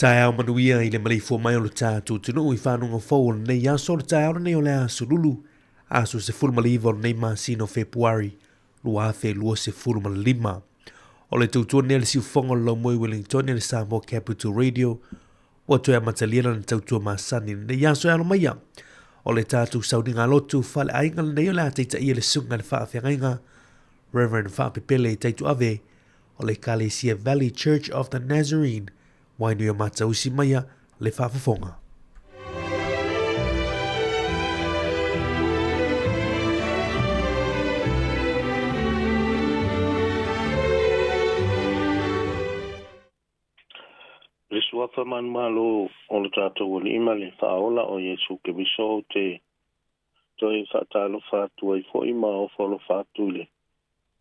Taeao manuia i le maleifua mai o le tatou atunuu i fanuga fou o lenei aso, o le taeao lenei o le aso Lulu, aso 19 o lenei masina o Fepuari 2025. O le tautua nei a le siufofoga o le Laumoi Wellington le Samoa Capital Radio, ua toe amatalia lana tautua masani i lenei aso e alo maia. O le tatou sauniga lotu faaleaiga lenei o le a taitaia le susuga i le faafeagaiga Reverend Faapepele Taituave o le Ekalesia Valley Church of the Nazarene, Wainuiomata-usi maia le faafofoga. Le suafa manumalo o lo tatou Alii ma le Faaola o Iesu Keriso ou te toe faatalofa atu ai foi ma ofo alofa atu i le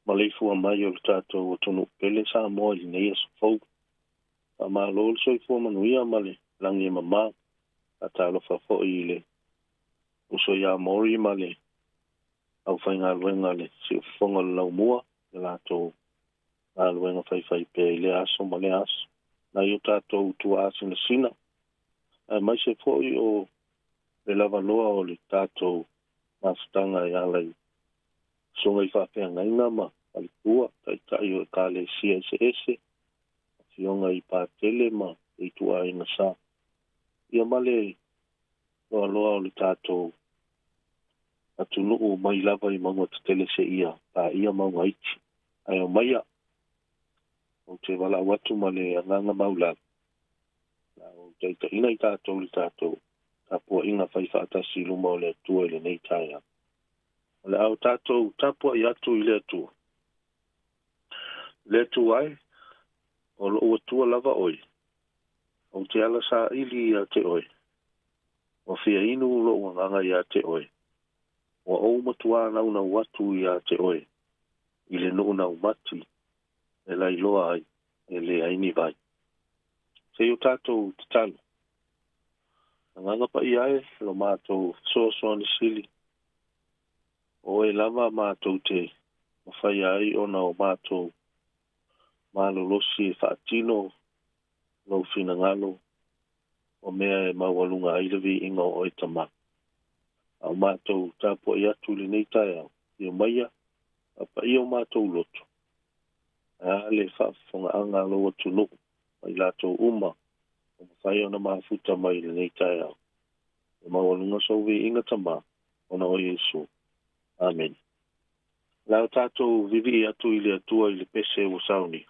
maleifua mai o le tatou atunuu pele Samoa i lenei aso fou. Faamalo le soifua manuia ma le lagi e mama. Faatalofa foi i le uso ia Mori ma le aufaigaluega a le Siufofoga o le Laumua i le latou galuega faifaipea i lea aso ma lea aso. Nai o tatou tuaasinasina, aemaise foi o le lavaloa o le tatou mafutaga e ala i susuga i faafeagaiga ma faletua, taitai o Ekalesia eseese, afioga i Patele ma le ituaiga sa. Ia ma le loaloa o le tatou atunuu mai lava i mauga tetele seia paia mauga iti. Ae aumaia, ou te valaau atu ma le agaga maulalo, la ou taitaiina i tatou i le tatou tapuaiga fai faatasi i luma o le Atua i lenei taeao. O le a o tatou tapuai atu i le Atua. Le Atua e, o lou Atua lava oe, ou te ala saili ia te oe, ua fia inu lou agaga ia te oe, ua ou matuā naunau atu ia te oe i le nuu naumati e lailoa ai e leai ni vai. Se i o tatou tatalo. Agaga Paia e, lo matou fesoasoani sili, o oe lava matou te mafaia ai ona o matou malolosi e faatino lou finagalo o mea e maualuga ai le viiga o oe Tama. A o matou tapuai atu i lenei taeao, afio maia, faapaia o matou loto, ae a le faafofogaaga a lou atunuu ma i latou uma ua mafai ona mafuta mai i lenei taeao. E maualuga sou viiga Tama, ona o Iesu. Amene. La o tatou vivii atu i le Atua i le pese ua sauni.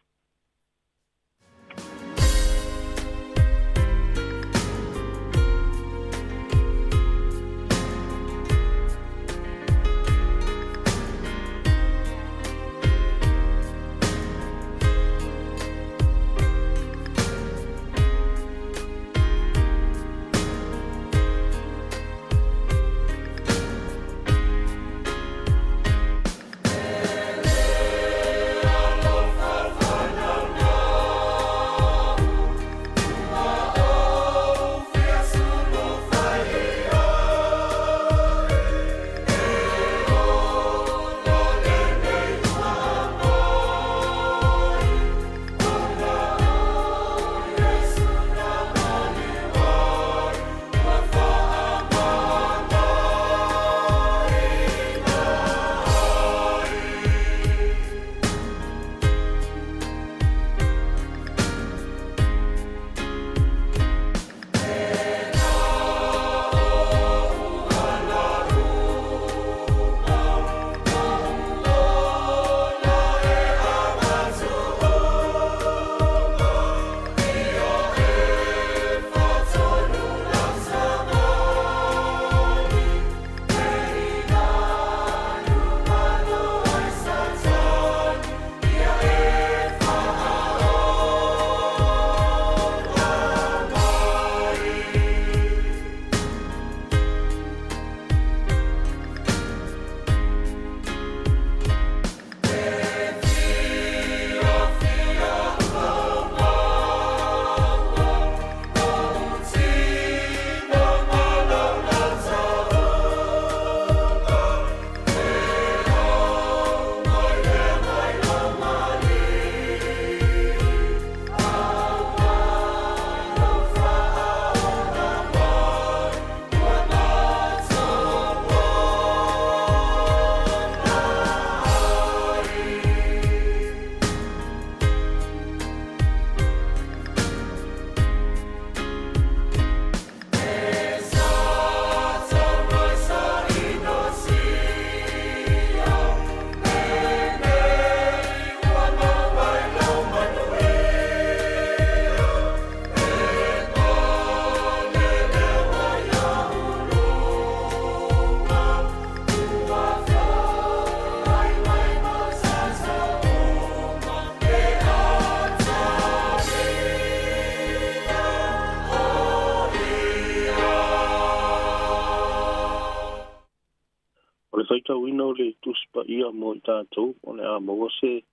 faitauina o le Tusi Paia mo i tatou, o le a maua se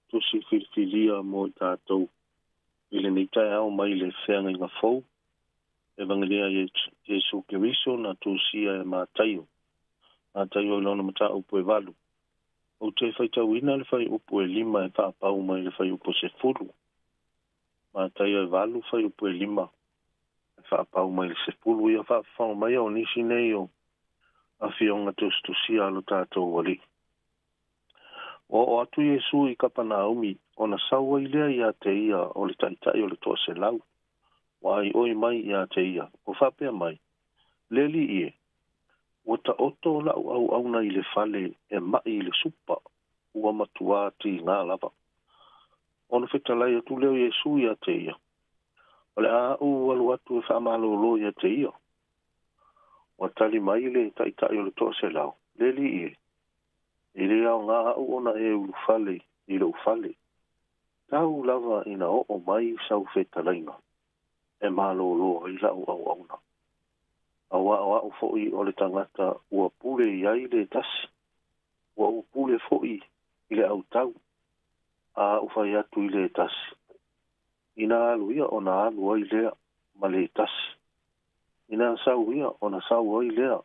tusi filifilia mo i tatou i lenei taeao mai le Feagaiga Fou, Evagelia a Iesu Keriso na tusia e Mataio. Mataio i lona mataupu e 8. Ou te faitauina le fuaiupu e 5 e faapau mai le fuaiupu 10. Mataio e 8 fuaiupu e 5 e faapau mai le 10. Ia faafofoga mai o nisi nei o afioga tusitusia a lo tatou Alii. Ua oo atu Iesu i Kapanaumi, ona sau ai lea ia te ia o le taitai o le 100, ua aioi mai ia te ia, ua faapea mai, Le Alii e, ua taoto la'u auauna i le fale e ma'i i le supa, ua matuā tigā lava. Ona fetalai atu lea o Iesu ia te ia, O le a a'u alu atu e faamalōlō ia te ia. Ua tali mai le taitai o le 100, Le Alii e, e le aogā a'u ona e ulufale i lo'u fale. Tau lava ina oo mai sau fetalaiga e malōlō ai la'u auauna. Auā o a'u fo'i o le tagata ua pule i ai le tasi, ua ou pule fo'i i le autau, a a'u fai atu i le tasi, Inā alu ia ona alu ai lea ma le tasi. Inā sau ia ona sau ai lea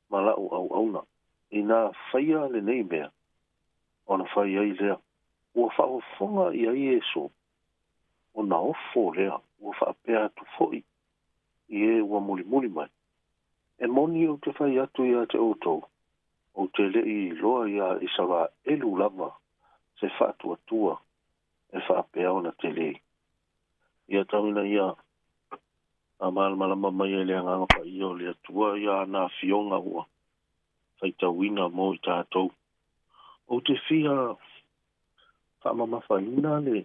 ma la'u auauna. Inā faia lenei mea, ona fai ai lea. Ua faafofoga i ai Iesu, ona ofo lea, ua faapea atu fo'i i e ua mulimuli mai, E moni ou te fai atu ia te outou, ou te le i iloa iā Isaraelu lava se faatuatua e faapea ona tele. Ia tau ina ia faamalamalama mai e le Agaga Paia o le Atua ia ana afioga ua faitauina mo i tatou. Ou te fia faamamafaina le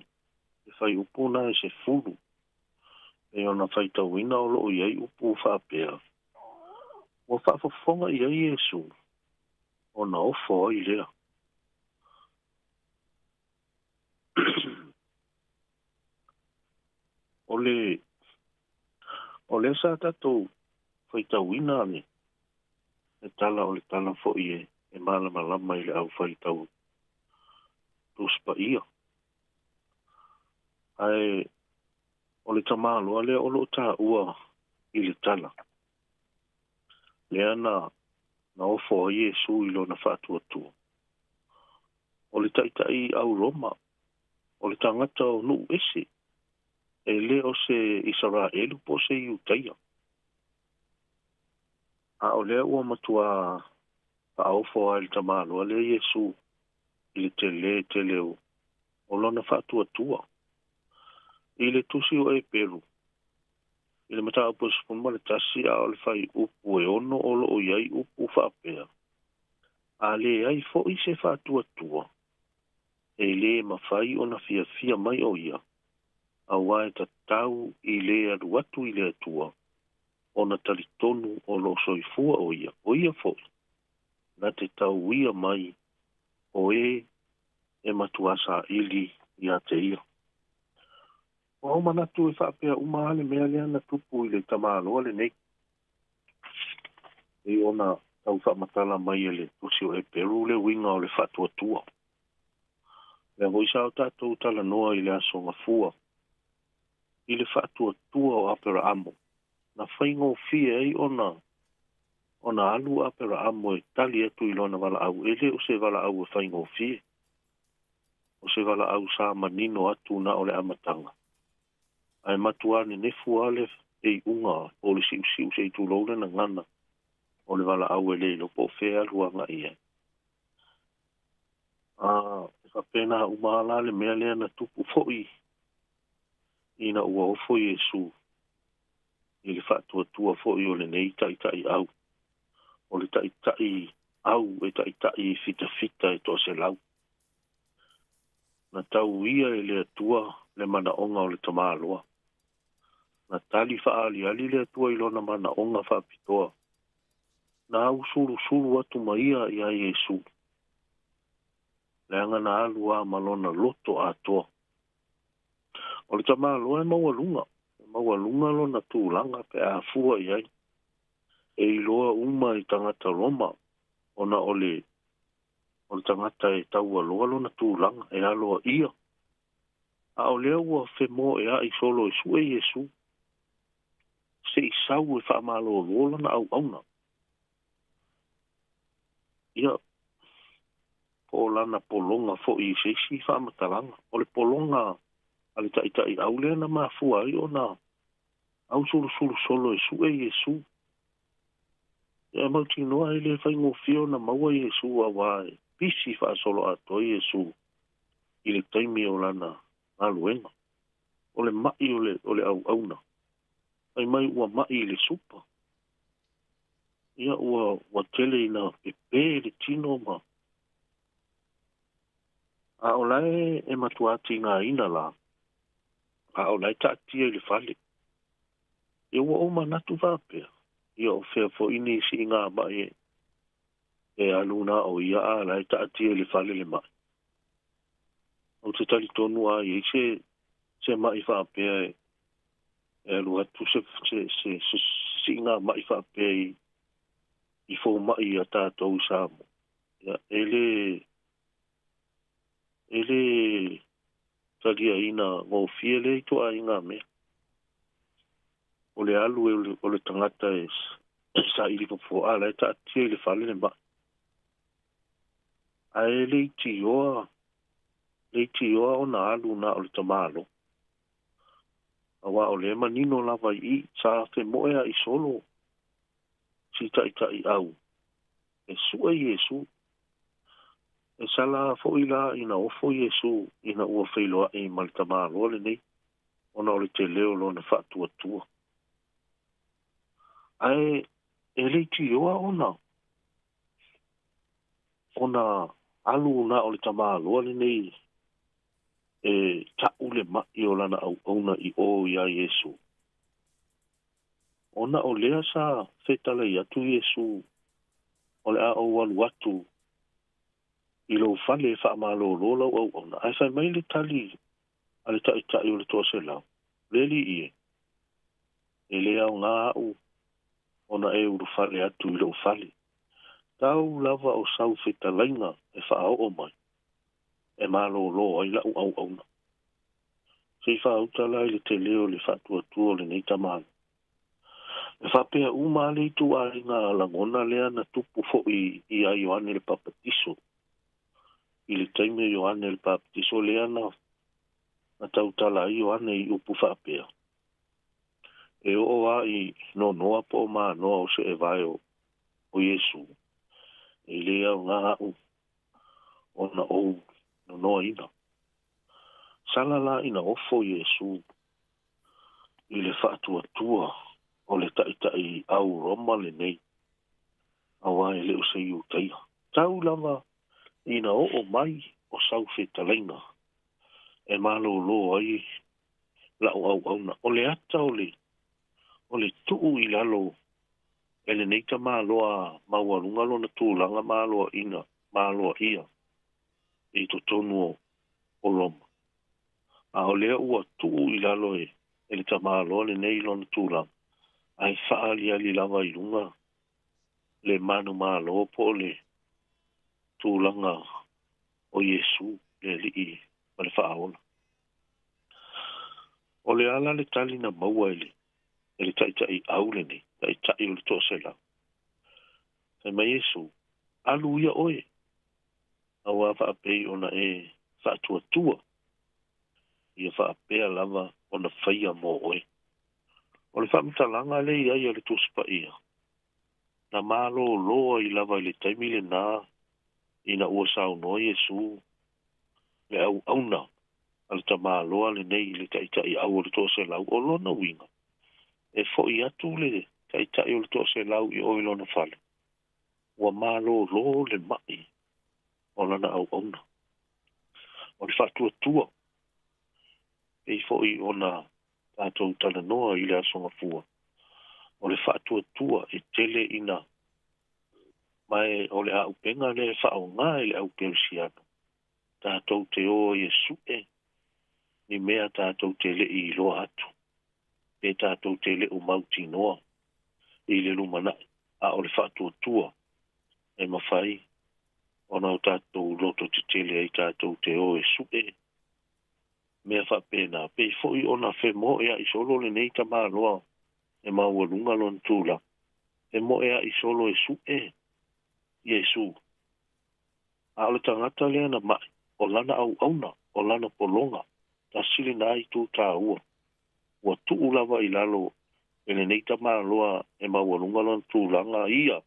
fuaiupu na e 10, pei ona faitauina o loo i ai upu faapea, Ua faafofoga i ai Iesu, ona ofo ai lea. O le o lea sa tatou faitauina le le tala o le tala foi e, e malamalama i le au faitau Tusi Paia. Ae o le tamaloa lea o loo taua i le tala, lea na na ofo ai Iesu i lona faatuatua. O le taitai au Roma, o le tagata o nuu ese, e le o se Isaraelu po o se Iutaia. A o lea ua matuā faaofo lava i le tamaloa lea Iesu i le telē tele o lona faatuatua. I le tusi o Eperu, i le mataupu e 11 a o le fuaiupu e 6 o loo i ai upu faapea, A leai fo'i se faatuatua, e lē mafai ona fiafia mai o ia, auā e tatau i le alu atu i le Atua, ona talitonu o loo soifua o ia, o ia fo'i na te tauia mai o e e matuā saili ia te ia. Ua ou manatu e faapea uma lava le mea lea na tupu i le tamaloa lenei. Pei ona tau faamatala mai e le Tusi o Eperu le uiga o le faatuatua. Lea foi sa o tatou talanoa i le Aso Gafua i le faatuatua o Aperaamo, na faigofie ai ona ona alu Aperaamo e tali atu i lona valaau, e le o se valaau e faigofie. O se valaau sa manino atu na o le amataga, ae matuā nenefu lava le iuga po o le siusiu se i tulou le gagana o le valaau e le iloa po o fea e alu agai i ai. A e faapena uma lava la le mea lea na tupu foi ina ua ofo Iesu i le faatuatua foi o lenei taitai au, o le taitai au e taitai fitafita e 100. Na tau ia e le Atua le manaoga o le tamaloa. Na tali faaaliali le Atua i lona manaoga faapitoa. Na ausulusulu atu ma ia iā Iesu, leaga na alu lava ma lona loto atoa. O le tamaloa e maualuga, e maualuga lona tulaga pe a fua i ai. E iloa uma i tagata Roma. Ona o le o le tagata e taualoa lona tulaga e aloaia, a o lea ua femoeai solo e sue Iesu se i sau e faamalolo lana auauna. Ia, po o lana pologa foi i se isi faamatalaga. O le pologa a le taitaiau lea na mafua ai ona ausulusulu solo e sue Iesu. Ia mautinoa e le faigofie ona maua Iesu auā e pisi faasoloatoa Iesu i le taimi o lana galuega. O le ma'i o le, o le auauna, fai mai ua ma'i i le supa. Ia ua, ua tele ina pepē le tino ma A o la e, e matuā tigaina lā, a o la e taatia i le fale. Ia ua ou manatu faapea, ia o fea foi ni siiga ma'i e, e alu na o ia a la e taatia i le fale le ma'i. Ou te talitonu a i ai se, se ma'i faapea e, e alu atu se, se, se, se siiga ma'i faapea i, i foma'i iā tatou i Samoa. Ia, e le, e le taliaina gofie lea ituaiga mea. O le alu e o le tagata e saili fofoa, a la e taatia i le fale le ma'i. Ae leitioa, leitioa ona alu na o le tamāloa. Auā o lea e manino lava i i, sa femoea'i solo si taitaiau e sue Iesu. E sala foi la ina ofo Iesu ina ua feiloai ma le tamāloa lenei, ona o le tele o lona faatuatua. Ae e leitioa ona ona alu na o le tamāloa lenei e ta'u le ma'i o lana auauna i ō iā Iesu. Ona o lea sa fetalai atu Iesu, O le a ou alu atu i lou fale e faamalolo lau auauna. Ae fai mai le tali a le taitai o le toaselau, Le Alii e, e le aoga a'u ona e ulufale atu i lou fale. Tau lava o sau fetalaiga e faaoo mai, e malolo ai la'u auauna. Se i faauta la i le tele o le faatuatua o lenei tamāloa. E faapea uma lava le ituaiga lagona lea na tupu foi iā Ioane le Papatiso. I le taimi o Ioane le Papatiso lea na, na tautala ai Ioane i upu faapea, E oo lava i nonoa po o manoa o seevae o, o Iesu, e le aoga a'u ona ou nonoaina. Sala la ina ofo Iesu i le faatuatua o le taitai au Roma lenei, auā e le o se Iutaia. Tau lava ina oo mai o sau fetalaiga e malōlō ai la'u auauna. O le ata o le, o le tuu i lalo e lenei tamāloa maualuga lona tulaga ma aloaina, ma aloaia i totonu o, o Roma. A o lea ua tuu i lalo e, e le tamāloa lenei lona tulaga, ae faaaliali lava i luga le manumalo po o le tulaga o Iesu, le Alii ma le Faaola. O le a la le tali na maua e le, e le taitaiau lenei, taitai o le toaselau? Fai mai Iesu, Alu ia oe, auā faapei ona e faatuatua, ia faapea lava ona faia mō oe. O le faamatalaga lea i ai a le Tusi Paia, na malōlō ai lava i le taimi lenā ina ua saunoa Iesu, le auauna a le tamāloa lenei i le taitaiau o le toaselau, o lona uiga, e foʻi atu le taitai o le toaselau i o i lona fale, ua malōlō le maʻi o lana auauna. O le faatuatua, pei foi ona tatou talanoa i le Aso Gafua, o le faatuatua e tele ina ma e o le āupega lea e faaaoga e le au kerisiano, tatou te o ai e suʻe ni mea tatou te le i iloa atu, pe tatou te le o mautinoa i le lumanai, a o le faatuatua. e mafai ona o tatou loto tetele ai tatou te o e suʻe mea faapena. Pei foi ona femoeaʻi solo lenei tamaloa e maualuga lona tulaga, femoeaʻi solo e suʻe Iesu. A o le tagata lea na maʻi, o lana auauna, o lana pologa, tasi lena itu taua, ua tuu lava i lalo e lenei tamaloa e maualuga lona tulaga ia,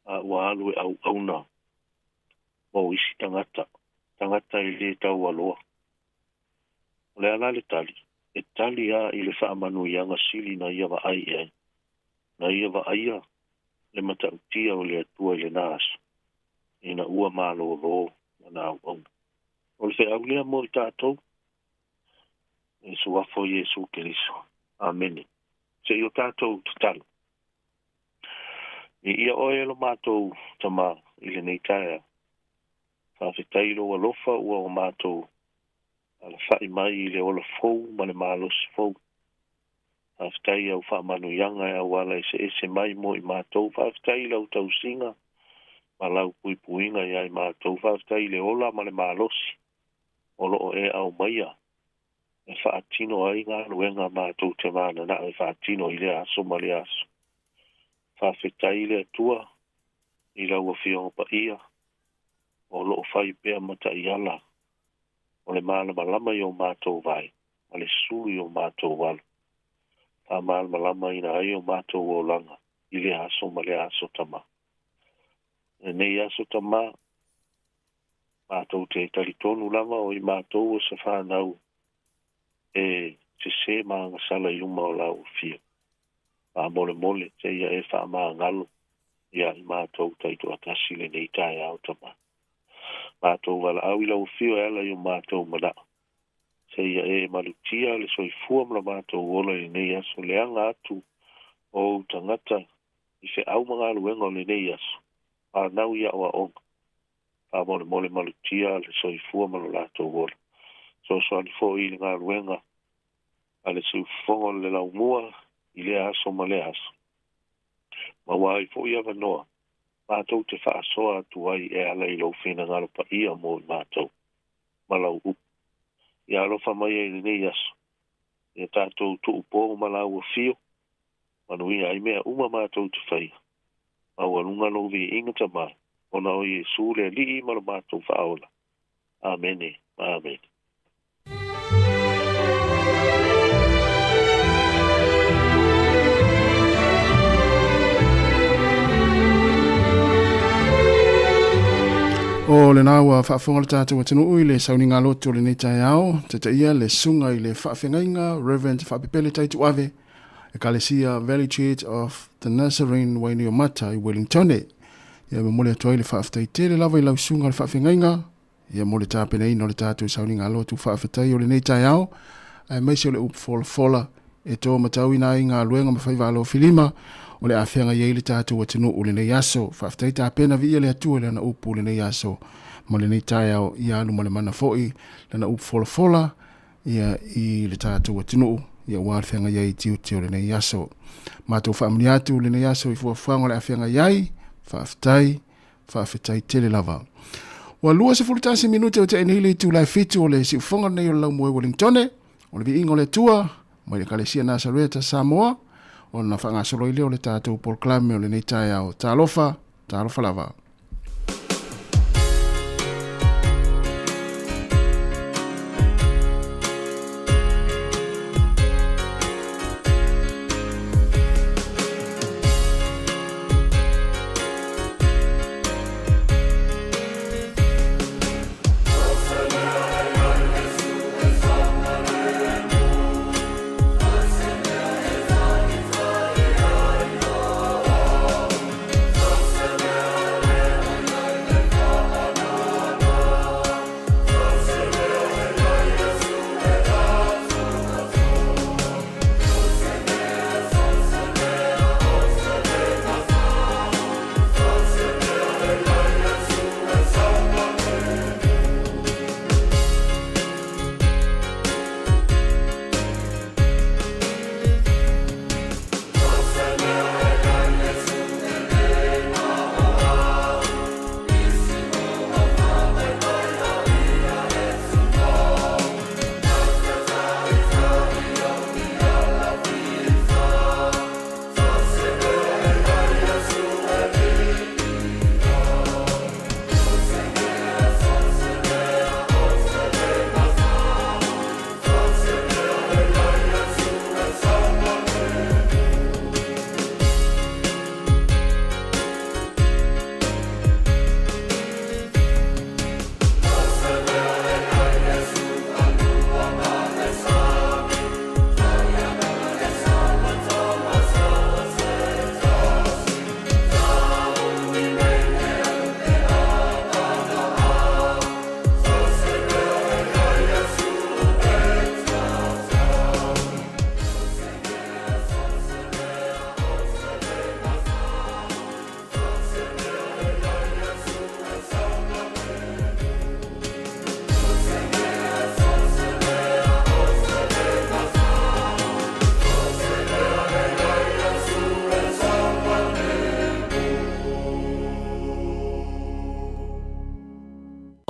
a ua alu e auauna mo isi tagata, tagata e le taualoa. O le a la le tali? E tali lava i le faamanuiaga sili na ia vaai i ai, na ia vaaia le matautia o le Atua i lena aso, ina ua malōlō lana auauna. O le feau lea mo i tatou, i le Suafa o Iesu Keriso. Amene. Se i o tatou tatalo. Viia oe e lo matou Tama i lenei taeao. Faafetai i lou alofa ua o matou alafaʻi mai i le ola fou ma le malosi fou. Faafetai i au faamanuiaga e auala eseese mai mo i matou. Faafetai i lau tausiga ma lau puipuiga ia i matou. Faafetai i le ola ma le malosi o lo o e aumaia e faatino ai galuega matou te mananao e faatino i lea aso ma lea aso. Faafetai i le Atua i lau Afioga Paia o lo o fai pea ma taiala o le malamalama i o matou vae ma le sulu i o matou alo, faamalamalamaina ai o matou olaga i lea aso ma lea aso Tama. Lenei aso Tama, Matou te talitonu lava o i matou o se fanau e sese ma agasala i luma o lau Afio. Faamolemole seia e faamagalo ia i matou taitoatasi lenei taeao Tama. Matou valaau i lau Afio e ala i o matou manao. Seia e malutia le soifua ma lo matou ola i lenei aso leaga atu o ou tagata i feau ma galuega o lenei aso. Fanau i aoaoga. Faamolemole malutia le soifua ma lo latou ola. Fesoasoani foi i le galuega a le siufofoga o le laumua i lea aso ma lea aso. Maua ai foi avanoa matou te faasoa atu ai e ala i lou finagalo paia mo i matou ma lau upu. Ia alofa mai ai i lenei aso, ia tatou tuupou ma lau afio, manuia ai mea uma matou te faia. Maualuga lou viiga Tama, ona o Iesu le Alii ma lo matou Faaola. Amene ma amene. O lena ua faafofoga le tatou atunuu i le sauniga lotu o lenei taeao, taitaia le susuga i le faafeagaiga Reverend Faapepele Taituave, Ekalesia Valley Church of the Nazarene Wainuiomata i Wellingtone. Ia e momoli atu ai le faafetai tele lava i lau susuga le faafeagaiga, ia mo le tapenaina o le tatou sauniga lotu faafetai o lenei taeao, aemaise o le upu folafola e to matauina ai galuega ma faiva alofilima o le a feagai ai le tatou atunuu lenei aso. Faafetai tapena viia le Atua i lana upu lenei aso ma lenei taeao, ia alu ma le mana foi lana upu folafola ia i le tatou atunuu ia aua le feagai ai i tiute o lenei aso. Matou faamanuia atu lenei aso i fuafuaga o le a feagai ai. Faafetai, faafetai tele lava. Ua 21 minute o tea nei le itula e fitu o le siufofoga lenei o le Laumua i Wellingtone, o le viiga o le Atua mai le Ekalesia Nasareta Samoa, ona faagasolo ai lea o le tatou polokalame o lenei taeao. Talofa, talofa lava.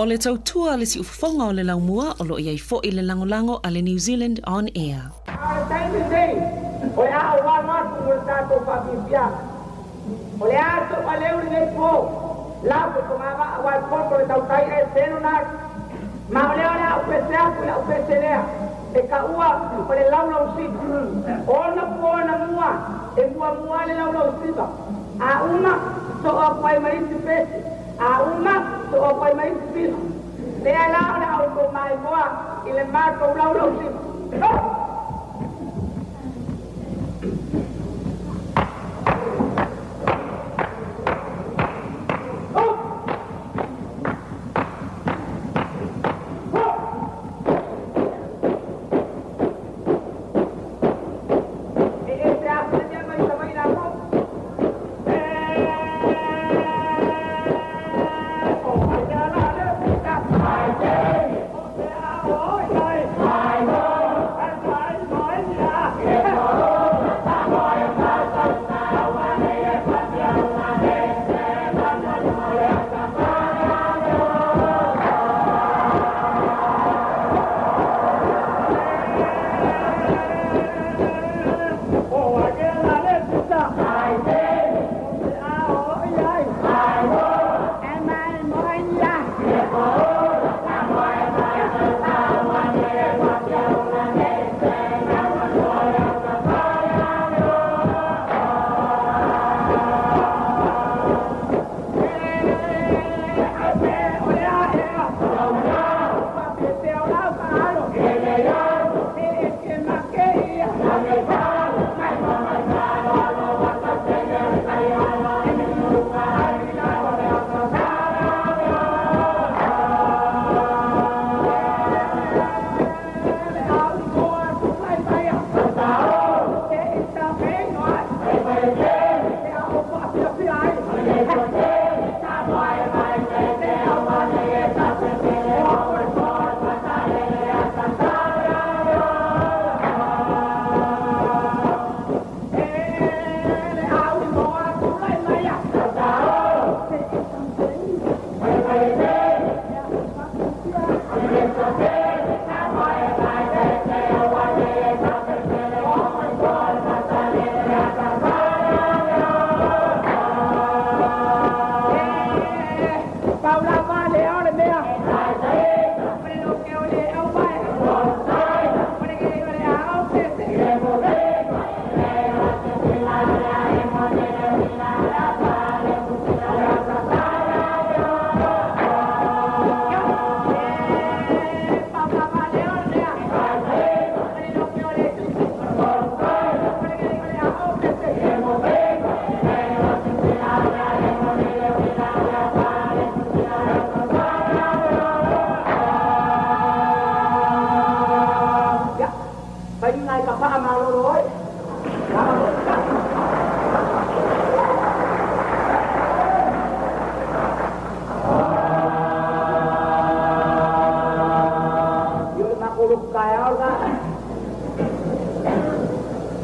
O le tautua a le siufofoga o le laumua o lo o i ai foi le lagolago a le New Zealand On Air. A o le taimi lenei, o le a ou alo atu mo le tatou faafiafiaga. O le a sou aleu lenei po, lau e fogavaa aua e poto le tautai ae selu na atu. Ma o lea o le a ou pese atu i lau pese lea, e taua o le laulausiva. Ona po na mua, e muamua le laulausiva. A uma, soo atu ai ma isi pese. A uma, soo atu ai ma isi pisi. Lea la o le a outou maimoa i le matou laulausiva. Oh! E ese atu le mea mai Savaii latou.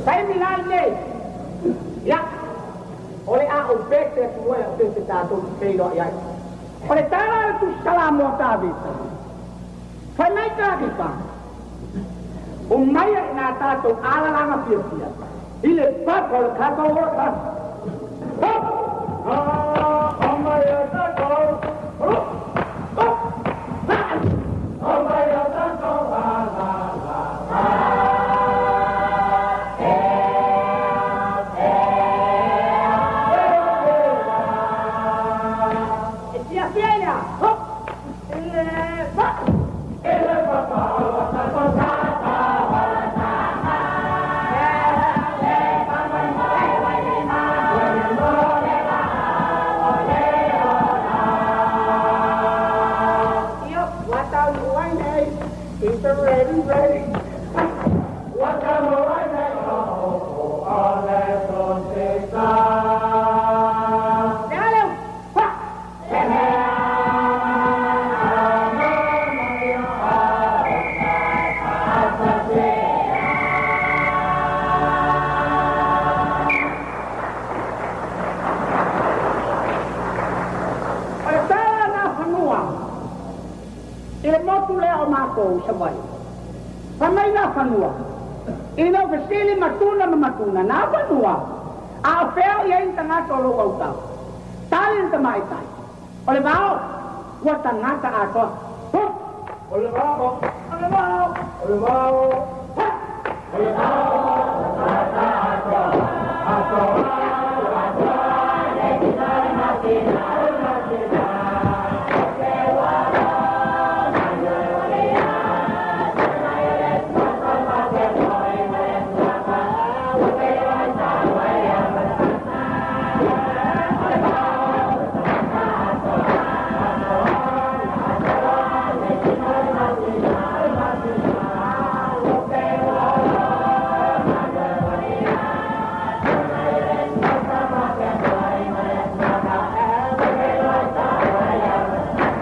Taimi la lenei, ia, o le a ou pese atu ai au pese tatou te feiloai ai. O le tala o le Tusi Salamo a Tavita, fai mai Tavita, O mai ai nā tatou alalaga fiafia i le papa o le tatou ola. Hop! Ah, o mai a tatou, hop, hop, ha! O mai a tatou alalaga. E fiafia i le a? Hop! I le pa! I le papa o le tatou i Savaii. Fai mai nā fanua, Ina ou fesili matuna ma matuna, nā fanua, a o fea o i ai ni tagata o lou autau? Tali le tamaitai, O le vao, ua tagata atoa. Huh! O le vao, o le vao, o le vao, huh! O le vao, ua tagata atoa, atoa, atoa, le tino le masina, le masina. O te ualo, manu le ia, se mai o le suafa, ma te toi ma le suafa, ua feiloai sa ua ia matapata. O le vao, ua tagata atoa, atoa, atoa, le tino le masina, le masina. O te ualo, manu le ia, se mai o le suafa, ma te toi ma le suafa, ua feiloai sa ua ia matapata.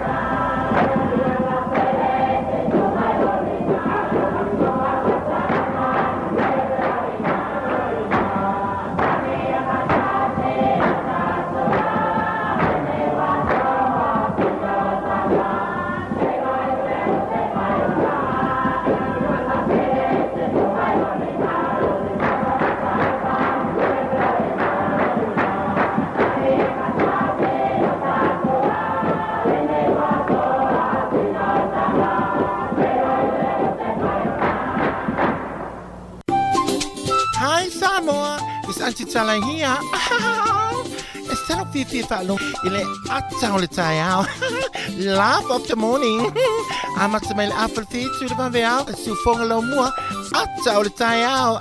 Hi Samoa, it's Auntie Tala here. E salo fiafia faalogo i le ata o le taeao. Laugh of the morning. Amata mai le afa le fitu le vaveao, e siufoga lau mua, ata o le taeao.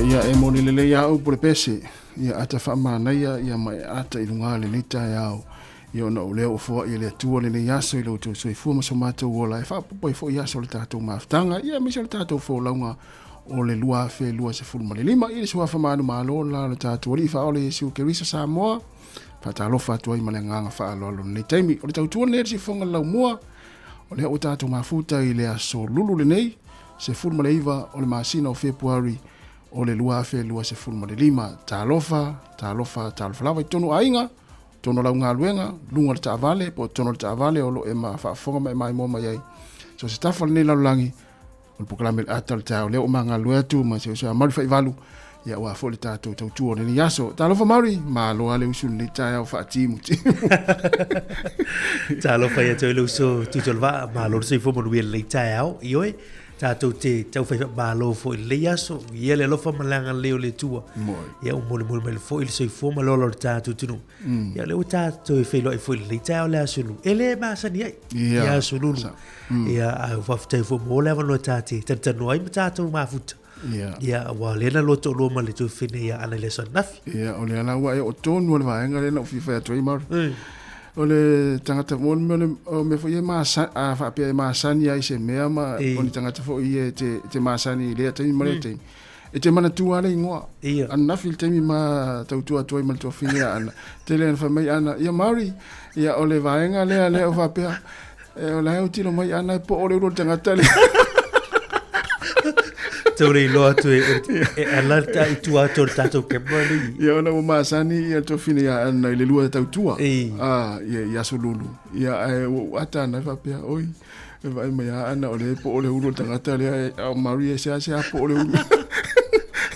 Ia e moni lelei a au pule pese ia ata faamanaia ia ma e ata i luga lenei taeao ia ona o lea ua foai e le Atua lenei aso i lo outou soifua ma so matou ola e faaopoopo ai foi aso o le tatou mafutaga ia aemaise o le tatou folauga o le 2025 i le suafa manumalo la o le tatou Alii Faaola Iesu Keriso Samoa. Faatalofa atu ai ma le agaga faaaloalo lenei taimi. O le tautua lenei a le siufofoga le laumua, o lea ua tatou mafuta i le aso lulu lenei, 19 o le masina o Fepuari o le 2025. Talofa, talofa, talofa lava i totonu o aiga, totonu o lau galuega, luga o le taavale, po o totonu o le taavale o lo o e faafofoga ma e maimoa mai ai. So se tafa o lenei lalolagi, o le polokalame le ata o le taeao lea ua magalue atu ma se uso a Mauri Faivalu ia ua foi le tatou tautua o lenei aso. Talofa Mauri, malo lava le usu lenei taeao faatimu timu. Talofa ia te oe le uso Tuitolevaa, malo le soifua manuia lenei taeao. Ioe, tatou te taufai faamalo foi i lenei aso, ia le alofa ma le agalelei o le Atua. Ia ua molimoli mai foi le soifua ma le ola o le tatou atunuu. Ia o lea ua tatou feiloai foi i lenei taeao le aso Lulu. E le masani ai ia aso Lulu. Ia ae faafetai foi mo le avanoa ta te talatalanoa ai ma tatou mafuta. Ia. Ia, aua o lea na lua toalua ma le tuafafine ia Aana i le aso ananafi. Ia, o lea la ua e oo tonu lava i le vaega lea na ou fia fai atu ai Mauri. O le tagata mo le mea o mea foi ia e masa, a faapea e masani ai i se mea ma o ni tagata foi ia e te, te masani i lea taimi ma lea taimi. E te manatua lava le igoa. Ia. Ananafi le taimi ma tautua atu ai ma le tuafafine ia Aana, tele ina fai mai Aana, ia Mauri, ia o le vaega lea lea o faapea, E o la e autilo mai ana e po o le ulu o le tagata lea. Tau le iloa atu e, e ala ta i tua atu o le tatou camera nei. Ia ona ua masani ia le tuafafine ia Ana i le lua tautua. Ei. Ah, ia i aso lulu. Ia ae ua ou ata ana e faapea, oi, e vaai mai a Ana o lea e po o le ulu o le tagata lea, e, a o Marie e seasea po o le ulu.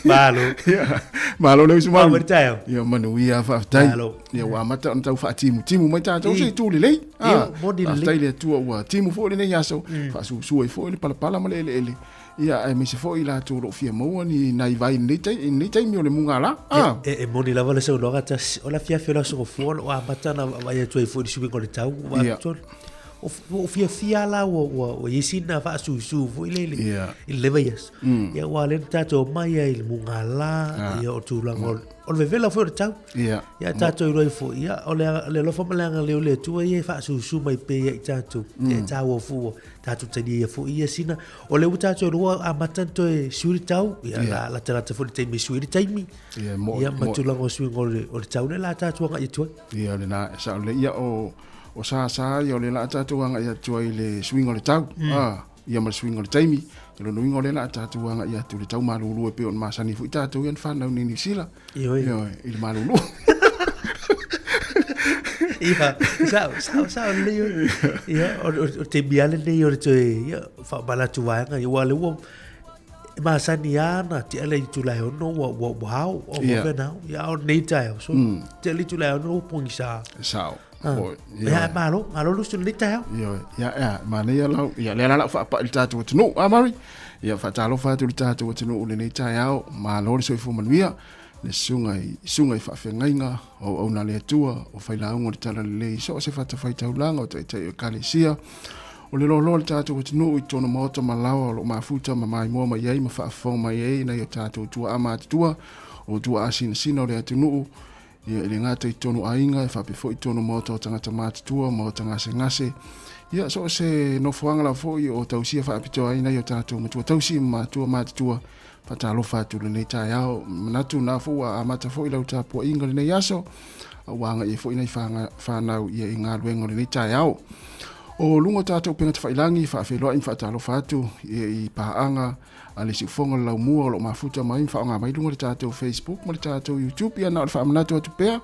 Malo. Ia, malo le uso Mauri. Mauri. Taeao. Ia manuia, faafetai. Malo. Ia ua amata ona tau faatimutimu mai tatou se itu lelei. Ia, moni lelei. Faafetai i le Atua ua timu foi lenei aso, faasuasua ai foi le palapala ma le eleele. Ia, aemaise foi i latou o lo o fia maua ni nai vai i lenei taimi, i lenei taimi o le mugala. E moni lava le saunoaga tasi, o le afiafi o le Aso Gafua o lo o amata ona vaai atu ai foi i le suiga o le tau. Ua Ua ou fiafia la ua i ai sina faasusu foi lele i le vaiaso. Ia aua o lea na tatou omai ai i le mugala, ia o tulaga o le vevela foi o le tau. Ia tatou iloa ai foi, ia o le alofa ma le agalelei o le Atua ia e faasusu mai pea ia i tatou. Ia e taua foi ua tatou talia foi ia sina. O lea ua tatou iloa ua amata ona toe sui le tau, ia la latalata foi i le taimi e sui ai le taimi. Ia ma tulaga o suiga o le tau lea o le a tatou agai atu ai. Ia lena, e sao lelei. Ia o O sa sa ia o lea la a tatou agai atu ai i le suiga o le tau, a, ia ma le suiga o le taimi. O lona uiga o lea la a tatou agai atu i le tau malulu e pei ona masani foi tatou ia na fanau nei i Niu Sila. Ioe. Ioe, i le malulu. Ia, sao, sao, sao lelei oe. Ia, o le taimi lava lenei o le toe, ia, faamanatu vaega, ia, aua o lea ua, e masani lava ona tea le itula e 6 ua, ua, ua ao, ua Ia. vave ona ao. Ia, a o lenei taeao, so, tea le itula e 6 ua pogisa. Sao. Ah. Oi, Ia, malo, malo le usu i lenei taeao. Ioe, ia, ia, manaia lau, ia, lea la lau faapai i le tatou atunuu, a Mari? Ia, faatalofa atu i le tatou atunuu i lenei taeao, malo le soifua manuia, le susuga i, susuga i faafeagaiga, o auauna a le Atua, o failauga o le Talalelei i so o se fatafaitaulaga o taitai o Ekalesia, o le loaloa o le tatou atunuu i totonu maota ma laoa o lo o mafuta ma maimoa mai ai ma faafofoga mai ai nai o tatou tuaa matutua, o tuaa sinasina o le atunuu, Ia, e le gata i totonu aiga, e faapea foi i totonu maota o tagata matutua, maota gasegase. Ia, so o se nofoaga lava foi o tausia faapitoa ai nai o tatou matua tausi ma matua matutua. Faatalofa atu i lenei taeao. Manatu na foi ua amata foi lau tapuaiga i lenei aso, a ua agai ai foi nai fanau ia i galuega o lenei taeao. O luga o tatou upega tafailagi, faafeiloai ma faatalofa atu ia i paaga a le siufofoga o le laumua o lo o mafuta mai ma faaaoga mai luga o le tatou Facebook ma le tatou YouTube. Ia na o le faamanatu atu pea,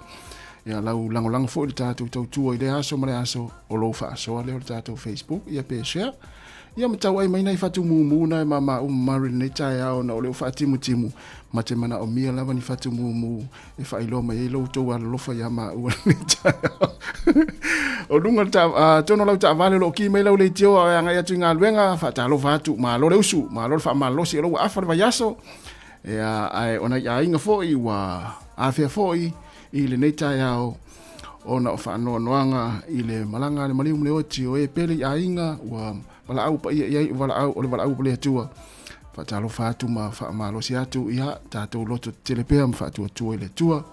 ia lau lagolago foi i le tatou tautua i lea aso ma le aso o lou faasoa lea o le tatou Facebook, ia pe share. Ia ma tauai mai nai fatu mumu na e mama uma mari lenei taeao ona o lea ua faatimutimu ma te manaomia lava ni fatu mumu e faailoa mai ai lo outou alolofa iā maua lenei taeao. O luga le ta, tonu o lau taavale o lo o ki mai lau leitio a o e agai atu i galuega, faatalofa atu, malo le usu, malo le faamalolosi o lo ua afa le vaiaso. Ia, ae o nai aiga foi ua afea foi i lenei taeao ona o faanoanoaga i le malaga a le maliu ma le oti o e pele i aiga ua valaau paia i ai o valaau o le valaau o le Atua. Faatalofa atu ma faamalosi atu, ia tatou loto tetele pea ma faatuatua i le Atua,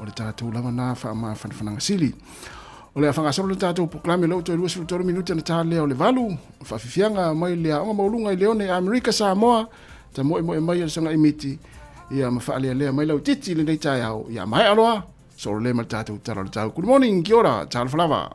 o le tatou lava na faamafanafanaga sili. O le a faagasolo le tatou polokalame lea ua toe 23 minute ona ta lea o le 8, faafiafiaga mai le Aoga Maualuga i Leone, Amerika, Samoa, tamoemoe mai e le Saga Imiti, ia ma faalealea mai lau titi i lenei taeao, ia maea loa, solo le ma le tatou tala o le tau. Good morning, kia ora, talofa lava.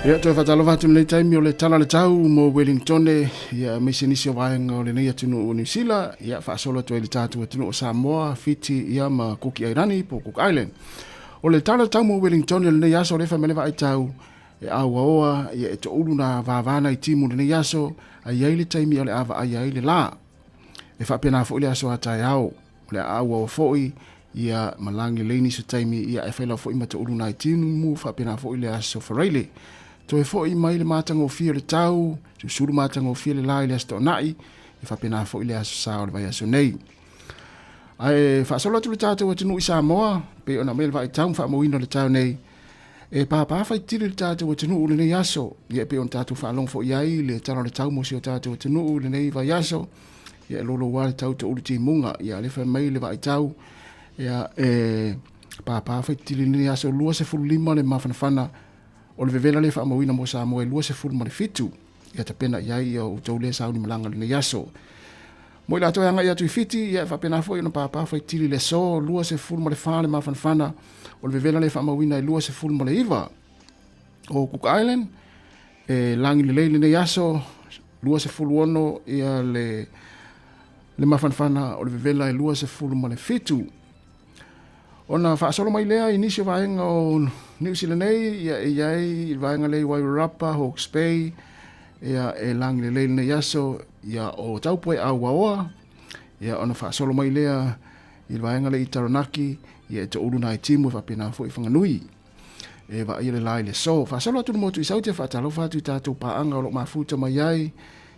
Ia, toe faatalofa atu lenei taimi o le tala o le tau mo Wellingtone, ia, aemaise nisi o vaega o lenei atunuu o Niu Sila, ia, faasolo atu ai le tatou atunuu o Samoa, Fiti, ia, ma Kuki Airani po o Cook Island. O le tala o le tau mo Wellingtone o lenei aso, lea e fai mai le vaai tau, e auaoa, ia, e toulu nā vāvā nai timu lenei aso, a i ai le taimi o le a vaaia ai le lā. E faapena foi le aso a taeao, o le a auaoa foi, ia, ma lagi lelei nisi o taimi, ia, e fai lava foi ma toulu nai timu, faapena foi le aso Faraile. Toe foi mai le matagofie o le tau, susulu matagofie le la i le aso Toonai, e faapena foi le aso Sa o le vaiaso nei. Ae faasolo atu le tatou atunuu i Samoa, pei ona aumai le vaaitau ma faamauina o le tau nei, e pāpā faitili le tatou atunuu i lenei aso, ia e pei ona tatou faalogo foi i ai le tala o le tau mo si o tatou atunuu i lenei vaiaso, ia e louloua le tau toulu timuga, ia lea fai mai le vaaitau, ia e pāpā faitili lenei aso 25 le mafanafana o le vevela lea faamauina mo Samoa e 27, ia tapena i ai ia outou lea sauni malaga i lenei aso. Mo i latou e agai atu i Fiti, ia e faapena foi ona pāpā faitili le aso 24 le mafanafana o le vevela lea faamauina e 29. O Cook Island, e lagi lelei lenei aso, 26 ia le, le mafanafana o le vevela e 27. Ona faasolo mai lea i nisi o vaega o Niu Sila nei, ia e i ai i le vaega lea i Wairarapa, Hawke's Bay, ia e lagi lelei lenei aso, ia o Taupo e auaoa, ia ona faasolo mai lea i le vaega lea i Taranaki, ia e toulu nai timu e faapena foi i Whanganui. E vaaia le la i le aso. Faasolo atu le motu i Saute, faatalofa atu i tatou paaga o lo o mafuta mai ai,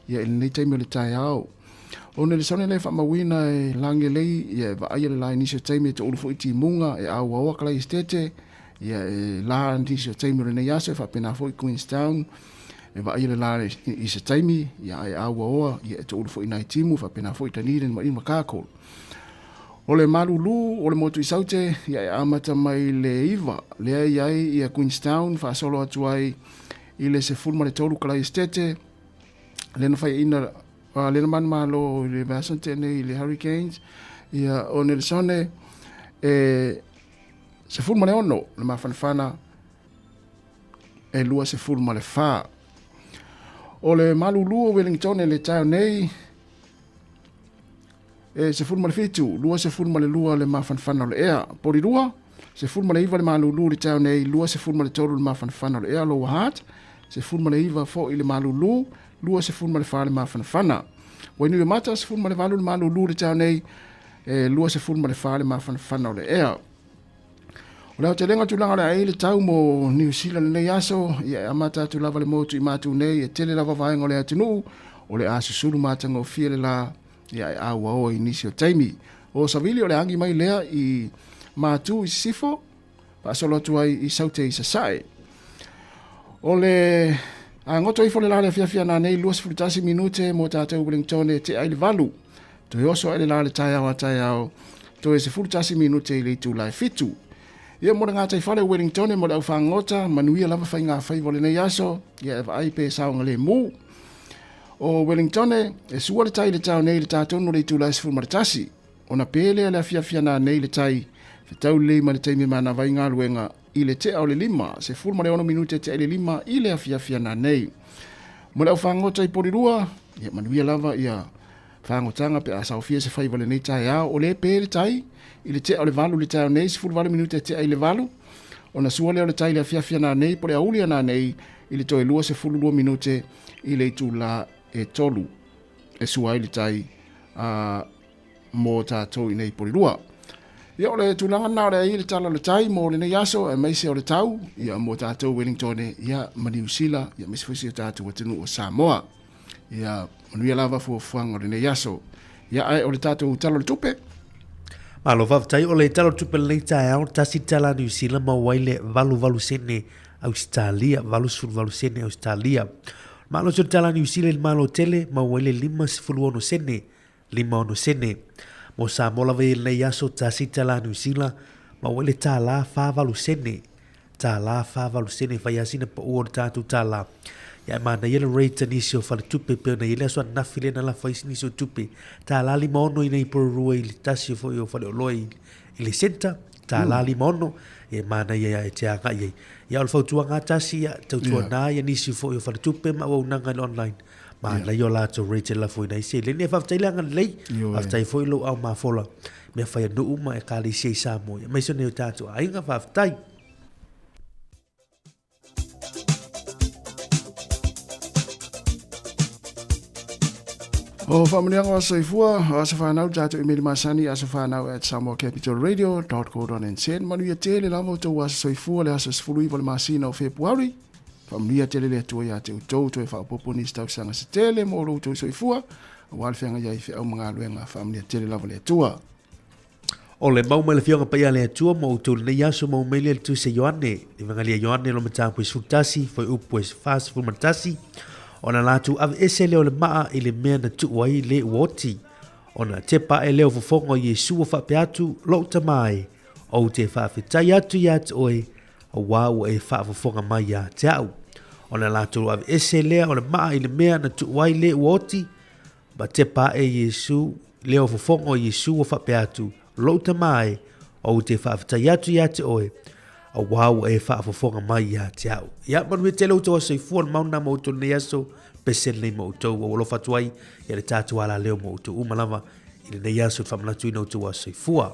ia i lenei taimi o le taeao. O Nelesone lea e faamauina e Lagelei, ia e vaaia le la i nisi o taimi e toulu foi timuga, e auaoa Kalaistete, ia e la nisi o taimi o lenei aso, e faapena foi Queenstown, e vaaia le la i se taimi, ia e auaoa, ia e toulu foi nai timu, e faapena foi Dunedin ma Invercargill. O le malulu o le motu i Saute, ia e amata mai le 9, lea i ai ia Queenstown, faasolo atu ai i le 13 Kalaistete, lea na faiaina lea na manumalo i le vaiaso na tea nei i le Hurricanes ia o Nelesone e 16 le mafanafana e 24. O le malulu o Wellington e le taeo nei e 17, 22 le mafanafana o le ea. Porirua, 19 le malulu i le taeo nei, 23 le mafanafana o le ea. Lower Hutt, 19 foi le malulu, 24 le mafanafana. Wainuiomata, 18 le malulu i le taeo nei, e 24 le mafanafana o le ea. O le aotelega o tulaga o le a i le tau mo Niu Sila lenei aso, ia e amata atu lava le motu i matu nei, e tele lava vaega o le atunuu, o le a susulu matagofie le la, ia e auaoa i nisi o taimi. O Savili o le agi mai lea i Matu i Sisifo, faasolo atu ai i Saute i Sasae. O le agoto ifo le la le afiafi ana nei 21 minute mo tātou Wellington e tea i le valu. Toe oso ae le la le taeao a taeao, toe 11 minute i le itula e fitu. Ia mo le ngātai whale o Wellington mo le au whangota, manuia lava whai ngā whaiwa le nei aso, ia e vaai pe saonga le mū. O Wellington, e sua le tai i le tao nei i le tā tonu o le itula e 11. Ona pē lea le afiafi ana nei le tai, fetau lelei ma le taimi manava ai galuega i le tea o le 5, 16 minute tea i le 5 i le afiafi ana nei. Mo le au fagota i Porirua, ia manuia lava ia fagotaga pe a saofia se faiva lenei taeao. O le pē le tai i le tea o le 8 i le taeao nei, 18 minute tea i le 8, ona sua lea o le tai i le afiafi ana nei po o le aouli ana nei i le toe 22 minute i le itula e 3 e sua ai le tai a mō tātou i nei Porirua. Ia, o le tulaga lena o le ai le tala o le tai mō lenei aso, aemaise o le tau, ia, mō tātou Wellington, ia, ma Niu Sila, ia, aemaise foi si o tātou atunuu o Samoa. Ia, manuia lava fuafuaga o lenei aso. Ia, ae o le tātou tala o le tupe. Malo faafetai o le tala o le tupe lenei taeao, tasi tala Niu Sila maua ai le 88 sene Ausetalia, 88 sene Ausetalia. Malosi o le tala Niu Sila i le Malo tele, maua ai le 56 sene 56 sene. Mo Samoa lava i lenei aso, tasi tala Niu Sila, maua ai le tālā 48 sene. Tālā 48 sene, whai asina pa ua o le tātou tālā. Ia e manaia le rate a nisi o faletupe pei ona i ai le aso ananafi lea na lafo ai nisi o tupe. Tālā 56 i nei Porirua i le tasi o foi o faleoloa i le centre. $56 e manaia ia e te agai ai. Ia o le fautuaga lava tasi, ia, tautuana ia nisi foi o faletupe ma auaunaga i le online, manaia o latou rate e lafoina ai seleni. Ae faafetai le agalelei, faafetai foi lou ao mafola i mea fai a nuu ma ekalesia i Samoa, aemaise o nai o tatou aiga, faafetai. O faamanuiaga o aso soifua, o aso fanau le tatou imeli masani, asofanau at samoacapitalradio.co.nz. Manuia tele lava outou aso soifua le aso 19 o le masina o Fepuari. Faamanuia tele le Atua ia te outou, toe faaopoopo nisi tausaga se tele mo lo outou soifua, aua le feagai ai i feau ma galuega. Faamanuia tele lava le Atua. O le mau mai le Afioga Paia a le Atua mo outou i lenei aso, mau mai lea le Tusi a Ioane, Evangelia Ioane lona mataupu e 11, fuaiupu e 41, ona latou aveese lea o le maa i le mea na tuu ai le ua oti. Ona tepa ae lea o fofoga o Iesu ua faapea atu, Lou Tama e, ou te faafetai atu ia te oe, auā ua e faafofoga mai ia te au. Ona latou aveese lea o le maa i le mea na tuu ai le ua oti, Ma tepa ae Iesu, lea o fofoga o Iesu ua faapea atu, Lou Tama e, ou te faafetai atu ia te oe, auā ua e faafofoga mai ia te au. Ia, manuia tele outou aso soifua, o le mau lena mo outou i lenei aso, pese lenei mo outou, ua ou alofa atu ai ia le tatou alaleo mo outou uma lava i lenei aso i le faamanatuina o outou aso soifua.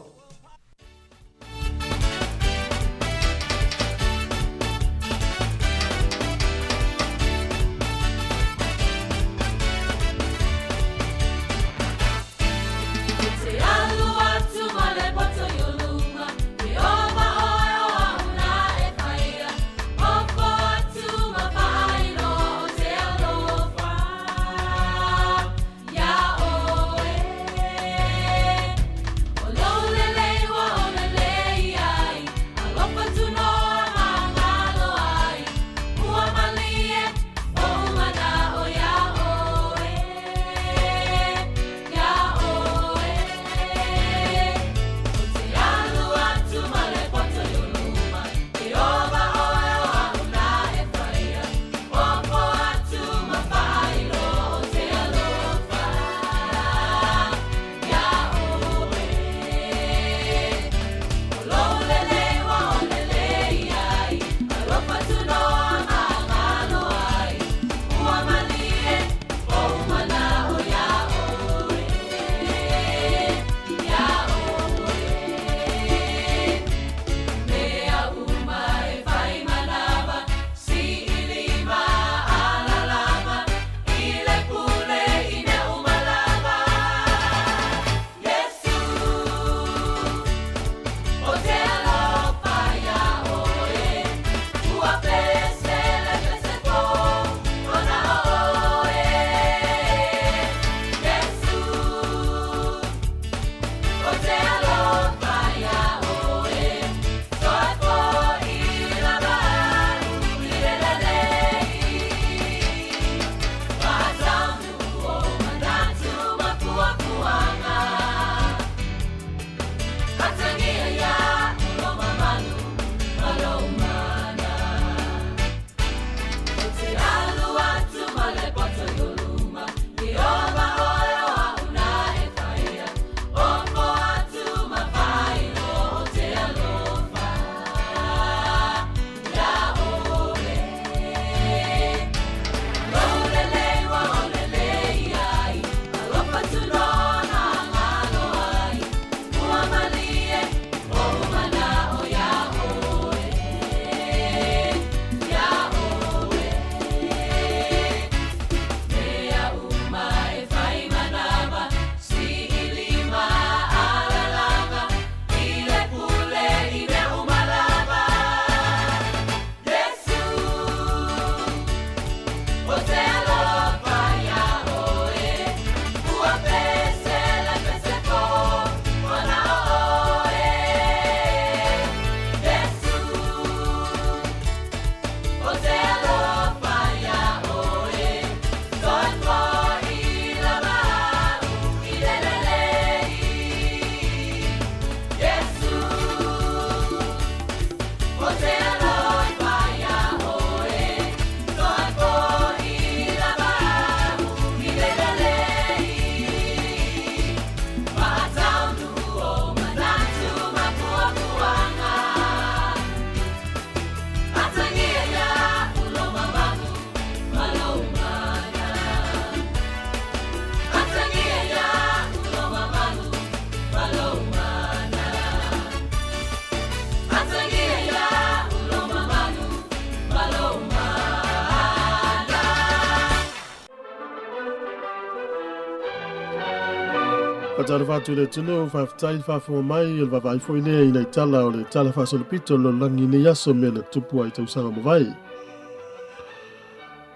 Faatalofa atu i le atunuu, faafetai le faafofoga mai, o le vaavaai foi lea i nai tala o le Tala Faasolopito o le Lalolagi i nei aso mea na tutupu ai i tausaga mavae.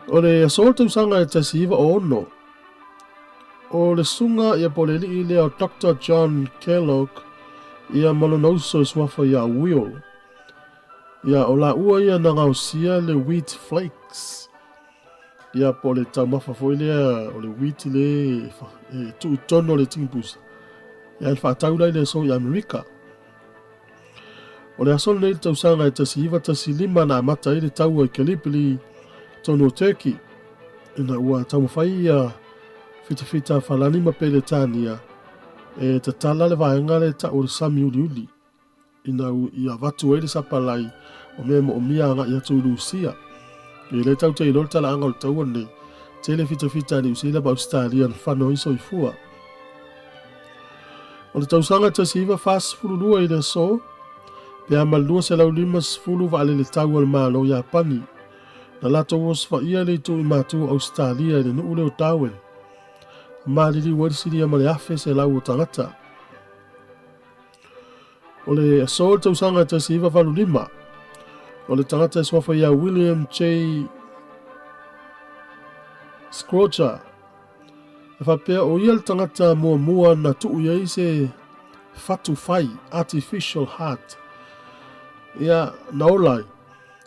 O le aso o le tausaga e 1906, o le susuga ia po o le alii lea o Doctor John Kellogg ia ma lona uso i suafa ia Will. Ia o laua ia na gaosia le wheat flakes. Ia po o le taumafa foi lea o le wheat le e tuu i totonu o le tinipusa. Ia e faatau la i le aso i Amerika. O le aso lenei i le tausaga e 1915 na amata ai le taua i Gallipoli totonu o Turkey ina ua taumafai ia fitafita Falani ma Peretania e tatala le vaega lea e tau o le sami uliuli ina ia avatu ai le sapalai o mea e moomia agai atu i Lusia. E le tau te iloa le talaaga o le taua lenei, tele fitafita a Niu Sila ma Ausetalia na fano ai soifua. O le tausaga 1942 i le aso, pe a ma le 250 vaalele tau a le Malo o Iapani, na latou osofaia le itu i matu o Ausetalia i le nuu lea o Darwin. Maliliu ai le silia ma le 1,100 o tagata. O le aso o le tausaga 1985, o le tagata e suafa ia William J. Scroger, e faapea o ia le tagata muamua na tuu i ai se fatu fai, artificial heart, ia na ola ai.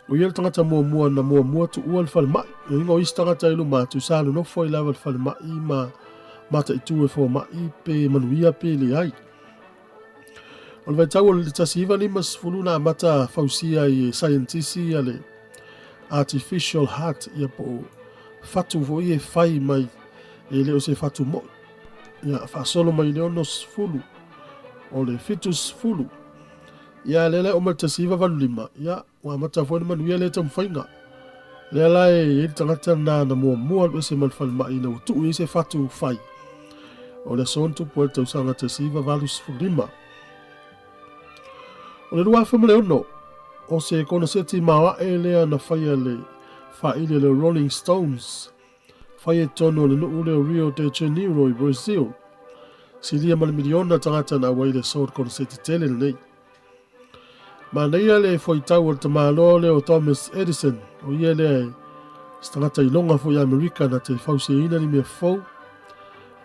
O ia le tagata muamua na muamua tuua le falemai. Lona uiga o isi tagata i luma atu sa nonofo ai lava i le falemai ma mataitu e fomai pe manuia pe leai. O le vaitau o le 1950 na amata fausia ai e saienitisi ia le artificial heart ia po o fatu foi e fai mai e le o se fatu moi. Ia faasolo mai le 60 o le 70 ia lea la e oo mai le 1985 ia ua amata foi le manuia lea taumafaiga. Lea la e i ai le tagata lena na muamua alu ese mai le falemai ina ua tuu i ai se fatu fai. O le aso na tupu ai le tausaga 1985. O le 2006, o se koneseti maoae lea na faia le faaili a le Rolling Stones, faia i totonu o le nuu lea o Rio de Janeiro i Brazil. Silia ma le miliona tagata na auai i le aso o le koneseti tele lenei. Manaia le fuaitau o le tamaloa lea o Thomas Edison, o ia lea e se tagata iloga foi i Amerika na te fausiaina ni mea fou.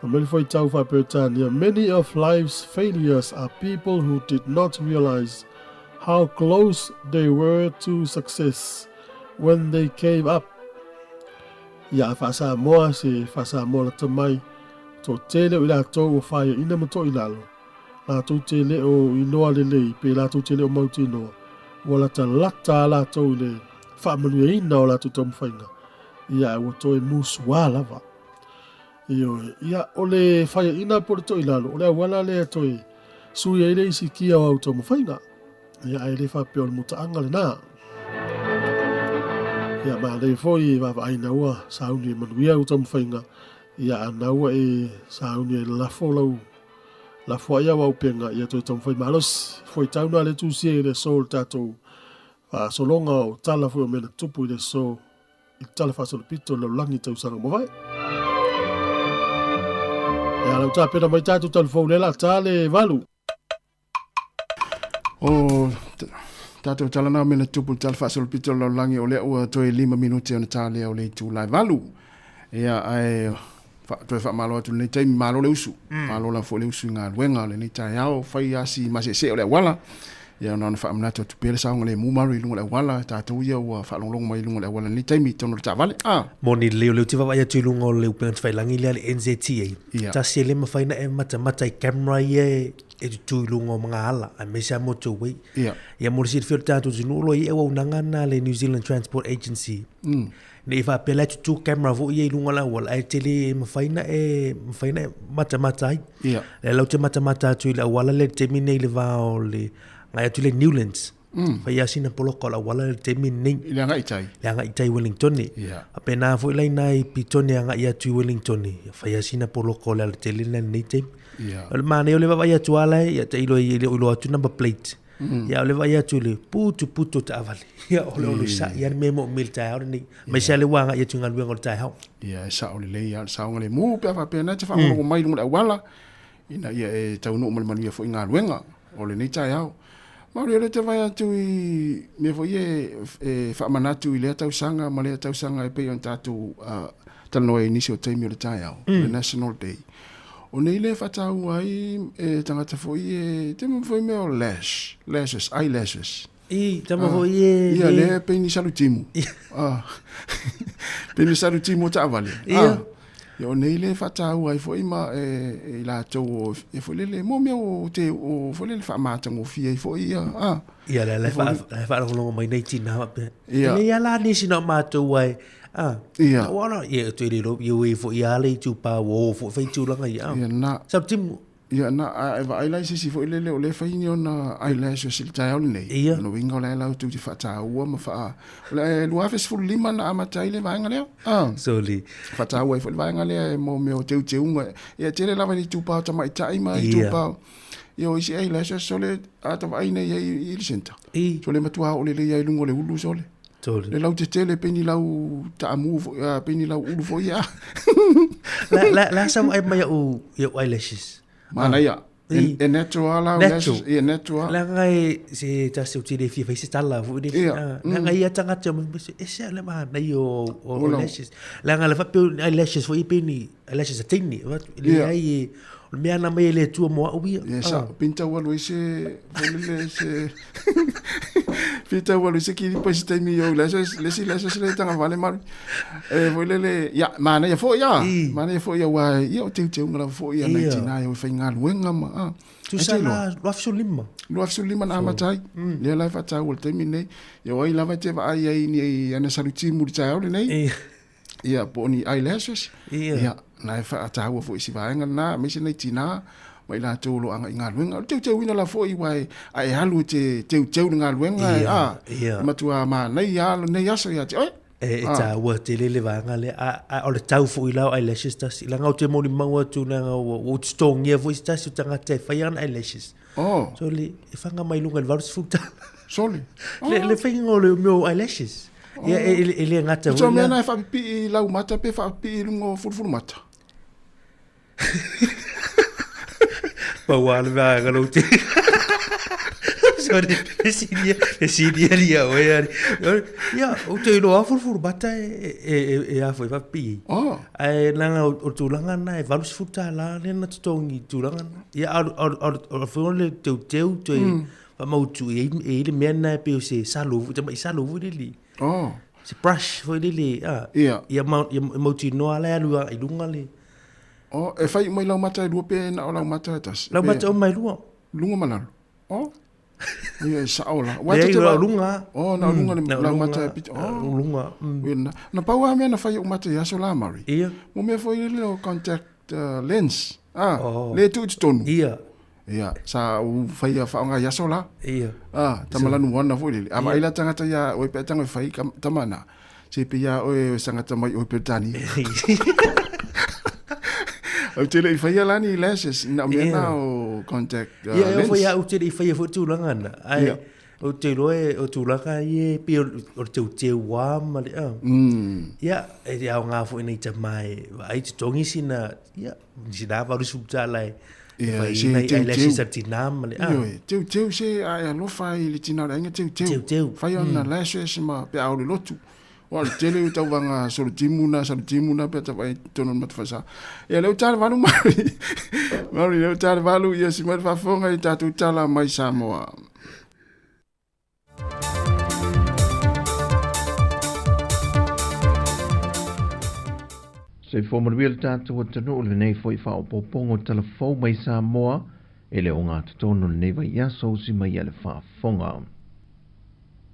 Fai mai le fuaitau faa-Peretania, Many of life's failures are people who did not realize how close they were to success when they gave up. Ia a faa-Samoa se faa-Samoa lata mai, toatele o i latou ua faiaina ma toilalo. Latou te le o iloa lelei pe latou te le o mautinoa, ua latalata a latou i le faamanuiaina o latou taumafaiga, ia ae ua toe musuā lava. Ioe, ia o le faiaina po o le toilalo, o le auala lea e toe sui ai le isi kia o au taumafaiga. Ia ae le faapea o le mutaaga lena. Ia manaia foi e vaavaai na ua sauni e manuia au taumafaiga, ia a na ua e sauni e lalafo lau Lafo ai au auupega ia toe taumafai malosi. Fuaitau na le tusia i le aso o le tatou faasologa o tala foi o mea na tutupu i le aso i le tala faasolopito o le lalolagi i tausaga ua mavae. Ia lau tapena mai tatou talufou lea la ta le valu. O tatou tala na o mea na tutupu i le tala faasolopito o le lalolagi o lea ua toe 5 minute ona ta lea o le itula e valu. Ia ae fa, toe faamalo atu lenei taimi, malo le usu. Malo lava foi le usu i galuega o lenei taeao, fai asi maseesee o le auala. Ia ona ona faamanatu atu pea le saogalemu Murray i luga o le auala, tatou ia ua faalogologo mai i luga o le auala i lenei taimi i totonu o le taavale. Ah. Moni lelei o lea ou te vaavaai atu i luga o le upega tafailagi lea a le NZTA. Ia. Tasi e le mafai ona e matamata i camera ia e e tutū i luga o mga ala, aemaise lava motorway. Ia. Ia mo le silafia o le tatou atunuu o lo o i ai auaunaga na a le New Zealand Transport Agency. Ne i faapea la e tutū camera foi ia i luga o le auala, ae tele mafai ona e, mafai ona e matamata ai. Ia. Lea la ou te matamata atu i le auala lea i le taimi lenei i le va o le agai atu i le Newlands. Fai lava sina poloka o le auala lea i le taimi lenei. I le agai i tai. Le agai i tai i Wellingtone. Ia. Faapena foi la i ina i Petone agai atu i Wellingtone, fai lava sina poloka o le alatele lena i lenei taimi. Ia. O le manaia o le vaavaai atu lava la e, ia tailo e le o iloa atu number plate. Ia o le vaai atu i le putuputu o taavale. Ia o le onosai lava le mea e moomia i le taeao lenei. Aemaise lava le ua agai atu i galuega o le taeao. Ia e sao lelei lava le saogalemu pe a faapea na e te faalogologo mai i luga o le auala. Ina ia e taunuu ma le manuia foi i galuega o lenei taeao. Mauri o lea te vaai atu i mea foi ia e faamanatu i lea tausaga ma lea tausaga e pei ona tatou talanoa ai i nisi o taimi o le taeao, le National Day. O nei lea e faataua ai e tagata foi e te foi mea o lash, lashes, eyelashes. I, tama foi e... Ia, lea pei ni salutimu. Ah. Pei ni salutimu o taavale. Ia. Ia, o nei lea e faataua ai foi ma e, e i latou o, e foi lele, mo mea o te, o foi lele faamatagofie ai foi ia. Ah. Ia, la, la, la faalogologo mai nei tina faapea. Ia. E leai lava la nisi na o matou ai. Ah. Ia. Ua ona, ia, te le lo, ia ue foi ia le itupa, ua o foi fai tulaga ia. Ia, na. Salutimu. Ia, na, a e vaai la i se isi foi lele o lea e fai ni ona eyelashes i le taeao lenei. Ia. Lona uiga o la e latou te faataua ma faa... O le 2015 na amata ai le vaega lea. Ah. Soli. Faataua ai foi le vaega lea e mo mea o teuteuga. Ia, e tele lava i le itupa o tamaitai ma itupa o... Ia, o isi eyelashes sole a ta vaai nei ai i le centre. I. Sole matua oo lelei lava i luga o le ulu sole. Sole. Le lautetele pei ni lau taamu foi, pei ni lau ulu foi ia. La la la sa vaai mai au i au eyelashes. Manaia. I. E natural lau Natural. lashes. Ia natural. Leaga e se tasi ou te le fia fai se tala foi le. Ia. Leaga ia tagata mai mai se ese le manaia o o O lau. eyelashes. Leaga le faapea o eyelashes foi pei ni eyelashes a teine. Ia. Leai e o le mea na aumai e le Atua mo au ia. Ia sa pei tau alu ai se foi lele se pei tau alu ai se kilipa i se taimi i ou lashes le isi lashes lea e tagavale malu. E foi lele ia manaia foi ia. Manaia foi ia aua ia o teuteuga lava foi ia nai tina e o e faigaluega ma a. Tusa la 2015. 2015 na amata ai. Lea la e faataua i le taimi lenei. Ia o ai lava e te vaai ai i ana salutimu i le taeao lenei. Ia, po o ni eyelashes. Ia. Ia, na e faataua foi i si vaega lena, aemaise nai tinā ma i latou o lo o agai i galuega. O le teuteuina lava foi, aua e, a e alu e te teuteu le galuega, Ia, a, ia. e matua manaia lava lenei aso ia te oe. E, e taua tele le vaega lea, a, a o le tau foi la o eyelashes tasi. Leaga ou te molimau atu leaga ua, ua ou totogia foi se tasi o tagata e fai ana eyelashes. Oh. So le, e fanga mai luga i le 80 tala. Sole. Le, le faiga o le mea o eyelashes. Ia, e, e, e le gata foi. mea na e faapipii i lau mata pe faapipii i luga o fulufulumata? Pau lava le vaega lou te. Sorry, e e sinia lia oe ari. Ia, ou te iloa lava fulufulumata e, e, e, e a foi faapipii. Oh. Ae leaga o le tulaga lena e $80 lea na totogi i le tulaga lena. Ia, a o le a o le foi o le teuteu toe faamautu e i ai le mea lena e pei o se salo foi, tamai salo foi lele. Oh. Se brush foi lele, a. Ia. Ia, ma, ia mautinoa la e alu i luga le. Oh, e fai uma i lau mata e lua pe na o lau mata e tasi? Lau mata uma e lua. Luga ma lalo. Oh. Ia e sao la. Leai, o luga. Oh, na o luga le lau mata e pito. Oh. Luga. Ia na. Na pau lava mea na fai i ou mata i aso la, Murray. Ia. Mo mea foi lele o contact lens. Ah, Oh. le tuu i totonu. Ia. Ia, sa ou faia faaaoga i aso la. Ia. Ah, tama lanu ona foi lele. A vaai la tagata ia oe pe a tago e fai tama na. Se pei ia oe o se tagata mai oe Peretania. Ou te le i faia la ni lashes, na o mea na o contact Ia, e lens. foi au te le i faia foi tulaga na. Ae, Ia. ou te iloa e, o tulaga ia e pei o le teuteu a ma le, ah. Ia, e aoga foi nai tama e vaai totogi sina, ia, sina $80 e Ia, fai se nai teuteu. eyelashes a tina ma le, ah. Ioe, teuteu se a e alofa ai i le tina o le aiga teuteu. Teuteu. Fai ona lashes ma pe a o le lotu. Aua o le tele o tauvaga solitimu na, salutimu na pe a tavaai i totonu o le matafaisa. Ia lea ua ta le valu Maori. Maori lea ua ta le valu ia si mai le faafofoga i tatou tala mai Samoa. Soifua manuia le tatou atunuu i lenei foi faaopoopoga o tala fou mai Samoa e le ogatotonu i lenei vaiaso usi mai a le faafofoga.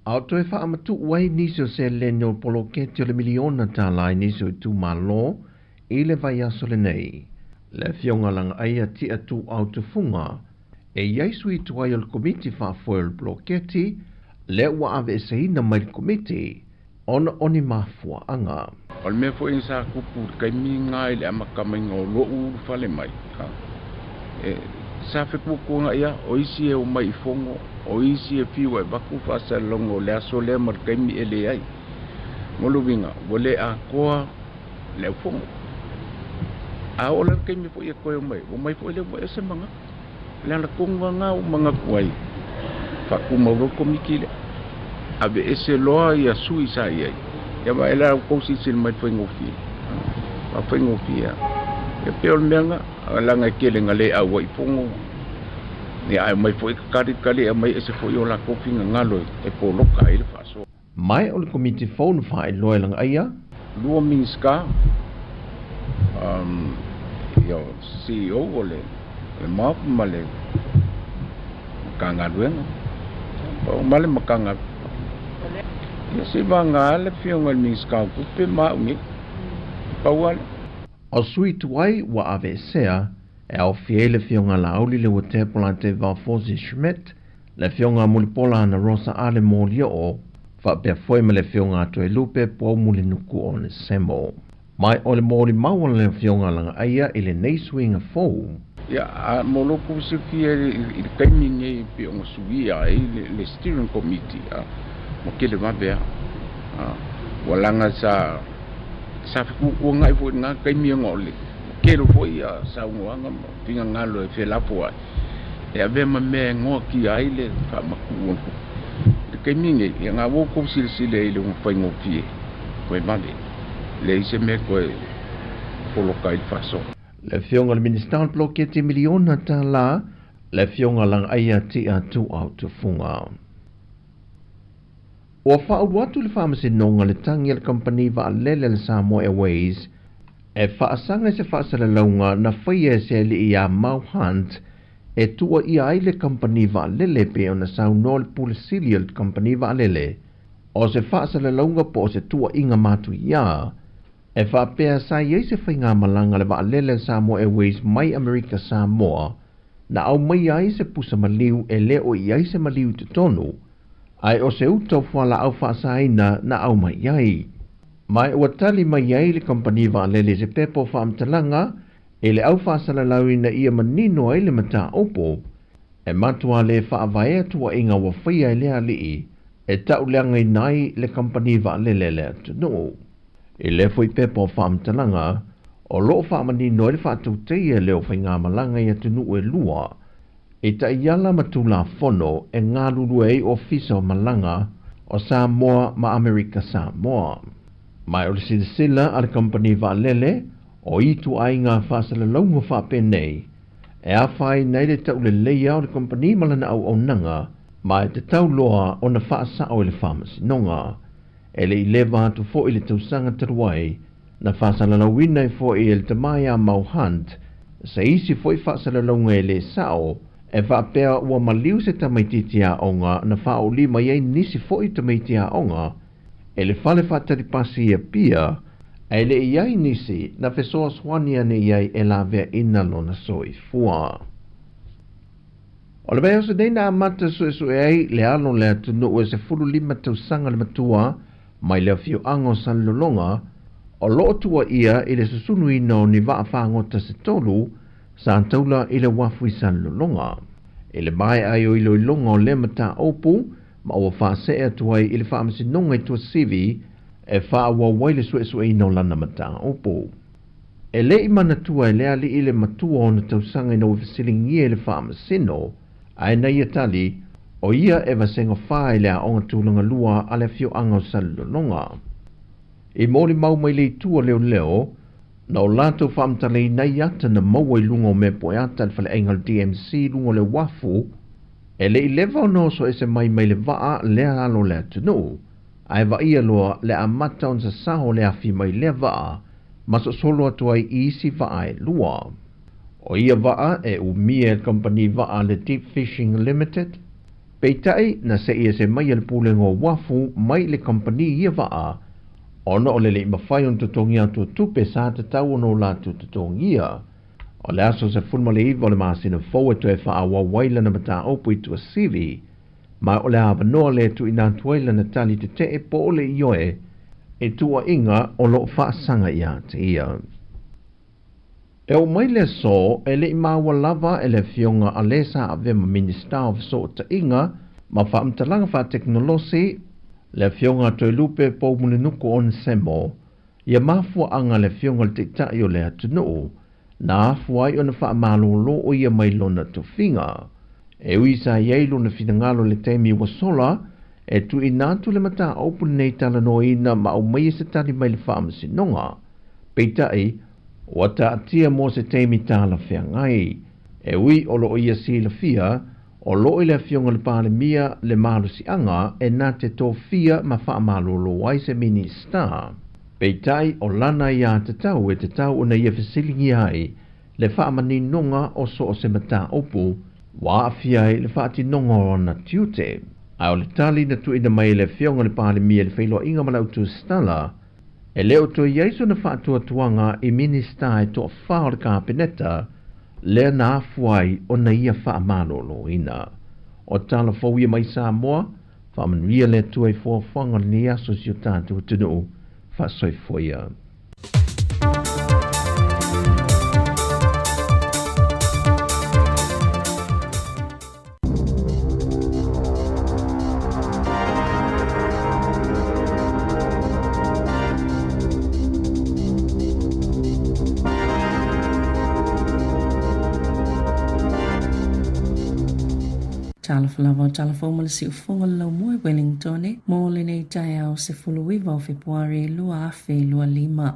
A o toe faamatuu ai nisi o seleni o le poloketi o le miliona tala i nisi o itumalo i le vaiaso lenei. Le Afioga Lagaaia Tia Tuuau Tufuga, e i ai sui tuai o le Komiti Faafoe o le Poloketi, lea ua aveeseina mai le Komiti ona o ni mafuaaga. O le mea foi sa kupu i le taimi lena i le amata maiga o lo'u ulufale mai, e, sa fekuakuaga ia, o isi e omai i fono, o isi e fiu e avatu faasalalauga o le aso lea ma le taimi e leai. Mo le uiga, ua le atoa le aufono. A oo la i le taimi foi e toe omai, omai foi lea ua ese manatu. O le ala tonu lava lena ua ou manatu ai, faatumau loa le Komiti lea. Aveese loa ia sui sa i ai, ia vaai la ua outou silasila mai i le faigofie. A faigofie lava. Ia pei o le mea lena, leaga e tele ina le auai i fono, ia ae omai foi tatali tali e aumai ese foi o latou finagalo e poloka ai le faasoa. Mai o le Komiti fou na faailoa e Lagaia. Lua Minisita, ia CEO o le MOF ma le Matagaluega, ma le Matagaluega. Ia se i vagana le Afioga i le Minisita o Tupe ma au nei, pau lava lea. O sui tuai ua aveesea, e aofia ai le Afioga Laauli Leuatea Polataivao Fosi Schmidt, le Afioga Mulipola Anarosa Ale Molioo, faapea foi ma le Afioga Toelupe Poumulinuku Onesemo. Mai o le molimau a le Afioga Lagaaia i lenei suiga fou. Ia, a mo lo outou silafia i le taimi lenei e pei ona suia ai le Steering Committee, a, ua tele vave lava. A, ua laga sa, sa fetuatuanai foi i lena taimi ona o le tele foi ia saunoaga ma finagalo e felafoai, e avea ma mea e noatia ai le faamatuu o le tupe. I le taimi lenei, ia na ua outou silasila i le faigofie toe vave, leai se mea toe poloka ai le faasoa. Le Afioga i le Minisita o le Poloketi Miliona Tala, le Afioga Lagaaia Tia Tuuau Tufuga. Ua faaulu atu i le Faamasinoga le tagi a le kamupani vaalele a le Samoa Airways e faasaga i se faasalalauga na faia e se alii ia Mau Hunt e tuuaia ai le kamupani vaalele pei ona saunoa le Pule Sili o le kamupani vaalele o se faasalalauga po o se tuuaiga matuia e faapea sa i ai se faigamalaga a le vaalele a le Samoa Airways mai Amerika Samoa na aumaia ai se pusa maliu e le o i ai se maliu i totonu ae o se uta o fualaau faasaina na aumai ai. Ma ua tali mai ai le kamupani vaalele i se pepa o faamatalaga i le au faasalalau ina ia manino ai le mataupu e matua le faavaea tuuaiga ua faia e le alii e tauleagaina ai le kamupani vaalele a le atunuu. I lea foi pepa o faamatalaga, o lo o faamanino ai le faatautaia lea o faigamalaga i atunuu e lua, i taiala ma Tulafono e galulue ai Ofisa o Malaga o Samoa ma Amerika Samoa. Ma o le silasila a le kamupani vaalele o i ituaiga faasalalauga faapenei e afaina ai le tauleleia o le kamupani ma lana auaunaga ma e tatau loa ona faasao i le Faamasinoga. E le i leva atu foi le tausaga talu ai na faasalalauina ai foi e le tama ia Mau Hunt se isi foi faasalalauga e le sao e faapea ua maliu se tamaitiiti aoga na faauli mai ai nisi foi tamaiti aoga e le fale faatalipasi i Apia ae le i ai nisi na fesoasoani ane i ai e laveaina lona soifua. O le vaiaso nei na amata suesue ai le alo o le atunuu e 15 tausaga le matua mai le afioaga o Salelologa o lo o tuuaia i le susunuina o ni vaa fagota se tolu sa taula i le uafu i Salelologa. I le maea ai o iloiloga o lea mataupu ma ua faasee atu ai i le Faamasinoga i Tuasivi e faaauau ai le suesueina o lana mataupu. E le i manatua e le alii le matua o ona tausaga ina ua fesiligia i le faamasino, ae na ia tali, o ia e vasega fa i le aoga tulaga lua a le afioaga o Salelologa. I molimau mai le itu a leoleo, na o latou faamatalaina ai ata na maua i luga o mea poeata a le faleaiga o le DMC i luga o le uafu, e le i leva ona oso ese mai mai le vaa lea alo o le atunuu, ae vaaia loa le amata ona sasaho le afi mai lea vaa ma sosolo atu ai i isi vaa e lua. O ia vaa e umia e le kamupani vaa a le Deep Fishing Limited, peitai na se'i ese mai e le Pulega o Uafu mai le kamupani ia vaa ona o le le i mafai ona totogia atu o tupe sa tatau ona o latou totogia. O le aso 19 o le masina fou e toe faaauau ai lana mataupu i Tuasivi, ma o le avanoa lea e tuuina atu ai lana tali tetee po o le ioe i tuuaiga o lo o faasaga ia te ia. E oo mai le aso, e le i maua lava e le Afioga a le sa avea ma Minisita o Fesootaiga ma Faamatalaga Faatekonolosi, le Afioga a Toelupe Poumulinuku Onesemo, ia mafuaaga a le Afioga i le Taitai o le atunuu Na afua ai ona faamalōlō ʻo ia mai lona tofiga. E ui sa i ai lona finagalo i le taimi ua sola, e tuuina atu le mataupu lenei talanoaina ma aumaia se tali mai le Faamasinoga. Peitai, ua taatia mo se taimi talafeagai. E ui o lo o ia silafia, o lo o i le Afioga i le Palemia le malosiaga e na te tofia ma faamalōlō ai se Minista. Peitai, o lana aiatatau e tatau ona ia fesiligia ai le faamaninoga o so o se mataupu ua aafia ai le faatinoga o ana tiute. Ae o le tali na tuuina mai e le Afioga i le Palemia i le feiloaiga ma le Autusitala, e le o toe i ai sona faatuatuaga i Minista e toafa o le Kapeneta lea na afua ai ona ia faamaloloina. O tala fou ia mai Samoa, faamanuia le Atua i foafoaga o lenei aso i si o tatou atunuu. Faasoifua ia. Talofa lava o Talafou ma le siufofoga o le laumua i Wellingtone mo lenei taeao 19 o Fepuari 2025.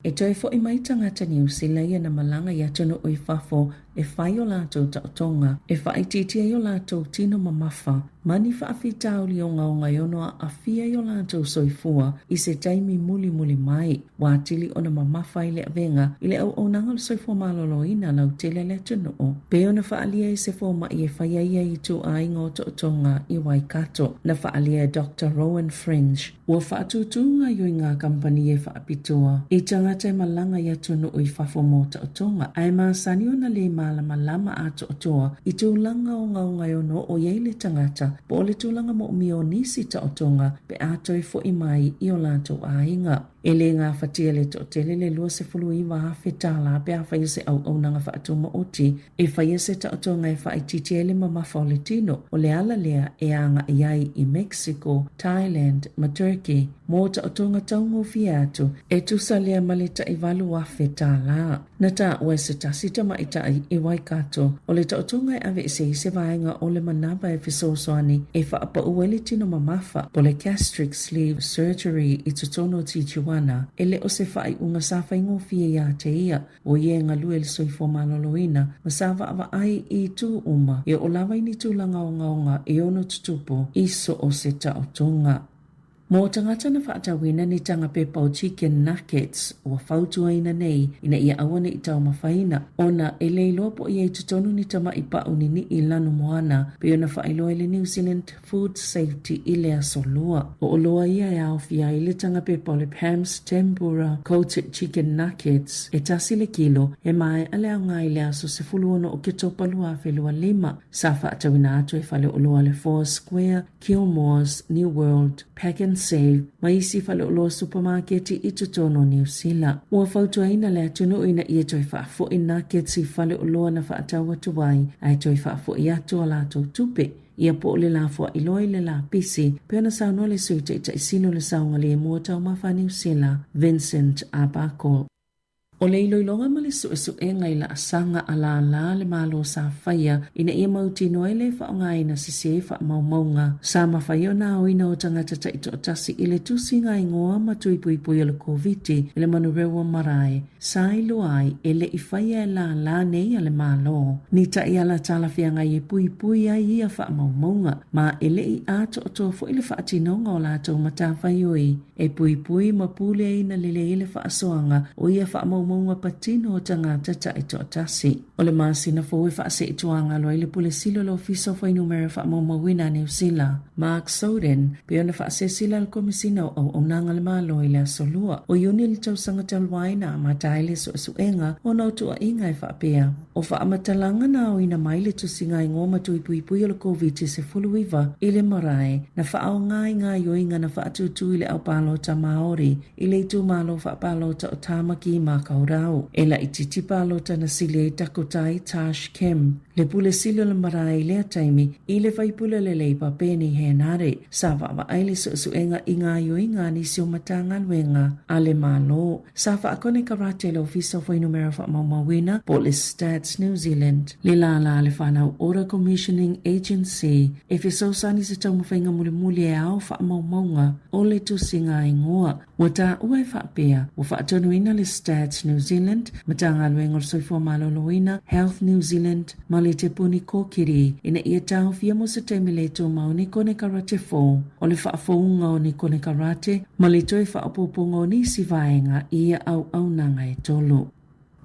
E toe fo'i mai tagata Niu Sila ia na malaga i atunuu i fafo e fai o latou taotoga, e faaitiitia ai o latou tino mamafa, ma ni faafitauli ogaoga e ono aafia ai o latou soifua i se taimi mulimuli mai. Ua atili ona mamafa ai le avega i le auaunaga o le soifua maloloina lautele a le atunuu, pei ona faaalia e se foma'i e faia ia ituaiga o taotoga i Waikato. Na faaalia e Doctor Rowan French, Ua faatūtū gaoioiga a kamupani e faapitoa i tagata e malaga i atunuu i fafo mō taotoga, ae masani ona lē malamalama atoatoa i tulaga ogaoga e ono oo i ai le tagata po o le tulaga moomia o nisi taotoga pe a toe fo'i mai i o latou aiga. E lē gafatia le toatele le $29,000 tālā pe a faia se auaunaga faatumaoti E faia se taotoga e faaitiitia ai le mamafa o le tino, o le ala lea e agai ai i Mexico, Thailand ma Turkey mō taotoga taugofie atu, e tusa lea ma le tai $8,000 tālā. Na taua e se tasi tamaitai i Waikato, o le taotoga e aveese ai se vaega o le manava e fesoasoani e faapau ai le tino mamafa, po o le gastric sleeve surgery i totonu o Tijuana, e le o se faaiuga sa faigofie iā te ia. ʻO ia e galue i le soifua maloloina ma sa vaavaai i itu uma e oo lava i ni tulaga ogaoga e ono tutupu i so o se taotoga. Mo tagata na faatauina ni taga pepa o chicken nuggets ua fautuaina nei ina ia aua ne i taumafaina ona e le iloa po o i ai totonu ni tamaʻi paʻu niniʻi lanu moana pei ona faailoa e le New Zealand Food Safety i le Aso Lua. O oloa ia e aofia ai le taga pepa o le Pam's Tempura Coated Chicken Nuggets e tasi le kilo e maea le aoga i le aso 16 Oketopa 2025. Sa faatauina atu e faleoloa le Four Square, Kilmores, New World, Pack and Save ma isi faleoloa supamaketi i totonu o Niu Sila. Ua fautuaina le atunuu ina ia toe faafo'i nuggets i faleoloa na faatau atu ai ae toe faafo'i atu a latou tupe. Ia po o le lafoa'i loa i le lapisi, pei ona saunoa le Sui Taitai Sili o le Saogalemu o Taumafa a Niu Sila, Vincent Arbuckle. O le iloiloga ma le suesuega i laasaga a lālā le Malo sa faia ina ia mautinoa ai le faaaogaina sesē faamaumauga sa mafai ona aoina o tagata taitoatasi i le tusiga igoa ma tui puipui o le Koviti i le Manurewa Marae sa iloa ai e le i faia e lālā nei a le Malo ni taiala talafeagai e puipui ai ia faamaumauga, ma e le i atoatoa foi le faatinoga o latou matafaioi e puipui ma puleaina lelei ai le faasoaga o ia faamaumauga patino o tagata taitoatasi. O le masina fou e faaseetuagalo ai le Pule Sili o le Ofisa o Fuainumera Faamaumauina a Niu Sila, Mark Soden, pei ona faasesila le Komesina o Auaunaga a le Malo i le Aso Lua o Iuni le tausaga talu ai na amata ai le suesuega ona o tuuaiga e faapea, o faamatalaga na aoina mai le tusiga igoa ma tui puipui o le Koviti-19 i le marae na faaaoga i gaoioiga na faatūtū i le au palota Māori i le itumalo faapalota o Tāmaki Makaurau. E laitiiti palota na sili ai Takutai Tash Kim. Le Pule Sili o le Marae i lea taimi, i le faipule o le Labour Peeni Henare, sa vaavaai le suesuega i gaoioiga a nisi o Matagaluega a le Malo. Sa faakonekarate e le Ofisa o Fuainumera Faamaumauina po o le Stats New Zealand le lālā a le Whānau Ora Commissioning Agency e fesoasoani i se taumafaiga mulimuli e ao faamaumauga o le tusiga ingoa. Ua taua e faapea, ua faatonuina le Stats New Zealand, Matagaluega o le Soifua Maloloina, Health New Zealand, ma le Te Puni Kōkiri ina ia taofia mo se taimi le tumau ni konekarate fou o le faafouga o ni konekarate ma le toe faaopoopoga o nisi vaega i ia auaunaga e tolu.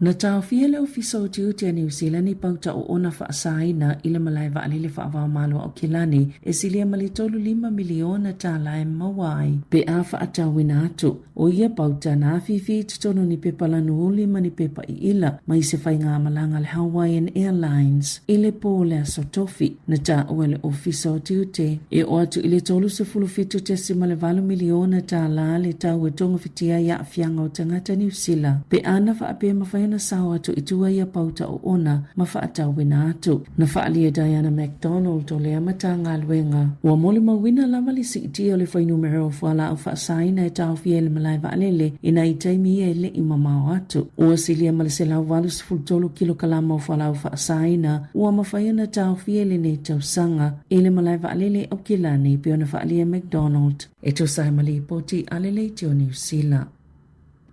Na taofia le Ofisa o Tiute a Niu Silani i pauta oona faasaina i le malae vaalele faava-o-Malo Aukilani e silia ma le 35 miliona tālā e maua ai pe a faatauina atu. ʻO ia pauta na afifi i totonu ni pepa lanu uli ma ni pepa ʻiʻila mai se faigamalaga a le Hawaiian Airlines i le pō o le Aso Tofi. Na taua e le Ofisa o Tiute e oo atu i le $37.8 miliona tālā le tau e togafitia ai aafiaga o tagata Niu Sila pe a na faapea e mafai ona sao atu i tua ia pauta oona ma faatauina atu. Na faaalia e Diana McDonald o lea Matagaluega ua molimauina lava le siitia o le fuainumera o fualaau faasaina e taofia i le malae vaalele i nai taimi ia e le i mamao atu. Ua silia ma le 183 kilokalama o fualaau faasaina ua mafai ona taofia i lenei tausaga i le malae vaalele i Aukilani, pei ona faaalia e McDonald e tusa ai ma lipoti a le Leitio Niu Sila.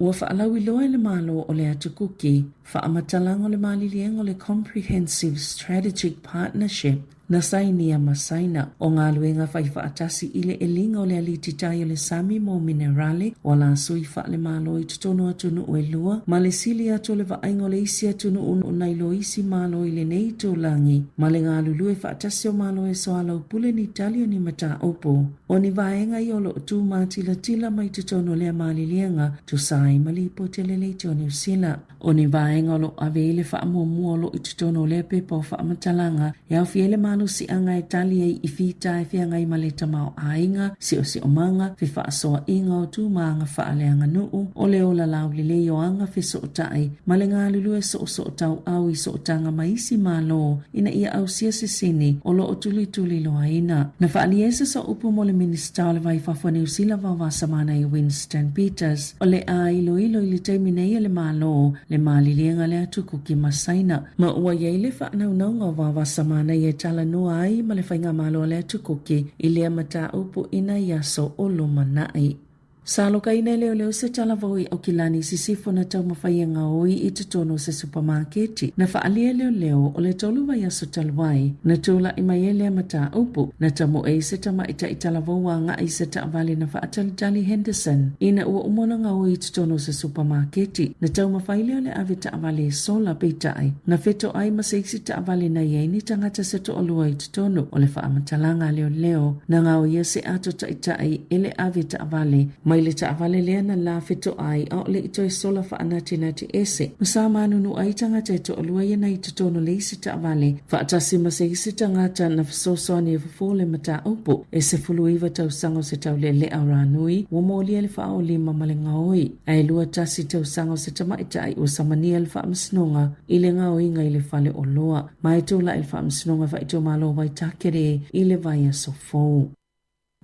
Ua faalauiloa e le Malo o le Atu Kuki faamatalaga o le maliliega o le Comprehensive Strategic Partnership na sainia ma Saina, o galuega faifaatasi i le eliga o le alititai o le sami mo minerale o alasui faalemalo i totonu o atunuu e lua, ma le sili atu o le vaaiga o le isi atunuu nai lo isi Malo i lenei itulagi, ma le galulue faatasi o Malo e soalaupule ni tali o ni mataupu. ʻO ni vaega ia o lo o tū mātilatila mai totonu o lea maliliega, tusa ai ma lipoti a le Leitio o Niu Sila. ʻO ni vaega o lo o ave i ai le faamuamua o lo o i totonu o lea pepa o faamatalaga e aofia ai le malosiaga e tali ai i fita e feagai ma le tamaoaiga, siosiomaga, fefaasoaʻiga o tūmāga faaleaganuu, o le ola laulelei o aga fesootai, ma le galulue soosoo tauau i sootaga ma isi Malo ina ia ausia se sini o lo o tulituliloaina. Na faaalia ai se soaupu mo le Minisita o le Vai Fafo a Niu Sila Vaovasamana i Winston Peters, o le a iloilo i le taimi nei e le Malo le maliliega le atu Kuki ma Saina, ma ua i ai le faanaunauga o Vaovasamana ia e talanoa ai ma le Faigamalo a le atu Kuki i lea mataupu ina i aso o lumanai. Sa alokaina e leoleo se talavou i Aukilani i sisifo na taumafai e gaoi i totonu o se supamaketi. Na faaalia e leoleo o le tolu vaiaso talu ai, na tulai mai ai lea mataupu, na tamoe ai se tamaitai talavou agai i se taavale na faatalitali Henderson ina ua uma ona gaoi i totonu o se supamaketi. Na taumafai lea o le ave taavale e sola, peitai, na fetoai ma se isi taavale na i ai ni tagata se toalua i totonu o le faamatalaga a leoleo. Na gaoia se ato taitai e le ave taavale mai le taavale lea na la fetoai a o le i toe sola faanatinati ese. Ma sa manunu ai tagata e toalua ia na i totonu o le isi taavale faatasi ma se isi tagata na fesoasoani e fofo le mataupu. E 19 tausaga o se taulealea o Ranui ua molia i le faaolima ma le gaoi, ae 21 tausaga o se tamaitai ua samania i le faamasinoga i le gaoiga i le fale oloa. Ma e tulai le Faamasinoga Faaitumalo o Waitakere i le vaiaso fou.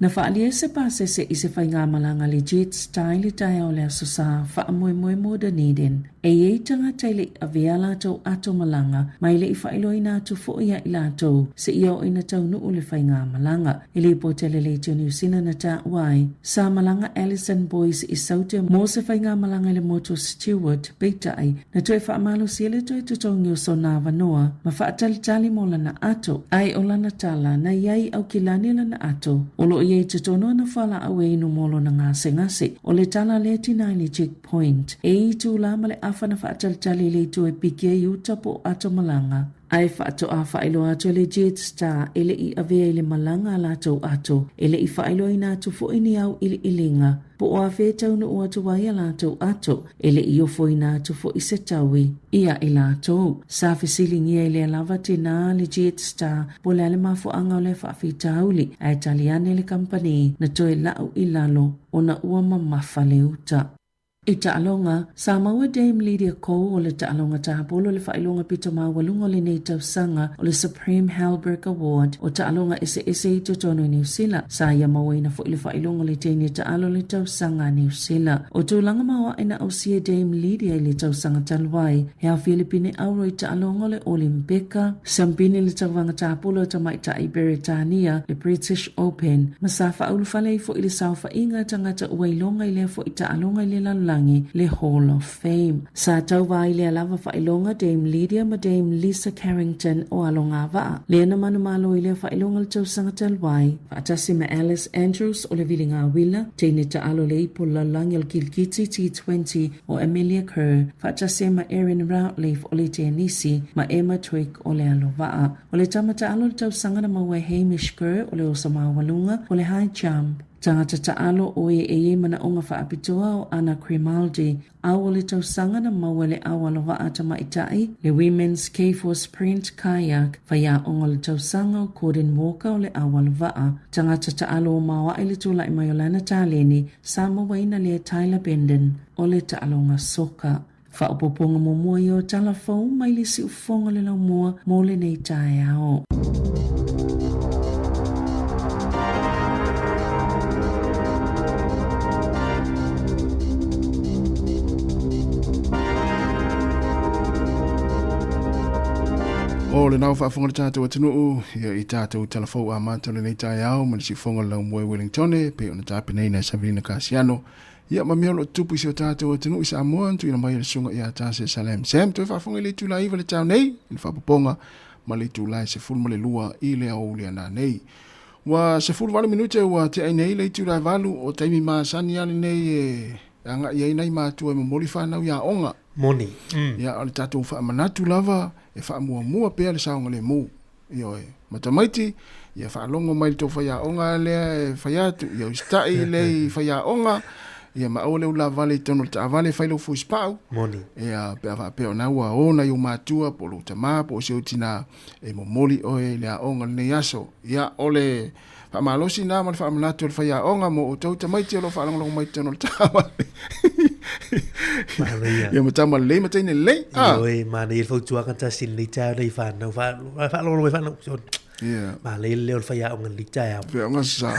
Na faaalia ai se pasese i se faigamalaga le Jetstar i le taeao o le Aso Sa faamoemoe mo Dunedin. E i ai tagata e le i avea a latou ato malaga ma e le i faailoaina atu foi ia i latou seia oo ina taunuu le faigamalaga. E lipoti a le Leitio Niu Sila na taua ai, sa malaga Alison Boyce i Saute mo se faigamalaga i le motu o Stewart, Peitai, na toe faamalosia le toe totogi o sona avanoa ma faatalitali mo lana ato, ae o lana tala, na i ai i Aukilani lana ato, o lo o i ai i totonu ana fualaau e inu mo lona gasegase. O le tala lea tina i le check point, e itulā ma le afa na faatalitali i le itu e piki ai uta po o ato malaga, ae faatoa faailoa atu e le Jetstar e le i avea i le malaga a latou ato, e le i faailoaina atu foi ni auiliiliga po o afea e taunuu atu ai a latou ato, e le i ofoina atu foi se taui ia i latou. Sa fesiligia i lea lava tinā le Jetstar po o le a le mafuaaga o lea faafitauli, ae tali ane le kamupani na toe lau i lalo ona ua mamafa le uta. I taaloga, sa maua Dame Lydia Ko o le taaloga tapolo le faailoga pito maualuga o lenei tausaga o le Supreme Halberg Award o taaloga eseese i totonu i Niu Sila. Sa ia mauaina foi le faailoga o le teine taalo o le tausaga a Niu Sila. O tulaga maoae na ausia e Dame Lydia i le tausaga talu ai, he aofia le pine auro i taaloga o le Olimpeka, Siampini le tauvaga tapolo a tamaitai Beretania, le British Open, ma sa faaulufale ai foi i le saofaiga a tagata ua iloga i lea foi taaloga i le lalolagi, le Hall of Fame. Sa tauva ai lea lava faailoga Dame Lydia ma Dame Lisa Carrington o Alogavaa, lea na manumalo i lea faailoga le tausaga talu ai, faatasi ma Alice Andrews o le viliga uila, teine taalo le ipo lalolagi o le kilikiti T20 o Amelia Kerr, faatasi ai ma Erin Routliffe o le tenisi ma Emma Twigg o le alovaa. O le tama taalo o le tausaga na maua e Hamish Kerr o le oso maualuga o le high jump. Tagata taalo o e e i ai manaoga faapitoa o Anna Grimaldi, ao o le tausaga na maua e le ao alovaa tamaitai, le Women's K4 Sprint Kayak, faiaoga o le tausaga o Gordon Walker o le ao alovaa. Tagata taalo o maoae le tulai mai o lana taleni, sa mauaina lea Tyler Bendon o le taaloga soka. Faaopoopoga muamua ia o tala fou mai le siufofoga o le laumua mo lenei taeao. O lena ua faafofoga le tatou atunuu ia i tatou tala fou amata o lenei taeao ma le siufofoga o le laumua i Wellington e pei ona tapenaina e Savelina Kasiano Ia ma mea o lo o tutupu i si o tatou atunuu i Samoa na tuuina mai e le Susuga ia Tase Salem. Sam, toe faafofoga i le itula e 9 le taeao nei i le faapopoga ma le itula e 12 i le aoauli a nanei. Ua 18 minute ua tea ai nei le itula e 8 o taimi masani lava lenei e agai ai nai matua e momoli fanau i aoga. Moni. Ia, o le tatou faamanatu lava e faamuamua pea le saogalemu. Ioe. Ma tamaiti, ia faalogo mai i le tou faiaoga lea e fai atu, ia usitai le i faiaoga, ia ma aua le ulavale i totonu o le taavale e fai lou fuisipau. Moni. Ia, pe a faapea o na ua o nai ou matua, po o lou tama, po o si ou tina, e momoli oe i le aoga i lenei aso. Ia, o le faamalosi na ma le faamanatu o le faiaoga mo outou tamaiti o lo o faalogologo mai i totonu o le taavale. Manaia. Ia ma tama lelei ma teine lelei. Ah. Ioe, manaia le fautuaga tasi i lenei taeao nei whanau. Whaalogologo mai whanau. So, Yeah. Manaia le leo o le whaiaoga i lenei taeao. Whaiaoga sa.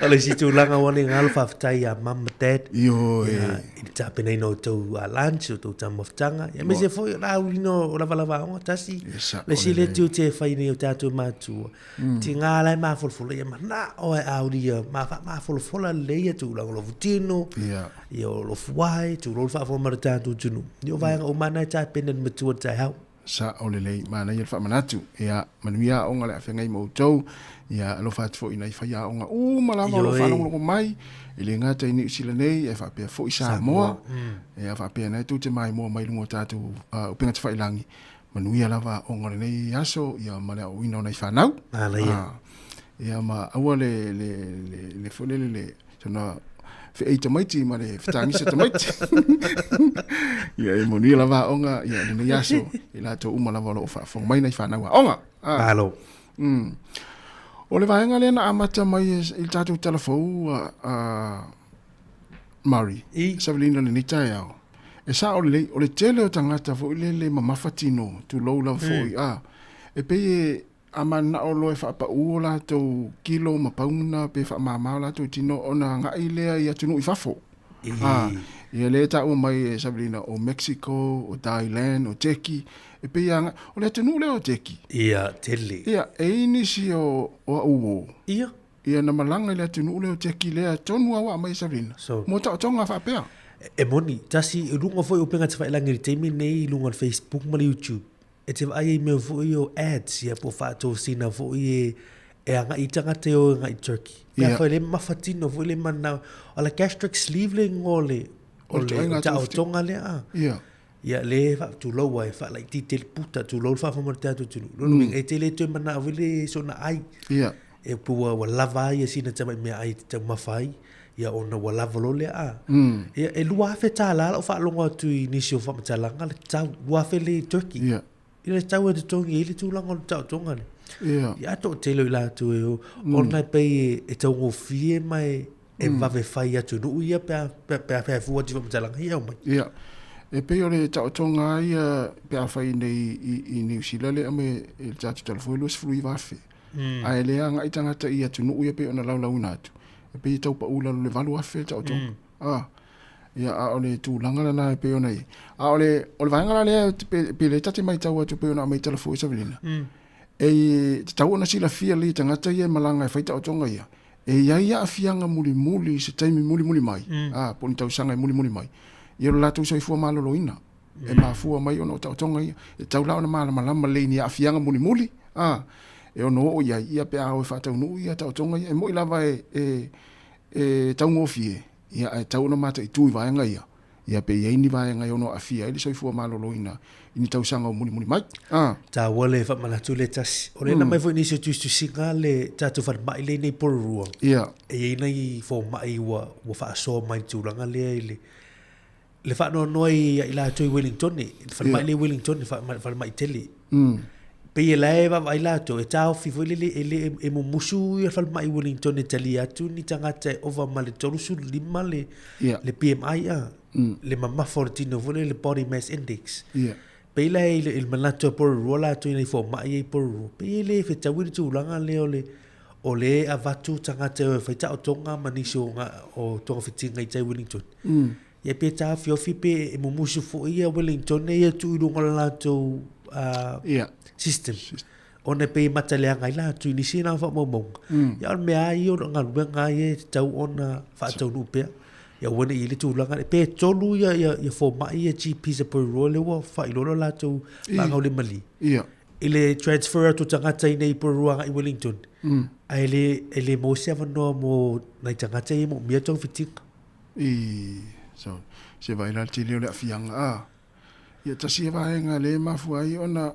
O le isi tulaga ua le ngalo whawhetai a mum ma dad. Ioe. Ia, i le tapenaina o tou lunch, o tou taumafataga. Ia, aemaise foi o le aulina o lavalava aoga tasi. Yes, Le isi lea tiute e fai nei o tatou matua. Tiga la e mafolafola ia manao e auli ia ma faamafolafola lelei ia tulaga o lou tino, ia o lou fuae, tulou le faafofoga mai o le tatou atunuu. Ia o vaega uma na e tapena e le matua i le taeao. Sao lelei, manaia le faamanatu. Ia, manuia aoga o le a feagai ma outou. Ia, alofa atu foi i nai faiaoga uma lava o lo o faalogologo mai, e le gata i Niu Sila nei, ae faapea foi Samoa. Ia, faapea na e tou te maimoa mai i luga o tatou upega tafailagi, Manuia lava aoga o lenei aso ia ma le aoaoina o nai fanau. Manaia. Ah, ia ma aua le le le le foi lele le sona feei tamaiti ma le fetagisa tamaiti. Ia e manuia lava aoga ia lenei aso i latou uma lava o lo o faafofoga mai nai fanau aoga. Ah. Malo. O le vaega lea na amata mai i le tatou tala fou a Murray, I. Savelina lenei taeao. E sao lelei, o le tele o tagata foi lele mamafa tino, tulou lava foi, a, e pei e, a mananao loa e faapau o latou kilo ma pauna pe faamama o latou tino ona agai lea i atunuu i fafo. I. A, ia lea e taua mai e Savelina o Mexico, o Thailand, o Turkey, e pei e agai, o le atunuu lea o Turkey. Ia, tele. Ia, e i ai nisi o, o au uo. Ia. Ia na malaga i le atunuu lea o Turkey lea tonu lava ua aumai e Savelina. So, Mo taotoga faapea. E moni, tasi, i luga foi o upega tafailagi i le taimi lenei i luga o le Facebook ma le YouTube, e te vaai ai i mea foi o ads, ia po o faatosina foi e, e agai i tagata e o e agai i Turkey. Pe a fai le mamafa tino foi le manao, o le gastric sleeve le igoa o le, o le taotoga lea. A. Ia. Ia, le faatulou ai, faalaitiiti le puta, tulou le faafofoga mai o le tatou atunuu. Lona uiga, e te le toe manao foi le sona ai. Ia. E pei ua lava ai sina tamai meaai e te taumafa ai, ia ona ua lava loa lea a. Ia, e $2,000 lau faalogo atu i nisi o faamatalaga le tau, 2,000 le Turkey. Ia. I le tau e totogi ai le tulaga o le taotoga lea. Ia. Ia, toatele o i latou e o, ona e pei e taugofie ma e. E vave fai atunuu ia pe a, pe, pe a pe a fua atu i faamatalaga ia e aumai. Ia. E pei o le taotoga lava ia pe a fai nei i, i Niu Sila le aumai e le tatou tala foi 29,000. Ae le agai tagata i atunuu ia pei ona laulauina atu, e pei e tau pau i lalo i le 8,000 le taotoga. A, ia, a o le tulaga lena e pei ona i ai. A o le, o le vaega la lea pe, pe le ta te matau atu pei ona aumai tala fua i Savelina, e tatau ona silafia lelei e tagata ia e malaga e fai taotoga ia, e i ai aafiaga mulimuli i se taimi mulimuli mai, a, po o ni tausaga e mulimuli mai, ia lo latou soifua maloloina. E mafua mai ona o taotoga ia. E tatau la ona malamalama lelei i ni aafiaga mulimuli, a, e ono oo i ai, ia pe a o e faataunuu ia taotoga ia. E moni lava e, e, e taugofie, ia ae tatau ona mataitu i vaega ia, ia pe i ai ni vaega e ono aafia ai le soifua maloloina i ni tausaga o mulimuli mai. A. Taua le faamanatu lea tasi. O lea na aumai foi nisi o tusitusiga le tatou falemai lea i nei Porirua. Ia. E i ai nai fomai ua ua faasoa mai i le tulaga lea i le le faanoanoa ia i latou i Wellington, le falemai lea i Wellington, le falemai tele. Pei e la e vaavaai latou, e taofi foi lele, e le e mumusu ia falemai i Wellington e talia atu ni tagata e ova ma le 35 le, yeah. le BMI a, le mamafa o le tino foi lele, le body mass index. Yeah. Pei la i le, i le manatu a Porirua latou i nai fomai ia i Porirua, pei e le fetaui le tulaga lea o le, o le avatu tagata e o e fai taotoga ma nisi o, o togafitiga i tai Wellington. Ia pe taofiofi pe e mumusu foi ia Wellington e ia tuu i luga o le latou uh, yeah. system. Ona e pei e mataleaga ai latou i nisi na faamaumauga. Ia o le mea lava ia o le galuega lava ia e tatau ona faataunuu pea. Ia aua ne i i ai le tulaga lea. Pe tolu ia, ia, ia fomai ia GPs a Porirua lea ua faailoa lo latou faagaulemalie. Ia. I le transfer atu o tagata i nei Porirua agai i Wellington. Ae le, e le maua se avanoa mo nai tagata ia e moomia togafitiga. I, so, se vaai la le tele o le aafiaga, a. Ia tasi ia vaega lea e mafua ai ona,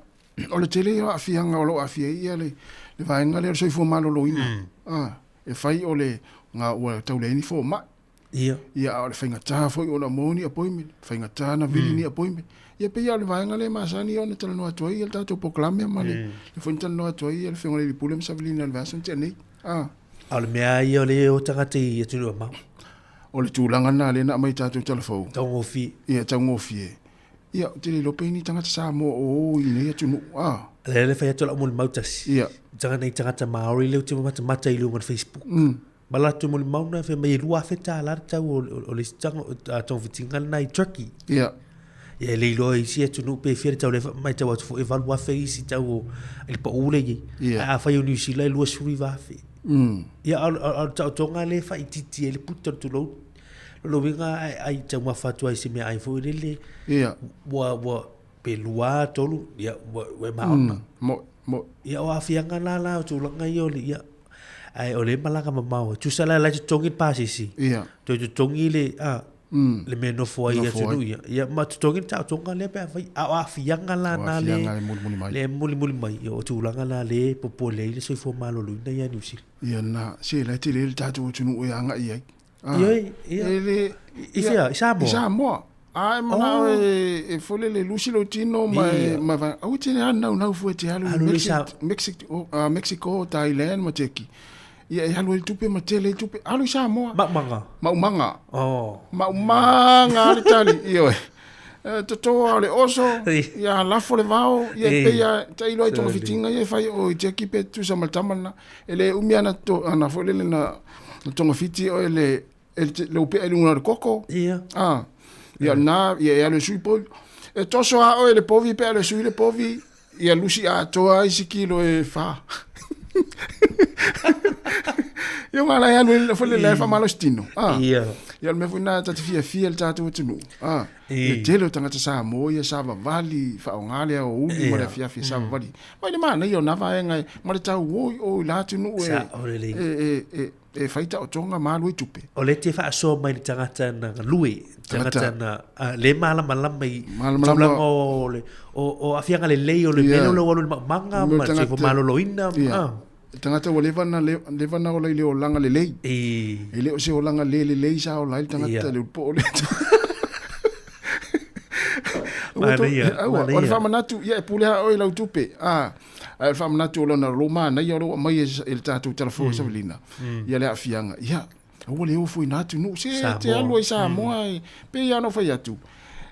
o le tele ia o aafiaga o lo o aafia ai ia le, le vaega lea o le soifua maloloina. A, e fai o le, ga ua tau leai ni fomai. Ia. Ia, a o le faigata foi ona maua ni appointment, faigata ona vili ni appointment. Ia pei lava o le vaega lea e masani ona talanoa atu ai ia le tatou polokalame ma le, le foi na talanoa atu ai ia le Afioga i le Alii Pule ma Savelina i le vaiaso na tea nei. A. A o le mea lava ia o lea e o tagata i atunuu mamao. O le tulaga lena lea na aumai i tatou talafou. Taugofie. Ia, taugofie. Ia, ou te le iloa pe i ni tagata Samoa o o i nei atunuu, a. O lea e fai atu lau molimau tasi. Ia. Tagata nei tagata Māori lea ou te matamata i luga o le Facebook. Ma latou molimau na fai mai e $2,000 le tau o le isi togafitiga lena i Turkey. Ia. Ia e le iloa i isi atunuu pe fia le tau lea matau atu foi e 8,000 isi tau o i le pau lea i ai. Ia. Ae afai o Niu Sila e 29,000. Ia a o le taotoga lea e faaitiitia ai le puta tulou. O lona uiga ai taumafa atu ai i se meaai foi lele. Ia. Ua pe lua, tolu, ia ua e maona. Mo, mo. Ia o aafiaga la la o tulaga ia o le, ia, ae o lea e malaga mamao. Tusa la la e totogi le pasese. Ia. Toe totogi le, a, le mea e nofo ai i atunuu ia. Ia ma totogi le taotoga lea pe afai. A o aafiaga la na le, e mulimuli mai. Le e mulimuli mai. Ia o tulaga la le e popole ai le soifua maloloina ia Niu Sila. Ia na, se la e tele le tatou atunuu e agai i ai. Ah, Ioe, ia. E le, I fea, i Samoa? I Samoa. A e manao oh. e, e fole le lusi lou tino ma e, ma vai, au te a nau nau fue te alu i Mexico, Mexico, uh, Mexico, Thailand ma Turkey. Ia e alu e tupe ma tele i tupe, alu i Samoa. Maumanga. Maumanga. Oh. Maumanga le tali, ioe. Totoa o le oso, ia lafo le vao, ia e pei a tailo ai togafitiga ia e fai o i Turkey pe tusa ma le tama lena. E le umi ana to, ana foi lele na, na togafiti oe le, e le upea i luga o le koko. Ia. Ah. Ia na, ia e alu e sui povi. E toso a oe le povi pe alu e sui le povi, ia lusi atoa ai si kilo e wha. Ia ngā lai alu e foi le lai whamalo tino. Ah. Ia. Ia le mea foi nā ta te fiafia le tātou atunuu. Ah. Le tele o tagata Samoa ia savavali, faaaoga le aoauli ma le afiafi e savavali. Mai le manaia o na vaega e, ma le tau o i o i la atunuu e, Sao lelei. e, e, e, e fai taotoga ma alu ai tupe. O lea te faasoa mai le tagata na galue, tagata na a, le malamalama i Malamalama. tulaga o le o, o aafiaga lelei o le Ia. mea lea o le alu i le maumaga Mea ma le tagata- soifua maloloina. Ia. Ah. Le tagata ua leva na le, leva na ola i le olaga lelei. E. E le o se olaga le lelei sa ola ai le tagata Ia. le ulupo o le Manaia, Aua, o le manaia. faamanatu, ia e pule lava oe i lau tupe. A, ae o le faamanatu o lona loma manaia o lea ua aumai e e le tatou tala fou e Savelina, ia le aafiaga. Ia, Aua le o foi i na atunuu. Se te alu ai Samoa, mm. pei lava ona ou fai atu,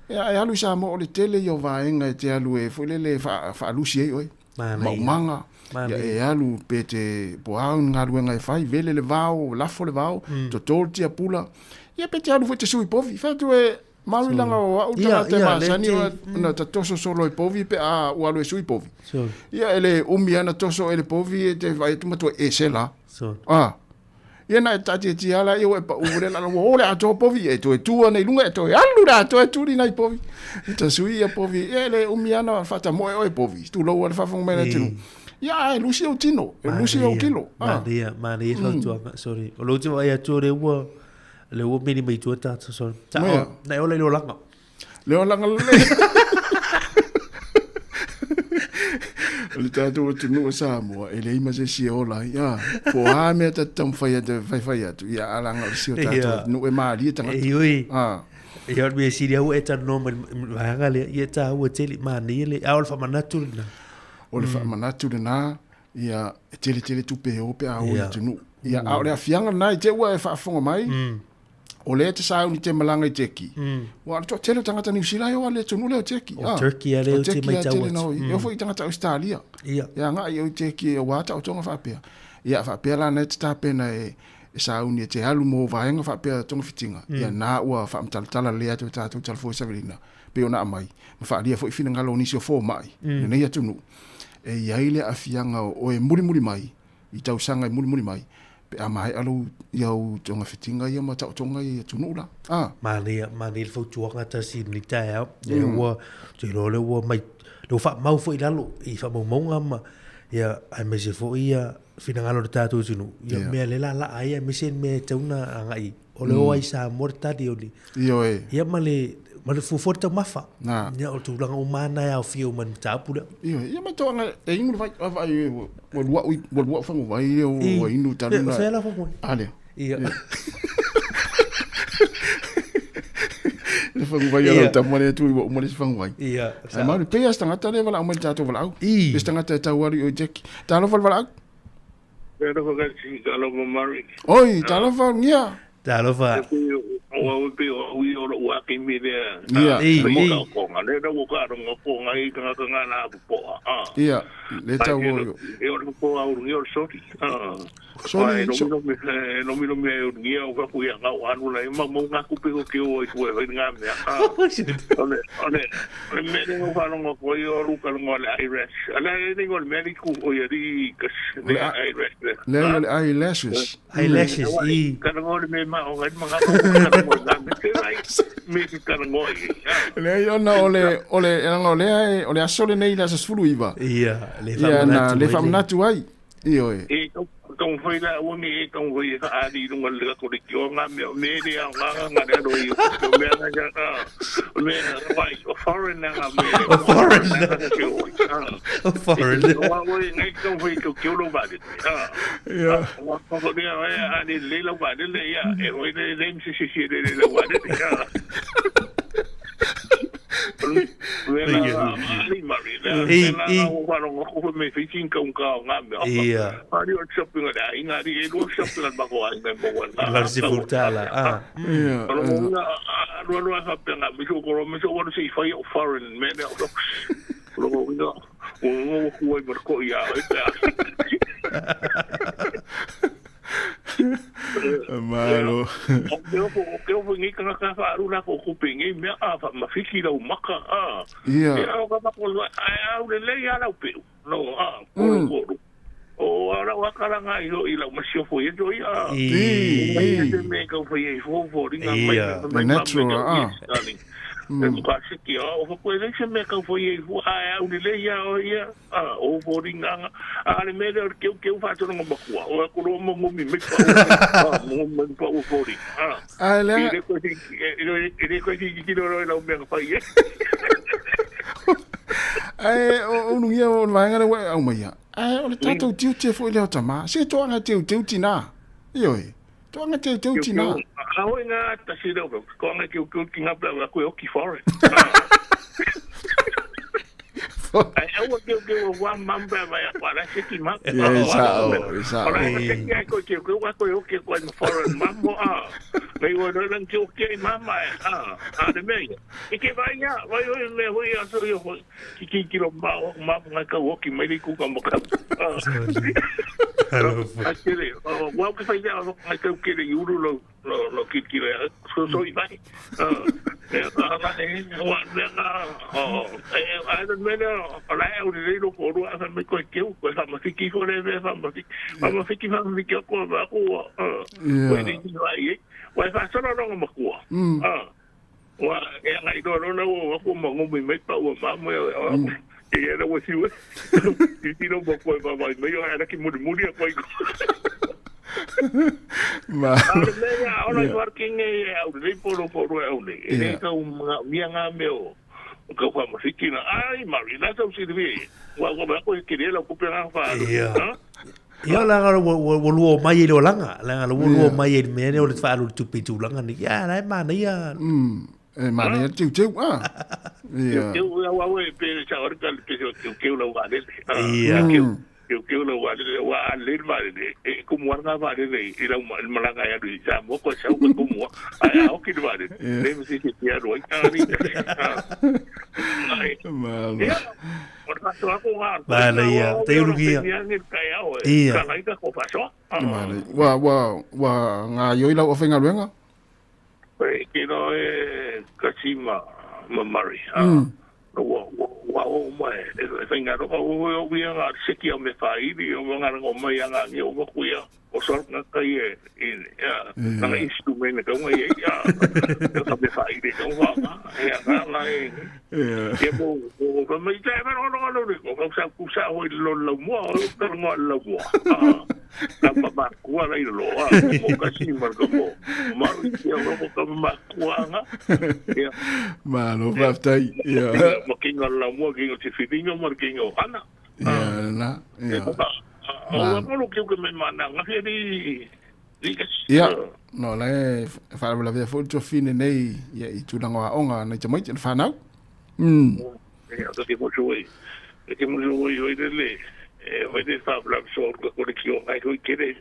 e alu i Samoa o le tele ia o vaega e te alu e foi lele e faalusi ai oe. Maumaga, ia e alu pe te po a ni galuega e fai, vele le vao, lafo le vao, mm. toto le tiapula. Ia pe te alu foi te sui povi. Fai atu e malu langa o au tagata e masani ona ta toso solo i povi pe a ua alu e sui povi. Ia e le umi ana toso e le povi e te vai atu matua e se la. Ah. Ia na e taatiatia la ia ua e pau le la ua o le atoa povi e toe tu ana i lunga e toe alu le atoa e tuli nai povi. E ta sui ia povi ia e le umi ana whatamoe oe povi. Tulou ale whawhangu mai le tinu. Ia e lusi au tino, e lusi au kilo. Manaia, manaia fautuaga, sorry. O lou te vaai atu o le ua, le ua meli mai tua tātou, sorry. Ta, na e ola i le olaga. Le olaga lelei. O le tatou atunuu o Samoa, e leai ma se isi e ola ai. A, po o a mea ta te taumafai atu e faifai atu, ia a leaga o le si o tatou atunuu e malie tagata. E ui. A. Ia o le mea sili lava ua e talanoa mai i le vaega lea, ia e taua tele, manaia le, a o le faamanatu lena. O le faamanatu lena, ia e tele tele tupe e o pe a o i atunuu. Ia, a o le aafiaga lena i te i ua e faafofoga mai, O lea te sauni te malaga i Teki. Ua le toatele o tagata Niu Sila e o ale atunuu lea o Teki. O Turkey a lea o te maitau atu. E o foi tagata Australia. Ia. E agai o i Teki e ua taotoga faapea. Ia faapea la nei te tapena e e sauni e te alu mo vaega faapea togafitiga. Ia na ua faamatalatala lelei atu e tatou tala foi savalina pei ona aumai ma faaalia foi finagalo o nisi o fomai i lenei atunuu. E i ai le aafiaga o oe mulimuli mai i tausaga e mulimuli mai, pe a maea lou ia ou togafitiga ia ma taotoga ia i atunuu la. A. Manaia, manaia le fautuaga tasi i lenei taeao. Lea ua, ou te iloa lea ua mai, lea ua faamau foi i lalo i faamaumauga ma, ia, aemaise foi ia finagalo o le tatou atunuu, ia mea lea la laa ai aemaise le mea e tatau ona agai i ai. O le o ai i Samoa le tali o le, Ioe. ia ma le, ma le fuafua le taumafa. Na. Ia o tulaga uma lava na e aofia uma i le mataupu lea. Ioe. Ia ma toaga e inu le vai, a vai ua lua'u ua lua'u faguvai ia ua inu talu na. Fea la faguvai? A lea. Ia. Le faguvai a lau tama lea tui ua uma le isi faguvai. Ia. Ai malu pei a se tagata lea e valaau mai i le tatou valaau. I. Se tagata e tau alu i o i Jackie. Talofa le valaau. Oi, talofa Nia. Talofa. Ia, ia, le tau o yo. Soli, so. Leai o le eyelashes. Eyelashes, i. Leai ona o le, o le, leaga o lea e, o le aso lenei le aso 19. Ia, le Ia, na le faamanatu ai. Ioe. E taumafai la aua ne i e taumafai e faaali i luga o le Katoriki o ngā mea, o mea e le aoga ngā mea roi, o mea ngā ngā, o mea wai, o foreign ngā mea. O foreign. O foreign. O wā oe, ngai taumafai e tau keo lau vaalele. Ia. O wā whako rea, e a le lei lau vaalele, ia, e hoi le lei mse se se le lau vaalele. Ia. Ia. Malo. O ke ofo, o ke ofo ngi kanga ka fa aru la ko kupe ngi mea a fa mafiki lau maka a. Ia. E au ka ko ai au le le ia lau pe. No a ko ko. O a lau akala nga i i lau masiofo i to ia. I. Te me ka fo i fo fo ringa mai. The natural a. E ka siki a o ko le se me ka fo i fo a au le le ia o ia. A, o foliga a le mea lea o le keukeu faatologa makua, o aku loa ma gomi mai pau, a, gomi mai pau o foliga, a. Ae lea. E le koe e le koe tilotilo loa i lau mea na fai ai. Ae o ulugia o le vaega lea ua e aumaia, ae o le tatou tiute foi lea o tama, se toaga teuteu tina. Ioe, toaga teuteu tina. A hoi ngā tasi leo, toaga teuteu tina pe au aku e oki foreign. Ai aua keu keu wa mam pe vai a kwa la seki ma. Ia, e sao, e sao. Ora e seki ai ko keu keu ko yo ke ko ma foreign mam mo a. Nei wa no lang keu ke mama e a. A de me. E ke vai ia, vai oi me hoi a so yo hoi. Ki ki ki lo ma o ma nga ka o ki mai ri ku ka mo ka. A kere, wa ke fai ia nga ka kere yuru lo lo lo ki ki le so so i vai. E a la e wa me nga o e a de me o la e o le lo ko ro a me ko ke ko fa ma fiki ko le fa ma fiki fa ma fiki fa ma fiki ko ma ko ko ni ni vai wa fa so lo ma ko. Wa e ngai do lo na wa ko ma ngumi mai pa wa ma mo e e na wa si wa ti ti no mo ko ma mai mai o ana ki muri muri a ko Ma le ya ona i working e au le polo polo au le e le ka um mia nga me o ka fa ma fiki na ai mari na tau si vi wa wa ba ko ke le la ko pe nga fa Ia. Ia la nga ua ua ua lua o mai e le olaga, leaga ua lua o mai e le mea lea o le whaalu le tupe i tulaga nei. Ia, la e manaia. E manaia le teuteu, a. Ia. Teuteu, au au e pe sa ora ka le pe teuteu la wa le. Ia. Teuteu la wa le wa a le va le e kumu ana va le i la malanga ya lui sa mo ko sa ko kumu ai a oki va le. Le mi si ti a roi a ni. Malo. Ia. Manaia, te urukia. Ia. Manaia. Ua, ua, ua ngā ioi lau awhaingaluenga? E kino e Kasima ma Murray. Ua, ua, ua o mai, e whaingaroa o o ia ngā seki o me whairi, o ngā rango mai a ngā ngi o makuia. O so nga kai e i a nga instrument ka nga i a ka me fa i ka wa nga e nga nga e e mo o ka mai te ma no no no ko ka sa ku sa ho lo lo mo o ka mo lo mo ka ma ma ku ala i lo a mo ka si ma ka mo ma i o ko ka ma ku nga ia Ma lo faafetai ia ma kinga la mo kinga te whiringa ma kinga ana Ia na ia Ia, no la e faalavelavea foi le tuafine nei ia i tulaga o aoga nai tamaiti le fanau. Ia, ka te motu oi. Ka te motu oi oi lele. E oi le faalavelavea ko le kio ngai hoi kere.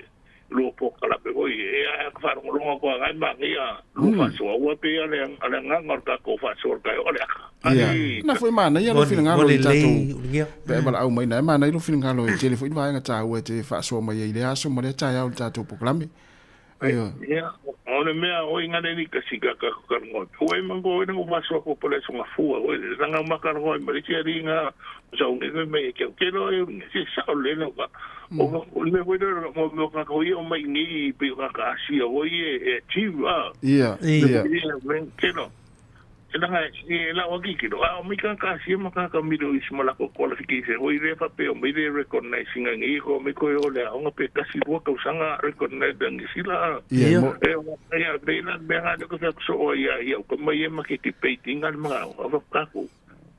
Lua pōkalape hoi, e a ka whaarongoronga ko a ngai māngi a lua whaasoa. Ua pe a le a le nganga o tākou whaasoa kai o le aka. Ia, na foi manaia lo finagalo i tātou pe e valaau mai na e manaia lo finagalo e tele foi ni vaega tāua e te faasoa mai ai i lea aso ma lea taeao i le tātou polokalame. Ia. Ia, o le mea oi ngare ni kasi ka ka ka ngoi. Ua e mango oi nango whaasoa ko pole songa fua oi le ranga maka ngoi ma le tia ringa sa unge me me ke ke lo e se sa o le no ka. O o le mea foi lea mo mo ka ko ia o mai nei i pe ka ka asia o ia e achieve a. Ia, ia. Ia, me ke no. E nanga e la o ki ki no. A o mai ka ka asia ma ka ka Middle East ma la ko qualification o i le fa pe o mai le recognizing a ngi ko mai ko o le aonga pe kasi rua kausanga recognize ngi sila. Ia, mo. E o ia pe la me nga ko fa so o ia ia ko mai e ma ke te pe tinga ma o ka ko.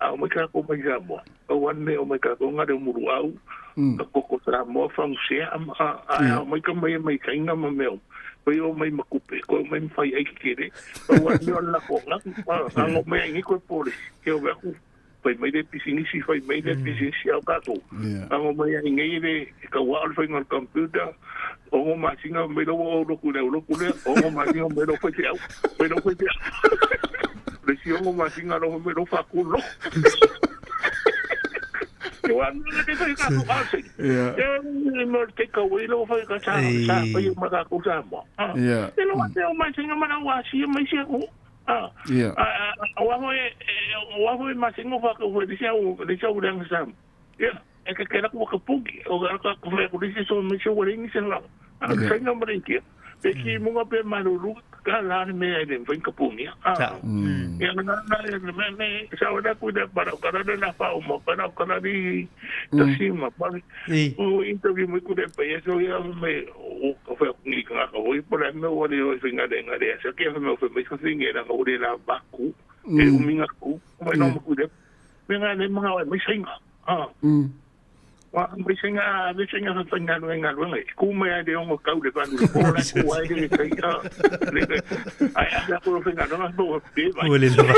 A o mai kākou mai Samoa, pau ane mea o mai kākou ngā reo muru au, ka koko Samoa, whangusea, a, a, a, a mai ka mai e mai kainga ma mea o, koe o mai makupe, koe o mai mwhai ai kikere, pau ane mea o lako, nga, a, a ngo mai ai ngi koe pōresi, ke o aku, whai mai le pisinisi, whai mai le pisinisi au kākou. A ngo mai ai ngi le, ka wā o le whainga o le computer, o ngo masinga mai lo o roku lea, o roku lea, o ngo masinga mai lo whai te au, mai lo whai te au. Le si o ngo masinga lo mai lo whaku lo. Te wā nuna te whai kākou ase. E mo te ka wei lo whai ka sa, sa, whai o maka ko sa mo. E lo te o masinga mana wā si mai si aku. A wā hoi, wā hoi masinga whaka whai, le si au, le si au reanga sa. Ia, e ka kera ku wakapuki, o ka ka ku whai ku so me so wale ni se la. A ka sainga mare kia. Pe ki munga pe maruru ka la ni me ai le whai kapungi. A. Ia na na na me me sa wala ku da para ka na na fa o mo para ka na ni ta sima pa. O interview mo ku de pa so ia me o ka whai ku ni ka ka hoi para me wale o whai ngare ngare sa ke me o me so singe na ka ure la baku. E uminga ku mai no mo ku de. Me nga le mga wai mai sainga. Ah. Wa mai sainga, mai sainga sa sainga no nga no ngai. Ku mai ai de ongo kau le panu le pola ku ai de kai a. Le ai a la ko sainga no no pe vai. Ua le lava.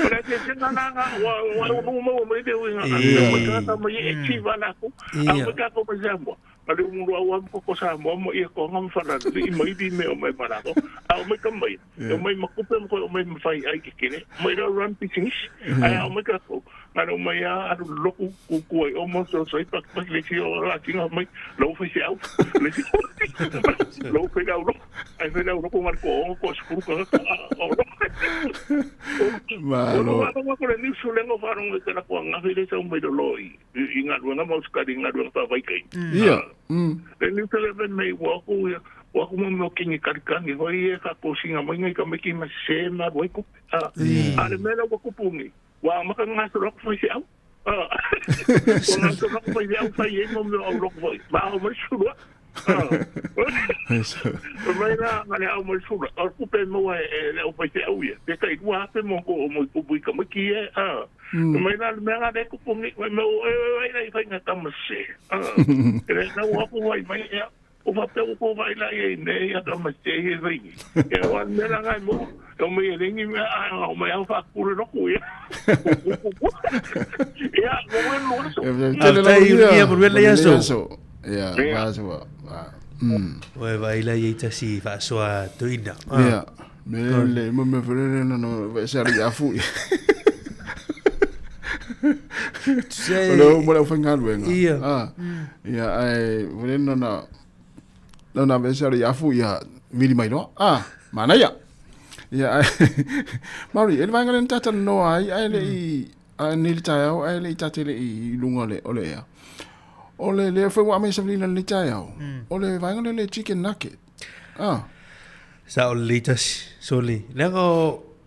Ora te se ngana wa wa no mo mo le uinga mo ka mo ye chi va la ku a mo ka ko mo sa mo a le mu wa wa ko ko sa mo mo ia ko ngam fa la i mai di me o mai para ko a o mai ka mai o mai ma kupe mo o mai ma fai ai ke kere mai ra run business ai o mai ka ko a o mai a alu loku ku ku ai o mo so so pa pa le si o la tinga mai lo fai se au le si lo fai au lo ai fai au lo ko mar ko o ko skuru ka o lo Malo. O lo ko le ni su lengo fa rongo te la ko nga fai le sa mai lo i i ngā ruanga mau skari ngā ruanga pa vai kai. Ia. Le ni su le mei wa ko ia wa ko mo kingi kari kangi hoi e ka ko singa mai ngai ka mai ki ma se ma roi ko. A a le mela wa ko pungi. Wa maka ngā su rok fai se au. Wa ngā su rok fai se au fai e mo mo au rok fai. Ma au mai su rua. Mai la nga le au mai sura. O kupe mo e le au fai se au ia. Te kai kua hape mo ko mo ko bui ka maki e. Mai la me nga le kupu ngi mai mo e e e fai nga tama se. E na wa ko wai mai e. O fa pe ko vai la e ne ia tama se e vai. E wa me la nga mo o mai e lengi me a o mai au fa kure no ku ia. Ia mo e no so. Tele la ia mo le ia so. Ia, vasoa. Oe vai la ia tasi faasoa toina. Ia. Me le mo me fere na no vai se ari afu. Se O mo le whenga luenga. Ia. Ah. Ia ai vere na na na na vai se ari afu ia vili mai no. Ah, mana ia. Ia ai. Mauri, ele vai ngalen tata no ai ai le i a ni le taeao ai le i tate le i lunga le o le ea. O le le foi wa mai sa vili le taeao. O le vaenga le le chicken nugget. Ah. Sa o le tasi so le. Leaga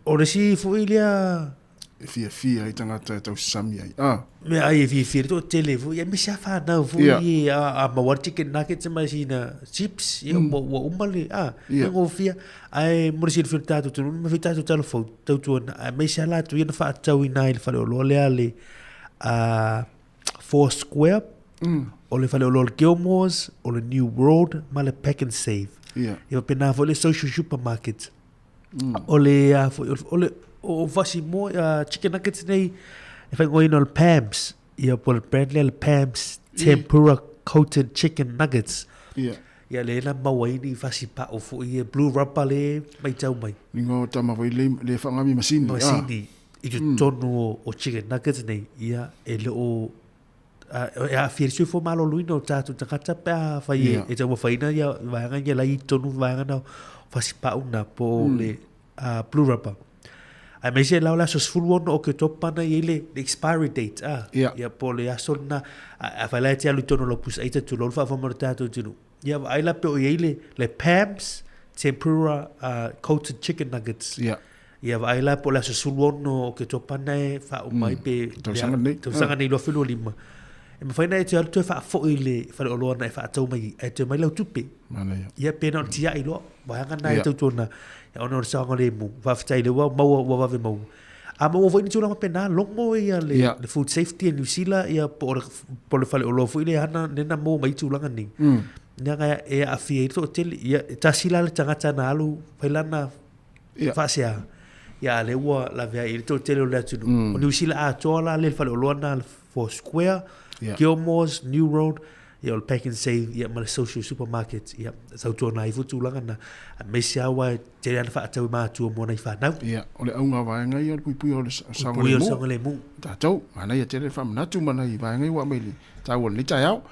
o le si foi lea E fiafia ai tagata e tausami ai. Ah. Mea ai e fiafia le toatele foi ia aemaise lava fanau foi Ia. e a maua le chicken nuggets ma sina chips ia ua ua uma le a Ia. e gofia ae mo le silafia o le tatou atunuu ma fai tatou tala fou tautuana aemaise lava latou ia na faatauina ai le faleoloa lea le a Four Square o le faleoloa o le Gilmores o le New World ma le Pack and Save Ia. ia faapena foi le Social Supermarket O le a foi o le o fasi mo chicken nuggets nei e whaingoina o le Pam's. Ia po le brand lea le Pam's Tempura Coated Chicken Nuggets. Ia. Ia le na maua ai ni fasi pao foi e blue rubber le mai tau mai. Ningo tama foi le le whangami masini. Masini. I totonu o chicken nuggets nei ia e le o e aafia i le soifua maloloina o tatou tagata pe afai e, e taumafaina ia vaega ia la i totonu vaega na o fasipau na po o le blue rubber. Aemaise la o le aso 16 o Oketopa na i ai le, le expiry date a. Ia. Ia po o le aso lena afai la e te alu i totonu o lau pusaita tulou le faafofoga mai o le tatou atunuu. Ia vaai la pe o i ai le, le Pam's Tempura Coated Chicken Nuggets. Ia. Ia vaai la po o le aso 16 o Oketopa na e faauma ai pe... Tausaga nei. Tausaga nei 2025. E mafai ona e toe alu toe faafoi i le faleoloa na e faatau mai ai, ae toe mai lau tupe. Manaia. Ia pe na o le tiai loa, vaega na e tautuana, ia ona o le saogalemu. Faafetai lea ua maua ua vave maua. A maua foi ni tulaga faapena, logo ia le, Ia. le Food Safety a New Zealand, ia po o le, po o le faleoloa foi lea e ana lea na maua mai ai tulaga nei. Leaga e aafia ai le toatele. Ia, e tasi la le tagata na alu fai lana Ia. faasea. Ia, a lea ua lavea i le toatele o le atunuu. O New Zealand atoa la le faleoloa na le Four Square, Ia. Gilmore's, New Road, ia o le Pack and Save, ia ma le Social Supermarket, ia tautuana ai foi tulaga na. Aemaise lava aua e tele ana faatau i matua mo nai fanau. Ia, o le auga vaega ia o le puipuia o le Puipuia o le saogalemu. saogalemu. Tatou, manaia tele le faamanatu ma nai vaega ia ua aumai i le taua o lenei taeao.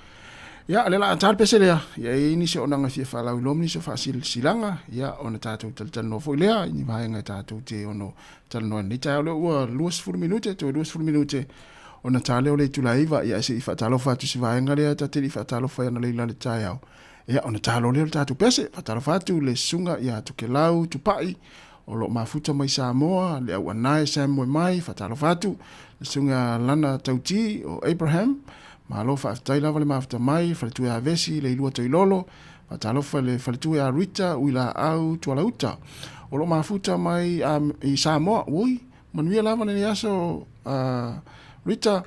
Ia, o lea o le a ta le pese lea, ia e i ai nisi o auaunaga e fia faalauiloa ma nisi o faasilasilaga, ia ona tatou talatalanoa foi lea i ni vaega e tatou te ono talanoa i lenei taeao lea ua 20 minute, toe 20 minute ona ta lea o le itula e 9, ia ae se i faatalofa atu i se vaega lea ta te le i faatalofa ai analeila i le taeao. Ia, ona ta loa lea o le tatou pese, faatalofa atu i le susuga ia Tokelau Tupai, o lo o mafuta mai Samoa, le auanae Sam Moemai, faatalofa atu, le susuga Lana Tauti o Abraham, malo faafetai lava le mafuta mai, faletua ia Vesi, Leilua Toilolo, faatalofa i le faletua ia Rita Uilaau Tualauta, o lo o mafuta mai i Samoa, ui, manuia lava lenei aso Rita.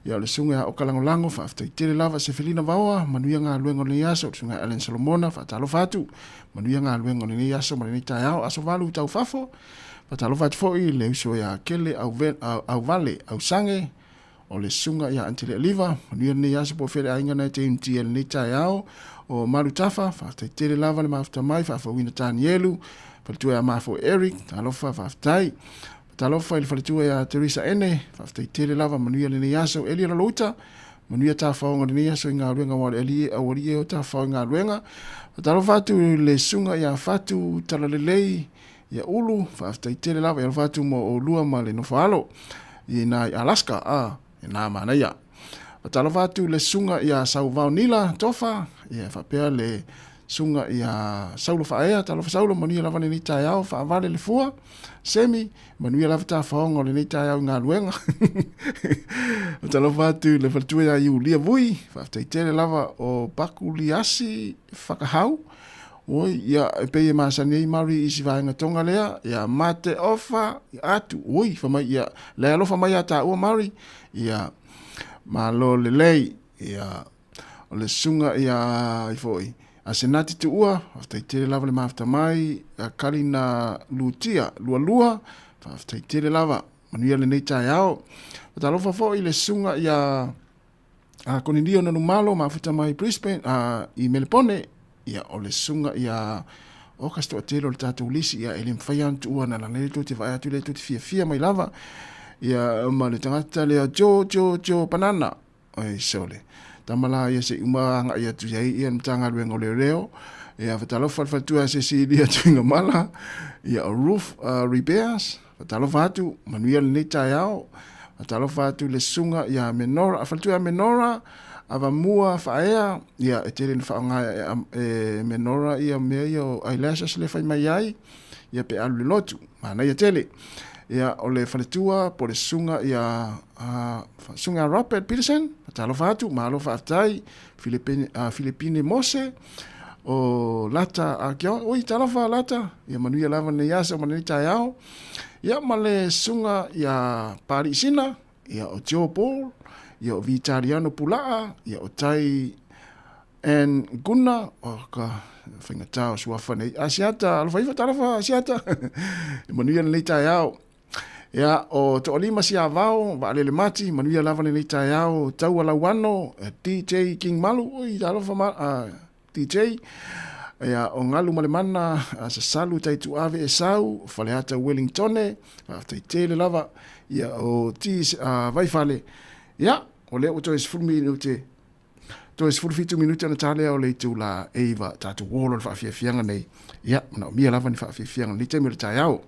Ia, o le susuga ia Oka Lagolago, faafetai tele lava Sefelina Vaoa, manuia galuega o lenei aso, o le susuga ia Allen Solomona, faatalofa atu, manuia galuega o lenei aso ma lenei taeao, aso 8 tau fafo. Faatalofa atu foi i le uso ia Kele Auvale Ausage, o le susuga ia Antele Aliva, manuia lenei aso po o fea le aiga na e te inutia i lenei taeao, o Malutafa, faafetai tele lava le mafuta mai, faafouina Tanielu, faletua ia Mafo Eric, talofa, faafetai. Talofa i le faletua ia Teresa Ene, faafetai tele lava, manuia lenei aso. Elia Laloita, manuia tafaoga lenei aso i galuega aua le alii, aualii e o tafao i galuega. Talofa atu i le susuga ia Fatu Talalelei, ia Ulu, faafetai tele lava, e alofa atu mo oulua ma le nofo alo i ina i Alaska, a, e nā manaia. Talofa atu i le susuga ia Sauvao Nila Tofa, ia faapea le susuga ia Saulo Faaea, talofa Saulo, manuia lava lenei taeao, faavale le fua, Semi, manuia lava tafaoga o lenei taeao i galuega. Talofa atu i le faletua ia Iulia Vui, faafetai tele lava o Pakuliasi Whakahau, Oi, ia, e pei e masani ai Mari i si vaega tonga lea, ia, mate ofa, ia, atu, oi, fa mai, ia, le alofa mai a tāua Mari, ia, malo lelei, ia, o le susuga ia, i foi, a Senati Tuua, faafetai tele lava le mafuta mai, a Kalina Lutia, lualua, faafetai tele lava, manuia lenei taeao. Talofa foi le susuga ia, a Konilio Nanumalo mafuta mai Brisbane a i Melepone ia o le susuga ia o ka toatele o le tatou lisi ia e le mafai lava ona tuua na lana le tou te vaai atu le tou te fiafia mai lava ia ma le tagata lea Jo Jo Jo Banana oi sole tama la ia se i uma agai atu i ai ia le Matagaluega o Leoleo ia fatalofa le faletua Cecilia Tuigamala ia o Ruth Ribeas Faatalofa atu, manuia lenei taeao. Faatalofa atu i le susuga ia Menora, faletua ia Menora, Avamua Faaea, ia e tele ina faaaoga e, e Menora ia mea ia o eyelashes le fai mai ai, ia pe alu i le lotu, manaia tele. Ia o le faletua po o le susuga ia susuga Robert Peterson, faatalofa atu, malo faafetai, Filipine, Filipine Mose, o Lata Akion, oi talofa Lata, ia manuia lava lenei aso ma lenei taeao. Ia ma le susuga ia Paliisina, ia o Joe Paul, ia o Vitaliano Pulaa, ia o Tai and Guna, o ka faigata o suafa nei. Asiata, alofa ifo talofa Asiata. Ia manuia lenei taeao. Ia, o Toalima Siavao, Vaalele Mati, manuia lava lenei taeao, Taua Lauano, DJ King Malu, oi, talofa ma, DJ, ia, o Galu Malemana, Sasalu Taituave Esau, Faleata Wellingtone, faafetai tele lava, ia, o T, Vaifale, ia, o lea ua toe 10 minute, toe 17 minute ona ta lea o le itula 9, tatou olo le faafiafiaga nei, ia, manaomia lava ni faafiafiaga lenei taimi o le taeao.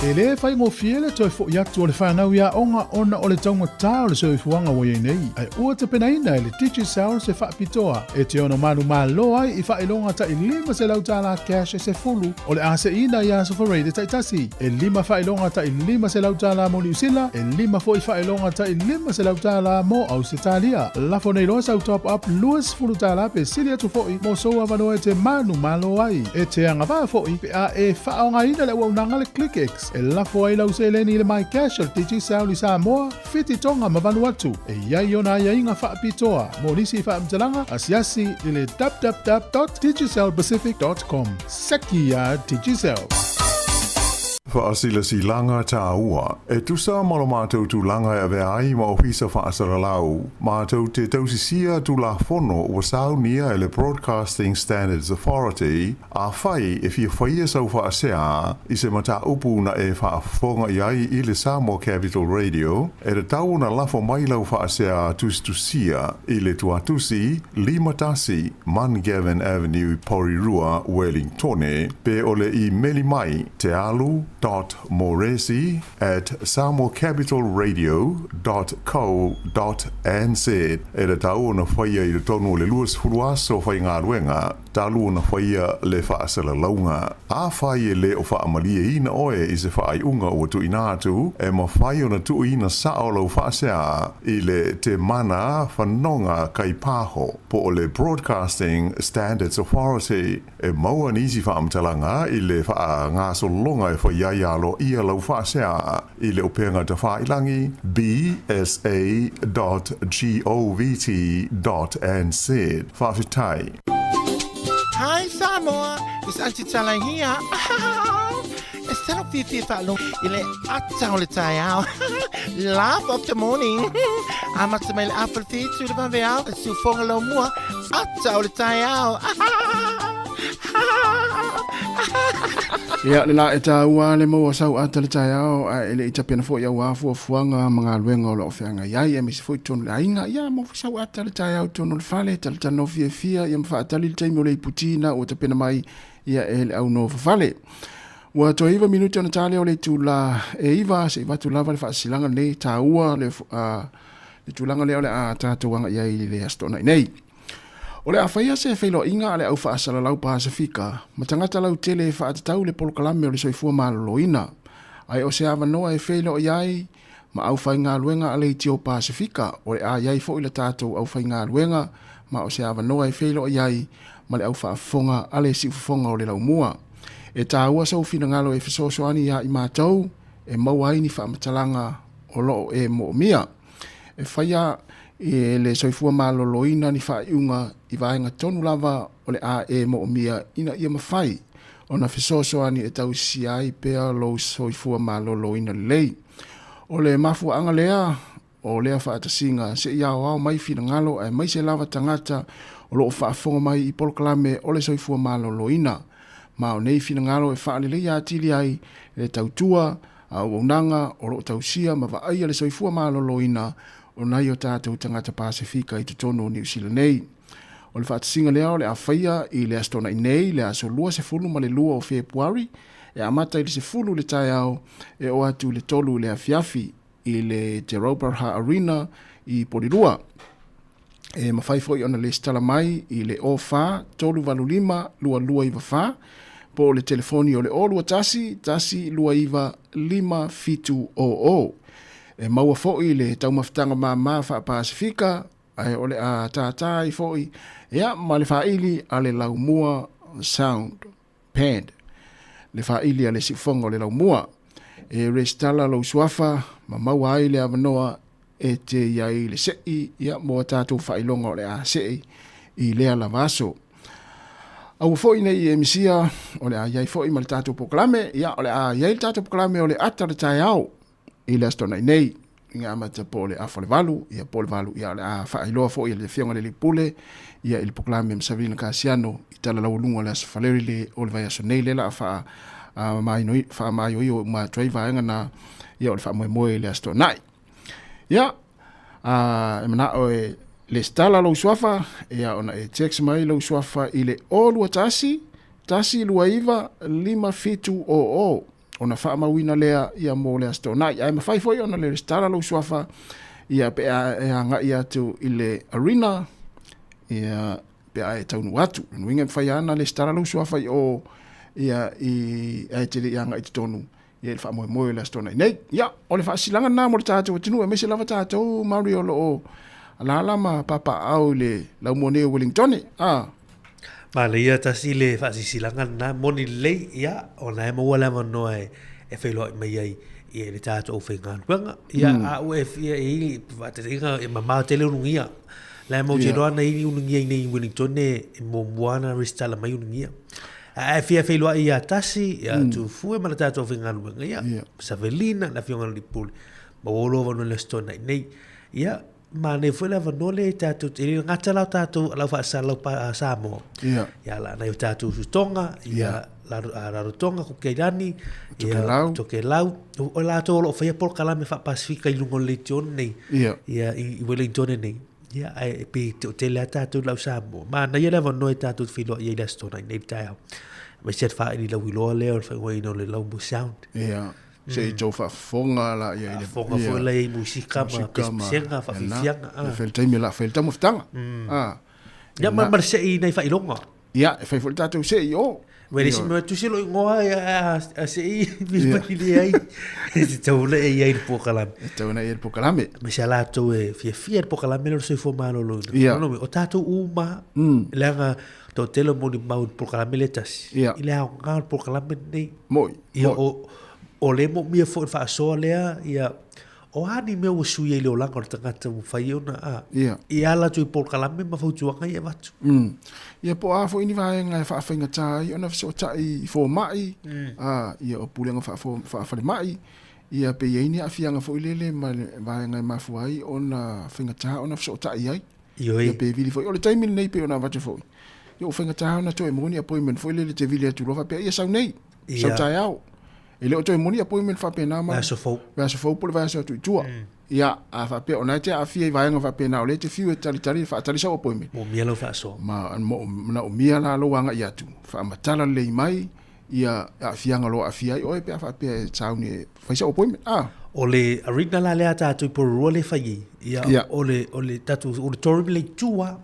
E lē faigofie le toe foʻi atu o le fanau i aoga ona o le taugata o le soifuaga ua i ai nei, ae ua tapenaina e le Digicel se faapitoa e te ono manumalo ai i faailoga taʻi $500 cash e sefulu o le a seʻiina i aso Faraile taitasi, e lima faailoga taʻi $500 mo Niu Sila, e lima foʻi faailoga taʻi $500 mo Ausetalia. Lafo nei loa sau top up $20 pe sili atu foʻi mo sou avanoa e te manumalo ai. E te agavaa foʻi pe a e faaaogaina le auaunaga le ClickX e lafo ai lau seleni i le MyCash a le Digicel i Samoa, Fiti, Tonga ma Vanuatu. E i ai ona aiaiga faapitoa mo nisi faamatalaga asiasi i le www.digicelpacific.com. Seki iā Digicel! Faasilasilaga tāua. E tusa ma lo matou tulaga e avea ai ma Ofisa Faasalalau, matou te tausisia Tulafono ua saunia e le Broadcasting Standards Authority, Afai e fia faia sau faasea i se mataupu na e faafofoga i ai i le Samoa Capital Radio, e tatau ona lafo mai lau faasea tusitusia i le tuatusi 51 Mungavin Avenue Porirua, Wellingtone, pe o le imeli mai tealu dot moresi at samoacapitalradio dot co dot nz. E tatau ona faia i totonu o le 20 aso faigaluega talu ona faia le faasalalauga. Afai e le o faamalieina oe i se faaiuga ua tuuina atu, e mafai ona tuuina sao lau faasea i le Te Mana Whanonga Kaipaho po o le Broadcasting Standards Authority. E maua nisi faamatalaga i le faagasologa e fai ai aloaia lau faasea i le upega tafailangi bsa dot govt dot nz. Faafetai. Hi Samoa, it's Aunty Tala here. E salo fiafia faalogo i le ata o le taeao. Laugh of the morning. Amata mai le afa le whitu le vaveao, e siufoga lau mua, ata o le taeao. Ia, lena e tāua le maua sau ata le taeao, a e le i tapena foi au afuafuaga ma galuega o lo o feagai ai, aemaise foi totonu o le aiga. Ia, maua foi sau ata le taeao i totonu o le fale, talatalanoa fiafia, ia ma faatali le taimi o le iputi na ua tapena mai, ia e le au nofofale. Ua toe iva minute ona ta lea o le itula e iva, se i avatu lava le faasilaga lenei, taua le, le tulaga lea o le a tatou agai ai i le Aso Toonai nei. O le a faia se feiloaiga a le au faasalalau Pasefika ma tagata lautele e faatatau le polokalame o le soifua maloloina, ae o se avanoa e feiloai ai ma aufaigaluega a le Itio Pasefika, o le a i ai foi le tatou aufaigaluega ma o se avanoa e feiloai ai ma le au faafofoga a le siufofoga o le laumua. E taua sou finagalo e fesoasoani iā i matou e maua ai ni faamatalaga o lo o e moomia. E faia e le soifua maloloina ni faaiuga i vaega tonu lava o le a e moomia ina ia mafai ona fesoasoani e tausia ai pea lou soifua maloloina lelei. O le mafuaaga lea o lea faatasiga se i aoao mai finagalo aemaise lava tagata o lo o faafofoga mai i polokalame o le soifua maloloina. Ma o nei finagalo e faaleleia atili ai le tautua a auaunaga o lo o tausia ma vaaia le soifua maloloina o nai o tatou tagata Pasefika i totonu o Niu Sila nei. O le faatasiga lea o le a faia i le Aso Toonai nei, le aso 22 o Fepuari, e amata i le 10 i le taeao e oo atu i le 3 i le afiafi i le Te Rauparaha Arena i Porirua. E mafai foi ona lesitala mai i le 04 385 2294 po o le telefoni o le 021 129 5700. E maua foi le taumafataga māmā faa-Pasefika ae o le a tātā ai foi ia ma le faaili a le Laumua Sound Pad, le faaili a le siufoga o le Laumua. E resitala lou suafa ma maua ai le avanoa e te i ai le sei ia mo a tatou faailoga o le a sei i lea lava aso. Aua foi nei e misia o le a i ai foi ma le tatou polokalame, ia o le a i ai le tatou polokalame o le ata o le taeao i le Aso Toonai nei, i amata po o le afa o le valu, ia po o le valu, ia o le a faailoa foi e le Afioga i le Alii Pule, ia i le polokalame ma Savelina Kasiano i tala laualuga o le Aso Faraile le o le vaiaso nei, lea la a faa faamaioio uma atu ai vaega na, ia o le faamoemoe i le Aso Toonai. Ia, a, e manao e lesitala lou suafa, ia ona e text mai lou suafa i le 021 129 5700. Ona faamauina lea ia mo le Aso Toonai. Ae mafai foi ona le resitala lou suafa ia pe a e agai atu i le arena ia pe a e taunuu atu. Lona uiga e mafai lava ona resitala lou suafa i o ia i ae te le i agai i totonu ia i le faamoemoe o le Aso Toonai nei. Ia, o le faasilasilaga lena mo le tatou atunuu aemaise lava tatou Māori o lo o alaala ma papaaao i le laumua nei o Wellingtone. Ah. Manaia tasi le faasilasilaga lena, moni lelei, ia, ona e maua le avanoa e, e feiloai mai ai i le tatou aufaigaluega. Ia, a ua e fia e i faataitaiga e mamao tele ulugia. La e maua te iloa na i ulugia i nei i Wellington e muamua ona resitala mai ulugia. A e fia feiloai ia Tasi, ia Tufue ma le tatou aufaigaluega, ia, Savelina, le afioga i le Lipuli, maua loa avanoa i le Aso Toonai nei. Ia, Manaia foi le avanoa lea i tatou, e le gata la o tatou lau faasalalau pa, Samoa. Ia. Ia la nai o tatou uso Tonga, ia Rarotonga, Kuki Airani, Tokelau. Ia Tokelau. O latou o lo o faia polokalame faa-Pasifika i luga o le leitione nei. Ia. Ia i Wellington nei. Ia ae pei e toatele lava tatou lau Samoa. Manaia le avanoa e tatou te feiloai ai i le Aso Toonai nei i le taeao. Aemaise le faaililau lea o le faaigoaina o le Laumua Sound. Ia. Se i tou faafofoga la ia i le faafofoga foi la i musika ma pesepesega faafiafiaga. E fai le taimi la fai le taumafataga. Ah. Ia ma ma le sei nai faailoga. Ia, e fai foi le tatou sei i o. Ua le isi mea tusi lo ingoa a sei mi le ai. E te tau le i ai le polokalame. E tau na i le polokalame. Ma se latou e fiafia le polokalame le soifua maloloina. Ia. O tatou uma, leaga toatele o molimau i le polokalame lea e tasi. Ia. I le aoga o le polokalame lenei. Moi. Ia, o, o le moomia foi le faasoa lea, ia, o a ni mea ua sui ai le olaga o le tagata ua mafai ai ona, a, Ia. i ala atu i polokalame ma fautuaga ia e avatu. Ia, po o a foi ni vaega e faafaigata ai ona fesootai i fomai, a, ia, o pulega faafalemai, ia, pe i ai ni aafiaga foi lele ma le vaega e mafua ai ona faigata ona fesootai ai. Ioe. Ia pe vili foi. O le taimi lenei pei ona avatu foi, ia ua faigata ona toe maua ni appointment foi lele e te vili atu loa faapea, ia sau nei, sau taeao. E le o toe maua ni appointment faapena ma. Vaiaso fou. Vaiaso fou po o le vaiaso atu i tua. Ia, a faapea o lena e te aafia i vaega faapena o lea e te fiu e talitali e faatali sau appointment. Moomia lau faasoa. Ma manaomia la lou agai atu, faamatala lelei mai ia aafiaga o lo o aafia ai oe pe a faapea e sauni e fai sau appointment. Ah. O le arena la lea a tatou i Porirua lea e fai ai, ia, Ia. o le, o le tatou auditorium lea i tua,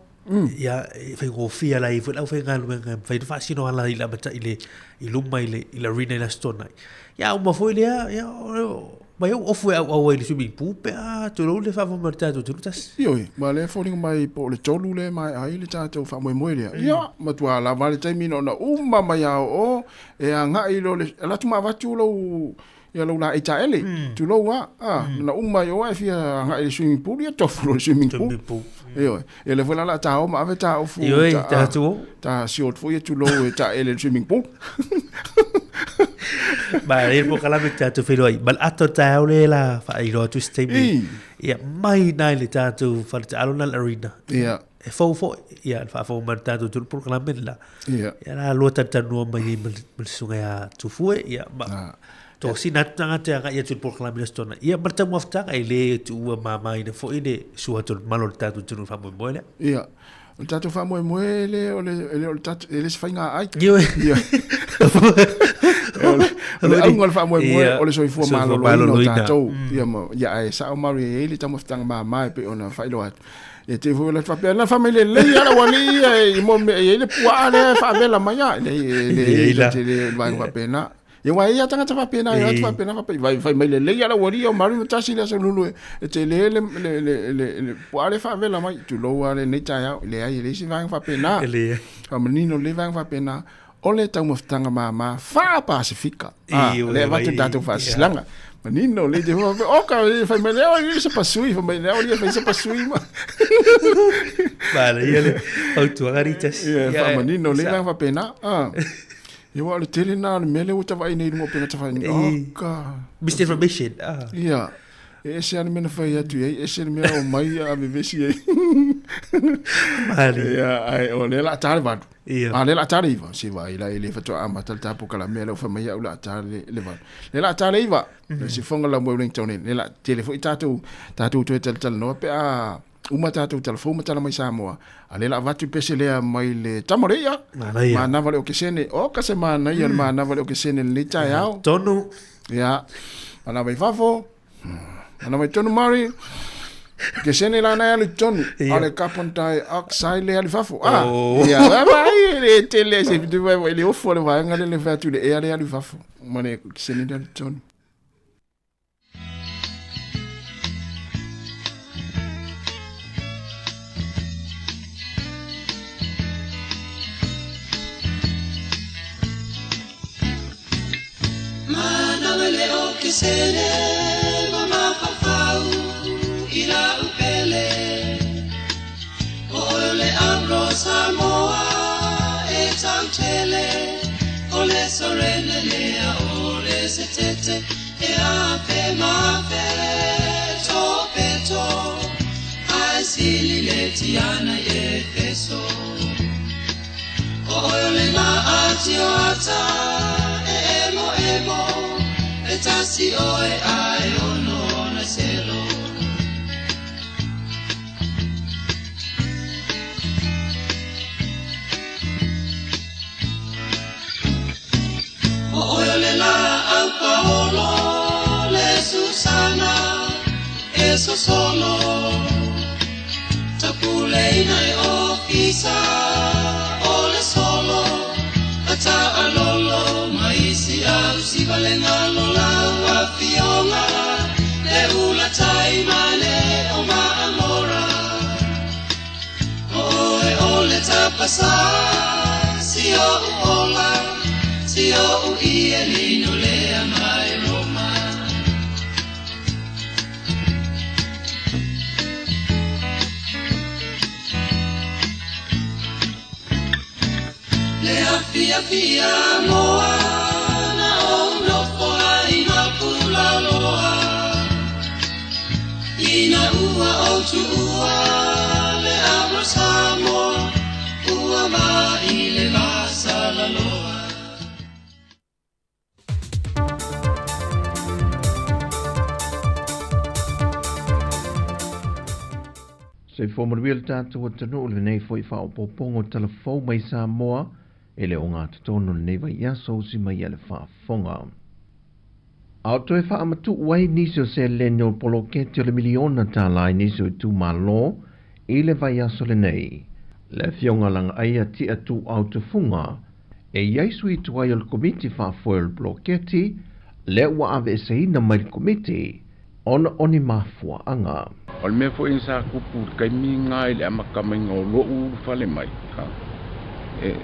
ia, e faigofie la i ai foi le aufaigaluega e mafai ona faasino ala i le amata i le, i luma i le, i le arena i le Aso Toonai. Ia, a uma foi lea, ia, o, Mai au ofu e auau ai i le swimming pool pe a tulou le faafofoga mai o le tatou atunuu tasi. Ioe, ma lea e foliga mai po o le 3 lea e maea ai le tatou faamoemoe lea. Ia, matua lava le taimi na ona uma mai lava o o e agai loa le, alu atu ma avatu lou, ia lou laei taele, tulou lava, a, na uma ai o ae fia agai i le swimming pool, ia tofu loa i le swimming pool. Swimming pool. Ioe, ia lea foi la o le a ta o ma ave ta ofu, Ioe, ta atu o. ta short foi ia tulou e taele i le swimming pool. Ma e le polokalame tatou feiloai. Ma le ato taeao le la faailoa atu se taimi. Ia mai nai le tatou fale taalo na le arena. Ia. E fou foi ia le faafofoga mai le tatou tulu polokalame le la. Ia. Ia la lua talatalanoa mai ai ma le susuga ia Tufue ia ma tosina atu tagata e agai atu i le polokalame i le Aso Toonai. Ia ma le taumafataga e le tuua mamaina foi le sua atu o le mamalu o le tatou atunuu i le faamoemoe lea. Ia. O le tatou faamoemoe le o le e le o le tatou e le se faiga ai. Ioe. O le auga o le faamoemoe o le soifua maloloina o tatou. Ia ma ia ae sao malu e i ai le taumafataga mama e pei ona faailoa atu. Ia te foi o le faapea na faa mai lelei lava ua alii ia i mo mea e i ai le puaa lea e faavela mai a. Le le le le vaega faapena. Ia aua e i ai lava tagata faapena e o atu faapena faapea vai fai mai lelei lava le aualii ia o Maru ma tasi le aso lulu e tele le le le le le puaa lea e faavela mai tulou lava lenei taeao. Leai e leai se vaega faapena. E leai. Faamanino lelei vaega faapena o le taumafataga mama faa-Pasefika. Ah, lea e avatu le tatou faasilasilaga. Manino lelei te faapea, oka, fai mai lea, o se pasui, fai mai lea, o fai se pasui ma. Manaia le fautuaga Ritasi. Ia, faamanino lelei vaega faapena. Ah. Ia aua o le tele lena o le mea lea ua ta vaai nei i luga o upega tafailagi. Oka. Misinformation. Ah. Ia. E ese lava le mea na fai atu i ai, ese le mea o mai a vevesi ai. Mali. Ia, ae o lea o le a ta le 8. Ia. A o lea o le a ta le 9. Se vaai la e le faatoa amata le ta polokalame lea ua fai mai au o le a ta le 8. Lea o le a ta le 9. Le sifoga la moe Wellington nei. Lea o le a tele foi tatou tatou toe talatalanoa pe a. Uma tatou tala fou ma tala mai Samoa, a lea o le a avatu le pese lea mai le tama o le i'a, manava le okesene, oka se manaia le manava le okesene i lenei taeao. Tonu. Ia, manava i fafo, manava i tonu Māori, okesene la na e alu i tonu, a o le carbon dioxide lea e alu i fafo. Ah, ia, vaai e le tele se i le ofu o le vaega lea le fai atu i le ea lea e alu i fafo, ma le okesene lea e alu i tonu. Soifua manuia le tatou atunuu i lenei foi faaopoopoga o tala fou mai Samoa e le ogatotonu i lenei vaiaso usi mai a le faafofoga. A o toe faamatuu ai nisi o seleni o le poloketi o le miliona tala i nisi o itumalo i le vaiaso lenei, le Afioga Lagaaia Tia Tuuau Tufuga e i ai sui tuai o le Komiti Faafoe o le Poloketi lea ua aveeseina mai le Komiti ona o ni mafuaaga. O le mea foi sa tupu i le taimi lena i le amata maiga o lou ulufale mai, e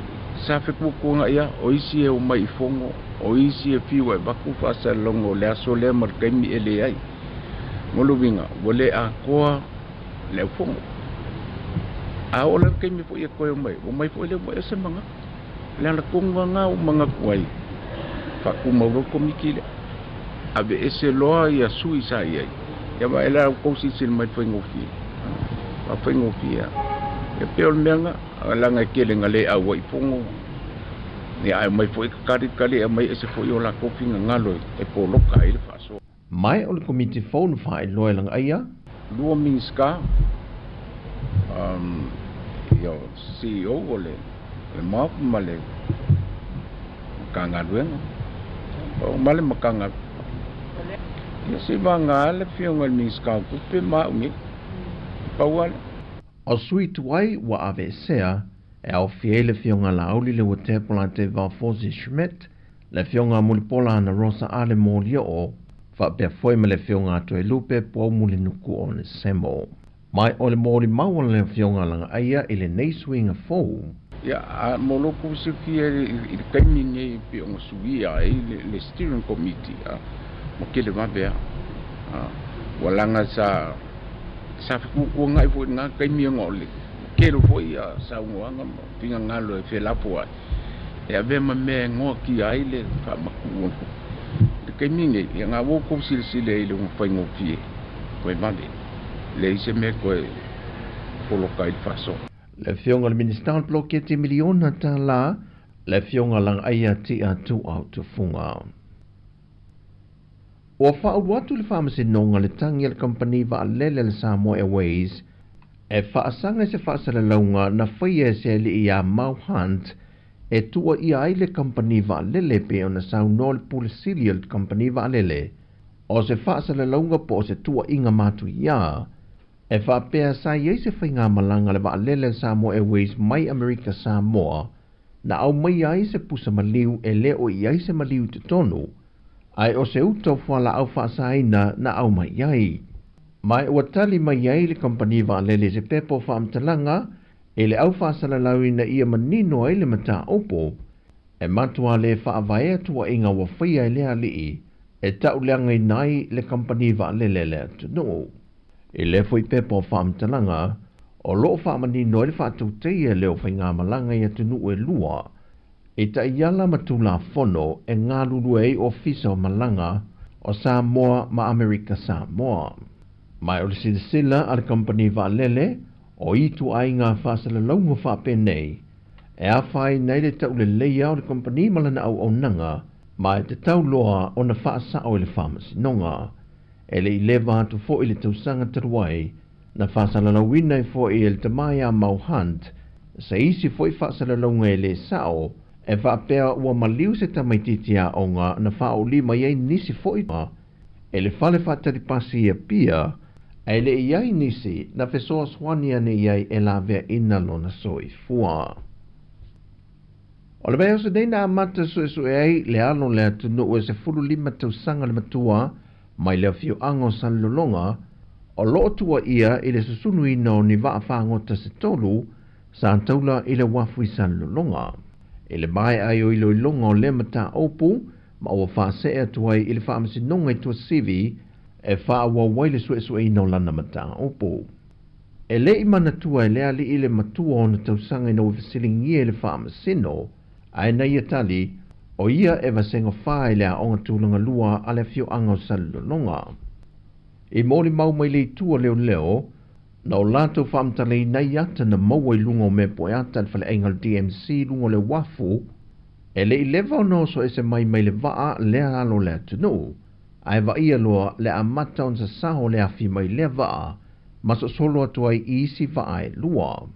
sa fetuatuanai lava, o isi e omai i fono, o isi e fiu e avatu faasalalauga o le aso lea ma le taimi e leai. Mo le uiga, ua le atoa le aufono. A oo la le taimi foi e toe omai, omai foi lea ua ese manatu. O le ala tonu lava lena ua manatu ai, faatumau loa le Komiti lea. Aveese loa ia sui sa i ai, ia vaai la outou silasila mai i le faigofie. A faigofie lava. Ia pei o le mea lena, leaga e tele ina le auai i fono, ia ae omai foi talitali e aumai ese foi o latou finagalo e poloka ai le faasoa. Mai o le Komiti fou na faailoa e Lagaia. Lua Minisita, ia CEO o le MOF ma le Matagaluega, ma le Matagaluega. Ia se i vagana le Afioga i le Minisita o Tupe ma au nei, pau lava lea. O sui tuai ua aveesea, e aofia ai le Afioga Laauli Leuatea Polataivao Fosi Schmidt, le Afioga Mulipola Anarosa Ale Molioo, faapea foi ma le Afioga Toelupe Poumulinuku Onesemo. Mai o le molimau a le Afioga Lagaaia i lenei suiga fou. Ia, a mo lo outou silafia i le taimi lenei e pei ona suia ai le Steering Committee, a, ua tele vave lava. A, ua laga sa, sa fetuatuanai foi i lena taimi ona o le tele foi ia saunoaga ma finagalo e felafoai, e avea ma mea e noatia ai le faamatuu o le tupe. I le taimi lenei, ia na ua outou silasila i le faigofie toe vave, leai se mea toe poloka ai le faasoa. Le Afioga i le Minisita o le Poloketi Miliona Tala, le Afioga Lagaaia Tia Tuuau Tufuga. Ua faaulu atu le Faamasinoga le tagi a le kamupani vaalele a le Samoa Airways E faasaga i se faasalalauga na faia e se alii ia Mau Hunt e tuuaia ai le kamupani vaalele pei ona saunoa le Pule Sili o le kamupani vaalele o se faasalalauga po o se tuuaiga matuia e faapea sa i ai se faigamalaga a le vaalele a le Samoa Airways mai Amerika Samoa na aumaia ai se pusa maliu e le o i ai se maliu i totonu ae o se uta o fualaau faasaina na aumai ai. Ma ua tali mai ai le kamupani vaalele i se pepa o faamatalaga i le au faasalalau ina ia manino ai le mataupu e matua le faavaea tuuaiga ua faia e le alii e tauleagaina ai le kamupani vaalele a le atunuu. I lea foi pepa o faamatalaga, o lo o faamanino ai le faatautaia lea o faigamalaga i atunuu e lua, i taiala ma Tulafono e galulue ai Ofisa o Malaga o Samoa ma Amerika Samoa. Ma o le silasila a le kamupani vaalele o ituaiga faasalalauga faapenei e afaina ai le tauleleia o le kamupani ma lana auaunaga ma e tatau loa ona faasao i le faamasinoga. E le i leva atu foi le tausaga talu ai na faasalalauina ai foi e le tama ia Mau Hunt se isi foi faasalalauga e le sao e faapea ua maliu se tamaitiiti aoga na faauli mai ai nisi foi e le fale faatali pasi i Apia ae le i ai nisi na fesoasoani ane i ai e laveaina lona soifua. O le vaiaso nei na amata suesue ai le alo o le atunuu e 15 tausaga le matua mai le afioaga o Salelologa o lo o tuuaia i le susunuina o ni vaa fagota se tolu sa taula i le uafu i Salelologa. I le maea ai o iloiloga o lea mataupu ma ua faasee atu ai i le Faamasinoga i Tuasivi e faaauau ai le suesueina o lana mataupu. E le i manatua e le alii le matua o ona tausaga ina ua fesiligia i le faamasino, ae na ia tali, o ia e vasega fa i le aoga tulaga lua a le afioaga o Salelologa. I molimau mai le itu a leoleo, na o latou faamatalaina ai ata na maua i luga o mea poeata a le faleaiga o le DMC i luga o le uafu, e le i leva ona oso ese mai mai le vaa lea alo o le atunuu, ae vaaia loa le amata ona sasao le afi mai lea vaa ma sosolo atu ai i isi vaa e lua.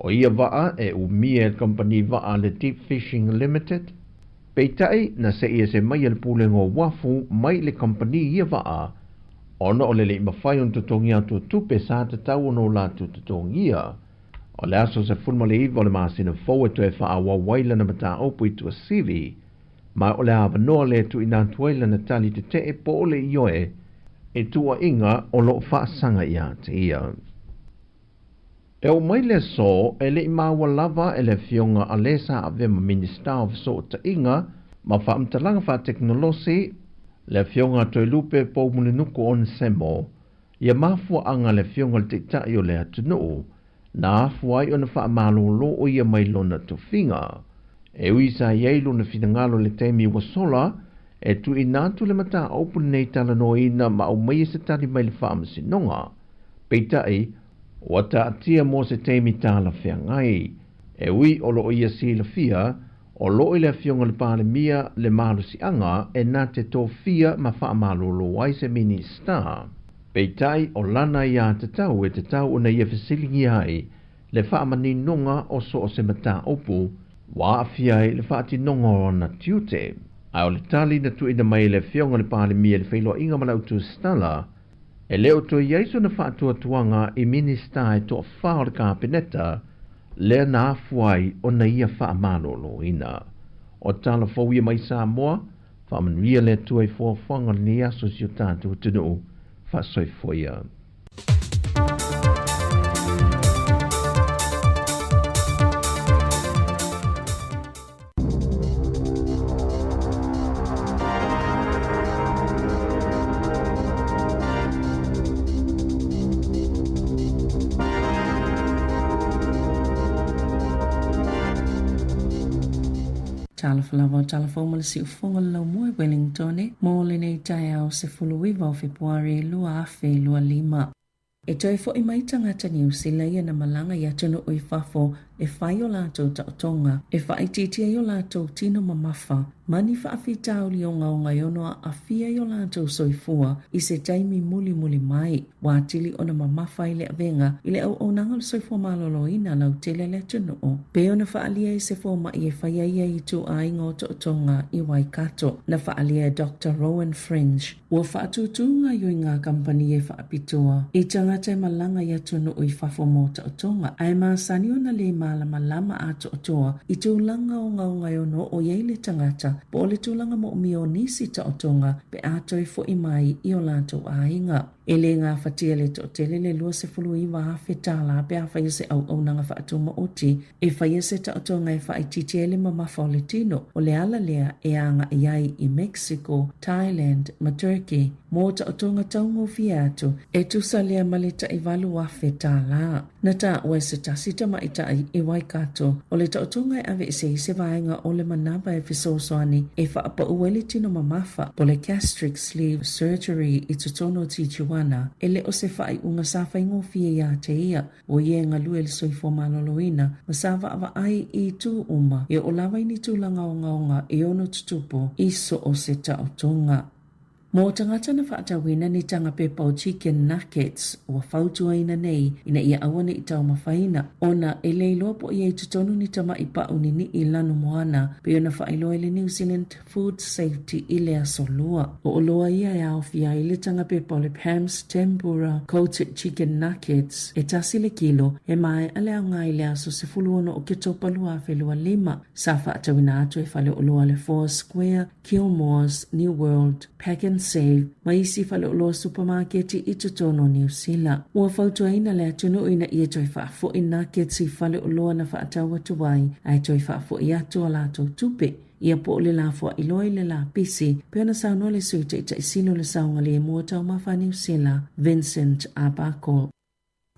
O ia vaa e umia e le kamupani vaa le Deep Fishing Limited, peitai na se'i ese mai e le Pulega o Uafu mai le kamupani ia vaa ona o le le i mafai ona totogi atu o tupe sa tatau ona o latou totogia. O le aso 19 o le masina fou e toe faaauau ai lana mataupu i Tuasivi, ma o le avanoa lea e tuuina atu ai lana tali tetee po o le ioe i tuuaiga o lo o faasaga ia te ia. E oo mai le aso, e le i maua lava e le Afioga a le sa avea ma Minisita o Fesootaiga ma Faamatalaga Faatekonolosi, le Afioga a Toelupe Poumulinuku Onesemo, ia mafuaaga a le Afioga i le Taitai o le atunuu na afua ai ona faamalolo o ia mai lona tofiga. E ui sa i ai lona finagalo i le taimi ua sola, e tuuina atu le mataupu lenei talanoaina ma aumaia se tali mai le Faamasinoga. Peitai, ua taatia mo se taimi talafeagai. E ui o lo o ia silafia, o lo o i le Afioga i le Palemia le malosiaga e na te tofia ma faamalolo ai se Minisita. Peitai, o lana ia tatau e tatau ona ia fesiligia ai le faamaninoga o so o se mataupu ua aafia ai le faatinoga o ana tiute. Ae o le tali na tuuina mai e le Afioga i le Palemia i le feiloaiga ma le Autusitala, e le o toe i ai sona faatuatuaga i Minisita e toafa o le Kapeneta lea na afua ai ona ia faamaloloina. O tala fou ia mai Samoa, Faamanuia le Atua i foafoaga o lenei aso i si o tatou atunuu. Faasoifua ia. Talofa lava o Talafou ma le siufofoga o le Laumua i Wellingtone mo lenei taeao 19 o Fepuari 2025. E toe fo'i mai tagata Niu Sila ia na malaga i atunuu i fafo e fai o latou taotoga, e faaitiitia ai o latou tino mamafa, ma ni faafitauli ogaoga e ono aafia ai o latou soifua i se taimi mulimuli mai. Ua atili ona mamafa ai le avega i le auaunaga o le soifua maloloina lautele a le atunuu, pei ona faaalia e se fomai e faia ia ituaiga o tootoga i Waikato. Na faaalia e Doctor Rowan French, Ua faatūtū gaoioiga a kamupani e faapitoa i tagata e malaga i atunuu i fafo mo taotoga, ae masani ona lē malamalama atoatoa i tulaga ogaoga e ono oo i ai le tagata po o le tulaga moomia o nisi taotoga pe a toe fo'i mai i o latou aiga. E lē gafatia le toatele le $29,000 tālā pe a faia se auaunaga faatumaoti E faia se taotoga e faaitiitia ai le mamafa o le tino, o le ala lea e agai ai i Mexico, Thailand ma Turkey mō taotoga taugofie atu, e tusa lea ma le tai $8,000 tālā. Na taua e se tasi tamaitai i Waikato, o le taotoga e aveese ai se vaega o le manava e fesoasoani e faapau ai le tino mamafa, po o le gastric sleeve surgery i totonu o Tijuana, e le o se faaiuga sa faigofie iā te ia. ʻO ia e galue i le soifua maloloina ma sa vaavaai i itu uma e oo lava i ni tulaga ogaoga e ono tutupu i so o se taotoga. Mo tagata na faatauina ni taga pepa o chicken nuggets ua fautuaina nei ina ia aua ne i taumafaina ona e le iloa po o i ai totonu ni tamaʻi paʻu niniʻi lanu moana pei ona faailoa e le New Zealand Food Safety i le Aso Lua. O oloa ia e aofia ai le taga pepa o le Pam's Tempura Coated Chicken Nuggets e tasi le kilo, e maea le aoga i le aso 16 Oketopa 2025. Sa faatauina atu e faleoloa le Four Square, Kilmores, New World, Pack and Save ma isi faleoloa supamaketi i totonu o Niu Sila. Ua fautuaina le atunuu ina ia toe faafo'i nuggets i faleoloa na faatau atu ai, ae toe faafo'i atu a latou tupe. Ia po o le lafoa'i loa i le lapisi, pei ona saunoa le Sui Taitai Sili o le Saogalemu o Taumafa a Niu Sila, Vincent Arbuckle.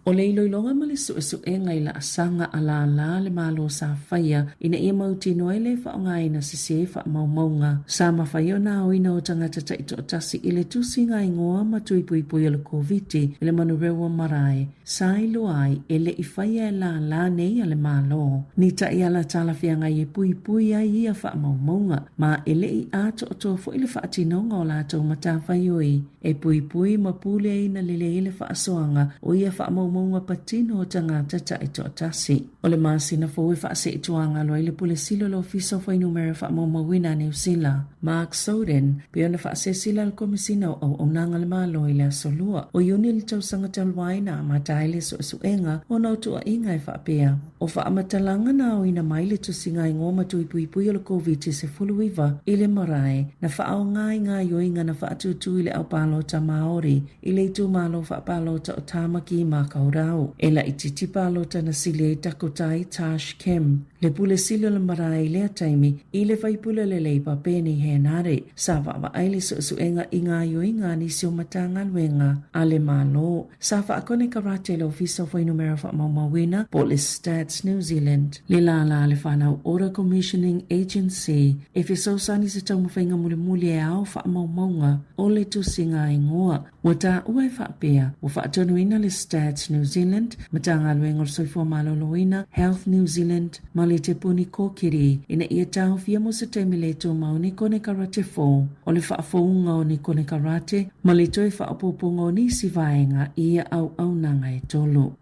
O le iloiloga ma le suesuega i laasaga a lālā le Malo sa faia ina ia mautinoa ai le faaaogaina sesē faamaumauga sa mafai ona aoina o tagata taitoatasi i le tusiga igoa ma tui puipui o le Koviti i le Manurewa Marae sa iloa ai e le i faia e lālā nei a le Malo ni taiala talafeagai e puipui ai ia faamaumauga, ma e le i atoatoa foi le faatinoga o latou matafaioi e puipui ma puleaina lelei ai le faasoaga o ia faamaumauga patino o tagata taitoatasi. O le masina fou e faaseetuagalo ai le Pule Sili o le Ofisa o Fuainumera Faamaumauina a Niu Sila, Mark Soden, pei ona faasilasila e le Komesina o Auaunaga a le Malo i le Aso Lua o Iuni le tausaga talu ai na amata ai le suesuega ona o tuuaiga e faapea, o faamatalaga na aoina mai le tusiga igoa ma tui puipui o le Koviti-19 i le marae na faaaoga i gaoioiga na faatūtū i le ao palota Māori i le itumalo faapalota o Tāmaki i Makaurau. E laitiiti palota na sili ai Takutai Tash Kim, le pule sili o le marae i lea taimi, i le faipule o le Labour Peeni Henare. Sa vaavaai le suesuega i gaoioiga a nisi o Matagaluega a le Malo. Sa faakonekarate le Ofisa o Fuainumera Faamaumauina po o le Stats New Zealand, le lālā a le Whānau Ora Commissioning Agency e fesoasoani i se taumafaiga mulimuli e ao faamaumauga o le tusiga igoa. Ua taua e faapea, ua faatonuina le Stats New Zealand, Matagaluega o le Soifua Maloloina, Health New Zealand, ma le Te Puni Kōkiri ina ia taofia mo se taimi le tumau ni konekarate fou, o le faafouga o ni konekarate ma le toe faaopoopoga o nisi vaega i ia auaunaga e tolu.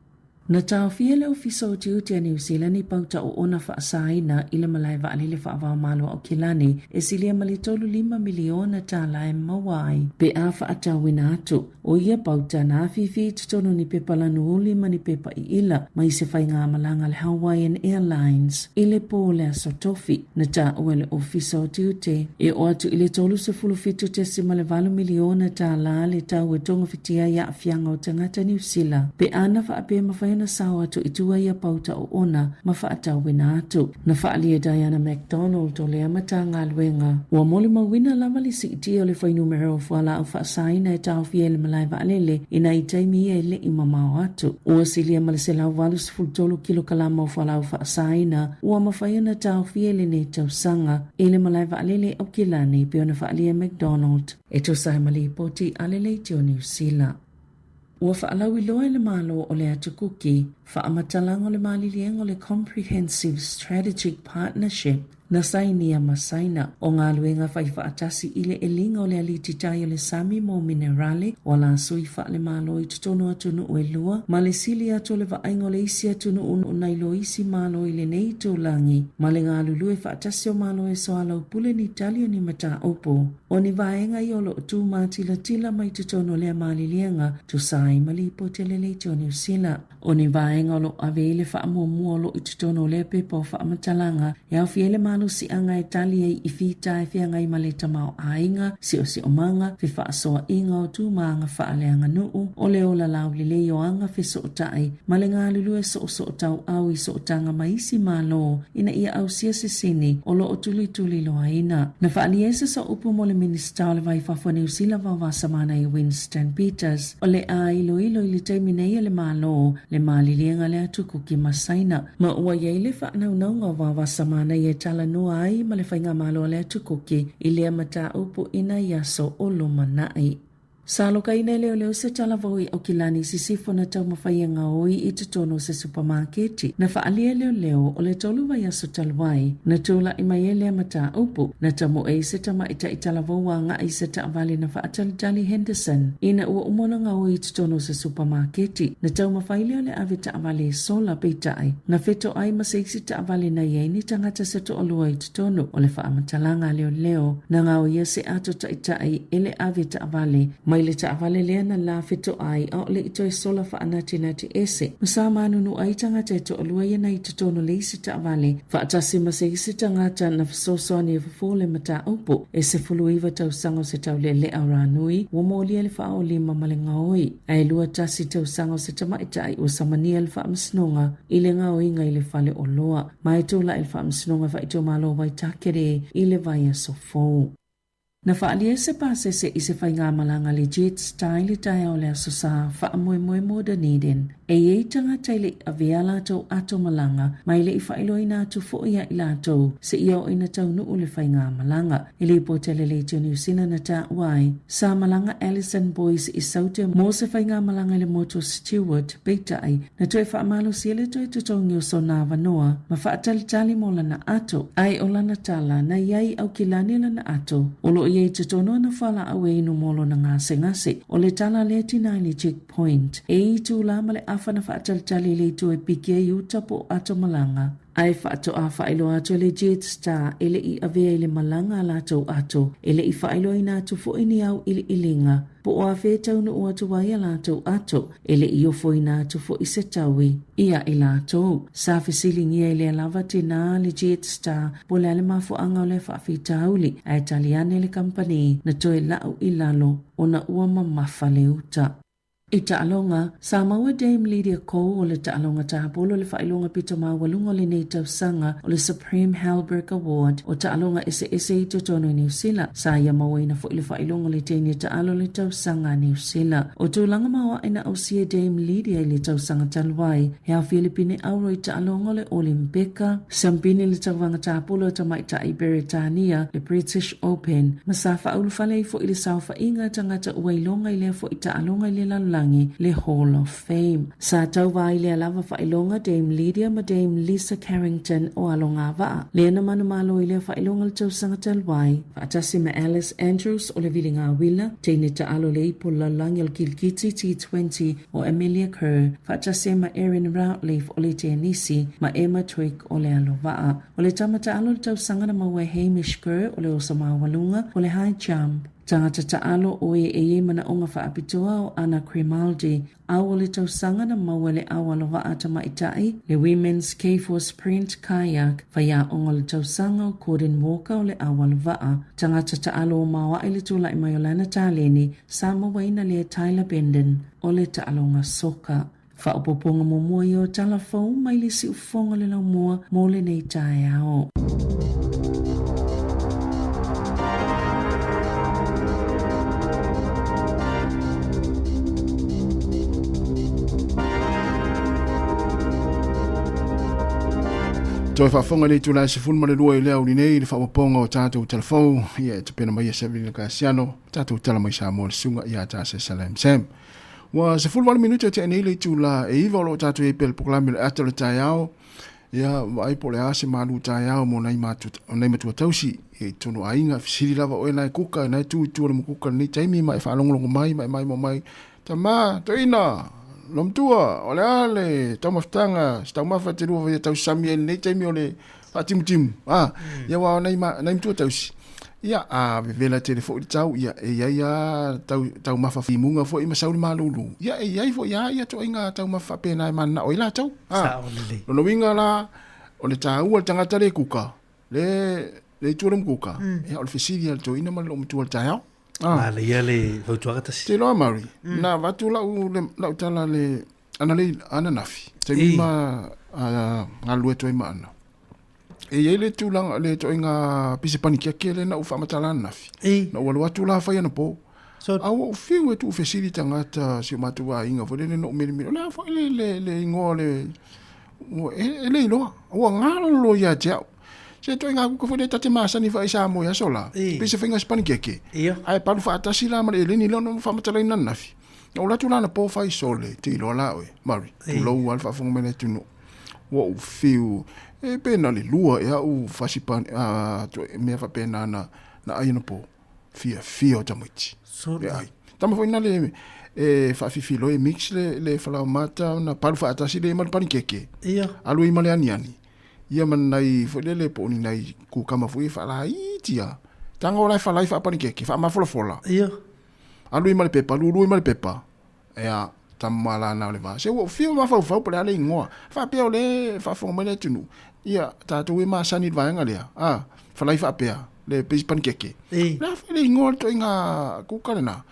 Na taofia le Ofisa o Tiute a Niu Silani i pauta oona faasaina i le malae vaalele faava-o-Malo Aokelani e silia ma le 35 miliona tālā e maua ai pe a faatauina atu. ʻO ia pauta na afifi i totonu ni pepa lanu uli ma ni pepa iʻila mai se faigamalaga a le Hawaiian Airlines i le pō o le Aso Tofi. Na taua e le Ofisa o Tiute e oo atu i le $37.8 miliona tālā le tau e togafitia ai aafiaga o tagata Niu Sila pe a na faapea mafai ona sao atu i tua ia pauta oona ma faatauina atu. Na faaalia e Diana McDonald o lea Matagaluega ua molimauina lava le siitia o le fuainumera o fualaau faasaina e taofia i le malae vaalele i nai taimi ia e le i mamao atu. Ua silia ma le 183 kilokalama o fualaau faasaina ua mafai ona taofia i lenei tausaga i le malae vaalele i Aukilani, pei ona faaalia e McDonald e tusa ai ma lipoti a le Leitio Niu Sila. Ua faalauiloa e le Malo o le Atu Kuki faamatalaga o le maliliega o le Comprehensive Strategic Partnership na sainia ma Saina, o galuega faifaatasi i le eliga o le alititai o le sami mo minerale o alasui faalemalo i totonu o atunuu e lua, ma le sili atu o le vaaiga o le isi atunuu nai lo isi Malo i lenei itulagi, ma le galulue faatasi o Malo e soalaupule ni tali o ni mataupu. O ni vaega ia o lo o tu matilatila mai totonu o lea maliliega, tusa ai ma lipoti a le Leitio Niu Sila. O ni vaega o lo o ave ai le faamuamua o lo o i totonu o lea pepa o faamatalaga e aofia ai le malosiaga e tali ai i fita e feagai ma le tamaoaiga, siosiomaga, fefaasoaʻiga o tumaga faaleaganuu, o le ola laulelei o aga fesootai, ma le galulue soosootauau i sootaga ma isi Malo ina ia ausia se sini o lo o tulituliloaina. Na faaalia ai se sooupu mo le Minisita o le Vai Fafo o Niu Sila Vaovasamanaia Winston Peters, o le a iloilo i le taimi nei e le Malo le maliliega a le Atu Kuki ma Saina, ma ua i ai le faanaunauga o Vaovasamanaia e talanoa ai ma le Faigamalo a le Atu Kuki i lea mataupu i nai aso o lumanai. Sa alokaina e leoleo se talavou i Aukilani i sisifo na taumafai e gaoi i totonu o se supamaketi. Na faaalia e leoleo o le tolu vaiaso talu ai, na tulai mai ai lea mataupu, na tamoe ai se tamaitai talavou agai i se taavale na faatalitali Henderson ina ua uma ona gaoi i totonu o se supamaketi. Na taumafai lea o le ave taavale e sola, peitai, na fetoai ma se isi taavale na i ai ni tagata se toalua i totonu o le faamatalaga a leoleo, na gaoia se ato taitai e le ave taavale mai le taavale lea na la fetoai a o le i toe sola faanatinati ese. Ma sa manunu ai tagata e toalua ia na i totonu o le isi taavale, faatasi ma se isi tagata na fesoasoani e fofo le mataupu. E 19 tausaga o se taulealea o Ranui ua molia le faaolima ma le gaoi, ae 21 tausaga o se tamaitai ua samania le faamasinoga i le gaoiga i le fale oloa. Ma e tulai le Faamasinoga Faaitumalo o Waitakere i le vaiaso fou. Na faaalia se pasese i se faigamalaga a le Jetstar i le taeao o le Aso Sa faamoemoe mo Dunedin. E i ai tagata e le i avea a latou ato malaga ma e le i faailoaina atu foi ia i latou seia oo ina taunuu le faigamalaga. E lipoti a le Leitio Niu Sila na taua ai, sa malaga Alison Boyce i Saute mo se faigamalaga i le motu o Stewart, Peitai, na toe faamalosia le toe totogi o sona avanoa ma faatalitali mo lana ato, ae o lana tala, na i ai Aukilani lana ato, o lo o i ai i totonu ana fualaau e inu mo lona gasegase. O le tala lea tina i le check point, e itula ma le afa na faatalitali i le itu e piki ai uta po o ato malaga, ae faatoa faailoa atu e le Jetstar e le i avea i le malaga a latou ato, e le i faailoaina atu foi ni auiliiliga po o afea e taunuu atu ai a latou ato, e le i ofoina atu foi se taui ia i latou. Sa fesiligia i lea lava tinā le Jetstar po o le a le mafuaaga o lea faafitauli, ae tali ane le kamupani na toe lau i lalo ona ua mamafa le uta. I taaloga, sa maua Dame Lydia Ko o le taaloga tapolo le faailoga pito maualuga o lenei tausaga o le Supreme Halberg Award o taaloga eseese i totonu i Niu Sila. Sa ia mauaina foi le faailoga o le teine taalo o le tausaga a Niu Sila. O tulaga maoae na ausia e Dame Lydia i le tausaga talu ai, he aofia le pine auro i taaloga o le Olimpeka, Siampini le tauvaga tapolo a tamaitai Beretania, le British Open, ma sa faaulufale ai foi le saofaiga a tagata ua iloga i lea foi taaloga i le lalolagi, le Hall of Fame. Sa tauva ai lea lava faailoga Dame Lydia ma Dame Lisa Carrington o Alogavaa, lea na manumalo i lea faailoga le tausaga talu ai, faatasi ma Alice Andrews o le Viligauila, teine taalo le ipu o le lalolagi o le kilikiti T20 o Amelia Kerr, faatasi ai ma Erin Routliffe o le tenisi ma Emma Twigg o le alovaa. O le tama taalo o le tausaga na maua e Hamish Kerr o le oso maualuga o le high jump. Tagata taalo o e e i ai manaoga faapitoa o Anna Grimaldi, au o le tausaga na maua e le au alovaa tamaitai, le Women's K4 Sprint Kayak, faiaoga o le tausaga o Gordon Walker o le au alovaa. Tagata taalo o maoae le tulai mai o lana taleni, sa mauaina lea Tyler Bendon o le taaloga soka. Faaopoopoga muamua ia o tala fou mai le siufofoga o le laumua mo lenei taeao. Toe faafofoga i le itula e 12 i le aoauli nei i le faaopoopoga o tatou tala fou, ia e tapena mai e Sevelina Kasiano, tatou tala mai Samoa le susuga ia Tase Salam Sam. Ua 18 minute o tea nei le itula e 9 o lo o tatou i ai pea i le polokalame o le ata o le taeao. Ia, vaai po o le a se malu taeao mo nai matua, nai matua tausi i totonu o aiga. Fesili lava oe na e kuka, na e tu i tua o le mukuka i lenei taimi ma e faalogologo mai ma e maimoa mai. Tama, toeaina, lomtua, o le a le taumafataga, se taumafa e te lua faia tausami ai i lenei taimi o le faatimutimu. Ah, ia aua o nai, nai matua tausi. Ia, a vevela tele foi le tau, ia, e i ai lava tau, taumafa imuga foi ma sau le malūlū. Ia, e i ai foi lava ia ituaiga taumafa faapena e mananao ai latou. A, Sao lelei. lona uiga la, o le taua o le tagata le kuka, le, le itu o le mukuka, ia, o le fesili a le toeaina ma le loomatua i le taeao. A. Manaia le fautuaga tasi. Te iloa Mary, na avatu lau, le, lau tala le, ananei, ananafi, taimi ma galulue atu ai ma Ana. E i ai le tulaga, le ituaiga pisa panikeke lea na ou faamatala ananafi. Na ou alu atu la fai anapo. So, A ua ou fiu e tuufesili tagata si o matou aiga foi lele na ou milimili, o le a foi le, le, le igoa o le, ua, e, e le iloa. Ua galolo ia te au. Se ituaiga kuka foi lea ta te masani foi i Samoa i aso la. Pei se faiga o se panikeke. Ae palu faatasi la ma le eleni lea na ou faamatalaina ananafi. Na ou alu atu la anapo fai sole, te iloa la oe, Murray, tulou lava le faafofoga mai a le atunuu. Ua ou fiu, e pe na le lua ea au fasi pa, a, mea faapena na, na ai anapo. Fiafia o tamaiti. E ai. Tama foi na le, e faafifiloi e mix le, le falaomata na palu faatasi le ma le panikeke. Alu ai ma le aniani. Ia ma nai foi lele po o ni nai kukama foi e faalaiti lava. Tago la e falai faapanikeke, faamafolafola. Alu ai ma le pepa, lulu ai ma le pepa. Ea, tama la na o le va. Se ua ou fiu mafaufau po o le a le igoa. Faapea o lea e faafofoga mai le atunuu, ia, tatou e masani i le vaega lea, a, falai faapea, le pei se panikeke. O le a foi le igoa o le ituaiga kuka lena?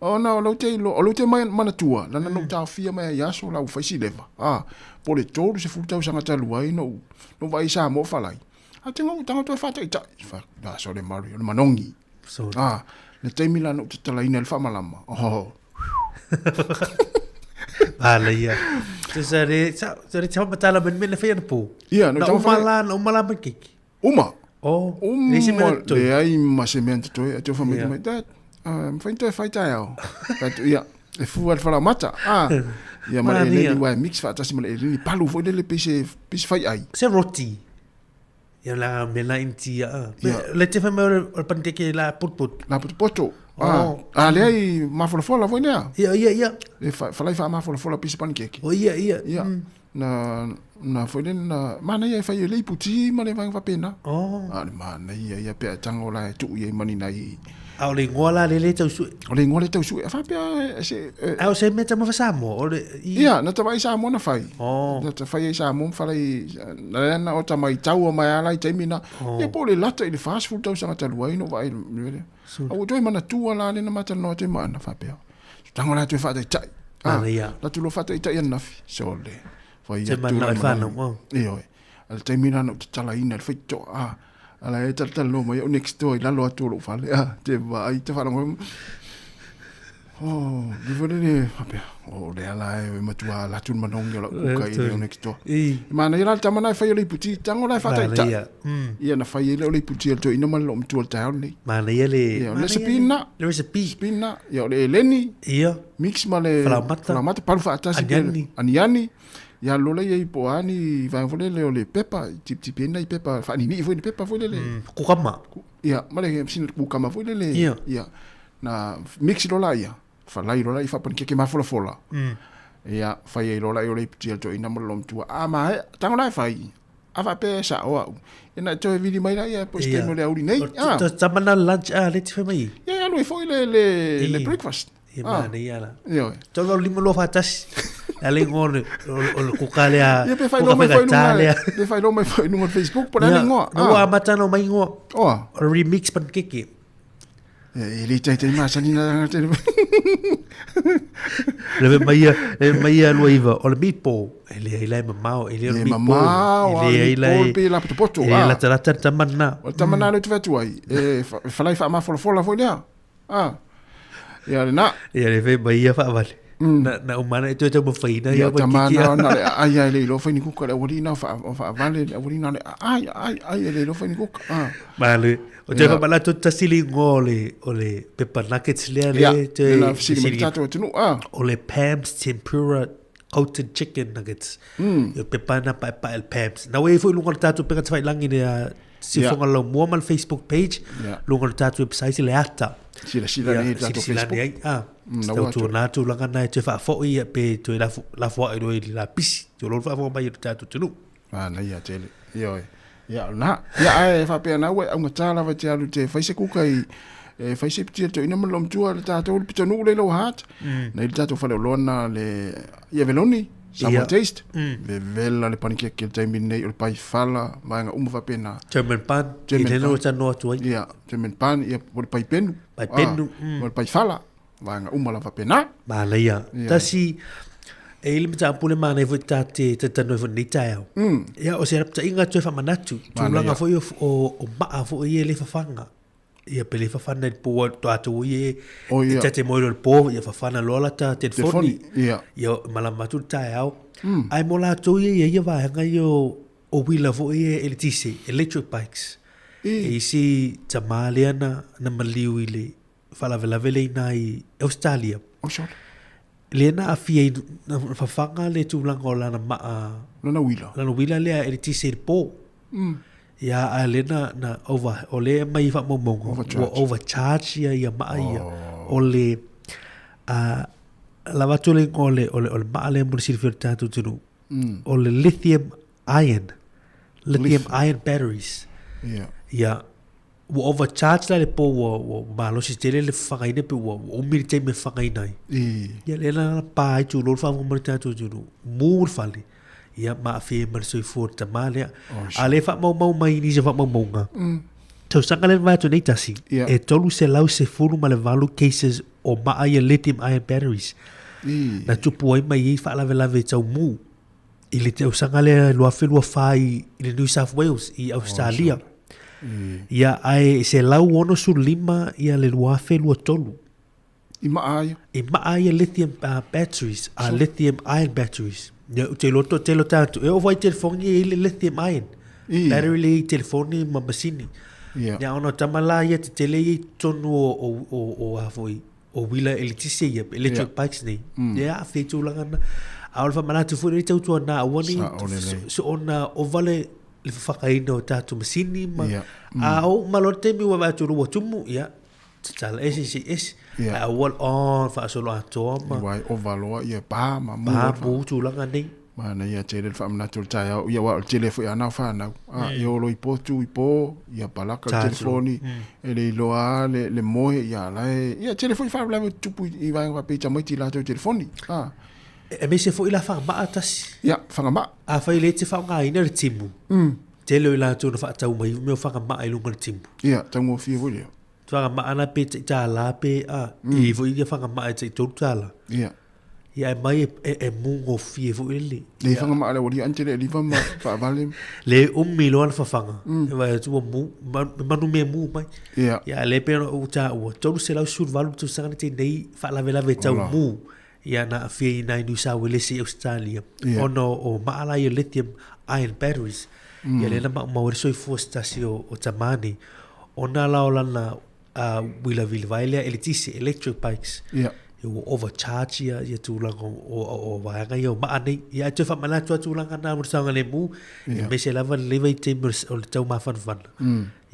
Ona o lou te iloa, o lou te manatua, lana na ou taofia mai ai i aso la ua fai si leva, a, po o le 30 tausaga talu ai na ou vaai i Samoa o falai. A te ngau tanga toe whātaitai. Wha, nā, sorry, Maori, o le manogi. Sorry. Ah, le taimi la no te talaina le whamalama. Oh. Pāla ia. So sa re, sa, sa re tau matala men mena whai ana pō. Ia, no Na tau uma whai. la, na uma la man kiki. Uma. Oh, Uma. le se mea toi. Le ai ma se mea toi. A te wha Ia. mai, dad, whai toi whai tai au. But, ia, e fu al whala mata. Ah, ia ma le Manaia. eleni wai mix whaatasi ma le eleni palu foi lele pei se whai ai. Se roti. Ia la me la inti a. Ia. Le te whai mai o le panikeke la put put. La potopoto. Oh. Ah, lea i mafolafola foi lea. Ia, ia, ia. Le falai faamafolafola pei se panikeke. O ia, ia. Ia. Na, na foi le na, manaia e fai e le iputi ma le vaega faapena. Oh. A o le manaia ia pe a tago la e tuu i ai ma ni nai. A o le igoa la le le tau sue. O le igoa le tau sue. A faapea se. A o se mea taumafa Samoa o le i. Ia, na tavai Samoa na fai. Oh. Na ta fai ai Samoa ma falai na lea na ota mai taua mai ala i taimi na. Oh. Ia po o le lata i le 40 tausaga talu ai no vaai le mea lea. A ua toe manatua la le na matalanoa atu ai ma ana faapea. Tango la toe faataitai. Ah, ia. La tu lo faataitai ananafi. Sole. Fai Se atu mana la i whanau, manau. oh. Ioe. A le taimi la na ou tatalaina le faitotoa. Ah, ala e talatalanoa mai au next door i lalo atu o lou fale. Ah, te vaai te faalogo. Oh, le foi lele faapea, oh, lea la e matua ala atu le manogi o lau kuka i le next door. I. E manaia la le tama na e fai o le iputi, tango la e faataitai. Manaia. Ia na fai ai lea o le iputi a le toeaina ma le loomatua o le taeao lenei. Manaia le... Ia, o le recipe lena. Le recipe. Recipe lena. Ia, o le eleni. Ia. Mix ma le... Falaomata. Falaomata, palu faatasi. Aniani. Aniani. Ia alu loa ia i po o a ni vaega foi lele o le pepa, tipitipi ai nai pepa, faaninii foi ni pepa foi lele. Kukama. Ia, ma le sina kukama foi lele. Ia. Ia. Na mix loa laia, falai loa laia faapanikeke mafolafola. Ia, fai ai loa laia o le iputi a le toeaina ma le loomatua. A maea, tago la e fai. A faapea e sao au. Ia na e toe vili mai laia po o se taimi o le aoauli nei. O tama na lunch a le te fai mai. Ia, e alu ai foi le, le breakfast. Ia manaia la. Ioe. Tolu alu lima lua faatasi. Le ala igoa o le, o le kuka lea. Ia pe faailoa mai foi i luga, pe faailoa mai foi i luga o le Facebook po o le a le igoa. Na ua amata ona omai igoa. Oa. O le remix panikeke. E le taitai masani na tagata. Le me mai ia, le me mai ia lua iva, o le meatball. E leai la e mamao, e le o le E meatball. mamao, E leai la meatball e... pe lapotopoto. E latalata le tama lena. O le tama lena lea ou te fai atu ai, e falai faamafolafola foi lea. Ah. Ia lena. Ia le fai mai ia faavale. Na, na umana e toe taumafaiina ia tama na na le aai ai le iloa fai ni kuka le aualii na o faavale le aualii na le aai aai aai e le iloa fai ni kuka. Ah. Male. O te whakamana to tasi le ingoa o le, o le pepper nuggets lea le te na fesili mai tatou atunuu. Ah. O le Pam's Tempura coated chicken nuggets. Mm. Ia pepa na paepae le Pam's. Na ua i foi lunga o le tatou pega tawhailangi le Sifonga yeah. Laumua ma le Facebook page, yeah. lunga o le tatou website le ata. Silasila nei tatou Facebook. Ai. Ah. Tau tu nā tūlanga nā e te whaafoi ia pe toe lafo ai roi la pisi. Te lolo whaafoa mai i le tatou tunu. Ah, na ia tele. Ia oi. Ia, na. Ia, ai, whapea na ue, au ngata lava te alu te whaise kuka i, e whaise piti to ina malo mtua le tātou le pita nuu le lau hat. Na i le tātou whale o loa le, ia veloni. Samoa Taste. Vevela le panikeke le taimi nei o le paifala, vaega uma faapena. German pan, i lena ua talanoa atu ai. Ia, German pan, ia, o le paipenu. Paipenu, O le paifala, vaega uma lava faapena. Manaia. Tasi, e i le mataupu le manaia foi ta te talatalanoa ai foi i lenei taeao. Ia, o se lapataiga toe faamanatu, tulaga foi o maa foi ia e le fafaga. Ia pe le fafana i le po tatou ia oh, e tate moe loa i le po ia fafana loa lata telefoni. Ia. Ia malama atu le taeao. Ae mo latou ia ia ia vaega ia o o uila foi ia eletise, electric bikes. E isi tama lea na na maliu i le faalavelave lea i ina i Australia. Oh, sure. Lea na aafia i na fafaga le tulaga o lana maa Lana uila. Lana uila lea eletise i le po. Ia, a lea na, na over, o lea e aumai i faamaumauga, ua overcharge ia, ia maa ia. O le, a, lava atu le igoa o le, o le, o le maa lea mo le silafia o le tatou atunuu, o le lithium ion, lithium ion batteries. Ia. Ia, ua overcharge la i le po ua, ua malosi tele le fafagaina pe ua, ua umi le taimi e fafagaina ai. Ia lea la pa ai tulou le faafofoga mai le tatou atunuu, mu le fale, ia ma aafia ai ma le soifua o le tama lea. A lea e faamaumau mai i nisi o faamaumauga, tausaga lea na vae atu nei tasi, e 318 cases o maa ia lithium ion batteries na tupu ai mai ai faalavelave tau mu i le tausaga lea 2024 i, i le New South Wales i Australia. Ia ae 165 ia le 2023. I maa ia. I maa ia lithium batteries, lithium ion batteries. Ia ou te iloa toatele o tatou, e oo foi i telefoni e i ai le lithium ion. Battery lea i telefoni ma masini. Ia ona o tama la ia tetele ia i totonu o, o, o, o a foi, o uila eletise ia, electric yeah. bikes nei. Mm. Ia, aafia i tulaga na. A o le faamanatu foi lea tautuana aua ne i soona ova le le fafakaina o tatou masini ma yeah. A oo uma loa le taimi ua vaai atu ua tumu, ia, tatala ese ese ese. Yeah. Ae aua le on faasolo atoa ma. Aua e ova loa ia pa ma mu. Pa mu tulaga nei. Manaia tele le faamanatu o le taeao, ia aua o le tele foi a nao fanau. A, e olo i po, tu i po, ia palaka le telefoni, e le iloa a le, le moe, ia la e, ia tele foi faalavelave o tutupu i, i vaega faapea i tamaiti i latou telefoni. A. Aemaise foi la fagamaa tasi. Ia, fagamaa. Afai le te faaaogaina le timu, tele o i latou na faatau mai mea o fagamaa i luga o le timu. Ia, taugofie foi lea. Fagamaa la pe tai tālā pe, a, e i ai foi ia fagamaa e tai $3. Ia. Ia e mai e, e, e mūgofie foi le. Le faga ma le ua ante le liva ma faavale. Le umi loa le fafaga. E vaai atu ua mū, manu mea mū mai. Ia. Ia le pei ona ou taua, 318 tausaga na teinei faalavelave tau mū. Ia na aafia i nai New South Wales i Australia. Ona o maa la ia lithium ion batteries. Ia lea na maumau ai le soifua se tasi o, o tama nei. Ona la o lana a uila vilivae lea eletise, electric bikes. Ia. Ia ua overcharge ia, ia tulaga o, o, o, o vaega ia o maa nei. Ia ae toe faamanatu atu tulaga na mo le saogalemu, Ia. aemaise lava le vaitaimi o le, o le taumafanafana.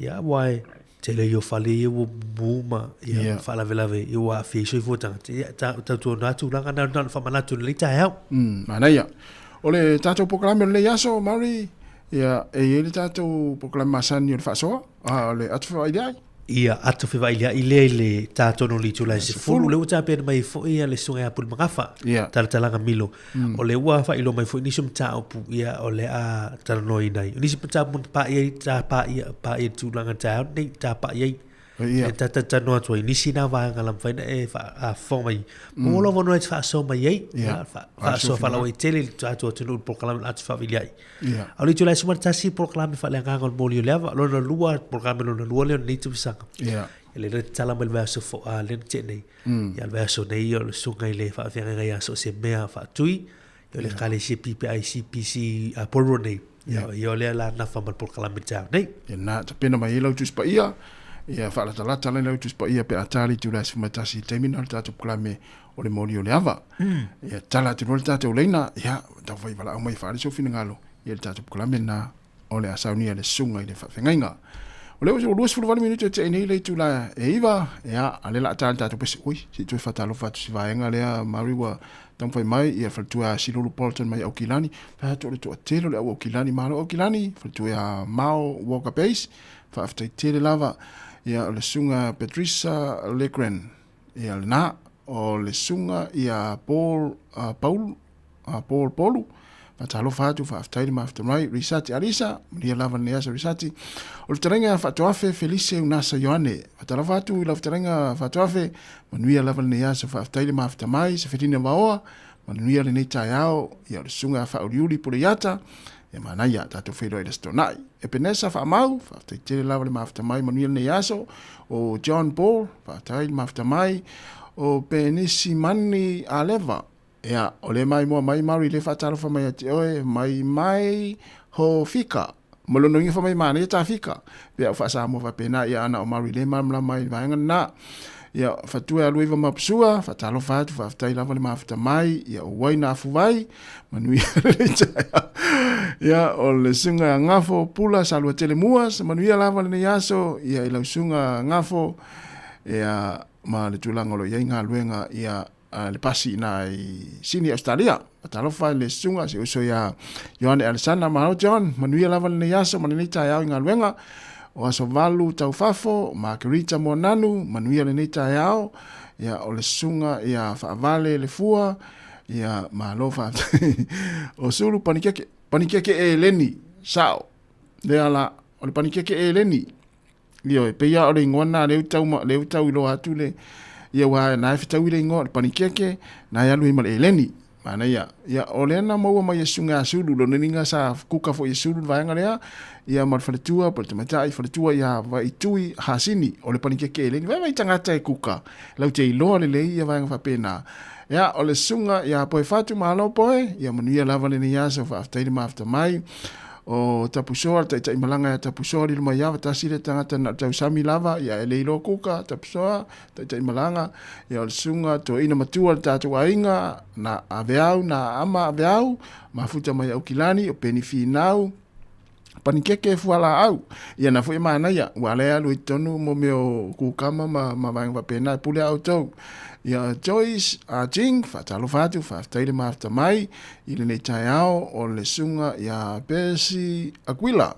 Ia aua e tele ia o fale ia ua mumu ma ia Ia. faalavelave ia ua aafia ai soifua tagata. Ia tautuana tulaga na, na ona faamanatu i lenei taeao. Manaia. O le tatou polokalame o lenei aso, Murray, ia, e i ai le tatou polokalame masani o le faasoa, a, o le atu fevailiai. Ia, atu fevailiai lea i le ta tonu o le itula e 10, lea ua tapena mai foi ia le Susuga ia Pulemagafa, talatalaga milo. O lea ua faailoa mai foi nisi o mataupu, ia, o le a talanoaina ai. O nisi mataupu na paia ai, ta paia, paia i le tulaga taeao lenei, ta paia ai. Ia. E ta talanoa atu ai nisi na vaega la mafai ona e faafofoga mai. Maua lou avanoa e te faasoa mai ai, Ia. faasoa faalauaitele i le tatou atunuu i le polokalame o le atu faaviliai. Ia. A o le itula e 11 polokalame faaleagaga o le moli o le ava, lona lua, polokalame lona lua lea o lenei tausaga. Ia. E le le tatala mai le vaiaso fo a le na tea nei. Ia le vaiaso nei o le susuga i le faafeagaiga ia so o se mea faatui, ia o le Ekalesia PPICPC a Porirua nei. Ia ia o lea la nafa ma le polokalame i le taeao nei. Ia na tapena mai ai lau Tusi Paia, ia faalatalata lai lau Tusi Paia pe a ta le itula e 11 i le taimi na o le tatou polokalame o le moli o le ava. Ia tala atu loa le tatou leina, ia taumafai valaau mai e faaali sou finagalo ia le tatou polokalame lena o le a saunia le susuga i le faafeagaiga. O lea ua 28 minute e tea nei le itula e 9, ia, a lea la a ta le tatou pese, ui, se i toe faatalofa atu si vaega lea, Mary ua taumafai mai, ia faletua ia Silulu Bolton mai Aukilani, fai atu o le toatele o le au Aukilani, malo Aukilani, faletua ia Mao Walker Base, faafetai tele lava, ia o le susuga Patricia Legren, ia lena, o le susuga ia Paul, Paul, Paul Polu, faatalofa atu, faafetai le mafuta mai, Risati Alisa, manuia lava lenei aso Risati. O le fetalaiga ia Faatoafe Felise Unasa Ioane, faatalofa atu i lau fetalaiga Faatoafe, manuia lava lenei aso, faafetai le mafuta mai, Sefelina Vaoa, manuia lenei taeao, ia o le susuga ia Faauliuli Puleiata, ia manaia, tatou feiloai i le Aso Toonai. Epenesa Faamau, faafetai tele lava le mafuta mai, manuia lenei aso, o John Paul, faafetai le mafuta mai, o Penisi Mani Aleva, Ia, o le maimoa mai Mary le faatalofa mai ia te oe, mai mai ho fika. Ma lona uiga fa mai manaia ta fika. Pe au faa-Samoa faapena, ia ana o Mary le malamalama ai i le vaega lena. Ia, fatua e alu iva mapusua, faatalofa atu, faafetai lava le mafuta mai, ia o Uaina Afuvai, manuia lenei taeao. Ia, o le susuga ia Gafo Pula Saluatele Muas, manuia lava lenei aso, ia i lau susuga Gafo, ia, ma le tulaga o lo o i ai galuega, ia, le pasi ina i Sini Australia. Talofa i le susuga si uso ia Ioane Alesana. Malo John, manuia lava lenei aso ma lenei taeao i galuega. O aso valu taufafo, Margarita Moananu, manuia lenei taeao. Ia, o le susuga ia Faavale le Fua, ia malo faafetai. O Sulu Panikeke, Panikeke e Leni, sao. Lea la, o le Panikeke e Leni. Ioe, pei lava o le igoa lena lea ua tau, lea ua tau iloa atu le, ia aua na e fetaui le igoa o le panikeke, na e alu ai ma le eleni. Manaia. Ia, o lea na maua mai e Susuga ia Sulu, lona uiga sa kuka foi e Sulu le vaega lea, ia ma le faletua, po o le tamaitai faletua ia Vaitui Hasini, o le panikeke eleni. Vaivai tagata e kuka, lau te iloa lelei ia vaega faapena. Ia, o le susuga ia Poefatu, malo Poe, ia manuia lava lenei aso, faafetai le mafuta mai. O Tapusoa, le taitai malaga ia Tapusoa lilo mai ava, tasi le tagata na o le tausami lava, ia e le iloa kuka, Tapusoa, taitai malaga, ia o le susuga toeaina matua le tatou aiga, na Aveau, na Ama Aveau, mafuta mai Aukilani, o Peni Finau, panikeke fualaau, ia na foi e manaia, ua ala e alu i totonu mo mea o kukama ma, ma vaega faapena, e pule a outou. Ia Joyce a Jing, faatalofa atu, faafetai le mafuta mai, I lenei taeao, o le susuga ia Percy Aquila,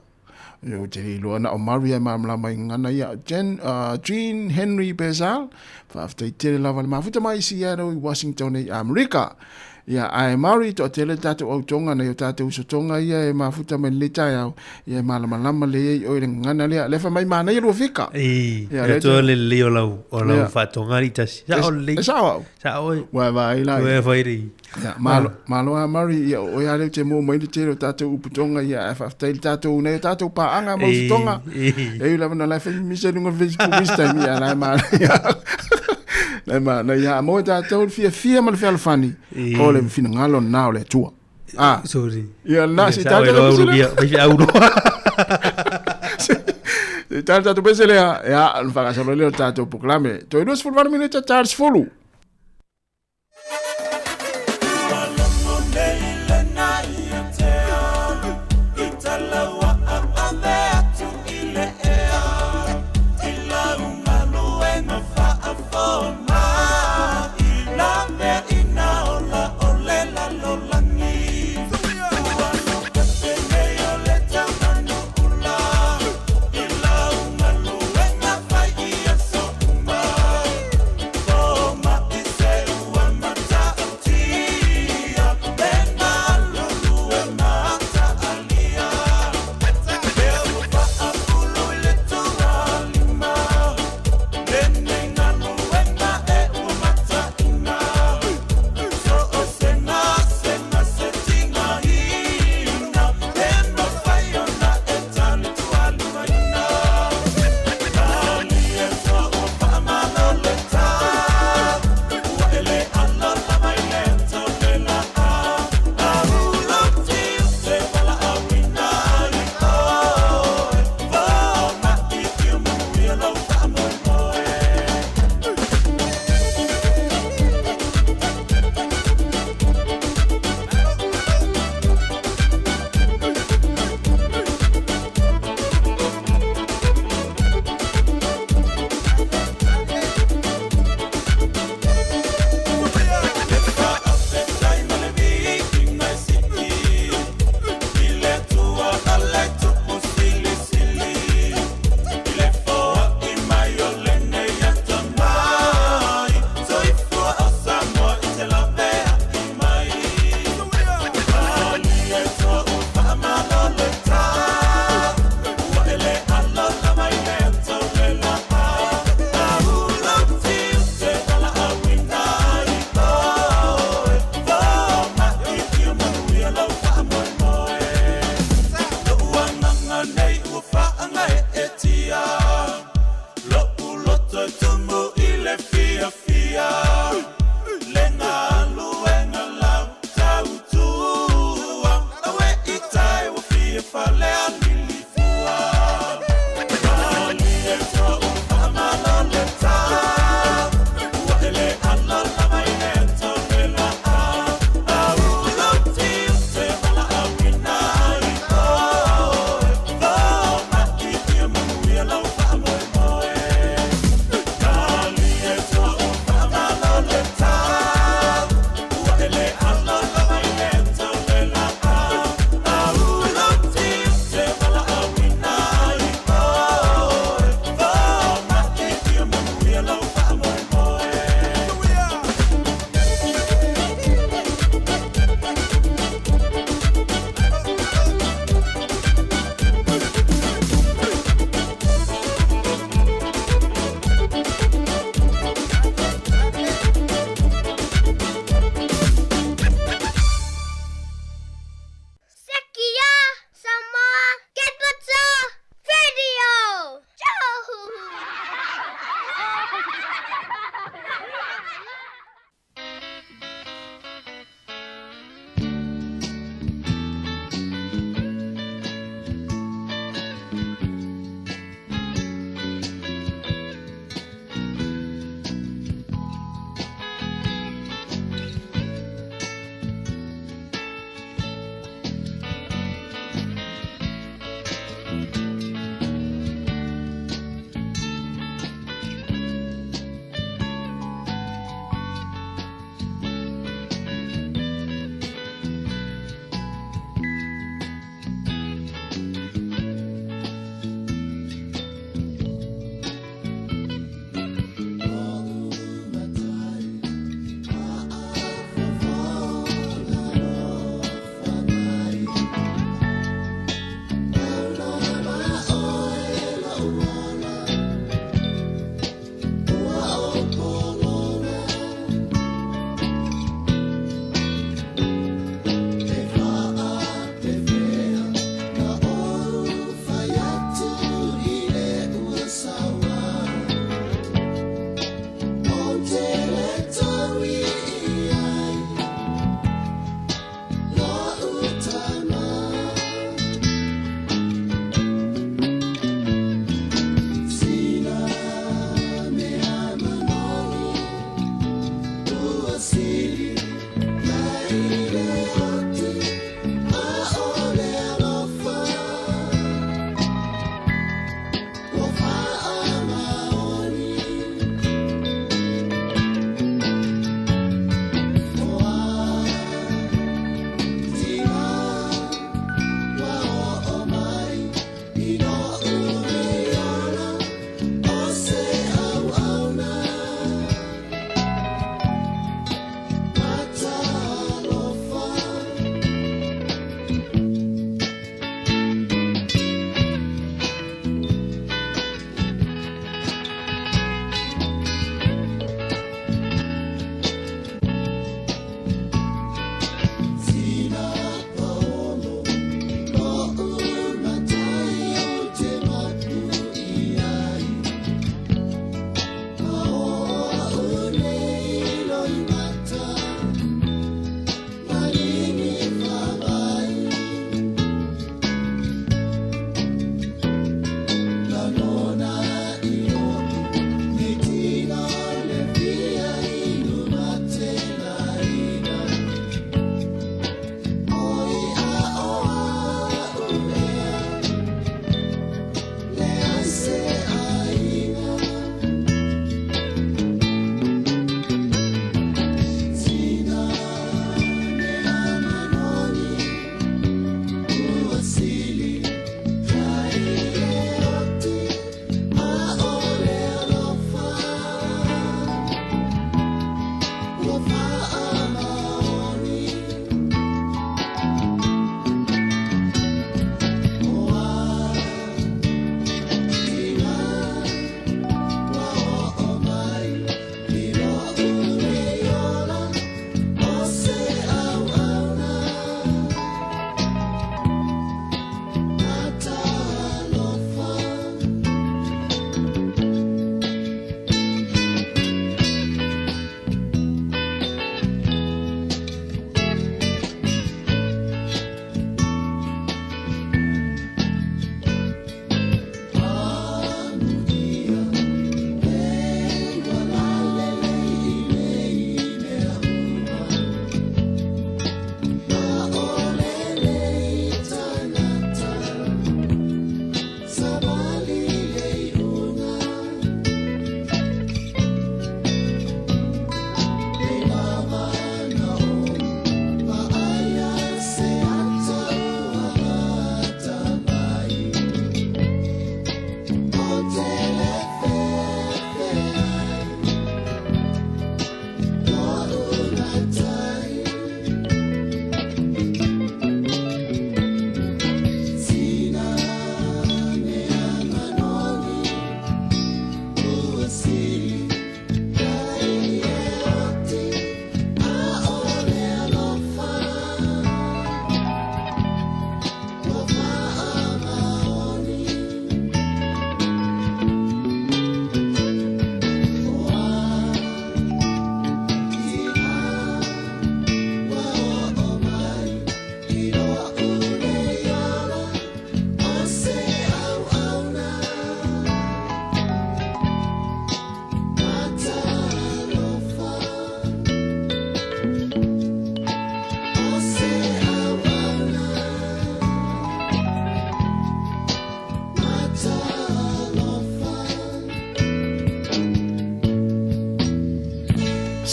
ou te le iloa na o Maria e malamalama i gagana ia, Jen, Jean Henry Bezal, faafetai tele lava le mafuta mai i Seattle i Washington i Amerika. Ia, ae Mari, toatele le tatou autonga nai o tatou usotonga ia e mafuta mai lenei taeao, ia e malamalama lelei ai oe i le gagana lea. Lea fai mai manaia lua fika. Ia, Ia, lea te- le lelei o lau, o lau faatoga i tasi. Sao lelei. E sao au. Sao oe. Ua e vaai la. Ua e fai rei. Ia, malo, malo a Murray, ia, o oe a lea ou te mua mai le tele o tatou upu Tonga, ia, ae faafetai i le tatou, nai o tatou paaga ma usu Tonga. E ui lava na la e fai mimisa i luga o le Facebook isi taimi, ia, la e manaia. La e manaia. A maua e tatou le fiafia ma le fealofani, o le finagalo lena o le Atua. Ah. Sorry. Ia, lena, se i tatou pese lea. Fai feau loa. Se i tatou pese lea, ia, ona faagasolo lea o le tatou polokalame. Toe 28 minute, ta le 10.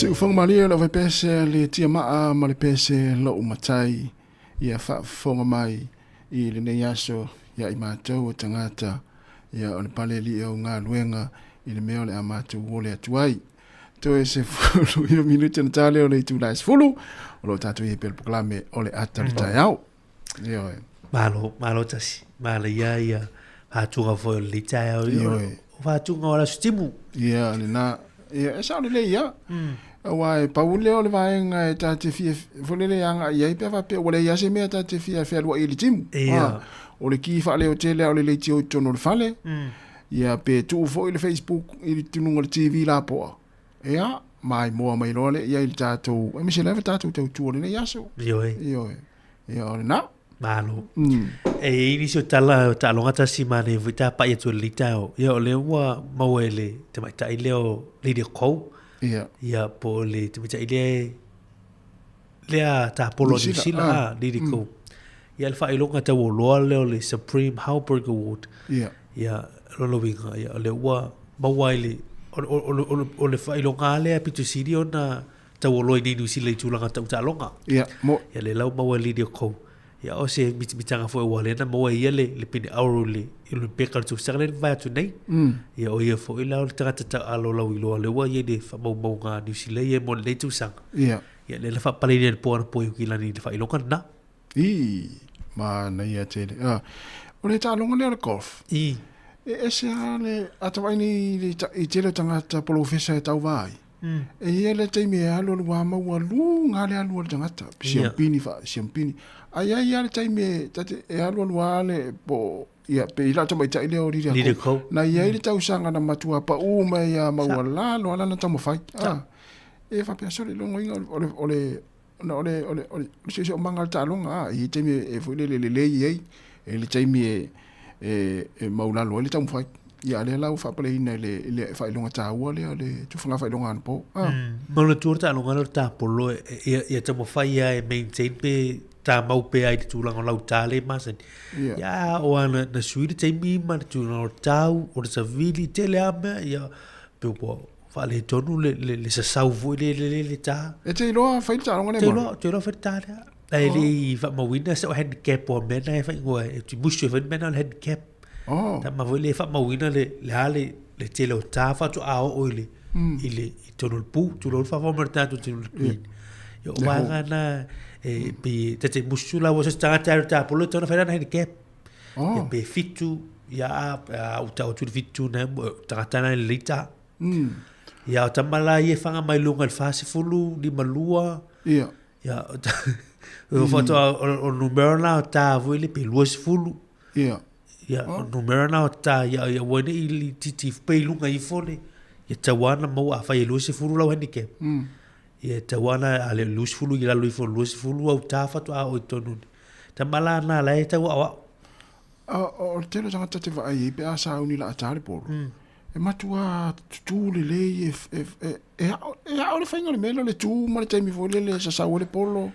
Siufoga malie o le aufaipese a le tiamaa ma le pese lou matai ia faafofoga mai i lenei aso ia i matou o tagata ia o le pale alii o galuega i le mea o le a matou ole atu ai. Toe 19 minute na tā lea o le itula e 10 o lo o tatou i ai pea le polokalame o le ata o le taeao. Ioe. Malo, malo tasi. Malo ia ia faatuga foi o le taeao. Ioe. O faatuga o le aso timu. Ia, lena. Ia, e sao lelei ia. Aua e pau lea o le vaega e ta te fia, foi lele e agai i ai pe a faapea ua leai lava se mea ta te fia fealuai i le timu. Ia. O le ki faaleotele o le leitio i totonu o le fale. Ia, pe tuu foi le Facebook i le tunuga o le TV lapoa. Ia, maimoa mai loa lea i ai i le tatou, aemaise lava tatou tautua o lenei aso. Ioe. Ioe. Ia, o lena. Malo. E i ai nisi o tala o taaloga tasi ma nei foi tapa'i atu i lenei taeao. Ia o lea ua maua e le tamaitai lea o Lydia Cole. Ia. Ia po o le tamaitai lea lea tapolo a Niu Sila, ah, Lydia Cole. Ia le faailoga taualoa lea o le Supreme Halberg Award. Ia. Ia lona uiga, ia o lea ua maua ai le o le faailoga lea pito sili ona taualoa i nei Niu Sila i tulaga tau taaloga. Ia, mo. Ia lea la ua maua e Lydia Ko. Ia o se mitamitanga foi aua lea na maua e ia le, le pine auro i le Olympic o le tausaga lea na mavae atu nei. Ia o ia foi la o le tagata taaalo lauiloa lea ua i ai le faamaumauga a Niu Sila ia mo lenei tausaga. Ia. Ia lea na faapaleina e le po anapo i Ukilani i le faailoga lena. Ii, manaia tele. Ah, o le taaloga lea o le golf. Ii. E ese lava le atavaai nei i le i tele o tagata polofesa e tauva ai. E i ai le taimi e alualu lava ma ua luga le alu a le tagata, siampini fa siampini. Ae i ai lava le taimi e ta te e alualu lava le po ia pe i lau tamaitai lea o Lydia Ko. Na i ai le tausaga na matua pau mai lava ma ua lalo lava lana taumafai. Ah, e faapea sole logoina o le o le ona o le, o le, o le siosiomaga o le taaloga, a, i taimi e foi lele lelei ai, e le taimi e, e, e maulalo ai le taumafai. Ia, a lea la ua faapaleina i le, i le faailoga taua lea, le tufaga faailoga anapo. Ah. Manatua le taaloga lea o le tapolo, ia, ia taumafai lava e maintain pe tāmau pea i le tulaga o lau tā lea e masani. Ia. Ia, o a na, na sui le taimi ma le tulaga o le tau, o le savili, tele lava mea, ia, pe ua Faaletonu le, le, le sasau foi le, le, le, le tā. E te iloa fai le taaloga lea Te iloa, te iloa fai le tā lea. Ai le i faamauina se o handicap o mea na e whaingoa e ti musu e whai mea na o le handicap. Oh. Ta ma foi le faamauina le, le a le, le tele o tā whatu a o i le, i le, i tonu le pū, tu lo whawha ma le tātou tonu le green. Ia o wānga na, e, pe, te te musu la wa se tangata e tā polo, tona whai rana handicap. Oh. Ia pe fitu, ia a, a uta o tu le fitu na, tangata na le leita. Ia, o tama la ia e whanga mai lunga i le 42. Ia. Ia, o ta, o whatoa, o, o numero na o tā voi le pe 20. Ia. Ia, o numero na o tā, ia, ia ua nei i titi pe i lunga ifo le, ia tauana mau a whai e 20 lau handicap. Ia tauana a le 20 i lalo ifo 20 au tā whatoa o i tonu ni. Tama la na la e tau au au. A, o le tele o tagata te vaai ai pe a sauni la a tā le polo. E matua tutū lelei e, e, e, e, ao, e ao le faiga o le mea lea o le tū ma le taimi foi lele e sasau ai le polo.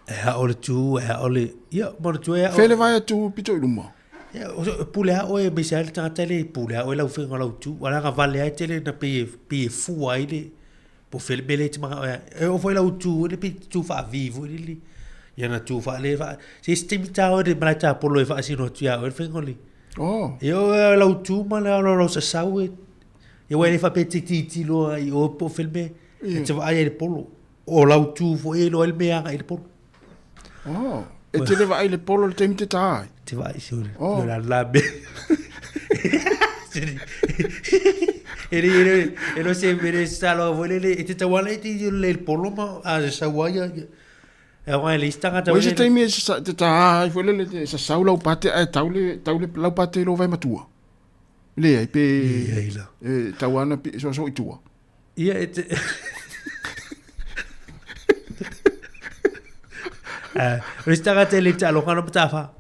E ao le tū, e ao le, ia, manatua e ao. Fea le vaea tū pito i luma? Ia, o, pule a oe, me se ai le tagata le, pule a oe lau faiga o lau tū. Wala nga vale ai tele na pe, pe e fua ai le, po fea le mea le te manga oe. E o foi lau tū, le pe tū whaavi foi le, ia na tū wha le, wha, se se taimi tā oe le malae tā polo e whaasino atu ia oe le faiga o le. Oh. E o e lau tu ma le alo lau sasau e. E wai le whape te titi loa i o po filme. E te vaai ai le polo. O lau tu fo e loa le mea anga i le polo. Oh. E te le vaai le polo le taimi te tā ai. Te vaai se ore. Oh. La la me. E le e le e lo se mere sa lo vo le le e te tawala e te le polo ma a sasau ai. E awa e le isi tagata Ua i se taimi e te tā ai foi lele te sasau lau pate ae tau le, tau le lau pate i lou vae matua. Leai pe Ia ila. e tau ana pe soasoa i tua. Ia e te... O le isi tagata e le taaloga ana matawha.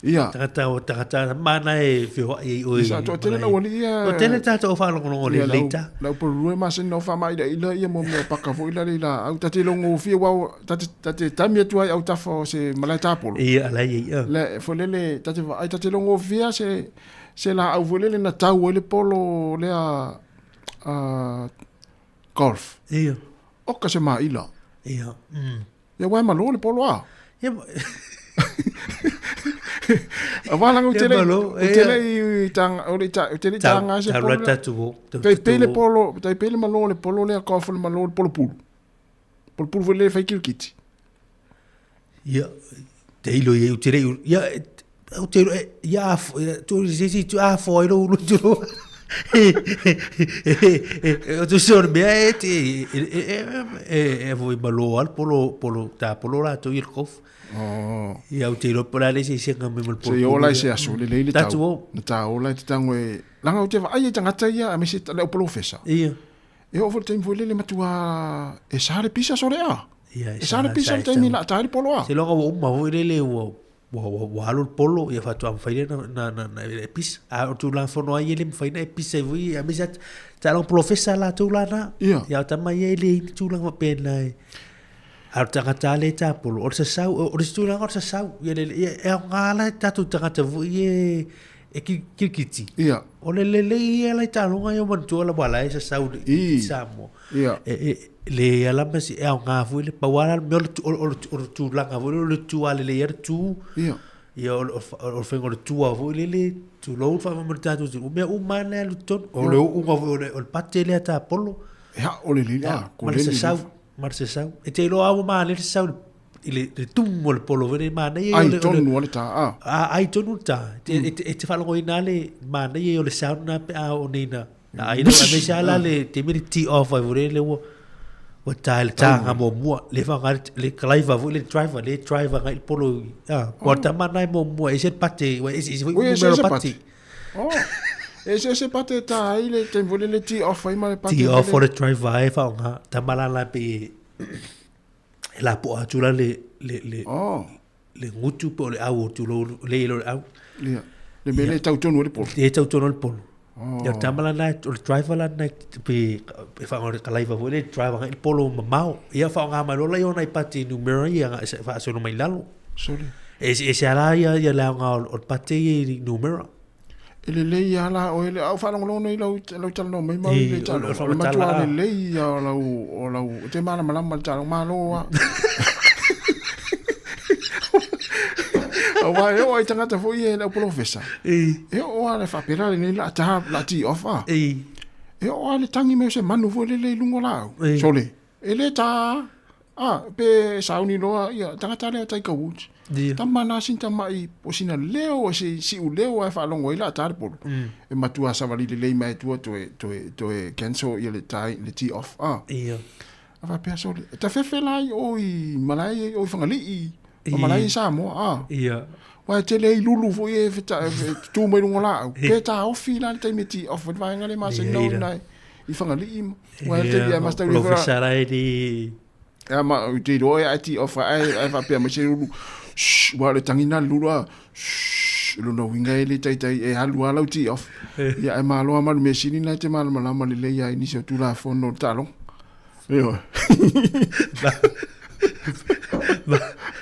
Ia. Tagata o tagata mana e whihoai ai oe. Sa toatele lau alii ia. Toatele tātou o whaalongolongo le leita. Lau parurua e masani na o whaamairaira ia mo mea paka foi la le la au tate longo fia wao tate tate tami atu ai au tafa o se malae tāpolo. Ia ala ia ia. Le foi lele tate ai tate longo fia se se la au foi lele na tau ai le polo lea golf. Ia. Oka se maila. Ia. Ia wae malo le polo a. Ia A wā langa utele, utele i tanga, o le ta, utele i tanga se polo. Tau Tai pele polo, tai pele malo le polo lea ka fo le malo le polo pulu. Polo pulu foi le fai kirikiti. Ia, te ilo ia utele, ia, utele, ia, tu si si tu a fo ilo ulu tu. O tu se o mea e te e e foi malo al polo polo ta polo la tu il kof. Oh. Ia u te ilo pola le se se ngame mo polo. Se ola se aso le le tau. Na ta ola te tango e langa u te va ai tangata ia a mese le polo fesa. Ia. E o fo te foi le matua e sa le pisa sore a. Ia, e sa le pisa te mi la ta le polo a. Se longa o uma foi le le ua ua ua ua alu le polo ia faatoa mafai lea na na na na e pisa. A o Tulafono ai e le mafai na e pisa ai foi aemaise lava taaloga polofesa latou lana. Ia. Ia o tama ia e leai ni tulaga faapena e a o le tagata lava lea e tapolo o le sasau o le isi tulaga o le sasau ia le ia e aoga la tatou tagata foi ia e kirikiti. Ia. O le lelei ia la i taaloga ia o manatua lava la e sasau i Samoa. Ia. E, e, le ala ma si e aoga foi le pau lava le mea o le, o, o, o le tulaga foi lele o le tu alelei ai le tu. Ia. Ia o, o, o le faiga o le tua foi lele, tulou le faamoemoe i le tatou atunuu, o mea uma lava lea e alu i totonu. O le uuga foi o le, o le pate lea tapolo. E ao le lili, a, ko le sasau, ma le sasau. E te iloa lava ua manaia le sasau i le, le tumu o le polo foi lele, manaia ia o le... Ai tonu le ta, a. A, ai tonu le ta. E, e, e te faalogoina lava le manaia ia o le sound na pe a oo nei na Na ai lo aemaise lava la le taimi le tee off ai foi lele ua ua ta i le taga muamua le faaaoga ai le kalaiva foi le driver le drive agai i le polo a ua tama lena e muamua e ese le pate ua eseese foi numera o pate. Oh. Eseese pate e tā ai le taimi foi lele tee off ai ma le pate. Tee off o le driver ai e faaaoga tama la la pei e lapoa atu la le le le oh. le gutu po o le au o tulou le ilo le au. Ia. Le mea le tau tonu o le polo. Le tau tonu o le polo. Oh. Ia tama la na, o le driver la na, pe, e whaonga le kalaiva foi le driver ngai le polo mamao. Ia whaonga mai lola ia ona i pate numera ia whaasono mai lalo. Sorry. E, e se ala ia, ia le aonga o le pate ia i numera. E lelei lava la oe le au faalogologo nei lau lau talanoa mai mau i le talo. O le matua lelei ia o lau o lau o te malamalama le talo malo a. Aua e oo ai tagata foi e le au polofesa. E oo a le faapela lenei la ta la ti off a. E oo a le tangi mai o se manu foi lele i luga o laau. Sole. E le tā, a, pe sauni loa, ia, tagata lea o Tiger Woods. Ia. Tama nā sin tama'i o sina leo, o si si'u leo ae faalogo ai la tā le polo. E matua savali lelei mai tua toe, toe, toe cancel ia le tā, le tee off, a. Ia. A faapea sole, e tafefe la i o i malae i o i Fagali'i, ma malae i Samoa, a. Ia. Uae tele ai lulu foi e feta, e tutū mai luga o laau. Pe taofi la le taimi e tee off ai le vaega lea masani na ona i Fagalii ma. Uae le taimi a master uri Professor ai ni. Ea ma u te iloa e ai tee off ai ai faapea mai se lulu. Shh, ua le tangi na le lulu a. Shh, lona uiga e le taitai e alu a lau tee off. Ia ai malo a malu mea sili na e te malamalama lelei ai nisi o Tulafono o le taaloga. Ioe.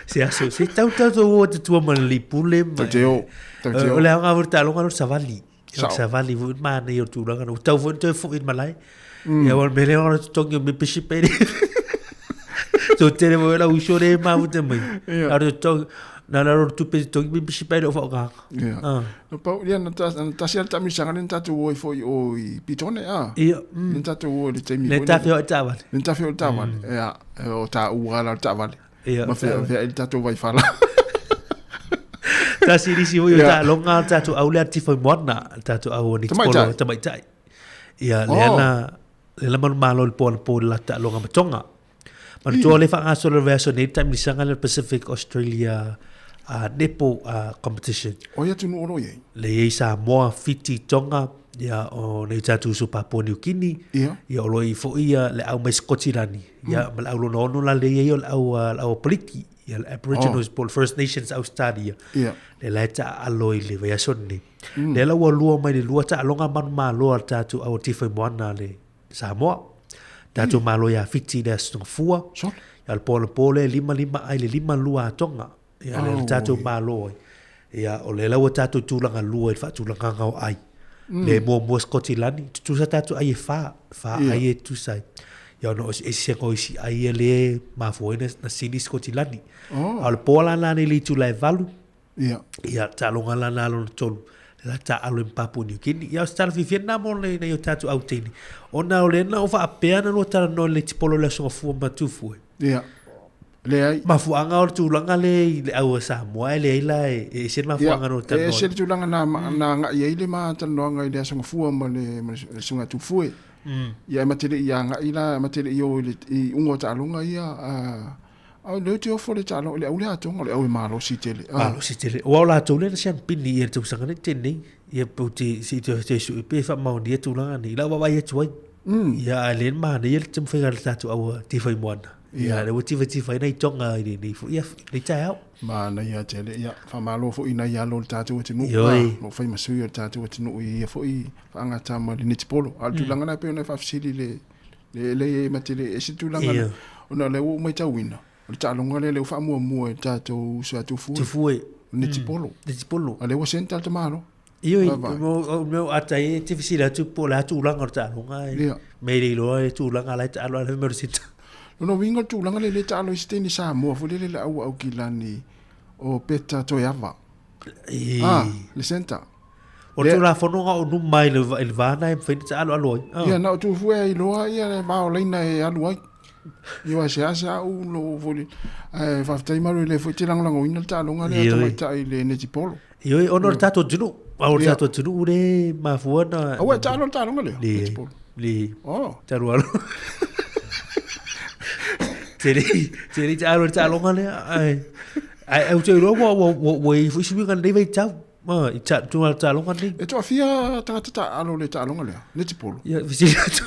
Se aso, se tau tau tau o te tua mana li pule. Tau te o, tau te o. O le aoga foi taaloga no savali. O savali foi mana i o tulaga no. Tau foi toe foi malae. Ia o mele o totongi o membership e. So tere mo la uso le mafu te mai. Aro totongi na la ro tupe totongi membership e o whaogaga. Ia. Na pau, ia, na tasi a le taamisaga lea na tatou o ai foi i o i Petone, a? Ia. Lea na tatou o i le taimi foi lea. Le tawheo i taavale. Le tawheo i taavale, ia, o tāua la o le taavale. Ia. Ma fea, fea i le tatou vaifala. Tasi nisi foi o taaloga o tatou au lea tifa i moana, tatou au o netipolo tamaitai. Ia, lea na, lea na manumalo i le po anapo i le latou taaloga ma Tonga. Manatua le faagasolo le vaiaso nei le taamilisanga lea o le Pacific Australia Netball Competition. O ai atunuu o lo o i ai? Le i ai Samoa, Fiti, Tonga, ia o nei tatou uso Papua Niu Kini, ia, ia o lo o i ai foi ia le au mai Sikotilani, ia ma le au lona ono la le i ai o le au, le au Apoliki, ia le Aboriginals po o le First Nations Australia. Ia. Le la e taaalo i le vaiaso lenei. Lea la ua lua mai le lua taaloga manumalo a le tatou au o Tifa i Moana le Samoa. Tatou Malo iā Fiti i le Aso Gafua. Ia o le po anapo lea e 5 5 ai le 5 2 a Tonga. Ia lea le tatou Malo ai. Ia o lea la ua tatou tulaga lua i le faatulagaga o ai. Le muamua Sikotilani, tutusa tatou ai e fa, fa ai e tutusa ai. Ia ona o se eseesega o isi ai ia lea e mafua ai na sili Sikotilani. A o le po la lena i le itula e 8, ia taaloga la lena lona 3, la taaalo i ma Papua New Guinea. Ia o se tala fiafia lena mo nai o tatou au teine, ona o lea na ou faapea na lua talanoa i le netipolo i le Aso Gafua ma Tufue. Ia. Leai. Mafuaaga o le tulaga lea i le au a Samoa e leai la e ese le mafuaaga na talanoa. E ese le tulaga na agai ai le ma talanoaga i le Aso Gafua ma le Susuga ia Tufue. Ia e ma te le i agai la, e ma te le i o i le iuga o taaloga ia, a o lea ou te ofo i le taaloga, i le au lea atoga, o le au e malosi tele. Malosi tele. Aua o latou lea na siamupini i le tausaga nei tele nei. Ia pe ou te, se i toe sue pe faamaonia tulaga nei. I lau vaavaai atu ai. Ia ae lea na manaia le taumafaiga a le tatou au tifa i moana. Ia lea ua tifatifa ai nai Tonga i lenei foi lenei taeao. Manaia tele. Ia faamalo foi i nai alo o le tatou atunuu. Ioe. O lo o fai ma sui o le tatou atunuu i ia foi faagata ma le netipolo. A o le tulaga lena e pei ona e faafesili i le le ma te le ese tulaga lena. Ona o lea ua ou matauina, o le taaloga lea lea ua faamuamua e le tatou uso ia Tufue. Tufue. O le netipolo. Netipolo. A o lea ua centre le tamalo. Ioe, o mea o ata ai e te fesili atu po o le a tulaga o le taaloga e me le iloa e tulaga la e taalo ai le sita. Lona uiga o le tulaga lea e le taalo ai se teine Samoa foi lele le au Aukilani o Peta Toeava. Ah, le centre. O le Tulafono na o numa i le va na e mafai ona taaloalo ai. Ia, na o Tufue ai loa ia le va o laina e alu ai. Ia aua e seasea au lou foi ae faafetai Maru e le foi te lagolagoina le taaloga lea a tamaitai i le netipolo. Ioe, ona o le tatou atunuu. O le tatou atunuu lea e mafua ona... Aua e taalo le taaloga lea, netipolo. Le, talu alo. Te le, te le taalo le taaloga lea. Ae, ae ou te iloa ua, ua, ua i ai foi suiga i lenei vaitau. Ma, i ta, tulaga le taaloga lenei. E toafia tagata taaalo i le taaloga lea, netipolo? Ia, fesili atu.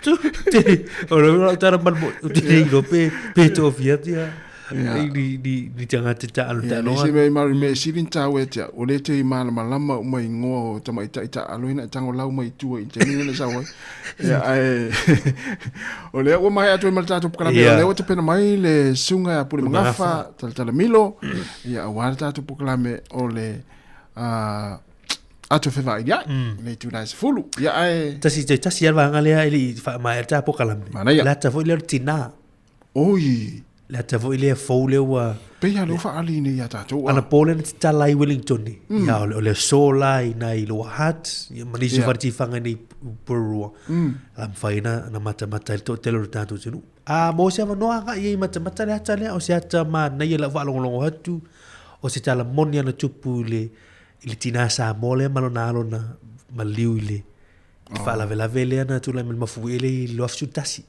Tu, te, o le lau tala ma le mo, te le iloa pe, pe toafia tia. Ni, ni, ni tagata taaalo Ia, taaloga. le isi mea i mari mea e sili ona taua ia te au, o lea e toe malamalama uma i igoa o tamaitai taaalo ina e tagolau mai i tua i le taimi lea na sau ai. Ia, ae, o lea ua maea atu ai ma le tatou polokalame, o lea ua tapena mai le susuga ia Pulemagafa Talatala-Milo, ia, aua le tatou polokalame o le Ato Fevailia'i, i le itula e 10. Ia, ae... Tasi, te tasi lava le vaega lea e le i faamaea le ta polokalame. Manaia. Le ata foi lea o le tinā. Oi! Le ata foi lea fou lea ua... Pei lava lea ua faaali nei ia tatou. Anapo lea na tatala ai Wellington. Ia, o le aso la i nai Lower Hutt, ia, ma nisi o fale tifaga i nei Porirua. La mafai ona matamata ai le toatele o le tatou atunuu. A maua se avanoa agai ai e matamata le ata lea, o se ata manaia i lau faalogologo atu, o se tala moni ana tupu i le, i le tinā Samoa lea ma lona alo na maliu i le faalavelave lea na tulai mai le mafuie lea i le 2011.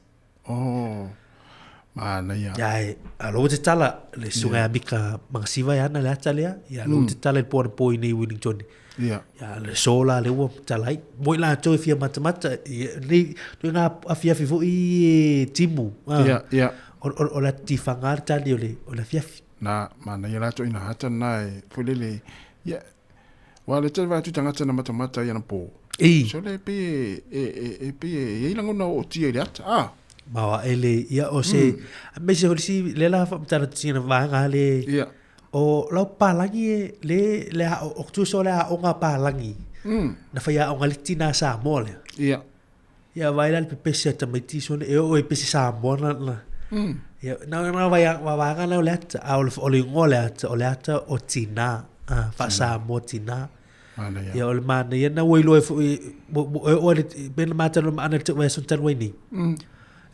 Oh, manaia. Ia, e, a lo te tala, le susuga ia Mika Magasiva e ana le ata lea, ia lo te tala i le po anapo i nei Wellington. Ia. Ia, le aso la lea ua tala ai. Mo i latou e fia matamata, ia, nei, toi ngā afiafi foi e timu. Ia, ia. O le ata tiwhanga le tali o le, o le afiafi. Nā, manaia la toi nā ata nā e, foi lele, ia, Wa le tele vai atu tagata na matamata i ana pō. I. So le pei e, e, e, e pei e i ai lagona o otia i le ata, a. Ma wa ele, ia o se, me se hori si, le la whamatara tina vaanga le, Ia. o lau pālangi e, le, le a, o tuso le a o ngā pālangi. Na whai a o ngā le tina Samoa lea. Ia. Ia vai la le pepesi a tamaiti sone e oo e pesi Samoa na na. Ia na na vai va vaega lea o le ata a o le o le ingoa o le ata o le ata o Tina a faa Samoa Tina. Manaia. Ia o le manaia na ua iloa ai foi e oo i le pei ona matalanoa ma Ana i le vaiaso talu ai nei.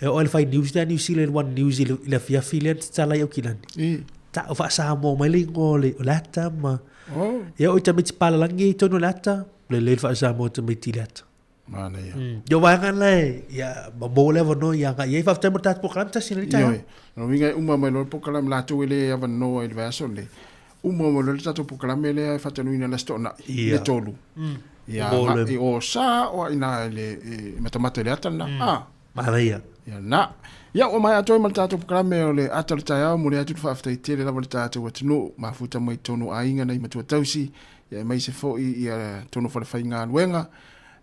E oo i le fai news lea a New Zealand One News i le afiafi lea na tatala ai Aukilani. Tau faa Samoa mai le ingoa o le ata ma ia oo i tamaiti palalagi i totonu o le ata, lelei le faa Samoa tamaiti i le ata. Manaia. Ia vaega la e, ia, ma maua le avanoa ia agai ai. Faafetai mo le tatou polokalame tasi lenei taeao. Ioe. Lona uiga e uma mai loa le polokalame latou e le avanoa i le vaiaso lenei. Uma mai loa le tatou polokalame lea e faatanuina i le Aso Toonai, le 3. Ia agai o sa o ai ina i le matamata i le ata lena. A. Manaia. Ia na. Ia ua maea atu ai ma le tatou polokalame o le ata o le taeao, momoli atu le faafetai tele lava i le tatou atunuu, mafuta mai totonu o aiga nei matua tausi, ia aemaise foi ia totonu o falefaigaluega.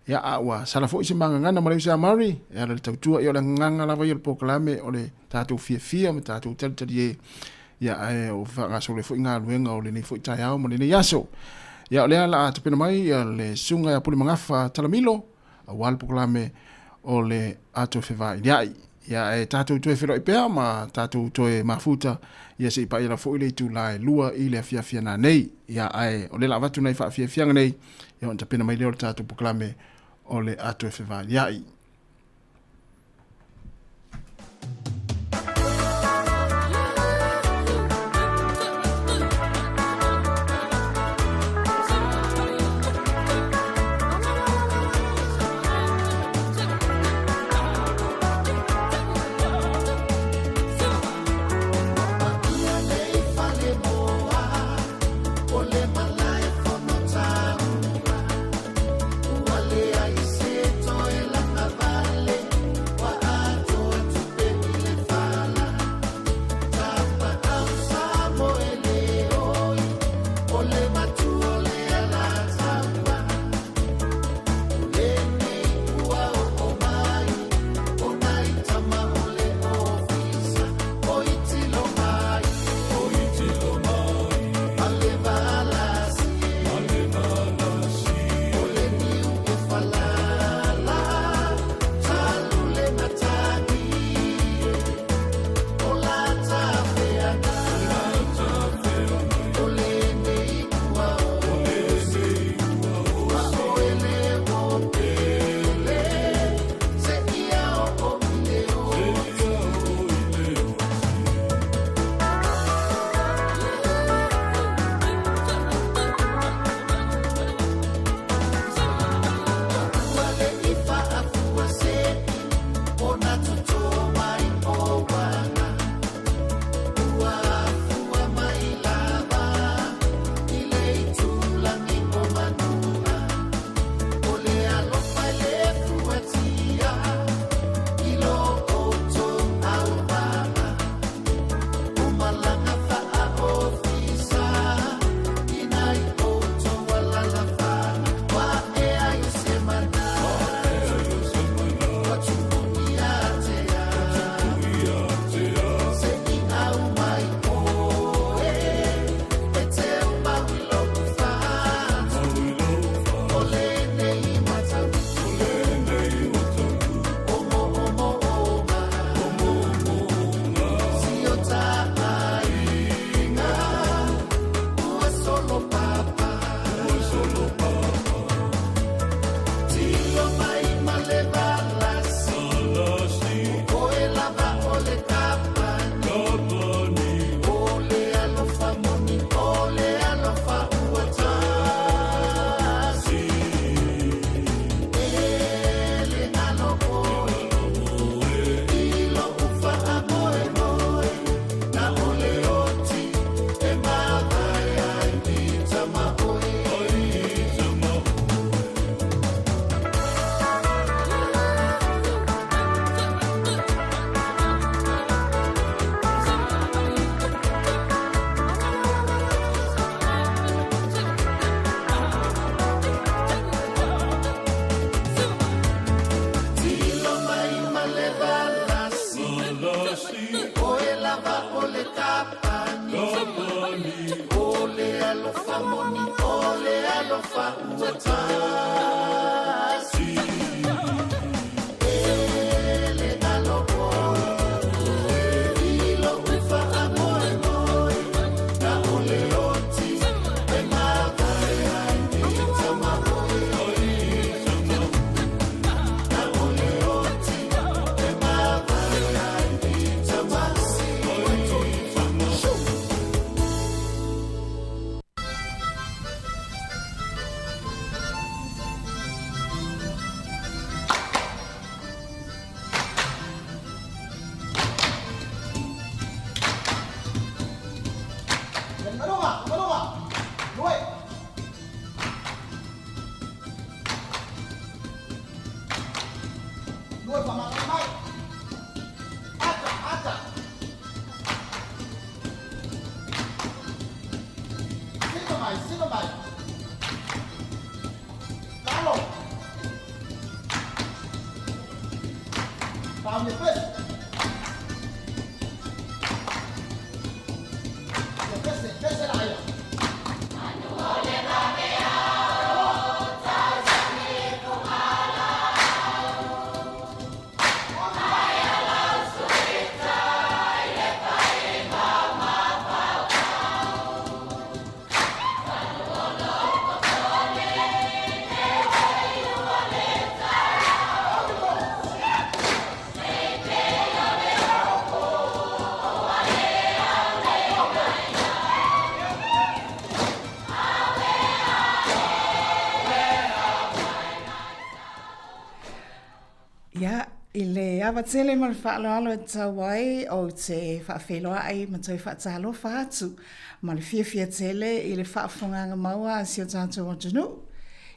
Ia, a ua sala foi se magagana ma le uso ia Murray, e ala i le tautua, ia o le agaga lava ia o le polokalame o le tatou fiafia ma tatou talitalie, ia ae o faagasolo ai foi galuega o lenei foi taeao ma lenei aso. Ia o lea la a tapena mai ia le susuga ia Pulemagafa Talamilo, aua le polokalame. o le ato fevailia'i. Ia, ae tatou toe feiloai pea ma tatou toe mafuta, ia se i paia lava foi le itula e 2 i le afiafi a nanei. Ia, ae o lea la avatu nai faafiafiaga nei, ia ona tapena mai lea o le tatou polokalame o le ato fevailia'i. ava tele ma le faaaloalo e tatau ai ou te faafeiloai ma toe faatalofa atu ma le fiafia tele i le faafofogaaga maua a si o tatou atunuu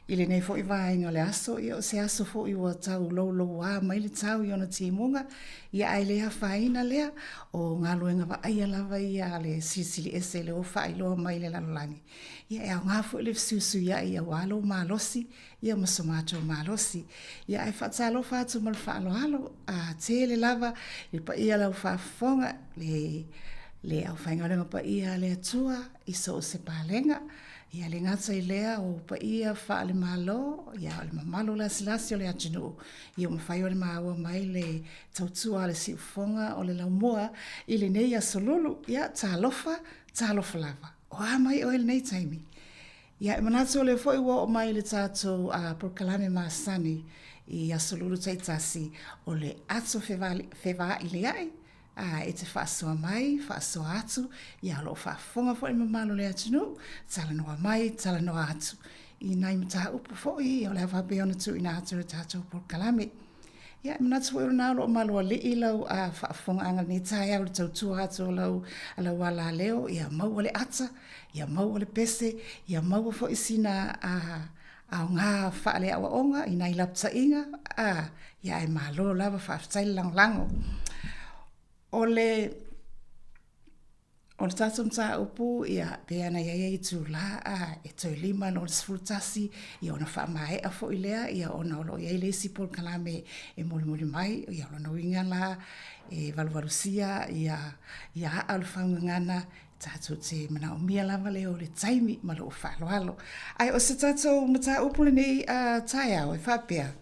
i lenei foi vaega o le aso. Ia o se aso foi ua tau louloua mai le tau i ona timuga, ia ae le afaina lea, o galuega vaaia lava ia a le Silisili Ese lea ua faailoa mai i le lalolagi. Ia e aoga foi le fesuisuiai aua lou malosi ia ma so matou malosi. Ia ae faatalofa atu ma le faaaloalo, a tele lava i le paia o lau faafofoga, le, le aufaigaluega paia a le Atua i so o se palega. Ia le gata i lea o paia faale-Malo, ia o le mamalu lasilasi o le atunuu, ia ua mafai ona maua mai le tautua a le siufofoga o le laumua i lenei aso lulu. Ia, talofa, talofa lava. O a mai oe i lenei taimi? Ia, e manatu o lea foi ua oo mai i le tatou polokalame masani i aso lulu taitasi o le ato fevailia'i, a e te faasoa mai, faasoa atu, ia o lo o faafofoga foi le mamalu o le atunuu, talanoa mai, talanoa atu i nai mataupu foi o le a faapea ona tuuina atu i le tatou polokalame. Ia, e manatu foi o lena o lo o malualii lau faafofogaaga i lenei taeao i le tautua atu o lau, lau alaleo, ia maua le ata, ia maua le pese, ia maua foi sina aoga faaleaoaoga i nai lapataiga, a, ia ae malo lava, faafetai le lagolago. O le O le tatou mataupu, ia, pei ona i ai ia itula, a, e toe 5 i lo le 11, ia ona faamaea foi lea, ia ona o lo o i ai le isi polokalame e molimoli mai, ia o lona uiga la, e valuvalusia ia, ia aa o le faugagana, tatou te manaomia lava lea o le taimi ma lou faaaloalo. Ae o se tatou mataupu lenei taeao e faapea,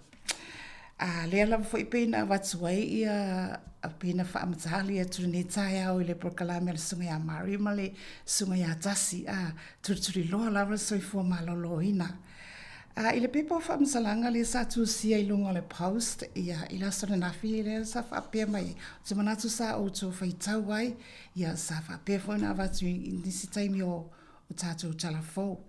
A lea lava foi pei na avatu ai ia pei na faamatali atu lenei taeao i le polokalame a le Susuga ia Mary ma le Susuga ia Tasi, a tulituliloa lava le soifua maloloina. A i le pepa o faamatalaga lea sa tusia i luga o le post ia i le aso ananafi lea sa faapea mai ai, ou te manatu sa outou faitau ai, ia sa faapea foi ona avatu i nisi taimi o tatou tala fou.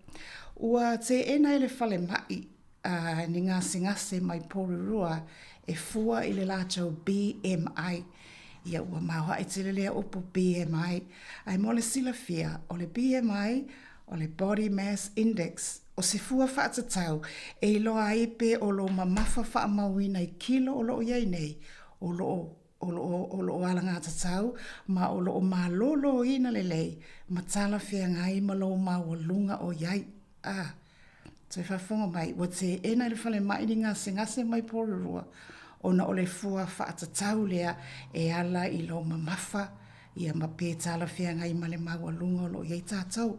Ua teena e le falemai a ni gasegase mai Porirua e fua i le latou BMI. Ia ua maoae tele lea upu BMI. Ae mo le silafia, o le BMI, o le Body Mass Index, o se fua faatatau e iloa ai pe o lo mamafa faamauina i kilo o lo o i ai nei, o lo o o lo o, o lo o alagatatau ma o lo o malōlōina lelei ma talafeagai ma lou maualuga o i ai. A, toe faafofoga mai, ua teena e le falemai ni gasegase mai Porirua ona o le fua faatatau lea e ala i lou mamafa ia ma pe talafeagai ma le maualuga o lo o i ai tatou.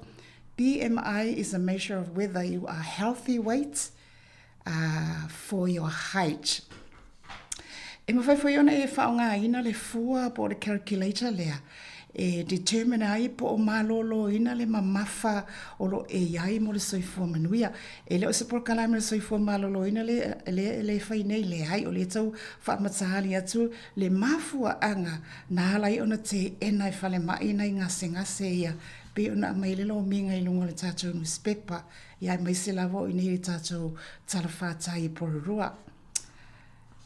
BMI is a measure of whether you are healthy weight uh, for your height. E mafai foi ona e faaaogaina le fua po o le calculator lea e determine ai po o malōlōina le mamafa o lo o e i ai mo le soifua manuia. E le o se polokalame o le soifua malōlōina le, le, le fai nei, leai, o lea e tau faamatali atu le mafuaaga na ala ai ona teena e falemai nai gasegase ia pei ona aumai ai le lomiga i luga o le tatou nusipepa, ia aemaise lava o i inei i le tatou talafatai i Porirua.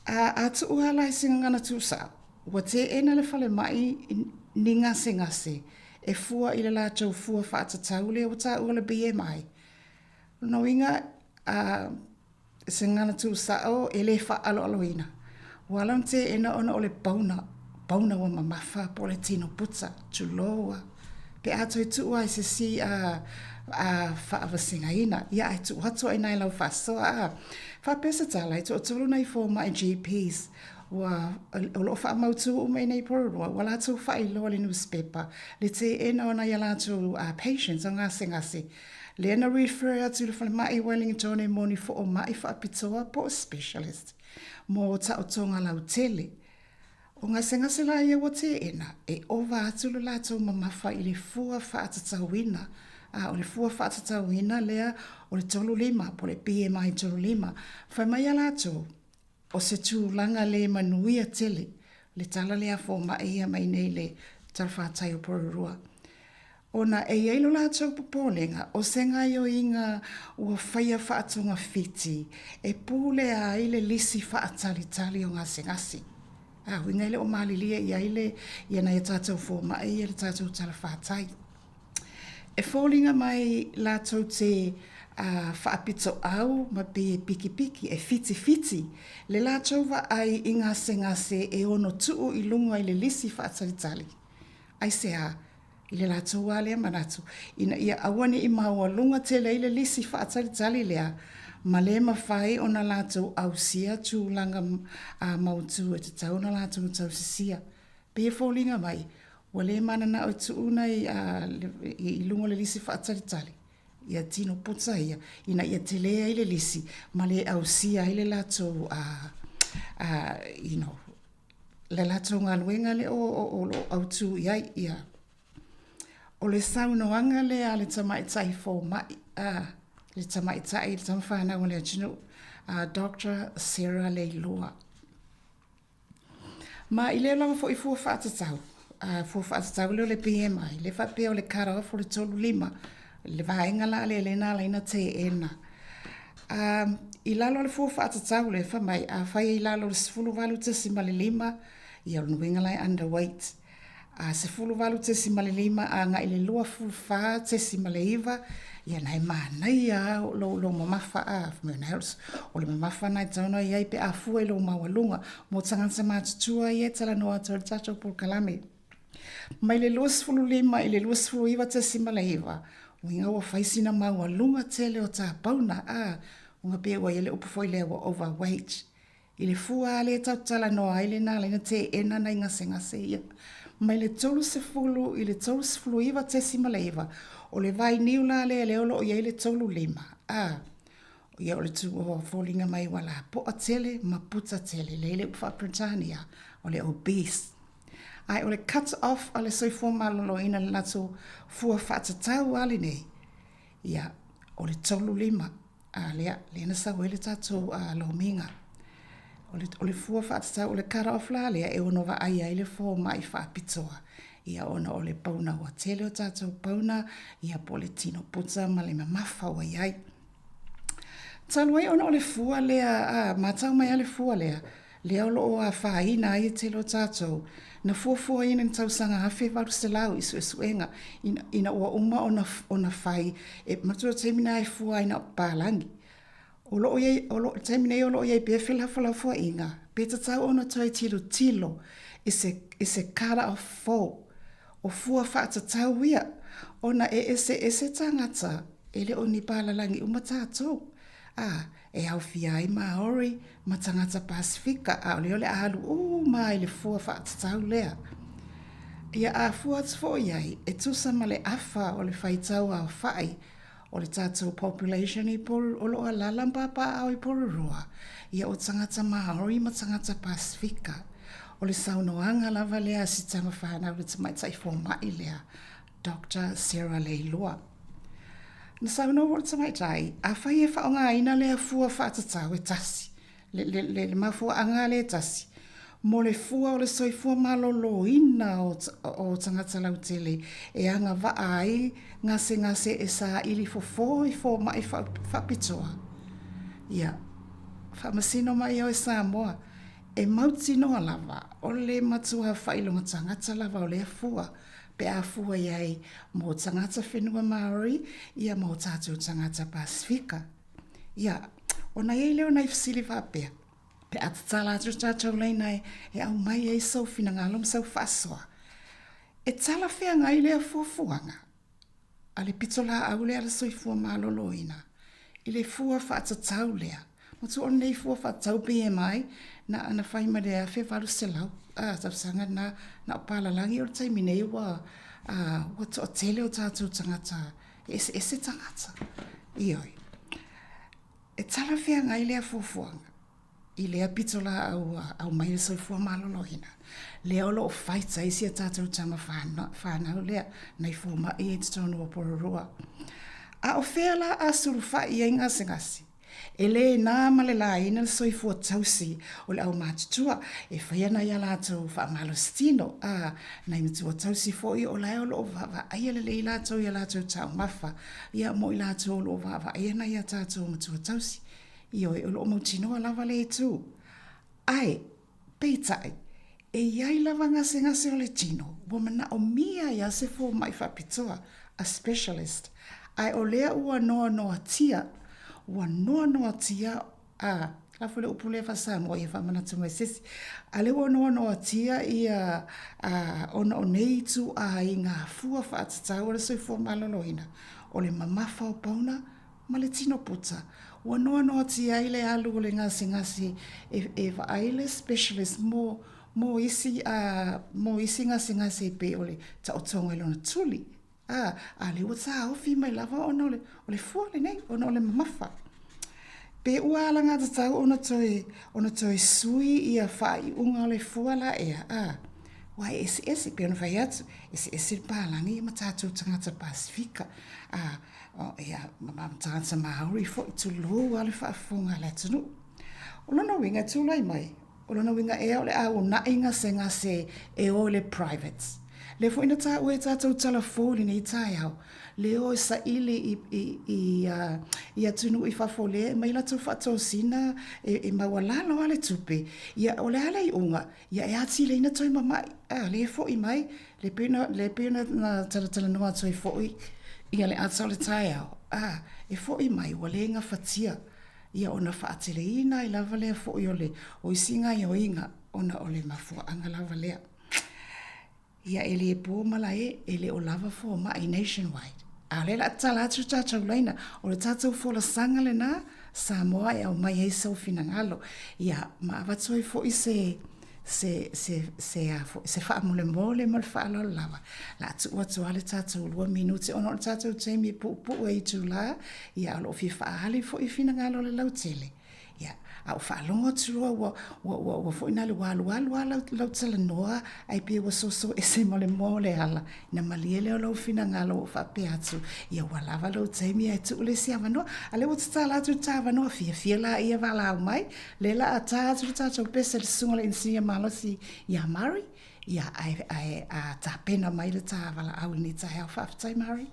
A, a tuu lava la i se gagana tuusao, ua teena le falemai ni gasegase e fua i le latou fua faatatau lea ua taua o le BMI. O lona uiga, a, se gagana tuusao e le faaaloaloina. Ua ala ona teena ona o le pauna, pauna ua mamafa po o le tino puta, tulou a. Pe a toe tuu lava i se isi a, a faavasegaina, ia ae tuu atu ai i ina i lau faasoa a. Faapea se tala, e toatolu nai fomai GPs ua, o lo o faamautu uma i inei i Porirua, ua latou faailoa i le nusipepa le teena o nai a latou patients o gasegase lea na refer atu i le falemai i Wellington mo ni foomai faapitoa po o specialist mo taotoga lautele. O gasegase la ia ua teena, e ova atu lo latou mamafa i le fua faatatauina, a o le fua faatatauina lea o le 35 po o le BMI 35. Fai mai a latou, O se tulaga le manuia tele le tala lea a fomai ia mai nei le talafatai o Porirua. Ona e i ai lo latou popolega o se gaioiga ua faia faatogafiti e pulea ai le lisi faatalitali o gasegase. A uiga e le o malilie i ai le ia nai a tatou fomai ia le tatou talafatai. E foliga mai latou te faapitoau ma pei e pikipiki, e whitiwhiti le latou vaai i gasegase e ono tuu i luga i le lisi faatalitali. Aisea? I le latou lava lea manatu, ina ia aua ne i maualuga tele ai le lisi faatalitali lea, ma le mafai ona latou ausia tulaga mautu e tatau ona latou tausisia. Pei e foliga mai, ua le mananao e tuu nai i luga o le lisi faatalitali ia tino puta ia, ina ia tele ai le lisi ma le ausia ai le latou you know, le latou galuega lea o lo o autu i ai. Ia. O le saunoaga lea a le tamaitai fomai, a le tamaitai, le tamafanau a le atunuu, a Doctor Sarah Leiloa. Ma i lea lava foi fua faatatau, a fua faatatau lea o le BMI, lea faapea o le cut off o le 35, le vaega la lea lea na ala ai ona teena. A, i lalo o le fua faatatau lea, fai mai, afai e i lalo o le 18.5, ia o lona uiga la e underweight. A 18.5 agai i le 24.9, ia na e manaia lava lou, lou mamafa, a, fai mai na o le mamafa na e tatau ona i ai pe a fua i lou maualuga. Mo tagata matutua ia e talanoa atu ai le tatou polokalame. Mai le 25 i le 29.9, uiga ua fai sina maualuga tele o ta pauna, a, uiga pei ua i ai le upu foi lea ua overweight. I le fua lava lea tatou te talanoa ai lena ala ai ona teena nai gasegase ia. Mai le 30 i le 39.9, o le vainiu la lea lea o lo o i ai le 35, a, ia o le tu o foliga mai ua lapoa tele ma puta tele, lea i le upu faa-Peretania o le obese. Ae o le cut off a le soifua maloloina i le latou fua faatatau lava lenei, ia, o le 35. A lea, lea na sau ai le tatou lomiga. O le, o le fua faatatau, o le cut off la lea e ono vaaia ai le fomai faapitoa, ia ona o le pauna ua tele o tatou pauna, ia po o le tino puta ma le mamafa ua i ai. Talu ai ona o le fua lea, a matau mai lava le fua lea, lea o lo o afaina ai le tele o tatou, na fuafuaina i le tausaga 1800 i suesuega ina, ina ua uma ona, ona fai, e manatua o le taimi lena e fua ai na o papalagi. O lo o i ai, o lo, le taimi nei o lo o i ai pea felafolafoaiga, pe tatau ona toe tilotilo i se, i se cut off fou, o fua faatatau ia, ona e eseese tagata, e le o ni palalagi uma tatou. Ā, e aofia ai Māori ma tagata Pasifika, a o lea o le a alu uma ai le fua faatatau lea. Ia a fua atu foi i ai, e tusa ma le afa o le faitau aofai o le tatou population i Poru, o lo o alaala ma papaaao i Porirua, ia o tagata Māori ma tagata Pasifika. O le saunoaga lava lea a si tama fanau le tamaitai fomai lea, Doctor Sarah Leiloa. Na saunoa foi le tamaitai, afai e faaaogaina lea fua faatatau e tasi, le, le, le, le mafuaaga lea e tasi, mo le fua o le soifua maloloina o, o tagata lautele e agavaa ai gasegase e saili fofo i fomai faapitoa. Ia, faamasino mai oe Samoa, e mautinoa lava o le matua faailoga tagata lava o lea fua pe a fua i ai mō tagata whenua Māori, ia mō tātou tagata Pasifika. Ia, ona i ai lea o nai fesili faapea, pe a tatala atu tātou laina e, e aumai ai sou finagalo ma sau faasoa, e talafeagai lea fuafuaga a le pitolaau lea a le soifua maloloina i le fua faatatau lea. Matua o lenei fua faatatau BMI na na fai mai le 1800 a tausaga na na o palalagi o le taimi nei ua a ua toatele o tatou tagata e eseese tagata. Ioe. E talafeagai lea fuafuaga i lea pitolaau ua aumai le soifua maloloina, lea o lo o faita ai si a tatou tama whanau lea, nai fomai i totonu o Porirua. A o fea la a sulufai ai gasegase? E le na ma le laina le soifua tausi o le aumatutua e fai ana i a latou faamalositino, a nai matua tausi foi o la e o lo o vaavaaia lelei latou i a latou taumafa, ia mo i latou o lo o vaavaaia nai a tatou matua tausi. Ioe, o lo o mautinoa lava lea itu. Ae, peitai, E i ai lava gasegase o le tino, ua manaomia ai a se fomai faapitoa, a specialist, ae o lea ua noanoatia, ua noanoatia, a, lafo le upu lea faa-Samoa ia faamanatu mai se isi, a lea ua noanoatia ia, a, ona o nei ituaiga fua faatatau o le soifua maloloina, o le mamafa o pauna ma le tino puta. Ua noanoatia ai le alu o le gasegase e, e vaai le specialist mo, mo isi, a, mo isi gasegase e pei o le taotoga i lona tuli. A, a lea ua taofi mai lava ona o le, o le fua lenei, ona o le mamafa. Pe ua alagatatau ona toe, ona toe sui ia faaiuga o le fua la ea, a, ua e eseese, pei ona fai atu, eseese le palagi ma tatou tagata Pasefika, a, o, ia, ma tagata Māori foi, tulou lava le faafofoga a le atunuu. O lona uiga e tulai mai, O lona uiga ea o le a uunai gasegase e o i le private. Lea foi na taua e tatou tala fou i lenei taeao, le o e saili i, i, i, i atunuu i fafo lea e aumai latou faatosina e, e maualalo lava le tupe. Ia, o le a le iuga? Ia e atili ai ona toe mamai, a, lea e foi mai, le pei ona, le pei ona na talatalanoa atu ai foi ia le ata o le taeao, a, e foi mai ua le gafatia. Ia ona faateleina ai lava lea foi o le o isi gaioiga ona o le mafuaaga lava lea. Ia e le po malae, e le o lava fomai nationwide. A o lea o le a tatala atu le tatou laina, o le tatou folasaga lena Samoa e aumai ai sou finagalo. Ia ma avatu ai foi se se, se, se, a foi, se faamolemole ma le faaaloalo lava, la a tuu atu lava le tatou 2 minute ona o le tatou taimi e puupuu e itulā, ia, o lo o fia faaali foi finagalo o le lautele. Ia, a ou faalogo atu loa ua, ua, ua, ua foi nale ua alualu lava lau, lau talanoa, ae pei ua soso ese ma le moa o le ala, ona malie lea o lou finagalo ua ou faapea atu, ia ua lava lou taimi ae tuu le isi avanoa. A lea ua tatala atu le ta avanoa, fiafia laia valaau mai, Lea la a ta atu le tatou pese le susuga le inisinia malosi ia Murray, ia ae, ae a tapena mai le ta valaau i lenei taeao. Faafetai Murray.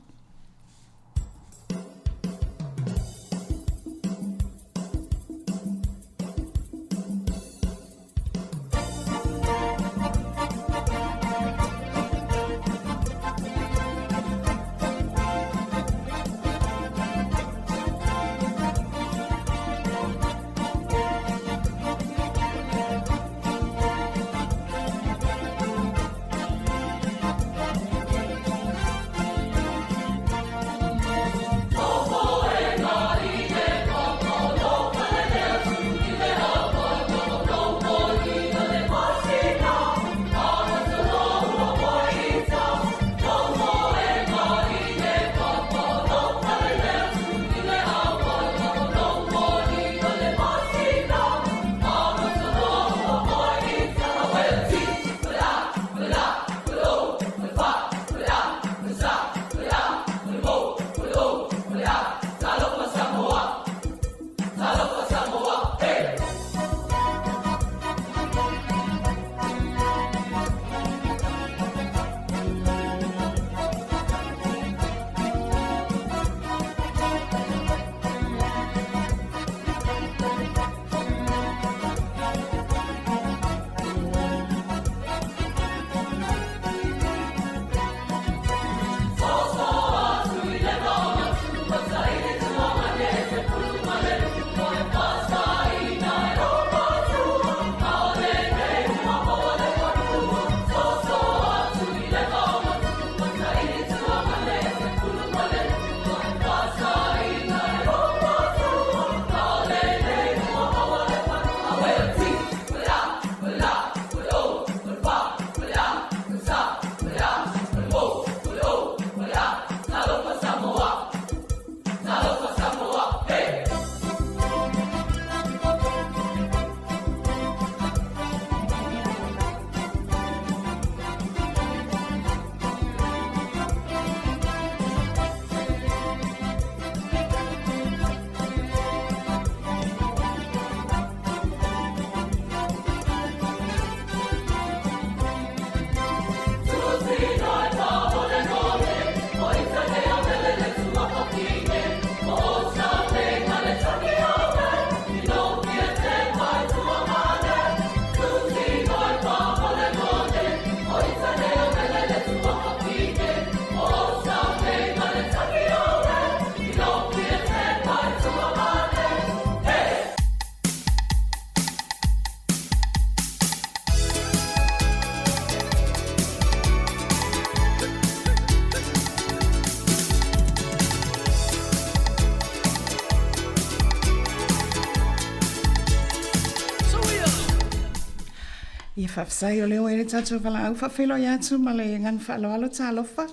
Ia faafetai o lea ua i ai le tatou valaau faafeiloai atu ma le agaga faaaloalo talofa.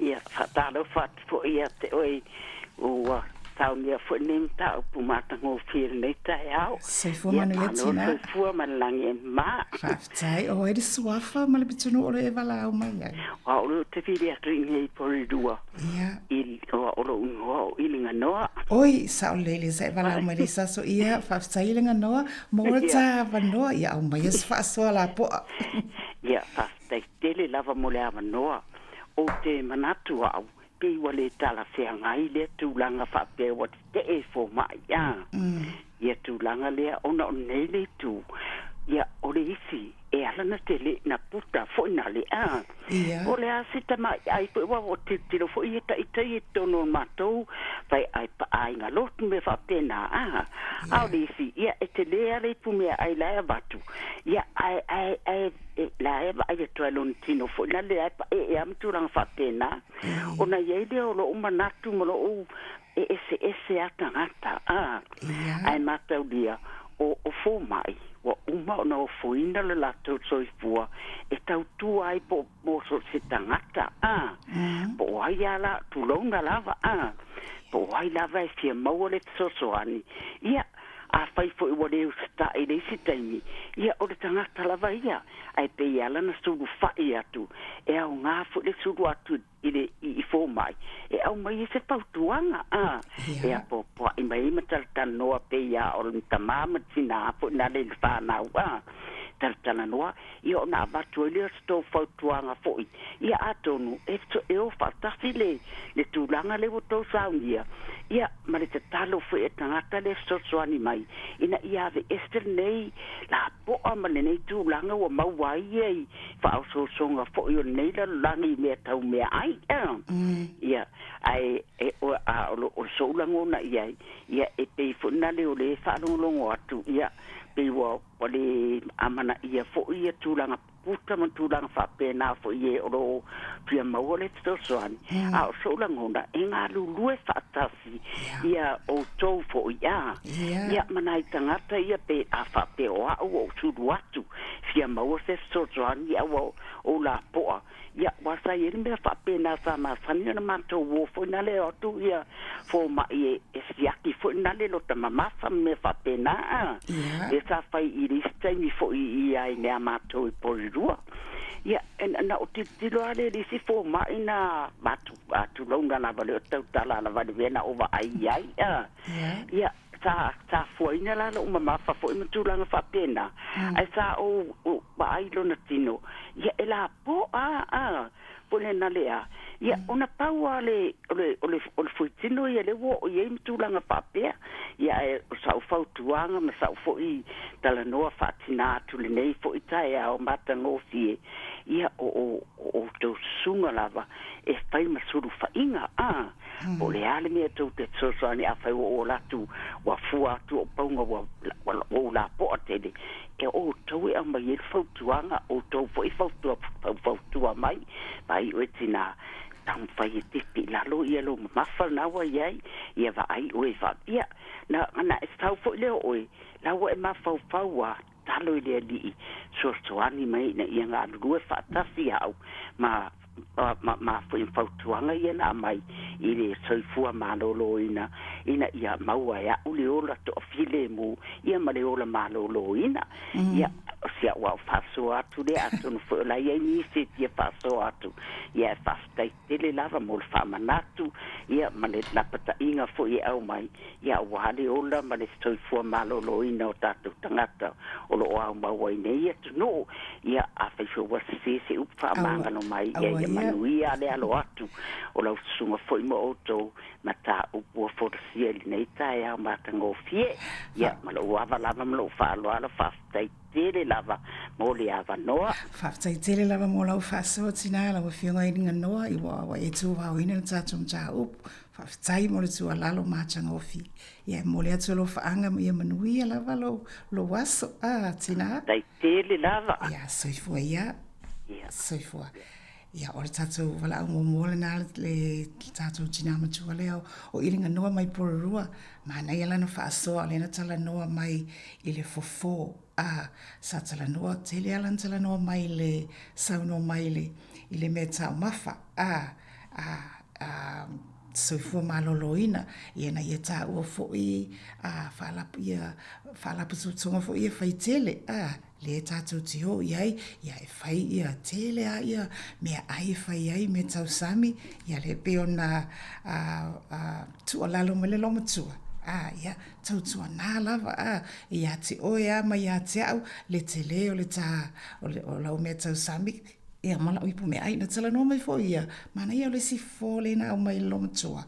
Ia, faatalofa atu foi ia te oe ua saunia foi lenei mataupu matagofie i lenei taeao. Soifua manuia Tina. Malo le soifua ma le lagi e mama. Faafetai, o ai le suafa ma le pitonuu o lo o e valaau mai ai? O au lea ou te vili atu i nei Porirua. Ia. I, o lou igoa o Iliganoa. Oi, sao lelei lea sa e valaau mai le isi aso. Ia, faafetai Iliganoa mo le ta avanoa. Ia, aumaia se faasoa lapoa. Ia, faafetai tele lava mo le avanoa. Ou te manatu au, pei ua le talafeagai lea tulaga faapea ua tetee e fomai a. Ia tulaga lea ona o lenei le itu, ia o le isi e ala na tele na puta foi na le a. Ia. O le a se tamaiai foi ua ua tilotilo foi ia ita ia i totonu o le matou fai ai aiga lotu mea faapena a. A o le isi, ia e tele a le ipu meaai la e avatu, ia ae ae ae la e vaai atu ai lona tino foi na le ae paee lava ma tulaga faapena. Ona i ai lea o lou manatu ma lou e eseese a tagata a, ae mataulia o o fomai ua uma ona ofoina le latou soifua e tautua ai po mo so o se tagata a, po o ai a la tulouna lava a, po o ai lava e fia maua le fesoasoani, ia, afai foi ua le usitai i le isi taimi, ia o le tagata lava ia, ae pei e ala ona sulufai atu, e aoga foi le sulu atu i le i fomai e aumai ai se fautuaga a e apoapoai mai ai ma talatalanoa pei a o le tamā ma tinā foi na le fanau a talatalanoa ia ona avatu ai lea o se tou fautuaga foi ia atonu e e o faatasi le le tulaga lea ua tou saunia ia ma le tatalo foi e tagata le fesoasoani mai ina ia aveese lenei lapoa ma lenei tulaga ua maua ai ia i faaosoosoga foi o lenei lalolagi i mea tau meaai. Ia, ae e, o, a o, lo, o sou lagona i ai, ia, e pei foi na le o le faalogologo atu, ia, pei ua, ua le amanaia foi ia tulaga puta ma tulaga faapena foi e o lo o fia maua le fesoasoani. A o sou lagona, e galulue faatasi ia outou foi, a, ia, ma nai tagata ia pe a faapea o au ua ou sulu atu, fia maua se fesoasoani ia ua ou lapoa, ia aua sa i ai le mea faapena sa masani ona matou uo foi na le o atu ia fomai e, e siaki foi na le lota mamafa ma mea faapena a. Lea sa fai i le isi taimi foi i ai nea matou i Porirua. Ia, e, na ou tilotilo lava lea i le isi fomai na matou a tulouna lava lea o tautala lava i le mea na ou vaai i ai a. Ia, sa, sa fuaina la lou mamafa foi ma tulaga faapena, ae sa ou, ou vaai i lona tino, ia e lapoa a, po lena le a. Ia, ona pau lava le, o le, o le, o le fuitino ia lea ua oo i ai ma tulaga faapea. Ia, ae o sau fautuaga ma sau foi talanoa faatina atu lenei foi taeao matagofie, ia, o, o, o outou susuga lava e fai ma sulufaiga, a, po o le a le mea tou te fesoasoani afai ua ou ola atu, ua fua atu ou pauga ua, ua, ua ou lapoa tele, e outou e aumai ai le fautuaga, outou foi fautua, faufautua mai, vaai oe tinā, taumafai e tipi i lalo ia lou mamafa lena ua i ai, ia vaai oe faapea. Na, na e sau foi lea o oe, la ua e mafaufau a, tatalo i le Alii, soasoani mai ina ia galulue faatasi au ma ma, ma foi ma fautuaga ia na aumai i le soifua maloloina ina ia maua e a'u le ola toafilemu ia ma le ola maloloina. Ia, o si a'u a'u faasoa atu lea, atonu foi o la e i ai nisi e fia faasoa atu, ia e faafetai tele lava mo le faamanatu ia ma le lapataiga foi e aumai ia aua le ola ma le soifua maloloina o tatou tagata o lo o aumau ai nei atunuu. Ia, afai foi ua sese se upu faamagalo mai, ia ia manuia le alo atu o lau susuga foi ma outou mataupu ua folasia i lenei taeao matagofie. Ia, ma lou ava lava ma lou faaaloalo, faafetai tele lava mo le avanoa. Faafetai tele lava mo lau faasoa tinā lau Afioga i Liganoa i ua ua e tuvaoina le tatou mataupu. Faafetai mo le tuualalo matagofie. Ia e momoli atu alofaaga ma ia manuia lava lou lou aso a tinā. Faafetai tele lava. Ia soifua ia. Soifua. Ia, o le tatou valaau muamua lena le tatou tinā matua lea o Iliganoa mai Porirua. Manaia lana faasoa o lea na talanoa mai i le fofo. A, sa talanoa, tele lava lana talanoa mai i le saunoa mai i le, i le mea taumafa. A, a, a, soifua maloloina, ia na ia taua foi a, faalapu, ia faalapotopotoga foi ia fai tele. A. lea tatou te o i ai, ia e fai ia tele a ia mea ai e fai ai mea tausami, ia lea pei ona tuualalo mai le loomatua, a ia tautuana lava a ia te oe a ma ia te au le tele o le ta o lau mea tausami, ia ma lau ipu meaai. Na talanoa mai foi ia, manaia o le isi fofo lea na aumai e le loomatua,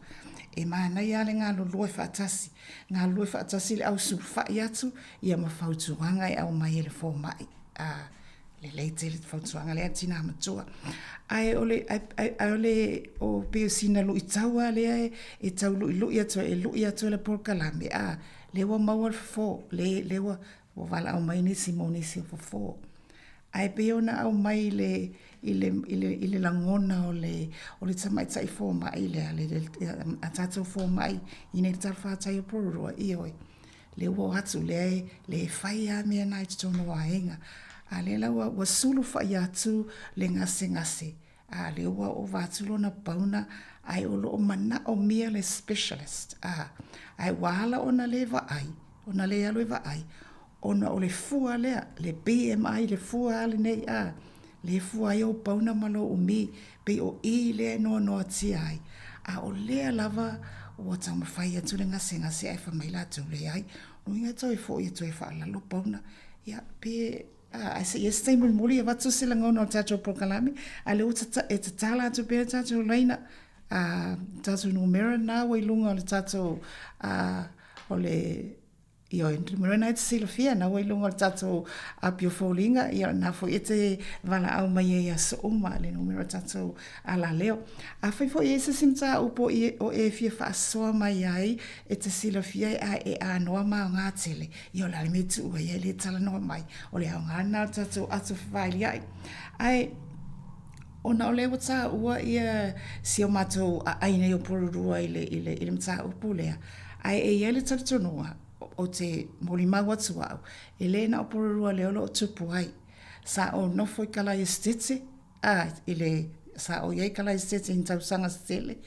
e manaia lava le galulue faatasi, galulue faatasi le au sulufai atu ia ma fautuaga e aumai e le fomai. A, lelei tele le fautuaga lea tina matua. Ae o le, ae o le, o pei o sina luitau lava lea e tau luilui atu ai, e lui atu ai le polokalame, a, lea ua maua le fofo, lea ua valaau mai nisi mo nisi o fofo. Ae pei ona aumai i le, i le, i le, i le lagona o le, o le tamaitai fomai lea, a tatou fomai i nei talafatai o Porirua, ioe. Lea ua o atu, lea e fai lava mea na i totonu o aiga. A lea la ua sulu fai atu le gasegase, a lea ua ova atu lona pauna, ae o lo o manaomia le specialist. A, ae ua ala ona le vaai, ona le alu e vaai, ona o le fua lea, le BMI, le fua lava lenei, a, lea e fua ai ou pauna ma lou umi, pei o i lea e noanoatia ai, a o lea lava ua taumafai atu le gasegase ae fai mai latou, leai, o lona uiga e toe foi e toe faalalo pauna. Ia, pe, a, ae se i i ai se taimi mulimuli e avatu se lagona o le tatou polokalame, a o lea ua e tatala atu pea le tatou laina, a, tatou numera lena ua i luga o le tatou, a, o le Ioe, numera na e te silafia, na ua i luga o le tatou api o foliga, ia na foi e te valaau mai ai i aso uma, le numera o tatou alaleo. Afai foi e i ai se isi mataupu o e, o e fia faasoa mai ai, e te silafia e a e anoa ma aoga tele, ia o le a le mea e tuu ai ai le talanoa mai, o le aoga lena o le tatou ato fevailiai. Ae, ona o lea ua taua ia si o matou aai nei o Porirua i le, i le, i le mataupu lea, Ae e i ai le talitonuga, ou te molimau atu au, e le na o Porirua lea o lo o tupu ai. Sa ou nofo i Kalaesetete, a, i le, sa ou i ai i Kalaesetete i ni tausaga se tele,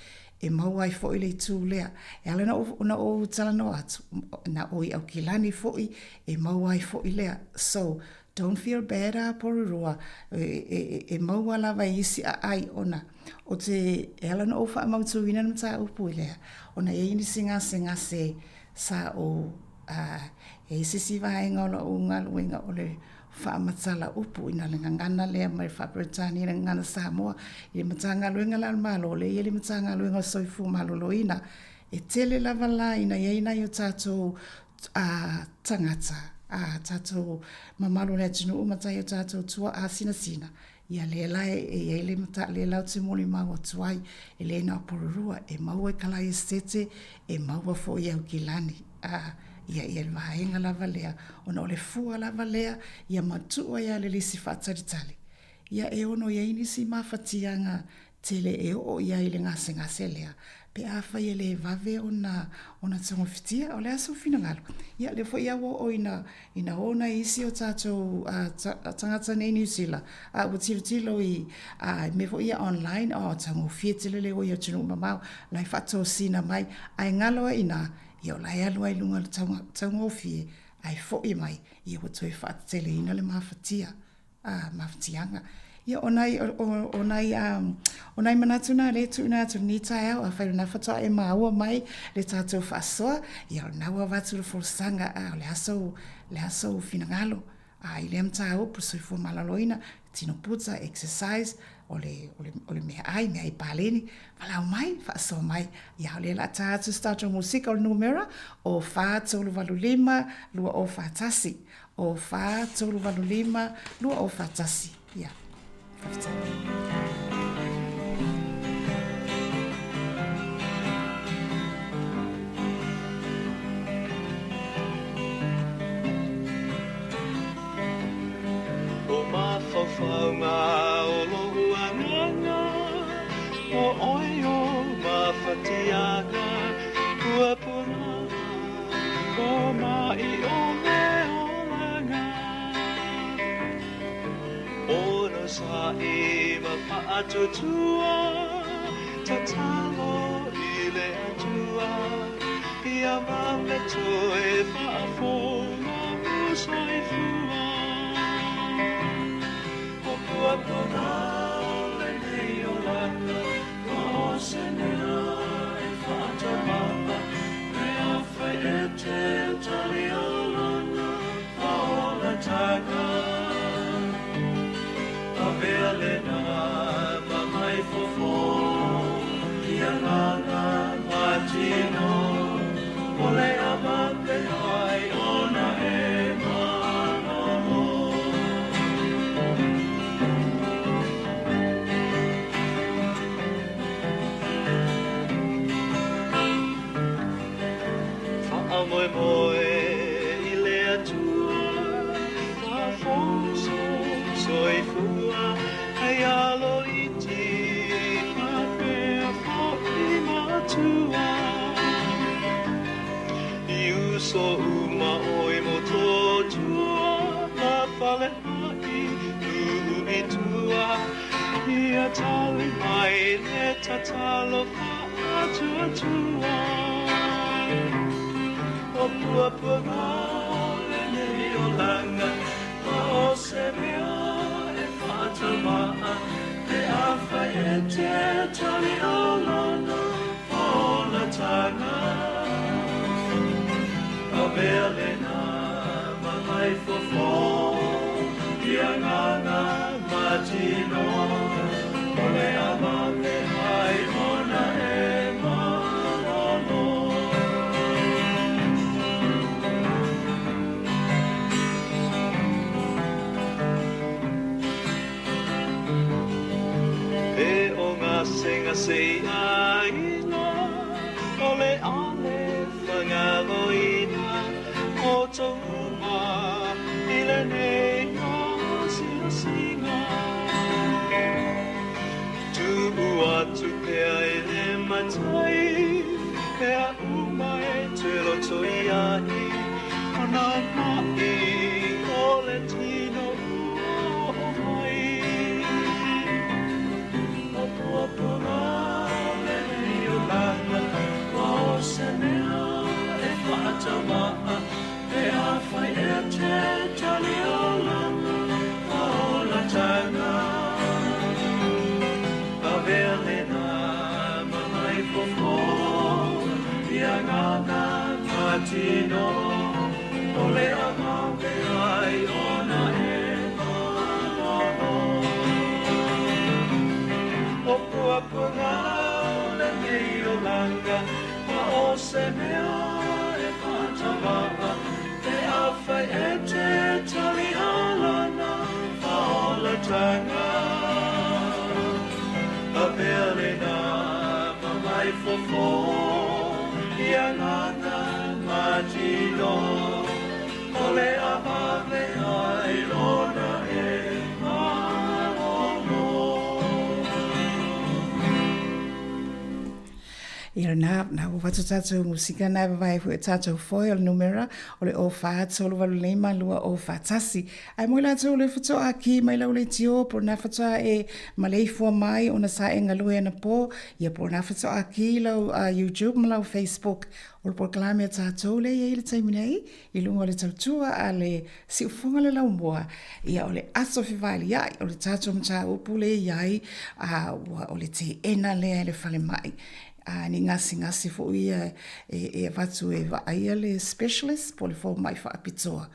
e maua ai foi le itu lea. E ala ona ou, ona ou talanoa atu, na o i Aukilani foi e maua ai foi lea. So, don't feel bad a Porirua, e, e, e maua lava i isi aai ona o te, e ala ona ou faamautuina le mataupu lea, ona e i ai nisi gasegase sa ou, a, e i ai se isi vaega o lau galuega o le faamatala upu ina le gagana lea mai le faa-Peretania i le gagana Samoa i le Matagaluega la a le Malo, lea e i ai le Matagaluega o le Soifua Maloloina. E tele lava la ina i ai nai o tatou a, tagata, a tatou mamalu o le atunuu ma tai o tatou tuaa sinasina, Ia lea la e i ai le mata, lea la ou te molimau atu ai, e le na o Porirua, e maua i Kalaesetete, e maua foi i Aukilani, a, ia, ia le vaega lava lea, ona o le fua lava lea, ia matuu ai lava le lisi faatalitali, ia e ono i ai nisi mafatiaga tele e oo i ai i le gasegase lea, pe afai e le vave ona, ona togafitia. O le a sou finagalo? Ia, lea foi a ua oo ina, ina o nai isi o tatou tagata nei i Niu Sila, a ua tilotilo i mea foi ia online, oh, taugofie tele le o i atunuu mamao, la e faatosina mai, ae galo ai i ina, ia o la e alu lava i luga o le taugofie, ae foi mai, ia ua toe faateteleina le mafatia. a mafatiaga. Ia, o nai, o, o, nai, um, o nai manatu nā lea e tuuina atu i lenei taeao, afai o lena faatoa e maua mai le tatou faasoa, ia o lena ua avatu le folasaga, a o le a sou, le a sou finagalo, a i lea mataupu, soifua maloloina, tino puta, exercise, o le, o le, o le meaai, meaai paleni, valaau mai, faasoa mai. Ia, o lea o le a ta atu se tatou musika o le numera o 4 3 8 5 2 0 4 1. O 4, 3, 8, 5, 2, 0, 4, 1. Ia. Faafetai. O mafaufauga o lou agaga. puapuaga o maʻi o le olaga. Onosaʻi ma faatuatua, tatalo i le Atua, ia vave toe faafou lou soifua. O puapuaga o lenei olaga, ma o se mea e faataumaa, pe afai e te tali o lona faaolataga. Avea lena ma mai fofo i agaga ma tino, o le avave ai ona e malolo. Faamoemoe i le Atua, faafou sou soifua, hei alo iti faapea foi matua. I uso uma ʻoe Motootua, ma Faleaʻi nuu i tua, ia tali mai le tatalo faatuatua. O puapuaga o lenei olaga, ma o se mea e faataumaa, pe afai e te tali o lona faaolataga. Avea lena ma mai fofo i agaga ma tino, o le avave ai ona e malolo. E o gasegase i aiga, o le ale fagaloina o tou uma i lenei asiasiga. Tuu atu pea i le matai, mea uma e te loto i ai, o nā maʻi o le tino ua oo mai. O puapuaga o lenei olaga, ma o se mea e faataumaa, pe afai e te tali o lana faaolataga. Avea lena ma mai fofo i agaga ma tino, o le avave ai ona e malolo. O puapuaga o lenei olaga, ma o se mea e faataumaa, pe afai e te tali o lana faaolataga. Avea lena ma mai fofo i agaga ma tino, o le avave ai ona e malolo. Ia na, na ua fatu tātou musika na e vavae fue tātou foi o le numera o le 04 385 2041. Ae mo i latou o le whatoa ki mai lau le tio po na whatoa e maleifua mai ona sa e ngalue ana po, ia po na whatoa ki lau YouTube ma lau Facebook. O le polokalame a tātou le ia i le taimi nei, i lunga o le tautua a le siufoga le laumua, ia o le aso fevailia'i o le tātou mataupu le i ai, a ua o le teena lea e le falemai. A ni gasegase foi ia e avatu e vaaia le specialist po o le fomai faapitoa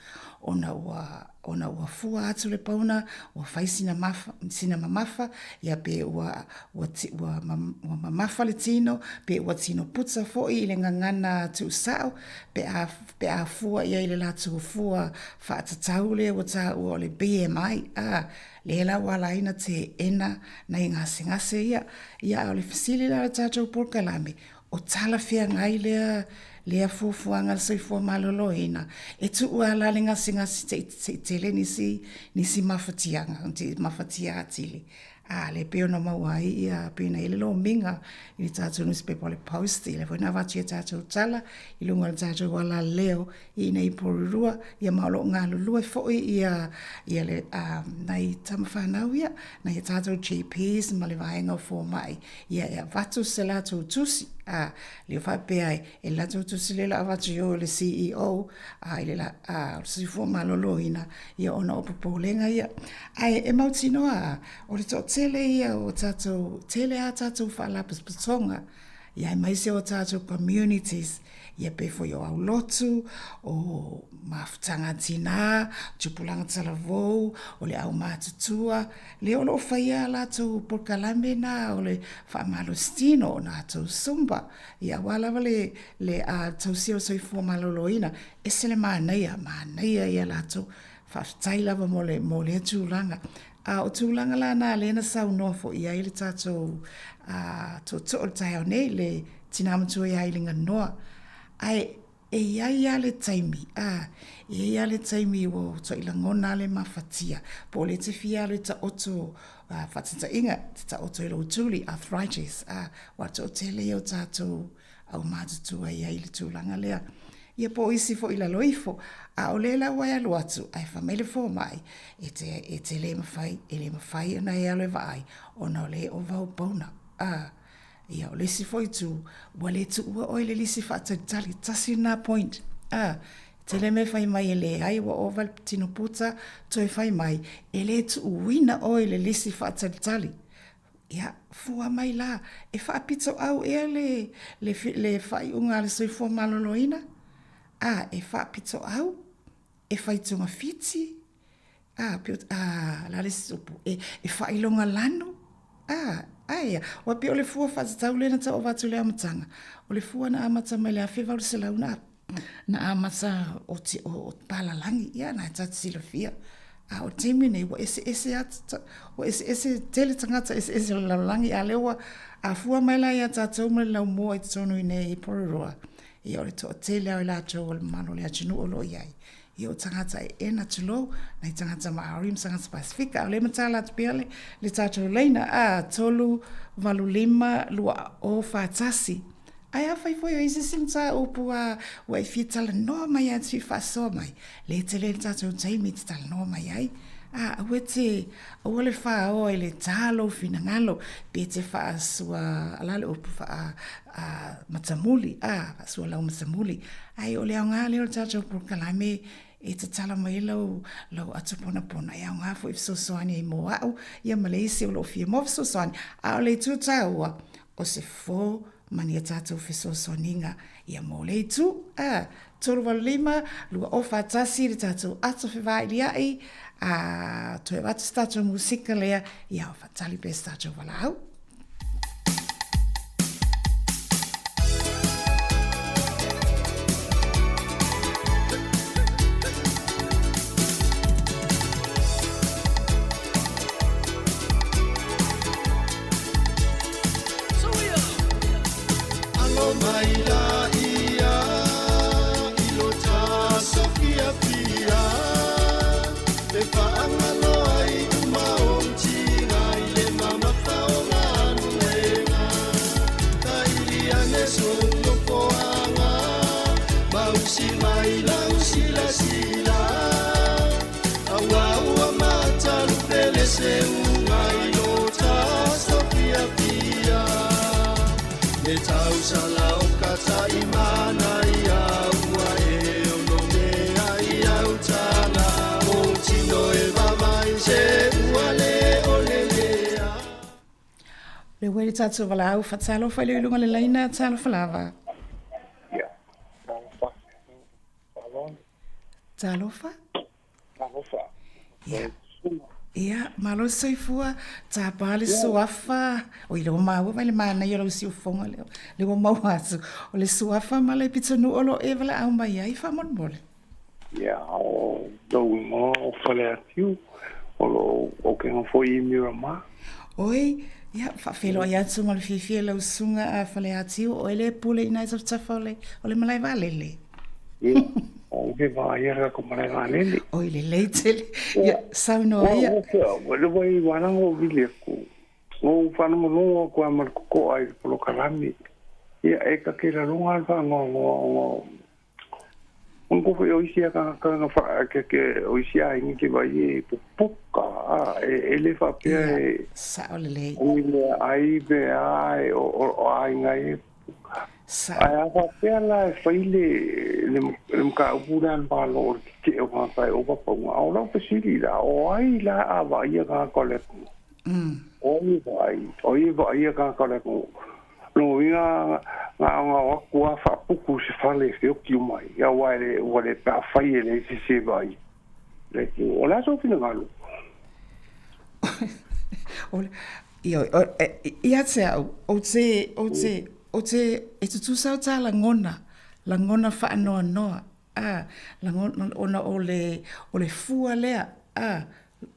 ona ua ona ua fua atu le pauna, ua fai sina mafa, sina mamafa, ia pe ua, ua, ua, ua mamafa le tino, pe ua tino puta foi i le gagana tuusao, pe a, pe a fua i ai i le latou fua faatatau lea ua taua o le BMI, a, lea la ua ala ai ona teena nai gasegase ia. Ia, a o le fesili la a le tatou polokalame, o talafeagai lea lea fuafuaga a le soifua maloloina e tuu lava la le gasegase se i tele nisi nisi mafatiaga, mafatia atili. A lea pei ona maua ai ia pei ona i ai le lomiga i le tatou nusipepa o le Post, ia lea foi na avatu i a tatou tala i luga o le tatou alaleo i inei i Porirua, ia ma o lo o galulue foi ia ia le nai tama fanau ia, nai a tatou GPs ma le vaega o fomai, ia e avatu se latou tusi, a, lea faapea e, e latou tusi lea la avatu i o i le CEO, a, i le la, a, o le soifua maloloina, ia ona o popolega ia. Ae e mautinoa a, o le toatele ia o tatou, tele a tatou faalapotopotoga, ia aemaise o tatou communities, ia pei foi o aulotu, o mafutaga a tina, tupulaga talavou, o le aumatutua, lea o lo o faia a latou polokalame na o le faamalositino, o latou Zumba, ia aua lava le, le tausia o le soifua maloloina, ese le manaia, manaia ia latou. Faafetai lava mo le, mo lea tulaga. A o tulaga la na lea na saunoa foi i ai le tatou tootoo i le taeao nei, le tina matua ia Iliganoa. Ae e i ai lava le taimi, a, e i ai lava le taimi ua matuai lagona lava le mafatia, po o lea e te fia alu e taoto, faataitaiga, e te taoto i lou tuli, arthritis, a, aua o le toatele ia o tatou aumatutua e i ai le tulaga lea. Ia po o isi foi i lalo ifo, a o lea la ua e alu atu, ae fai mai le fomai, e te, e te le mafai, e le mafai ona e alu e vaai, ona o lea e ova ou pauna. A, ia, o le isi foi itu, ua le tuua oe i le lisi faatalitali, tasi lena point. A, tele mea fai mai e leai ua ova le tino puta, toe fai mai, e le tuuina oe i le lisi faatalitali. Ia, fua mai la, e faapitoau ea le, le, le faaiuga a le soifua maloloina? A, e faapitoau, e fai togafiti, a, pe, a, la le isi upu, e, e faailoga lanu, a, ae a, ua pei o le fua faatatau lea na tau avatu i le amataga, o le fua na amata mai le 1800 na na amata o, o, o palalagi, ia na e tātou silafia. A o taimi nei, ua eseese atu, ua eseese tele tagata eseese o le lalolagi, a lea ua afua mai la ia tātou ma le laumua i totonu i nei i Porirua, ia o le toatele lava o i latou o le mamalu o le atunuu o lo o i ai. Ia o tagata e ena tulou, nai tagata Maori ma tagata Pasifika, a o lea e matala atu pea le, le tātou laina, a, 3, 8, 5, 2, 0, 4, 1. Ae afai foi o i ai se isi mataupu a ua e fia talanoa mai a te faasoa mai, le tele le tatou taimi e te talanoa mai ai. A, aua te, aua le faaoa i le tā lou finagalo, pe te faasua, o le a le upu, faa, a, matamuli, a, faasua lau matamuli. Ae o le aoga lea o le tatou polokalame e tatala mai ai lau, lau ato ponapona, e aoga foi e fesoasoani ai mo au, ia ma le isi o lo o fia maua fesoasoani. A o le itu taua, o se fō ma ni a tātou fesoasoaniga ia mō le itu, ā, 385 2041 le tātou ato fevailiaʻi, ā, toe avatu se tātou musika lea, ia whatali pea se tātou walaau. Le ua le tatou valaau fatalofa i le luga le laina talofa lava. Ia, talofa. Talofa. Talofa. Ia. Ia, malo le soifua, tapa le suafa. Oi, le ua maua mai le manaia o lau siufofoga lea, le ua maua atu. O le suafa ma le pitonuu o lo o e valaau mai ai faamolemole. Ia, o lou igoa o Faleatiu, o lo o okega foi i Miramar. Oi, ia, faafeiloai atu ma le fiafia i lau susuga a Faleatiu, o oe le pule i ina i tafatafa o le, o le malae vaalele. Ia, o ke wā ia ka ko malae vaalele. Oi, lelei tele. Ia, saunoa ia. Ua le wai wānanga o vili aku. Na ou faalogologo atu lava ma le totoa i le polokalame, ia e ta te laloga le faanoanoa ona o manatua foi o isi tagata na faa ke o isi aiga ke vaai e pupuka a e le faapea Ia, e sao lelei. o ni meaai pe a e o aiga ia e pupuka. Sao. Ae a faapea la e fai le le mataupu lea a le Malo o le tetee o tagata e ova pauga, a o lau fesili la, o ai la a vaaia tagata o le atunuu? O ai e vaai? O ai e vaaia tagata o le atunuu? Lona uiga na ona o atu lava faaputu i se fale e feoti uma ai, aua e le ua le pe afai e leai se isi e vaai le atunuu. O le a sou finagalo? Ioe, ia te au, ou te, ou te, ou te, e tutusa o tā lagona, lagona faanoanoa, ā, lagona, ona o le, o le fua lea, ā,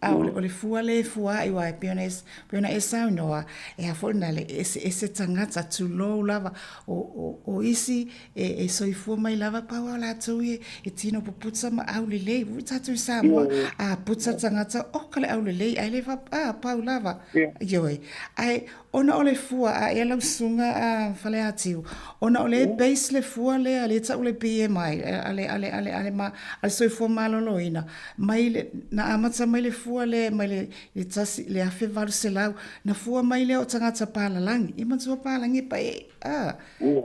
ā, o le, o le fua lea e fua ai, aua e pei ona e, pei ona e saunoa, e a foi lena, e eseese tagata, tulou lava, o, o, o isi e, e soifua mai lava, pau lava o latou ia e tino puputa ma aulelei. Ua tatou i Samoa, a puta tagata, oka le aulelei, ae le fa, a, pau lava. Ioe. Ae, ona o le fua, a ea lau susuga a Faleatiu, ona o lea e base le fua lea, lea e tau le BMI, a le, a le, a le, a le, ma, a le soifua maloloina, mai le, na amata mai le fua lea mai le, le tasi, le 1800, na fua mai lea o tagata palalagi. Ia matua palalagi e pae, a,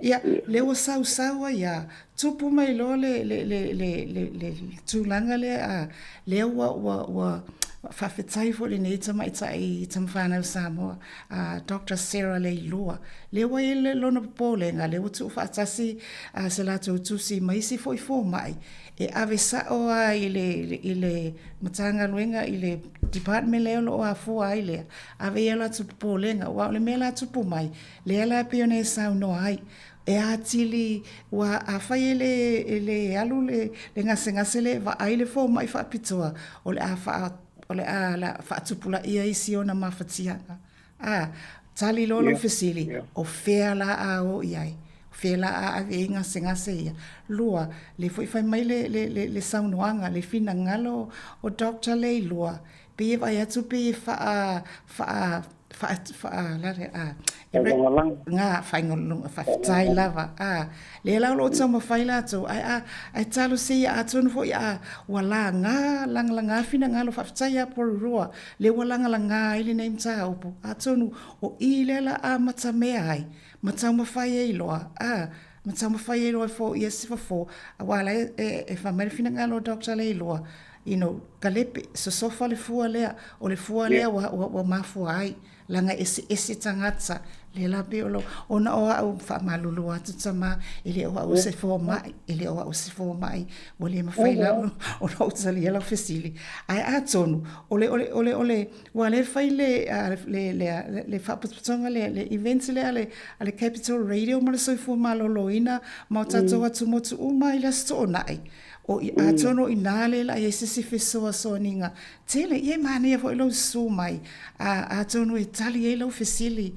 Ia, lea ua sausau ai a, tupu mai loa le, le, le, le, le, le tulaga lea, a, lea ua, ua, ua faafetai foi i lenei tamaitai tamafanau Samoa, a Doctor Sarah Leilua, lea ua i ai lona popolega, lea ua tuufaatasi a, se latou tusi ma isi foi fomai, e ave sao lava i le, i le Matagaluega, i le department lea o lo o afua ai lea, ave i ai o latou popolega, aua o le mea la tupu mai, Lea la e pei ona e saunoa ai, e atili, ua afai e le, e le alu le, le gasegase lea e vaai le fomai faapitoa, o le a faa, o le a la, faatupulaia isi ona mafatiaga. A, tali loa lau fesili, o fea la a o i ai? O fea la a ave ai gasegase ia? Lua, lea foi fai mai le, le, le, le saunoaga, le finagalo o Doctor Leilua, pei e vaai atu pei e faa, faa, faa, faa, lare, a, e re, ngā, whaingolunga, whawhitai lava, a, lea la o lo o taumafai latou, ae a, ae talosia ia atonu foi a, ua lagā, lagalagā finagalo, faafetai ia Porirua, lea ua lagalagā ai lenei mataupu, atonu o i lea la amatamea ai, ma taumafai ai loa, a, ma taumafai ai loa e foia se fofo, aua la e, e, e fai mai le finagalo o Doctor Leiloa, you know, kalepe, sosofa le fua lea, o le fua lea ua, ua, ua mafua ai, laga eseese tagata, lea la pei o lo, ona o au faamalulu atu tama, e le o au se fomai, e le o au se fomai, ua le mafai la ona ou talia lau fesili. Ae atonu, o le, o le, o le, o le, ua le fai le, le, le, le faapotopotoga lea, le event lea a le, a le Capital Radio ma le Soifua Maloloina ma o tatou atumotu uma i le Aso Toonai, O i atonu inā le la i ai se isi fesoasoaniga tele, ia e manaia foi lou susu mai, a atonu e tali ai lau fesili,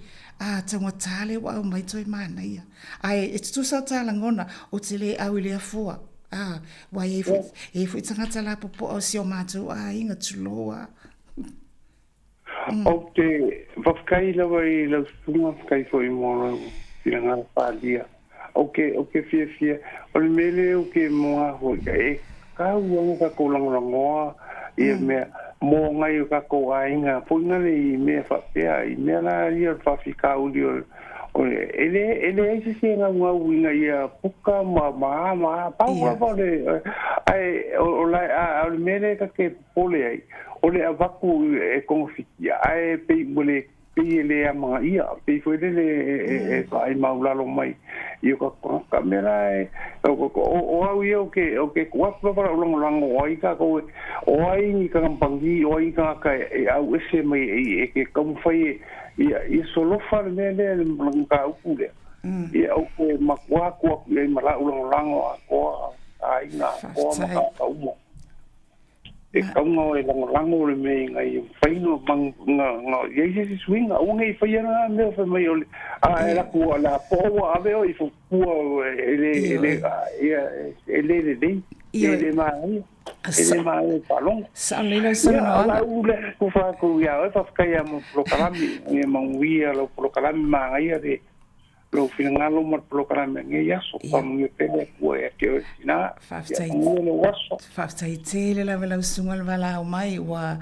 a taugata lea ua aumai toe manaia. Ae e tutusa o tā lagona, ou te le au i lea fua, a, ua i ai foi, e i ai foi tagata lapopoa o si o matou aiga, tulou a. Ou te faafetai lava i lau susuga, faafetai foi mo lau finagalo faaalia. Ou te, ou te fiafia, o le mea lea ou te moa foi, e tatau lava ona tatou lagolagoa ia mea mo nai o tatou aiga foi nale i mea faapea, i mea la ia o le faafitauli o le, o le, e le, e leai se isi e naunau ina ia puka ma, ma a ma a, pau lava o le, ae o, o la, a, a o le mea lea ta te popole ai, o le avatu e togafitia, ae pei ua le pei e le amanaia, pei foi lele e vaai maulalo mai i o tatou tagata. Mea la e, o au ia ou te, ou te tuu atu lava lau lagolago o ai tatou e, o ai ni kamupani, o ai ni tagata e auese mai e te taumafai e, ia solofa le mea lea, le mataupu lea. Ia ou te matua atu atu i ai ma lau lagolago atoa, aiga atoa ma tagata uma. E taunga e lagolago le mea ina ia mafai ona i ai se isi suiga. Aua ne i faia lena mea fai mai o le a e laku o le a po ua ave oe i fua e le e le ia e le lelei e le manaia. E le maea i faalogo. Sao lelei lau saunoaga. Ia, o lau lea tufa atu ia oe, faafetai lava mo le polokalame. Ia manuia lau polokalame, manaia le lou finagalo ma le polokalame i lenei aso. Faamanuia pea le Atua ia te oe tina. Ia manuia lou aso. Faafetai tele lava lau susuga le valaau mai, ua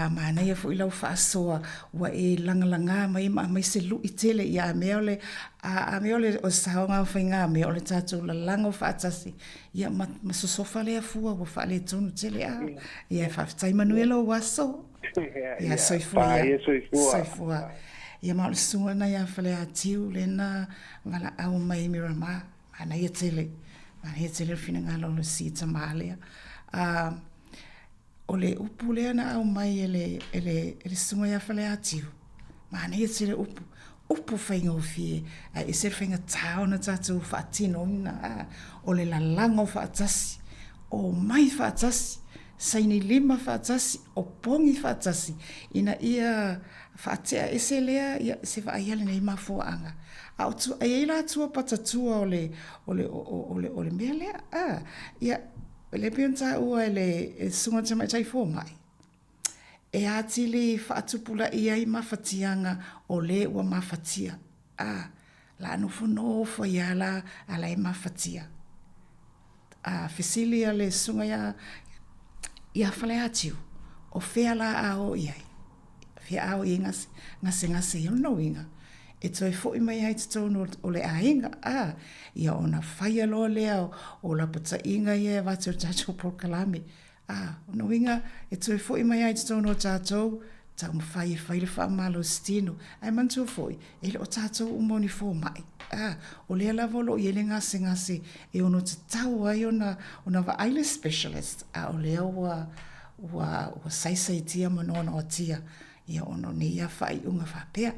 manaia foi lau faasoa, ua e lagalaga mai ma aumai se lui tele. Ia a mea o le, a mea o le saoga o faigamea, o le tatou lalago faatasi Ia ma, ma sosofa lea fua ua faaletonu tele a. Ia faafetai manuia lou aso. Ia soifua ia. Soifua. Soifua. Ia ma o le susuga lena ia Faleatiu lena valaau mai Miramar. Manaia tele. Manaia tele le finagalo o le si tama lea. O le upu lea na aumai e le, e le, e le susuga ia Faleatiu, manaia tele upu, upu faigofie, ae ese le faigata ona tatou faatinoina, a, o le lalago faatasi, omai faatasi, saini lima faatasi, opogi faatasi, ina ia faatea ese lea, ia, se vaaia lenei mafuaaga. A o tua, e i ai la tua patatua o le, o le, o le, o le mea lea, a, ia, O lea pei ona taua e le Susuga i le Tamaitai Fomai, e atili faatupulaia ai mafatiaga o le ua mafatia, a, la nofonofo ai lava la a la e mafatia. A fesili a le Susuga ia ia Faleatiu, o fea la a o i ai? Fea a o i ai gasegase ia? O lona uiga, e toe foi mai ai i totonu o le aiga, a, ia ona faia loa lea o lapataiga ia e avatu e le tatou polokalame. A, o lona uiga, e toe foi mai ai i totonu o tatou, taumafai e fai le faamalositino. Ae manatua foi, e le o tatou uma o ni fomai. A, o lea lava o lo o i ai le gasegase e ono tatau ai ona vaai le specialist, a o lea ua, ua, ua saisaitia ma noanoatia ia ona o nei faaiuga faapea.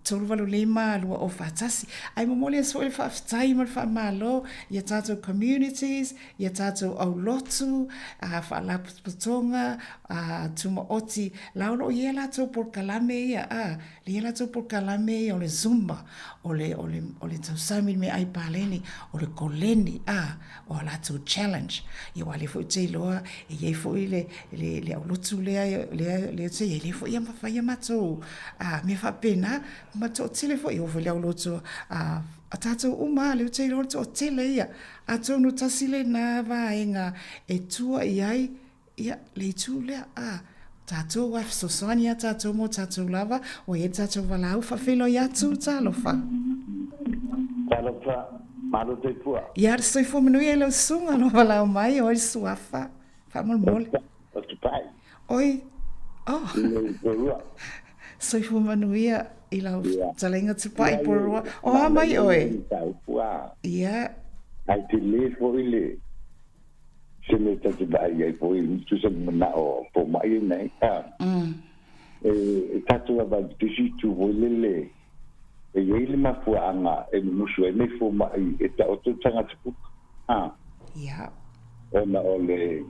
385 2041. Ae momoli atu foi le faafetai ma le faamalo i a tatou communities, i a tatou aulotu, faalapotopotoga, tumaoti, la o lo o i ai a latou polokalame ia, lea i ai latou polokalame ia o le Zumba, o le, o le, o le tausami i le meaai paleni, o le koleni, a, o a latou challenge. Ia aua o lea foi ou te iloa e i ai foi le, le, le aulotu lea, lea, lea ou te i ai, lea foi e fai a matou mea faapena, ma toatele foi, e oo foi i le aulotu a, a tatou uma lava, lea ou te iloa o le toatele ia. Atonu tasi lena vaega e tua i ai Ia, le itu lea, a, tatou a fesoasoani ia tatou mo tatou lava, ua i ai le tatou valaau, faafeiloai atu, talofa. Talofa, malo soifua. Ia, le soifua manuia i lau susuga, lou valaau mai, oi le suafa, faamolemole. O Tupai. Oi, oh. I Porirua. Soifua manuia i lau fetalaiga Tupai i Porirua. O a mai oe? Ia. Ai tele foi le se mea ta te vaai ai foi tusa le manao o fomai ai nei a e tatou lava i se isi itu foi lele e i ai le mafuaaga e mumusu ai nei fomai e taoto le tagata kuka a ona o le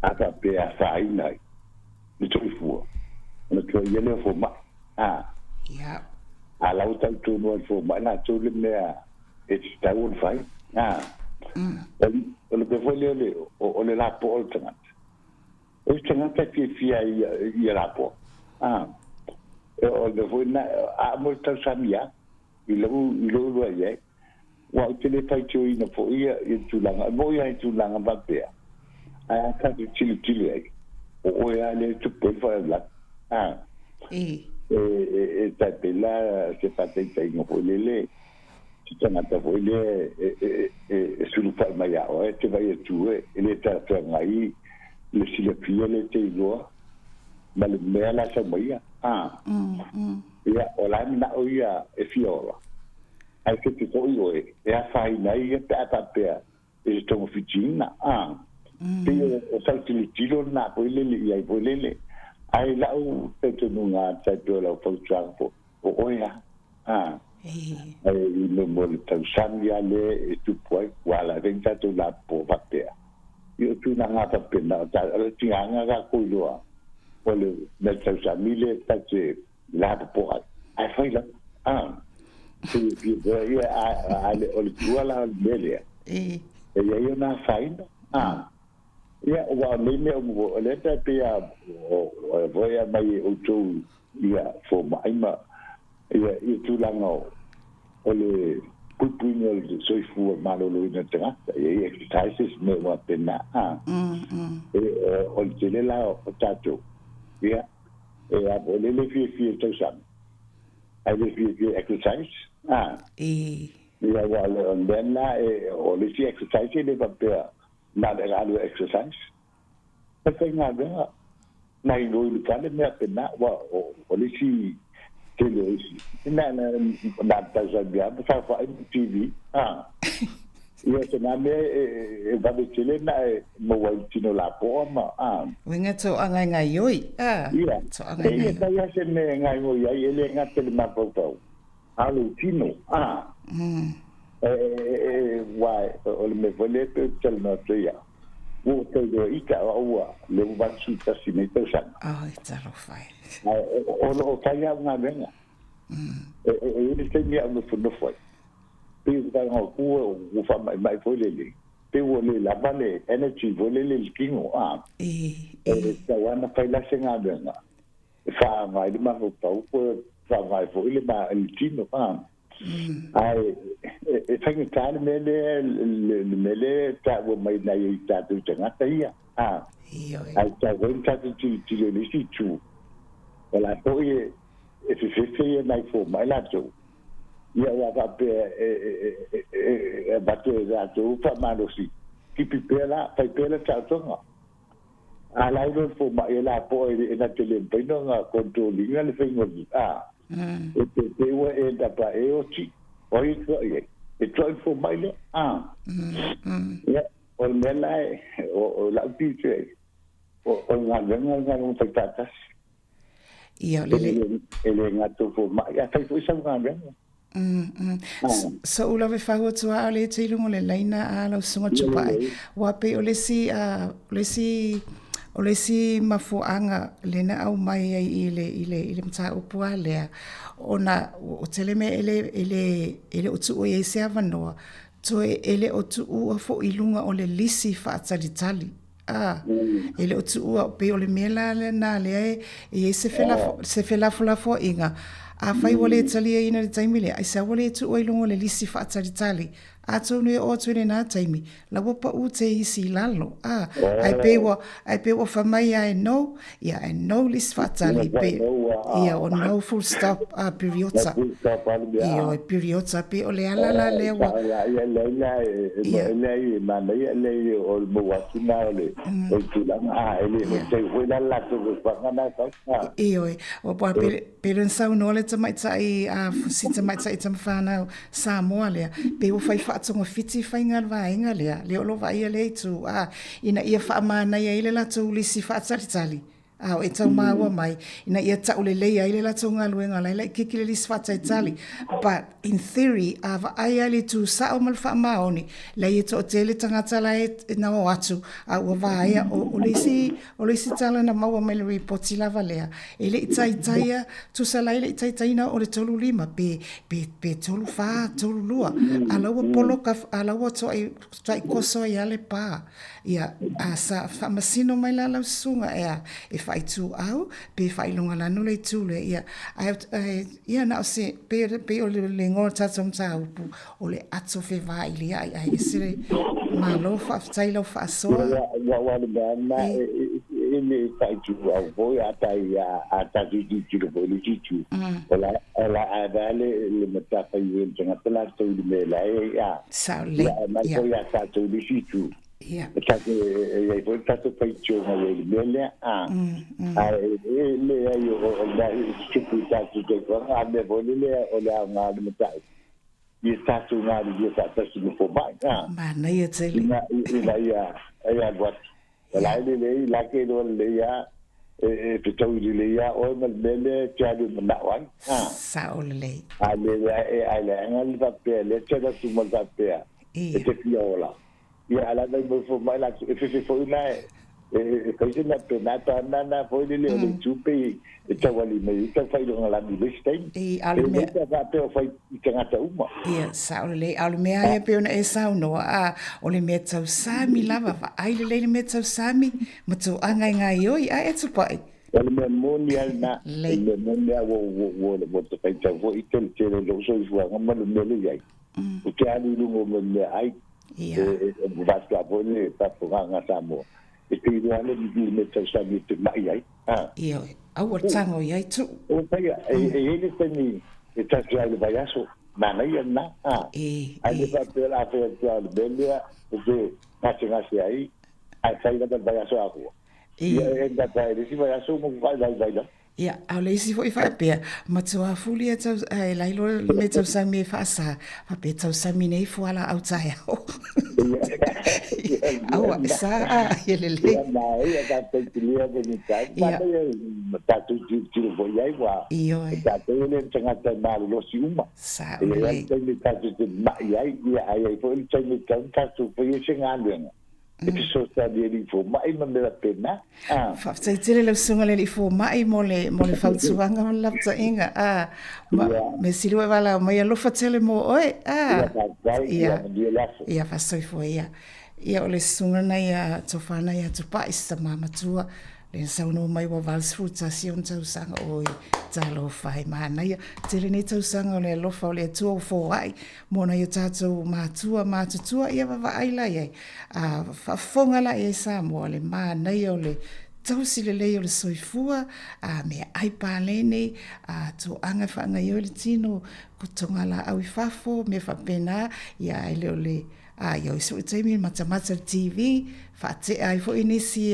a faapea e afaina ai le soifua ona tuuaia lea o fomai a a la ua tautuanua e le fomai latou le mea e tatau ona fai. A, o le mea foi lea o le lapoa o le tagata. O le tagata e fiafia ai ia lapoa. A, o le mea foi lena, a mo le tausami lava i lou iloa i ai, aua ou te le faitioina foi ia tulaga, e moni lava i tulaga faapea, ae a tatou tilotilo i ai, o oe lava lea e tupu ai le faalavelave. A, e tai pei la se faataitaiga foi lele, se tagata foi lea e sulufai mai ia oe, e te vaai atu e le talafeagai le silafia le te iloa ma le mea la e sau mai ia. A, ia, o la e manao ia e fia ola, ae fefe foi oe e afaina ai ia pe a faapea e se togafitiina. A, pei o sau tilotilo lena foi lele i ai foi lele. Ae i lau talitonuga tai pei o lau fautuaga foi, o oe lava. A, ae i mea mo le tausami lava lea e tupu ai, ua ala ai foi ni tatou lapopoa faapea. Ia o tulaga lava faapena, o le tigaga tatou iloa, o le mea tausami lea ta te lapopoa ai, ae fai lava. A, ia, a o le tua la o le mea lea, e i ai ona afaina. A. Ia, ua o nei mea uma foi, o lea tai pei a o foi a mai e outou ia fomai ma ia ia tulaga o o le puipuiga o le soifua maloloina o le tagata, ia i exercises ma mea uma faapena a. E o le tele la o tatou, ia e a foi le le fiafia i le tausaga, ae le fiafia i exercise a. Ia aua o le mea lena e o le isi exercise e le faapea na o le alu e exercise. E faigaluega nai loi le fale mea pena ua o le isi tele o isi. Na na na tausaga ma saofai ma TV. Ah. Ia se nā mea e vave tele na e maua ai le tino lapoa ma a. Uiga toaga e gaioi. A. Ia. Toaga e gaioi. E fai lava se mea e gaioi ai, e le gata i le mafaufau, a o lou tino. A. E ua o le mea foi lea e pei ou te talanoa atu ai au, ua ou tau iloa ita o au ua lea ua 81 nei tausaga. Oi, talofa e. Ae o lo o fai au galuega. E i ai le taimi au nofonofo ai. Pei o le vaega o ku ua faamaimai foi lele, pei ua le lava le energy foi lele i le tino, a. E tatau lava ona fai la se galuega e faaaoga ai le mafaufau po o faaaoga ai foi le tino, a. Ae e faigata le mea lea, le mea lea e taua mai nai o tatou tagata ia, a. Ae tatau foi ona tatou tilotilo i le isi itu, o la foi e fefefe ia nai fomai latou, ia aua faapea e avatu e latou faamalosi, tipi pea la, fai pea le taotoga. A la e iloa le fomai e lapoa e na te le mafai ona control ina le faiga o le, a, e te te ua end up a e oti, o ai e tuai ai? E tuai le fomai lea, a. Ia, o le mea la e, o lau tilotilo i ai, o le galuega o le galuega faifaatasi. Ia, o le le. E le gata o fomai, ae fai foi sau galuega. Soʻu lava e fau atu a le te i luga o le laina a lau susuga Tupai. Ua pei o le isi, o le isi, o le isi mafuaaga lea na aumai ai i le, i le, i le mataupu lava lea, ona ua tele mea e le, e le, e le o tuua i ai se avanoa, toe e le o tuua foi i luga o le lisi faatalitali. A, e le o tuua, pei o le mea la lena lea e i ai se se felafolafoaiga, afai ua le taliaina i le taimi lea, aisea ua le tuua i luga o le lisi faatalitali, atonu e oo atu i lena taimi, la ua pau te isi i lalo, a, ae pei ua, ae pei ua fai mai lava e no, ia, e no lisi faatali, pei, ia, o no full stop, a, piriota, ioe, piriota, pei o le ala la lea ua. Ia, leai la, leai, e manaia, leai, o le maua atu lena o le tulaga, a, e le o foi la le latou fuafuaga na e fai. Ioe, ua pei ona saunoa le tamaitai, a, si tamaitai tamafanau Samoa lea, pei ua fai faatogafiti faiga a le vaega lea, lea o lo o vaaia lea itu, a, ina ia faamanaia ai le latou lisi faatalitali, a o e tau maua mai, ina ia taulelei ai le latou galuega, la e laitiiti le lisi faatalitali. But in theory, a vaai lava i le itu sao ma le faamaoni, leai e toatele tagata la e na o atu, a ua vaea, o le isi, o le isi tala na maua mai le ripoti lava lea, e le i taitaia, tusa la e le i taitaiina o le 35 pe, pe, pe 34, 32, a la ua poloka, a la ua toai, toai koso ai lava le pa. Ia, a sa faamasino mai la lau susuga, ea, e faaituau pe faailogalanu le itu lea, ia, ae, ae, ia na o se, pei, pei o le igoa o le tatou mataupu, o le ato fevailia'i, ae ese le Malo faafetai lau faasoa. Ia, aua o le mea lena, e le faaituau foi a tai a tatou tilotilo foi i le isi itu, o la o la a avea le le matafaioi a le tagata latou i le mea la e i ai, a. Sao lelei. Ia, ae mai foi ia tatou i le isi itu, e tatou e i ai foi le tatou faitioga i ai i le mea lea, a. Ae e leai o le mea e tutupu i tatou soifuaga, a mea foi lele o le aoga o le mataupu. Ia tatou galulue faatasi ma fomai, a. Manaia tele. Ina, ina ia, ia alu atu. O la e lelei, la ke iloa lelei lava, e fetaui lelei lava oe ma le mea lea e te alu e manao ai, a. Sao lelei. A le, a leaga le faapea, lea te alu atu ma le faapea, e te fia ola. Ia, a la mai mo fomai latou, e fefe foi la e. E fai se mea pena pa na na foi le le le tupe e tauali mai i taufaailoga lagi i le isi taimi. I, a o le E mea. lei pe a faapea o fai i tagata uma. Ia, sao lelei. A o le mea lava ia pei ona e saunoa, a, o le mea tausami lava, vaai lelei le mea tausami ma toaga e gaoioi, ae e tupai. O le mea moni lava lena. O le Lelei. mea moni lava ua ua ua ua ta faitau foi i teletele o lou soifuaga ma le mea lea i ai. Ou te alu i luga o mea meaai. Ia. E e avatu lava foi le faafofogaaga a Samoa, e te iloa lava le mea tausami e te mai ai. A. Ioe, aua le tago i ai tuu. Ua faia, e i ai le taimi e tasi ai i le vaiaso, manaia lena, a. Ae le faapea o le a fai atu lava o le mea lea e te gasegase ai, ae fai lava i le vaiaso atoa. Ia, e end up lava i le isi vaiaso ua matuai vaivai lava. Ia, a o le isi foi faapea, matua fuli e tau, e lailoa le mea tausami e faasa, faapea tausami nei fualaau taeao. Aua, e sa a, ia lelei. Ia, na ia tātou te lea me ni tāu. Ia. Mātou ia, tātou tilotilo foi ai, wā, Ioe. e tātou e le tagata e malolosi uma. Sa, E o i ai lelei. le taimi tātou te ma'i ai, ia, a i ai foi le taimi e tatau ona tātou faia se galuega. E fesoasoani e alii fomai ma mea faapena. A. Faafetai tele lau susuga le alii fomai mo le mo le fautuaga ma le lapata'iga a ma mea sili ua e valaau mai alofa tele mo oe a Ia faafetai ia manuia le aso. Ia faasoifua ia. Ia o le susuga lena ia Tofana ia Tupa'i si tamā matua lea na saunoa mai ua 81 ona tausaga oi talofa e manaia tele nei tausaga o le alofa o le Atua ua foai mo nai o tatou matua matutua ia vavaai la iai a faafofoga la iai Samoa le manaia o le tausi lelei o le soifua a meaai paleni a toaga e faagaioia le tino toga laau i fafo mea faapena ia ae le o le A ia isi foi taimi matamata le TV, faatea ai foi nisi,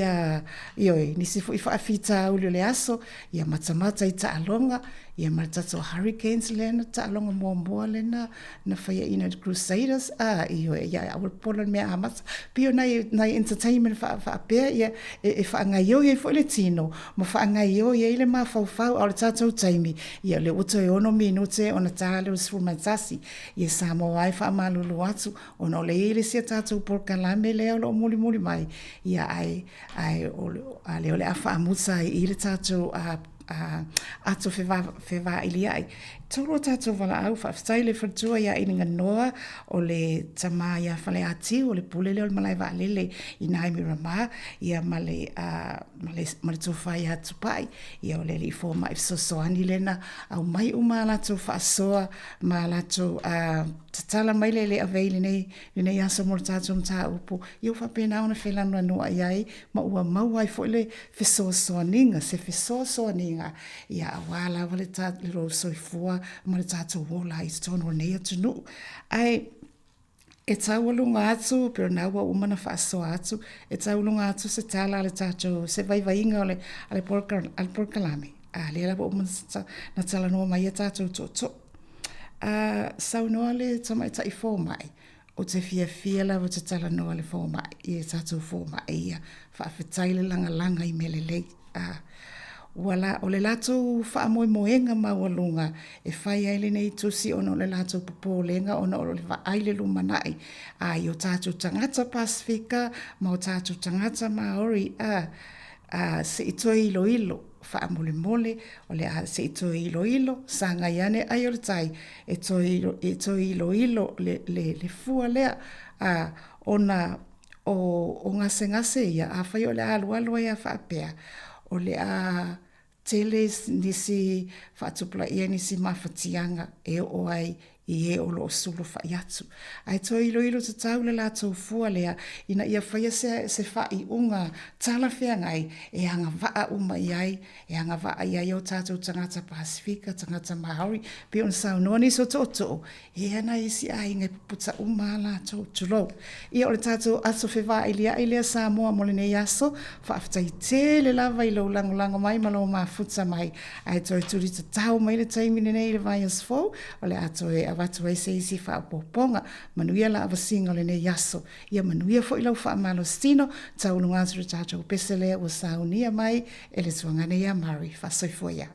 ioe, nisi foi faafitauli o le aso, ia matamata i taaloga, ia ma le tatou Hurricanes lea na taaloga muamua lea na, na faiaina e le Crusaders, a, ioe, ia aua le popola le mea amata. Pei o nai, nai entertainment faapea, ia, e, e faagaioi ai foi le tino, ma faagaioi ai le mafaufau, a o le tatou taimi, ia o lea ua toe ono minute ona ta lea o le 11, Ia Samoa e faamalulu atu ona o le i ai le isi a tatou polokalame lea o lo o mulimuli mai, ia ae, ae o, a lea o le a faamuta ai i le tatou a, a, ato feva, fevailia'i. Tolu o tatou valaau, faafetai le faletua ia Iliganoa o le tama ia Faleatiu, o le pule lea o le malae vaalele i na i Miramar, ia ma le, a, ma le, ma le tofa ia Tupai, ia o le alii fomai fesoasoani lena, aumai uma a latou faasoa ma latou tatala mai le le avei lenei lenei aso mo le tatou mataupu, ia ua faapena ona felanoanoa'i ai ma ua maua ai foi le fesoasoaniga, se fesoasoaniga, ia auā lava le ta le lou soifua ma le tatou ola i totonu o lenei atunuu. Ae e taualuga atu, pei o lena ua uma ona faasoa atu, e taualuga atu se tala a le tatou, se vaivaiga o le, a le polokalame, a lea la ua uma ona talanoa mai a tatou tootoo. A saunoa le tamaitai fomai, ou te fiafia lava ou te talanoa i le fomai, i a tatou fomai ia, faafetai le lagalaga i mea lelei. A ua la, o le latou faamoemoega maualuga e fai ai lenei tusi ona o le latou popolega ona o le vaai i le lumanai a i o tatou tagata Pasefika ma o tatou tagata Maori a, a se i toe iloilo faamolemole o le a se i toe iloilo sagai ane ai o le tai e toe, e toe iloilo le, le, le fua lea a ona o, o gasegase ia, afai o le a alualu ai a faapea, o le a tele nisi faatupulaia nisi mafatiaga e oo ai i e o lo o sulufai atu. Ae toe iloilo tatau le latou fua lea ina ia faia se, se faaiuga talafeagai e agavaa uma i ai, e agavaa i ai o tatou tagata Pasefika, tagata Māori, pei ona saunoa nisi o tootoo, E ana isi aiga e puputa uma a latou, tulou. Ia o le tatou aso fevailia'i lea Samoa mo lenei aso, faafetai tele lava i lou lagolago mai ma lou mafuta mai. Ae toe tuli tatau mai le taimi lenei i le vaiaso fou, o le a toe avatu ai se isi faaopoopoga. Manuia la avasiga o lenei aso. Ia manuia foi lau faamalositino, tauluga atu le tatou pese lea ua saunia mai e le tuagane ia Murray. Faasoifua ia.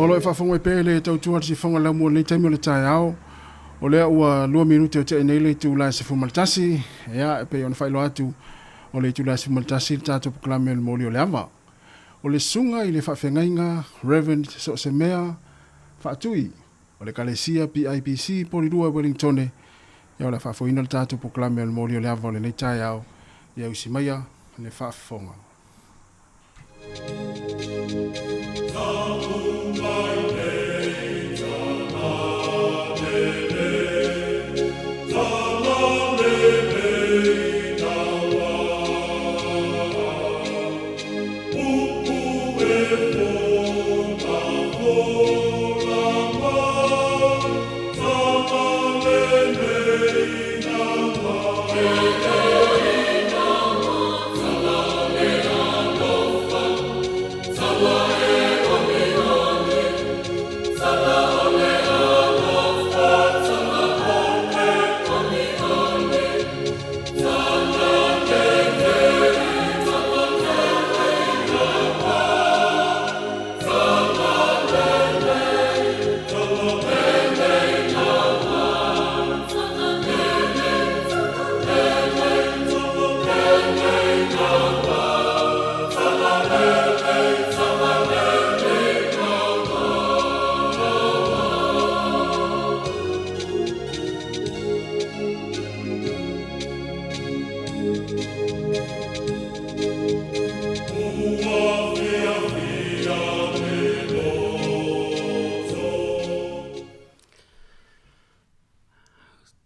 O lo o e faafofoga mai pea i le tautua a le sifoga laumua i lenei taimi o le taeao. O lea ua 2 minute o te'i nei le itula e 11, ia, e pei ona faailoa atu, o le itula e 11 le tatou polokalame o le moli o le ava. O le susuga i le faafeagaiga Rev. Soosemea Faatui o le Ekalesia PIBC Polilua i Wellingtone, ia o le a faafoeina le tatou polokalame o le moli o le ava o lenei taeao, ia usi maia le faafofoga.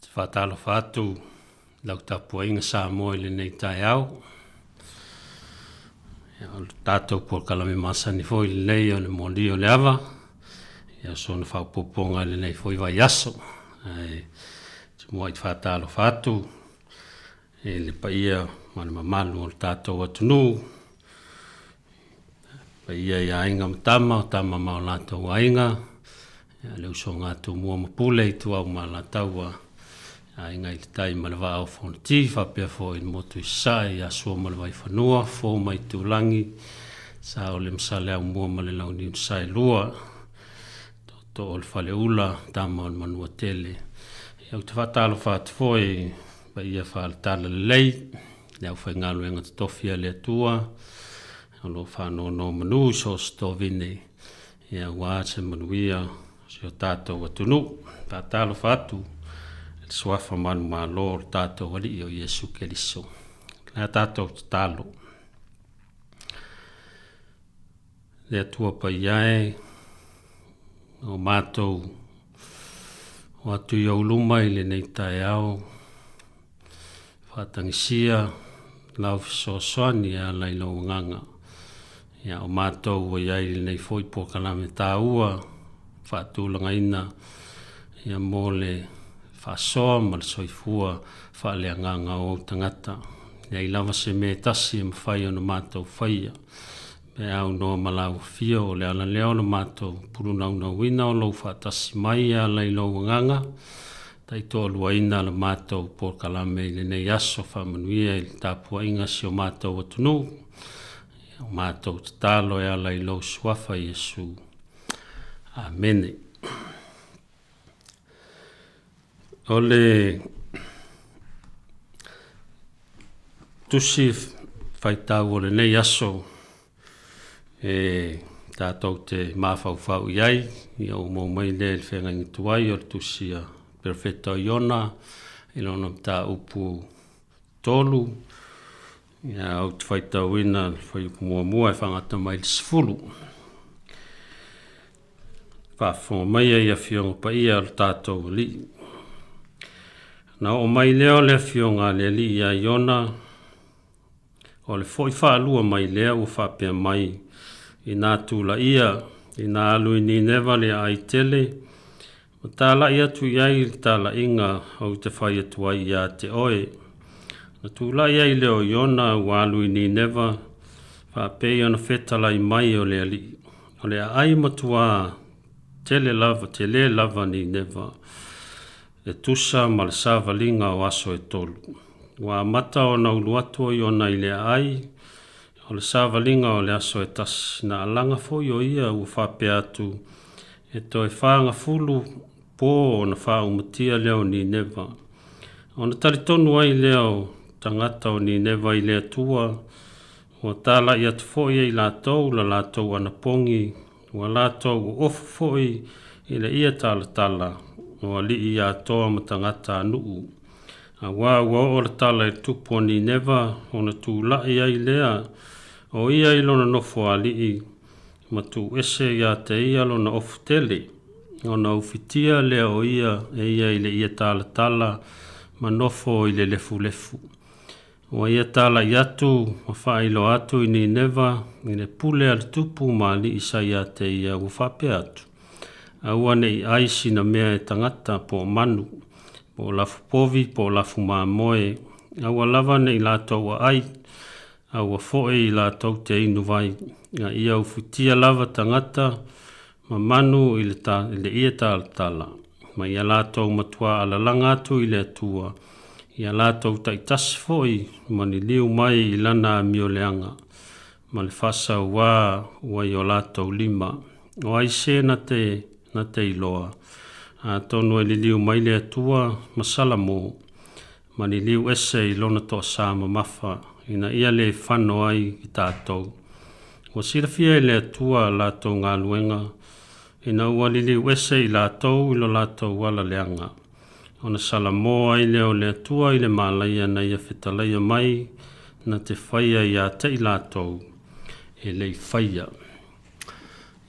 Te faatalofa atu i lau tapuaiga Samoa i lenei taeao. Ia, o le tatou polokalame masani foi lenei o le moli o le ava, ia o sona faaopoopoga i lenei foi vaiaso. Ae te muai te faatalofa atu i le paia ma le mamalu o le tatou atunuu, paia i aiga ma tama, o tama ma o latou aiga, ia, le usoga a Tumua ma Pule, Ituau ma Alataua, aiga i le tai ma le vaa o Fonoti, faapea foi i le motu i Sasae, ia Sua ma le Vaifanua, Fofo ma Itulagi, Saole ma Saleaaumua ma le Launiu na Saelua, Tootoo o le Faleula, Tama o le Manuatele. Ia, ou te faatalofa atu foi i paia faale-talalelei, le aufaigaluega totofi a le Atua, o lo o faanonomanu i so o se tovine, ia aua se manuia o si o tatou atunuu. Faatalofa atu i le suafa manumalo o le tatou Alii o Iesu Keriso. O le a tatou tatalo. Le Atua Paia e, o matou o atu i ou luma i lenei taeao, faatagisia lau fesoasoani e ala i lou agaga. Ia, o matou ua i ai i lenei foi polokalame taua faatulagaina ia mo le faasoa ma le soifua faaleagaga o ou tagata. E leai lava se mea e tasi e mafai ona matou faia. Pe aunoa ma lau afio, o le ala lea o le matou pulunaunauina o lou faatasi mai e ala i lou agaga, taitoaluaina le matou polokalame i lenei aso faamanuia i le tapuaiga a si o matou atunuu. O matou tatalo e ala i lou suafa Iesu. Amene. O le tusi faitau o lenei aso e tatou te mafaufau i ai, ia ua maua mai lea i le feagaiga tuai o le tusi a Perofeta o Iona i lona mataupu 3, ia ou te faitauina le fuaiupu muamua e faagata mai i le 10. Faafofoga maia i Afioga Paia o le tatou Alii. Na oo mai lea o le Afioga a le Alii ia Iona, o le foi faalua mai lea ua faapea mai, Inā tulaia, inā alu i Nineva le aai tele, ma tala'i atu i ai i le talaiga ou te fai atu ai ia te oe. Na tula'i ai lea o Iona ua alu i Nineva, faapei ona fetalai mai o le Alii. O le aai matuā tele lava, tele lava Nineva, e tusa ma le savaliga o aso e tolu. Ua amata ona ulu atu o Iona i le aai, o le savaliga o le aso e tasi. Na alaga foi o ia ua faapea atu, E toe fāgafulu pō ona fāumatia lea o Nineva. Ona talitonu ai lea o tagata o Nineva i le Atua, ua tālaʻi atu foi e i latou la latou anapogi, ua latou oofo foi i le ia talatala o alii atoa ma tagata a nuu. Auā ua oo le tala i le tupu o Nineva, ona tulaʻi ai lea o ia i lona nofoalii, ma tuuese ia te ia lona ofu tele, ona ufitia lea o ia e ia i le ia talatala ma nofo i le lefulefu. Ua ia talaʻi atu ma faailoa atu i Nineva i le pule a le tupu ma alii sa ia te ia ua faapea atu, Aua ne i ʻai sina mea e tagata po o manu, po o lafu povi po o lafu mamoe, aua lava ne i latou aʻai, a ua foʻi i latou te inu vai, a ia ufitia lava tagata ma manu i le, ta, i le ia talatala, ma ia latou matuā alalaga atu i le Atua, ia latou taitasi foʻi ma liliu mai i lana amioleaga, ma le faasauā ua i o latou lima. O ai se na te, na te iloa? Atonu e liliu mai le Atua ma Salamo, ma liliu ese i lona toasā mamafa, ina ia le fano ai i tatou. Ua silafia e le Atua a latou galuega, ina ua liliu ese i latou i lo latou ala leaga. Ona salamo ai lea o le Atua i le malaia na ia fetalaia mai na te faia ia te i latou e le i faia.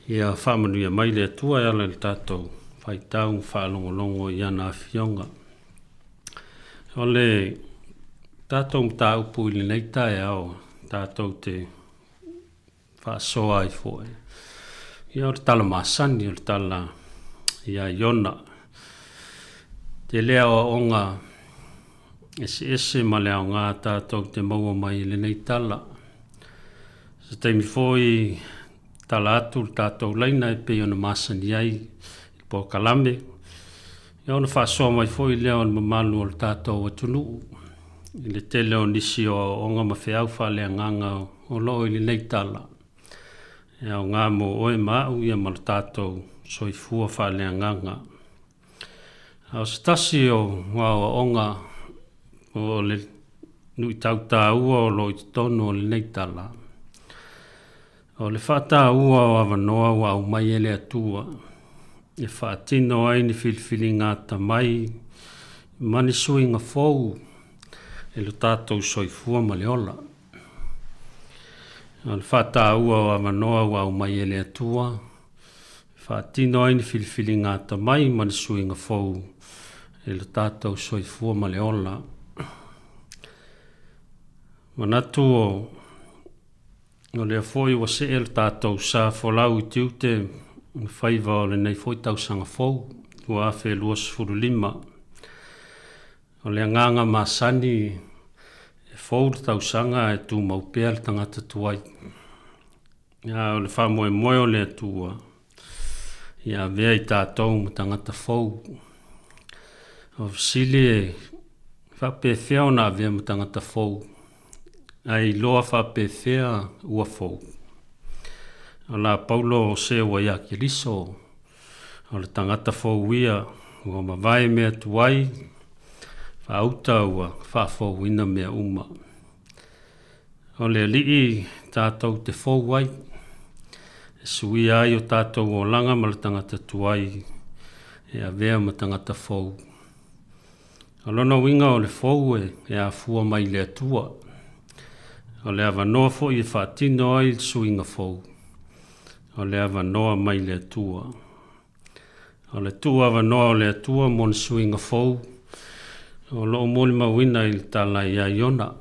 Ia faamanuia mai le Atua e ala i le tatou faitau ma faalogologo i ana afioga. O le tatou mataupu i lenei taeao tatou te faasoa ai foi. Ia o le tala masani, o le tala ia Iona. Tele aoaoga eseese ma le aoga tatou te maua mai i lenei tala. Se taimi foi tala atu le tatou laina e pei ona masani ai i le polokalame. Ia ona faasoa mai foi lea o le mamalu o le tatou atunuu i le tele o nisi o aoaoga ma feau faaleagaga o lo o i lenei tala. E aoga mo oe ma au ia ma lo tatou soifua faaleagaga. A o se tasi o aoaoga o le luitau taua o lo o i totonu o lenei tala, o le faataua o avanoa ua aumai e le Atua e faatino ai ni filifiliga atamai ma ni suiga fou i lo tatou soifua ma le ola. O le faataua o avanoa ua aumai e le Atua e faatino ai ni filifiliga atamai ma ni suiga fou i lo tatou soifua ma le ola. Manatu o O lea foi ua see le tatou sa folau i tiute ma faiva o lenei foi tausaga fou 2025. O le agaga masani e fou le tausaga ae tumau pea le tagata tuai. A o le faamoemoe o le Atua, ia avea i tatou ma tagata fou. O fesili e faapefea ona avea ma tagata fou? Ae iloa faapefea ua fou. O la Paulo o se ua ia Keriso, o le tagata fou ia, ua mavae mea tuai, faauta ua faafouina mea uma. O le Alii tatou te fou ai, e suia ai o tatou olaga ma le tagata tuai, e avea ma tagata fou. O lona uiga o le fou e afua mai i le Atua. O le avanoa foi e faatino ai le suiga fou, o le avanoa mai le Atua. O le tuuavanoa o le Atua mo ni suiga fou, o lo o molimauina i le tala ia Iona.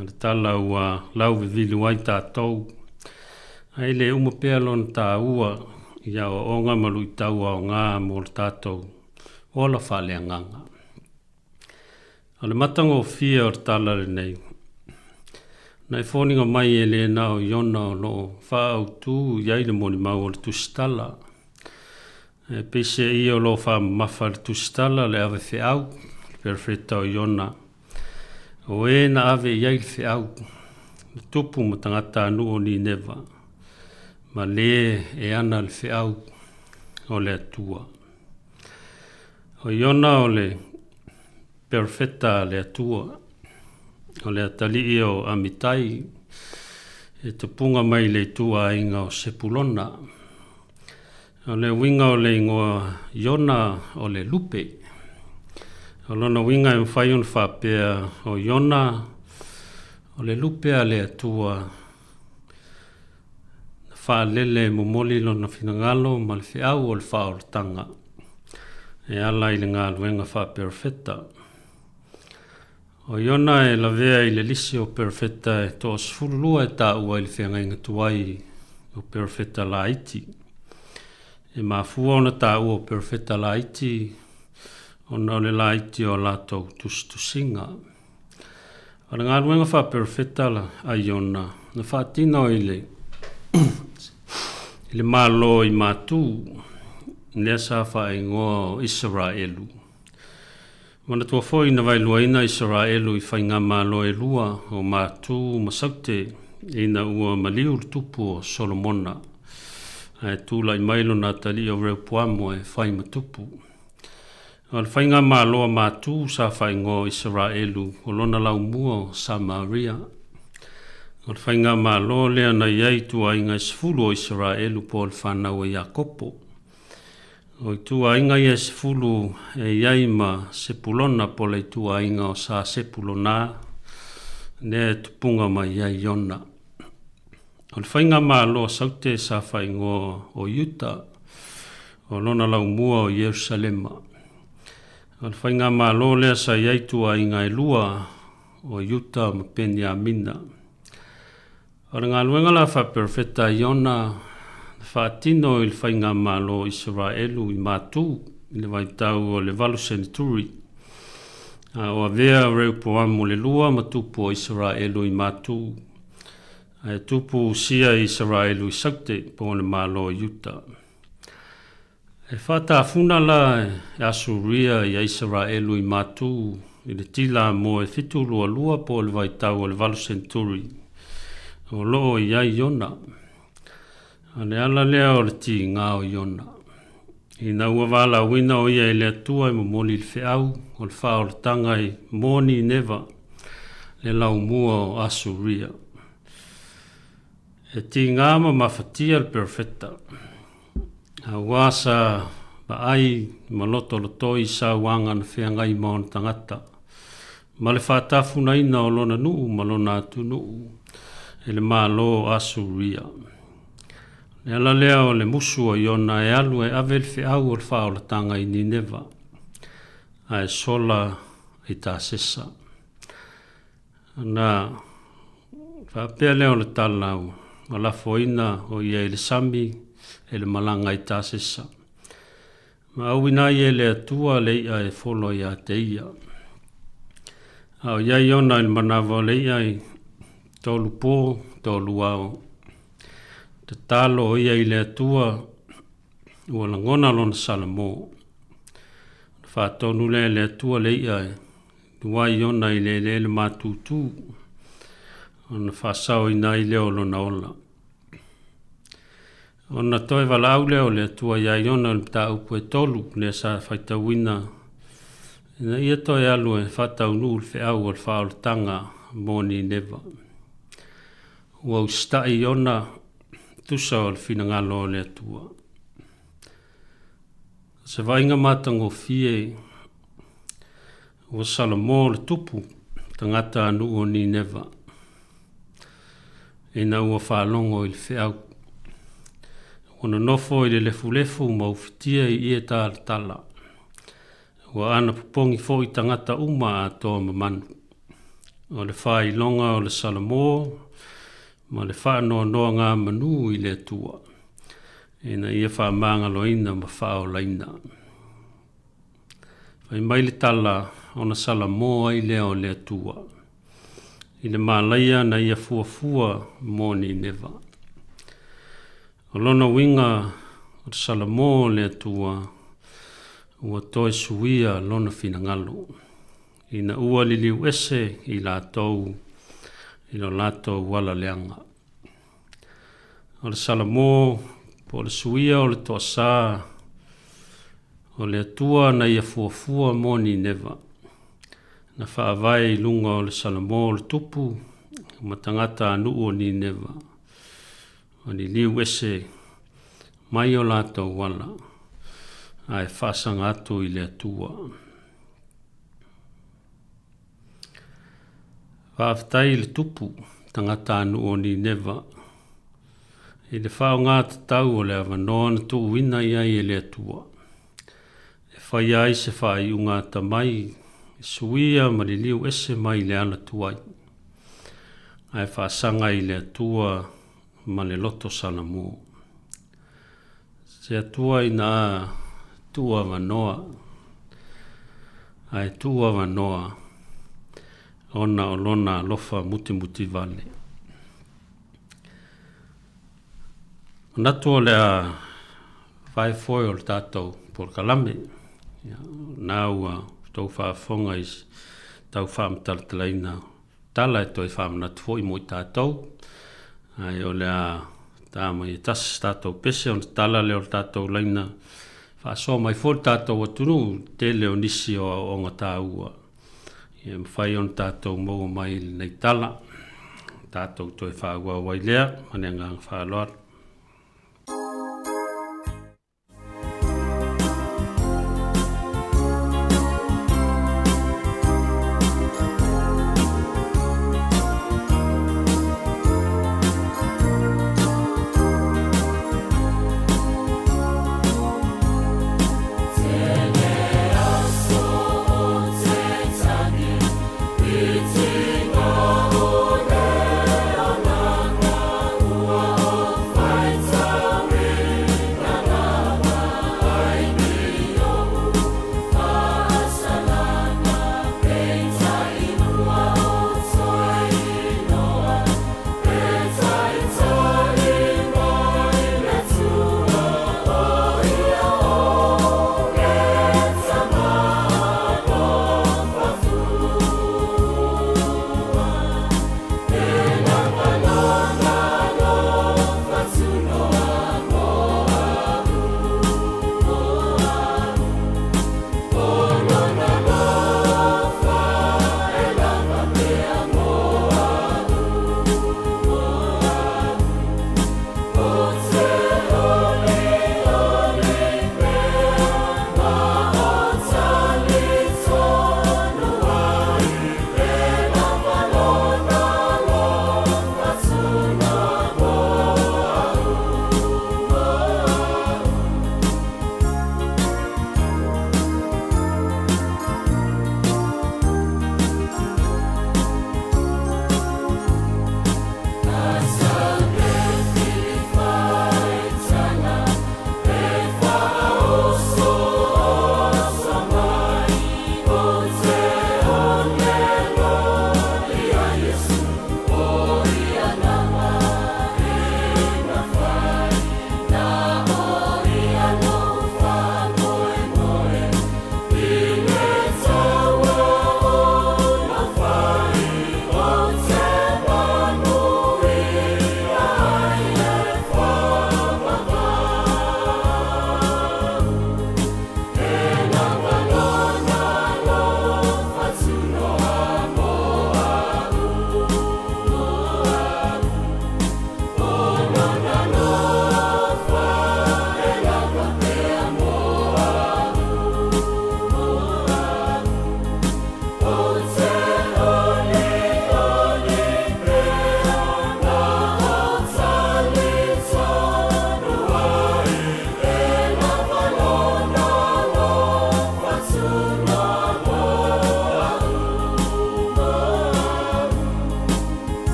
O le tala ua lauvivilu ai tatou, ae le uma pea lona taua i aoaoga ma luitau aoga mo le tatou ola faaleagaga. O le matagofie o le tala lenei, na e foliga mai e le na o Iona o lo o faaautu i ai le molimau o le tusitala. E peiseai o lo o faamamafa i le tusitala le ave feau, le perofeta o Iona, o e na ave i ai le feau, le tupu ma tagatanuu o Nineva, ma le e ana le feau. o le Atua. O Iona o le perofeta a le Atua, o le atalii o Amitai, e tupuga mai le ituaiga o Sepulona. O le uiga o le igoa Iona o le lupe. O lona uiga e mafai ona faapea o Iona o le lupe a le Atua na faalele e momoli lona finagalo ma le feau o le faaolataga e ala i le galuega faaperofeta. O Iona e lavea i le lisi o perofeta e toa-12 e taua i le feagaiga tuai o perofeta laiti. E mafua ona taua o perofeta laiti ona o le laiti o a latou tusitusiga. O le galuega faaperofeta a Iona na faatino i le i le Malo i Matu, lea sa faaigoa o Isaraelu. Manatua foi na vaeluaina Isaraelu i faigamalo e lua o Matu ma Saute ina ua maliu le tupu o Solomona, ae tulai mai lona atalii o Reopoamo e fai ma tupu. O le faigamalo a Matu sa faaigoa o Isaraelu o lona laumua o Samaria. O le faigamalo lea na i ai ituaiga e 10 o Isaraelu po o le fanau a Iakopo. O ituaiga ia e 10 e i ai ma Sepulona po o le ituaiga o Sa Sepulona, lea e tupuga mai ai Iona. O le faigamalo a Saute sa faaigoa o Iuta, o lona laumua o Ierusalema. O le faigamalo lea sa i ai ituaiga e lua, o Iuta ma Peniamina. O le galuega la faaperofeta a Iona na faatino i le faigamalo o Isaraelu i Matu i le vaitau o le valu seneturi, a o avea Reupoamu le lua ma tupu o Isaraelu i Matu, ae tupu Usia i Isaraelu i Saute po o le Malo o Iuta. E faatafuna la e Asuria ia Isaraelu i Matu i le tila moe 722 po o le vaitau o le valu senturi o lo o i ai Iona. O le ala lea o le tiga o Iona. Ina ua valaauina o ia e le Atua e momoli le feau o le faaolataga i mo Nineva, le laumua o Asuria. E tiga ma mafatia le perofeta. Aua sa vaai ma lotolotoi i sauaga na feagai ma ona tagata, ma le faatafunaina o lona nuu ma lona atunuu e le malo o Asuria. O le ala lea o le musu o Iona e alu e ave le feau o le faaolataga i Nineva, ae sola i Tasesa. Ona faapea lea o le tala ua lafoina o ia i le sami e le malaga i Tasesa. Ma auina ai e le Atua le i'a e folo ia te ia. A o iai ona i le manava o le i'a i tolu po, tolu ao. Tatalo o ia i le Atua ua lagona lona salamo. Ona faatonu lea e le Atua le i'a e luai ona i le eleele matutu, ona faasaoina ai lea o lona ola. Ona toe valaau lea o le Atua iā Iona i le mataupu e tolu lea sa faitauina ina ia toe alu e faataunuu le feau o le faaolataga mo Nineva. Ua usitai Iona tusa o le finagalo o le Atua. O se vaaiga matagofie ua salamo le tupu tagata a nuu o Nineva ina ua faalogo i le feau. Ua nonofo i le lefulefu ma ufitia i ie talatala. Ua ana popogi foi tagata uma atoa ma manu. O le faailoga o le salamo ma le faanoanoagamanu i le Atua ina ia faamagaloina ma faaolaina. Fai mai le tala ona salamo ai lea o le Atua i le malaia na ia fuafua mo Nineva. O lona uiga o le salamo o le Atua ua toe suia lona finagalo ina ua liliu ese i latou i lo latou ala leaga. O le salamo po o le suia o le toasa O le Atua na ia fuafua mo Nineva, na faavae i luga o le Salamo o le tupu ma tagata a nuu o Nineva, ma liliu ese mai o latou ala, ae faasaga atu i le Atua. Faafetai i le tupu, tagata a nuu o Nineva, i le faaaoga tatau o le avanoa na tuuina i ai e le Atua, e faia ai se faaiuga atamai e suia ma liliu ese mai le ala tuai, ae faasaga i le Atua ma le loto salamo. Se Atua ina a tuu avanoa, ae tuu avanoa ona o Lona alofa mutimutivale. Manatu o le a vae foe o le tatou polokalame. Ia, na ua tou faafofoga i tau faamatalatalaina tala e toe faamanatu foi mo i tatou. Ae o le a ta mai e tasi tatou pese ona tala lea o le tatou laina faasoa mai foi le tatou atunuu tele o nisi o aoaoga taua. Ia mafai ona tatou maua mai lenei tala. Tatou toe faaauau ai lea ma le agaga faaaloalo.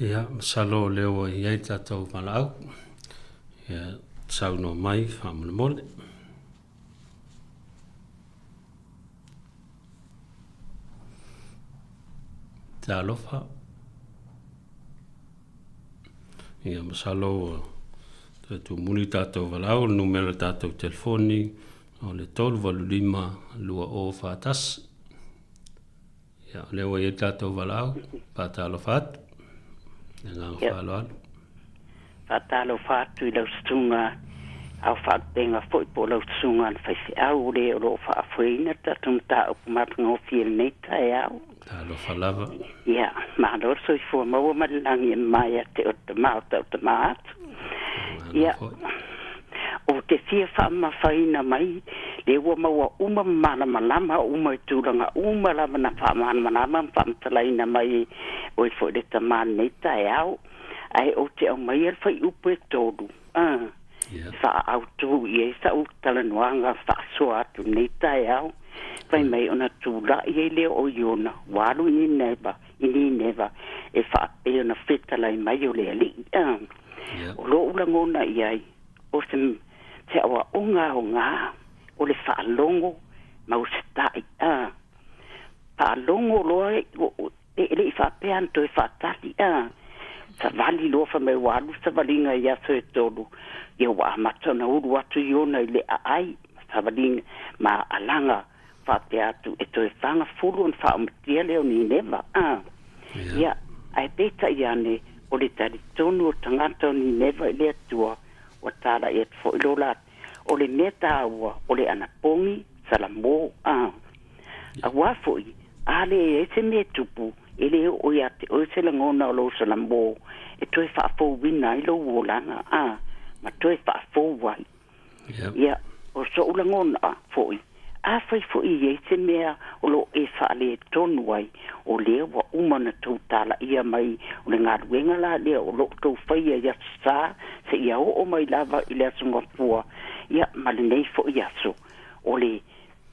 Ia, masalo o lea ua i ai le tatou valaau. Ia, saunoa mai faamolemole. Talofa. Ia, masalo ua toe tumuli tatou valaau, le numera o le tatou telefoni o le 385 2041. Ia, o lea ua i ai le tatou valaau, faatalofa atu. Le agaga faaaloalo. Faatalofa atu i lau susuga ao faalupega foi po o lau susuga le faifeau o le o lo o faafoeina le tatou mataupu matagofie i lenei taeao. Talofa lava. Ia, malo le soifua maua ma le lagi e mama ia te oe le tama o tau tama atu. Ia, ou te fia faamamafaina mai le ua maua uma ma malamalama uma i tulaga uma lava na faamalamalama ma faamatalaina mai e oe foi le tama lenei taeao. Ae ou te aumaia le fuaiupu e tolu, a, faaautu i ai sa'u talanoaga faasoa atu lenei taeao. Fai mai ona tula'i ai lea o Iona ua alu i Nineva, i Nineva e faapea ona fetalai mai o le Alii. A, o lo'u lagona i ai, o se, se aoaoga aoga o le faalogo ma usita'i. A, faalogo loa e le i faapea ana toe faatali, a, savali loa fai mai ua alu savaliga i aso e tolu, ia ua amata ona ulu atu Iona i le aai ma savaliga ma alaga faapea atu e toe fagafulu ona faaumatia lea o Nineva, a. Ia, ae peitai ane, o le talitonu o tagata o Nineva i le Atua, ua talai atu foi lo la, o le mea taua o le anapogi, Salamo, a. Auā foi, a le i ai se mea e tupu, e le oo ia te oe se lagona o lou Salamo e toe faafouina ai lou olaga, a, ma toe faafou ai. Ia, o soʻu lagona foi, afai foi e i ai se mea o lo o e faaletonu ai, o lea ua uma ona tou talaia mai o le galuega la lea o lo o tou faia i Aso Sa seia oo mai lava i le Aso Gafua, ia, ma lenei foi aso, o le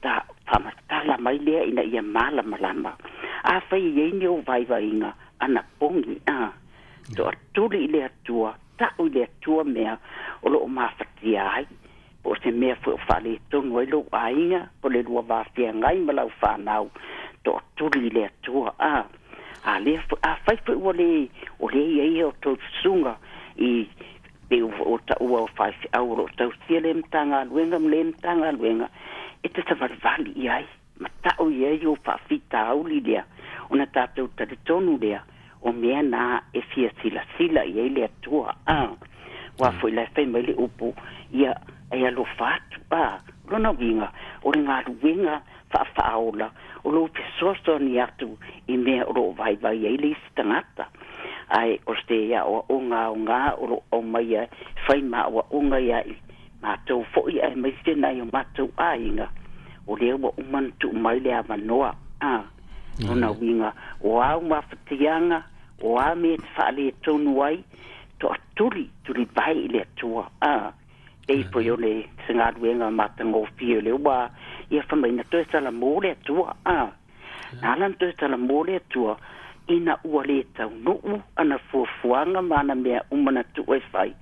ta faamatala mai lea ina ia malamalama. Afai e i ai ni ou vaivaiga, anapogi, a, toatuli i le Atua, ta'u i le Atua mea o lo o mafatia ai, po o se mea foi o faaletonu ai lou aiga, po o le lua va feagai ma lau fanau, toatuli i le Atua. A, a lea foi, afai foi ua le, o lea e i ai a outou susuga i, pei ua taua o faifeau o lo o tausia lea Matagaluega ma lea Matagaluega, e te savalivali i ai, ma ta'u i ai ou faafitauli lea, ona tatou talitonu lea, o mea na e fia silasila i ai le Atua, a. Aua foi la e fai mai le upu, ia, e alofa atu, a. O lona uiga, o le galuega faafaaola, o lou fesoasoani atu i mea o lo o vaivai ai le isi tagata. Ae o se aoaoga aoga o lo o aumaia e fai ma aoaoga ia i matou foi aemaise nai o matou aiga, o lea ua uma ona tuu mai le avanoa, a. Lona uiga, o āu mafatiaga, o a mea e te faaletonu ai, toatuli, tulivae i le Atua, a. Pei foi o le se galuega matagofie o lea ua ia fai mai na toe salamo le Atua, a. Na ala ona toe salamo le Atua, ina ua le taunuu ana fuafuaga ma ana mea uma na tuu e fai,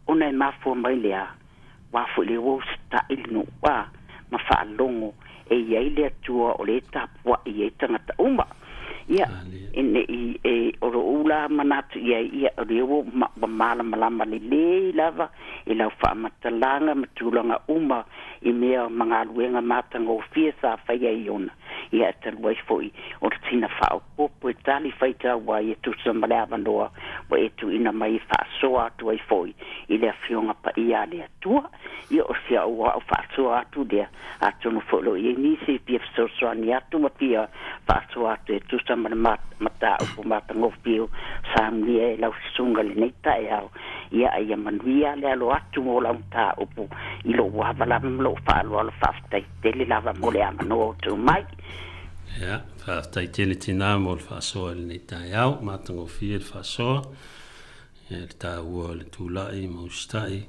ona e mafua mai le a? Aua foi lea ua usitaʻi le nuu, a, ma faalogo e i ai le Atua o lea e tapuaʻi ai tagata uma. Ia, e ne i e o loʻu la manatu i ai, ia, o lea ua ua malamalama lelei lava i lau faamatalaga ma tulaga uma i mea ma galuega matagofie sa faia i ona. Ia, e talu ai foi o le sina faaopoopo e tali faitau ai e tusa ma le avanoa ua e tuuina mai e faasoa atu ai foi i le Afioga Paia a le Atua. Ia, o si au au faasoa atu lea, atonu foi o lo o i ai nisi e fia fesoasoani atu ma fia faasoa atu e tusa ma le mataupu matagofie o saunia e lau susuga i lenei taeao. Ia, a ia manuia le alo atu mo lau mataupu i lou ava lava ma lou faaaloalo. Faafetai tele lava mo le avanoa o tuu mai. Ia, faafetai tele tinā mo le faasoa i lenei taeao, matagofie le faasoa. Ia, le taua o le tulai ma usitai,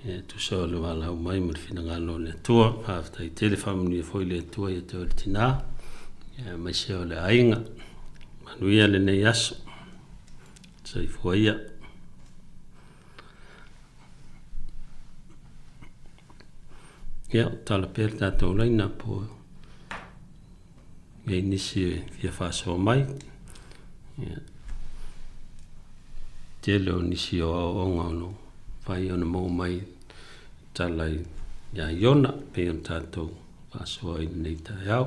ia, e tusa o le valaau mai ma le finagalo o le Atua. Faafetai tele, faamanuia foi le Atua ia te oe le tinā, ia, aemaise o le aiga. Manuia lenei aso. Soifua ia. Ia, tala pea le tatou laina po i ai nisi e fia faasoa mai. Ia, tele o nisi o aoaoga o lo fai ona maua mai tala ia Iona, pei ona tatou faasoa i lenei taeao.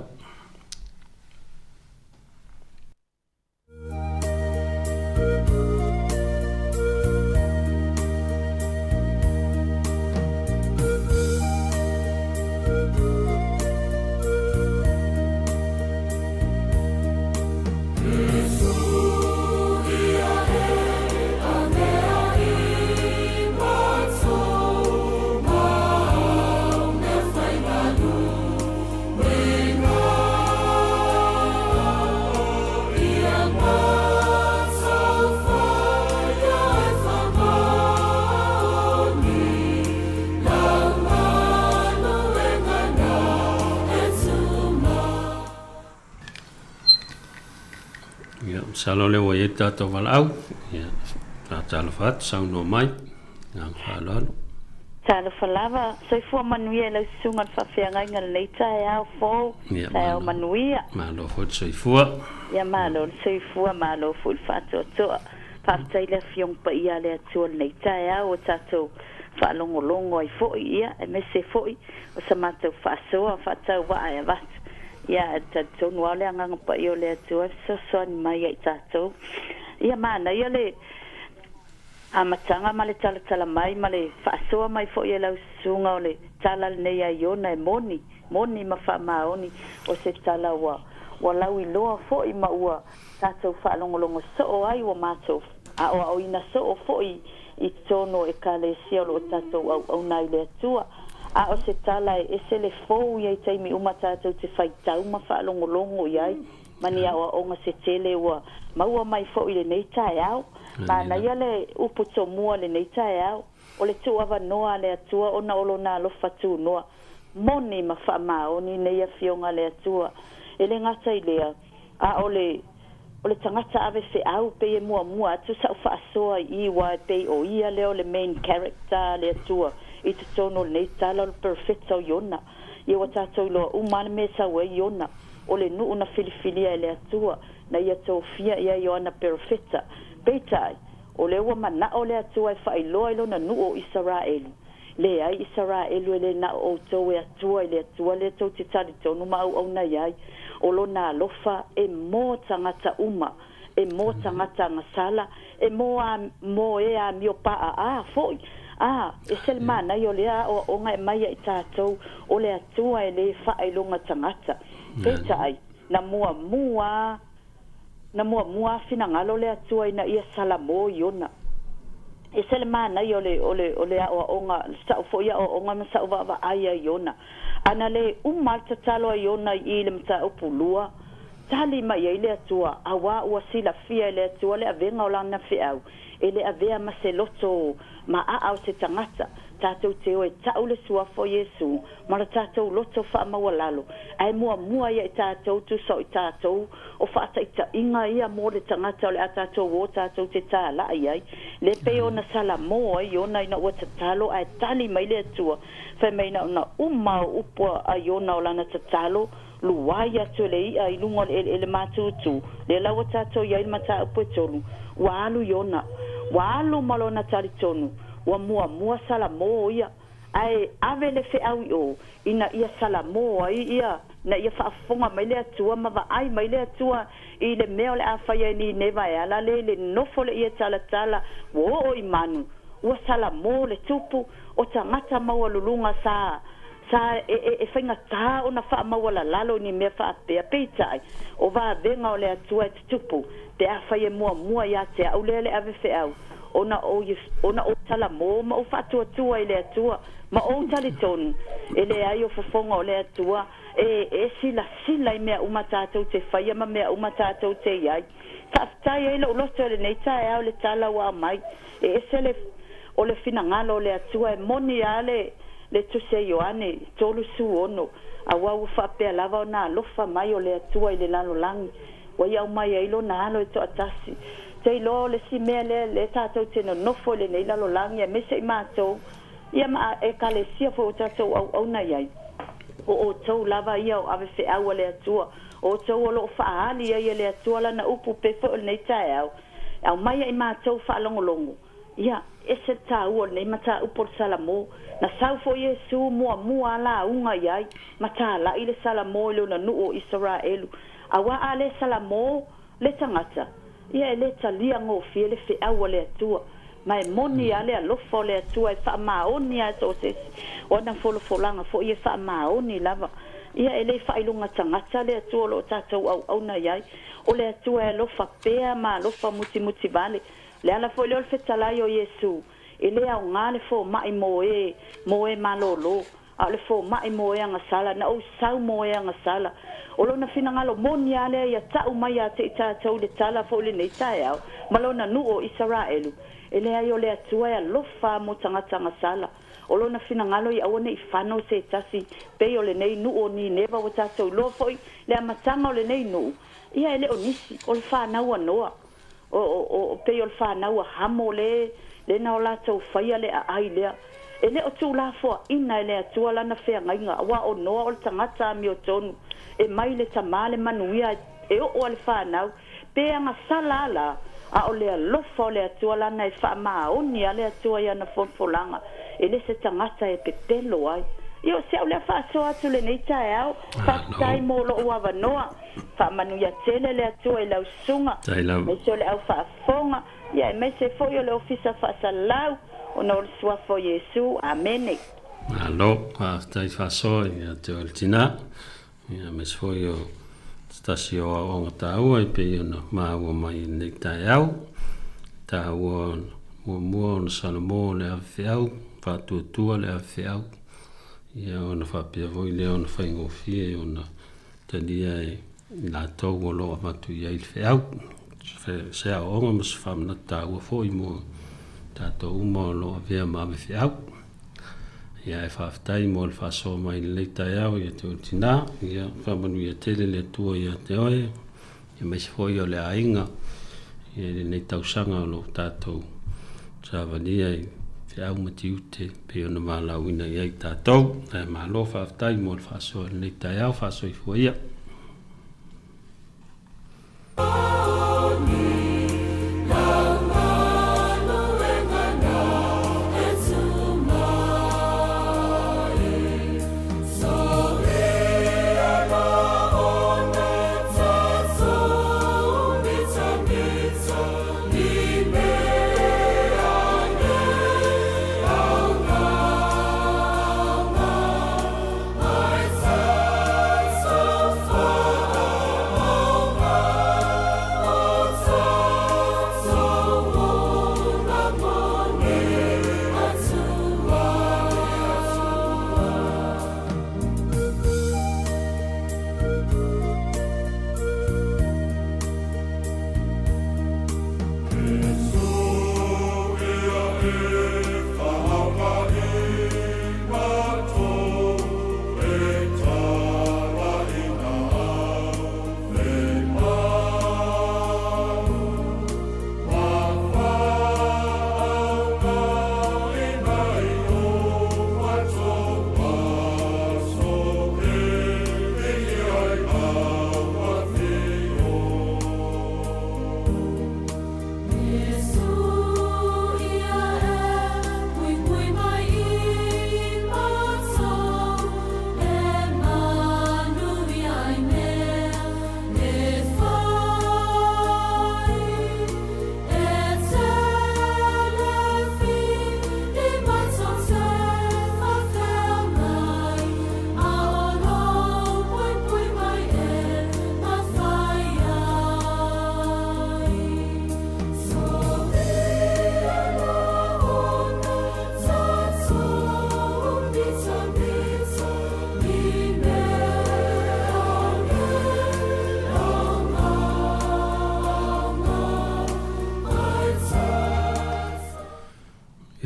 Ia, masalo lea ua i ai le tatou valaau. Ia, faatalofa atu, saunoa mai. Agaga faaaloalo. Talofa lava, soifua manuia i lau susuga le faafeagaiga lenei taeao fou, taeao manuia. Malo foi le soifua. Ia malo le soifua, malo foi le faatoatoa. Faafetai le Afioga Paia a le Atua i lenei taeao ua tatou faalogologo ai foi, ia, aemaise foi o sa matou faasoa faatauvaa e avatu. Ia, e talitonu lava o le Agaga Paia o le Atua e fesoasoani mai ia i tatou. Ia, manaia le amataga ma le talatala mai ma le faasoa mai foi e lau susuga o le tala lenei a Iona e moni, moni ma faamaoni, o se tala ua, ua lauiloa foi ma ua tatou faalogologo soo ai, ua matou aoaoina soo foi i totonu o Ekalesia o lo o tatou auauna ai i le Atua. A o se tala e ese le fou ia i taimi uma tatou te faitau ma faalogologo i ai ma ni aoaoga se tele ua maua mai foi i lenei taeao. Manaia le upu tomua i lenei taeao, o le tuuavanoa a le Atua ona o Lona alofa tunoa moni ma faamaoni nei Afioga a le Atua. E le gata i lea, a o le o le tagata ave feau pei e muamua atu sa'u faasoa i i ua e pei o ia lea o le main character a le Atua i totonu o lenei tala o le perofeta o Iona. Ia ua tatou iloa uma lava le mea e sau ai Iona, o le nuu na filifilia e le Atua na ia tofia i ai o ana perofeta. Peitai, o lea ua mana'o le Atua e faailoa i lona nuu o Isaraelu Leai, Isaraelu, e le na o outou e Atua i le Atua lea tou te talitonu ma auauna i ai, o Lona alofa e mo tagata uma, e mo tagata agasala, e mo a, mo e amio paʻaʻā foi. A, ese le manaia o lea aoaoga e mai ia i tatou, o le Atua e le faailoga tagata. Peitai, na muamua Na muamua a finagalo le Atua ina ia salamo Iona. Ese le manaia o le, o le, o le aoaoga, sa'u foi aoaoga ma sa'u vaavaai a Iona. A na le uma le tatalo a Iona i i le mataupu lua, tali mai ai le Atua, auā ua silafia e le Atua le avega o lana feau, e le avea ma se loto maʻaʻa o se tagata, tatou te o e taʻu le Suafa o Iesu ma lo tatou loto faamaualalo, ae muamua ia i tatou tusa o i tatou o faataitaiga ia mo le tagata o le a tatou o tatou te tālaʻi ai, le pei ona salamo ai Iona ina ua tatalo ae tali mai le Atua, fai mai na ona uma o upu a Iona o lana tatalo, luai atu e le iʻa i luga o le ʻeleʻele mātūtū, lea la ua tatou i ai le mataupu e tolu, ua alu Iona, ua alu ma lona talitonu, ua muamua salamo ia, ae ave le feau i o, ina ia salamo ai ia, ina ia faafofoga mai le Atua ma vaai mai le Atua i le mea o le a fai ai Nineva e ala lea i le nofo le ie talatala ua oo i manu, ua salamo le tupu o tagata maualuluga sa sa e, e, e faigata ona faamaualalalo i ni mea faapea. Peitai, o vavega o le Atua e tutupu, pe afai e muamua ia te au lea le ave feau, ona ou, ona ou talamo ma ou faatuatua i le Atua, ma ou talitonu, e leai o fofoga o le Atua e, e silasila i mea uma tatou te faia ma mea uma tatou te i ai. Faafetai ai lou loto i lenei taeao i le tala ua aumai, e ese le, o le finagalo o le Atua e moni a le, le Tusi a Ioane 36, auā ua faapea lava ona alofa mai o le Atua i le lalolagi, ua ia aumai ai Lona Alo e toatasi. Te iloa o le isi mea lea lea tatou te nonofo i lenei lalolagi aemaise i matou ia ma Ekalesia foi o tatou auauna i ai, o outou lava ia o ave feau a le Atua, o outou o lo o faaali ai e le Atua Lana upu pei foi o lenei taeao, e aumai ai matou faalogologo. Ia, ese le taua o lenei mataupu o le Salamo. Na sau foi Iesu muamua a lauga i ai ma talai le Salamo i lona nuu o Isaraelu. Auā a le Salamo le tagata, ia e le talia gofie le feau a le Atua. Ma e moni a le alofa o le Atua e faamaoni a so o se isi. O ana folafolaga foi e faamaoni lava. Ia e le faailoga tagata le Atua o lo o tatou auauna i ai. O le Atua e alofa pea ma alofa mutimuti vale. Le ala foi lea o le fetalai o Iesu, e le aoga le fomai mo e, mo e malōlō, a o le fomai mo e agasala, na ou sau mo e agasala. O lona finagalo moni a lea ia ta'u mai ia te i tatou i le tala foi i lenei taeao, ma lona nuu o Isaraelu, e leai o le Atua e alofa a mo tagata agasala. O lona finagalo ia aua ne i fano se tasi pei o lenei nuu o Nineva ua tatou iloa foi le amataga o lenei nuu, ia e le o nisi, o le fanau a Noa. O, o, o, pei o le fanau a Hamo le, le na o latou faia le aai lea. E le o tuulafoaina e le Atua lana feagaiga, aua o Noa o le tagata amiotonu, e mai le tamā le manuia e oo a le fanau, pe agasala a la, a o le alofa o le Atua lana e faamaoni a le Atua i ana folafolaga, e le se tagata e pepelo ai. Ia o si au lea faasoa atu lenei taeao, faafetai mo lou avanoa. Faamanuia tele le Atua i lau susuga, aemaise o le au faafofoga, ia aemaise foi o le Ofisa Faasalau, ona o le Suafa o Iesu. Amene. Malo, faafetai faasoa ia te oe le tina, ia aemaise foi o se tasi o aoaoga taua e pei ona maua mai i lenei taeao. Taua muamua ona salamo le ave feau, faatuatua le ave feau, ia ona faapea foi lea ona faigofie ona Talia e i latou o lo o avatu i ai le feau. Se aoaoga ma se faamanatu taua foi mo tatou uma o lo o avea ma ave feau. Ia e faafetai mo le faasoa mai i lenei taeao ia te oe tina. Ia faamanuia tele le Atua ia te oe, aemaise foi o le aiga i lenei tausaga o lo o tatou savalia i feau ma tiute pei ona valaauina i ai tatou. Ae malo faafetai mo le faasoa i lenei taeao, faasoifua ia.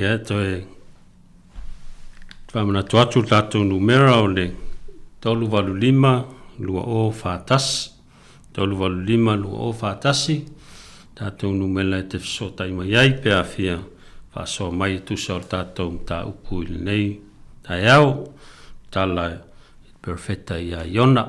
Ia, toe faamanatu atu le tatou numera o le 385 2041, 385 2041. Tatou numela e te fesootai mai ai pe a fia faasoa mai e tusa o le tatou mataupu i lenei taeao. Tala i le Perofeta ia Iona.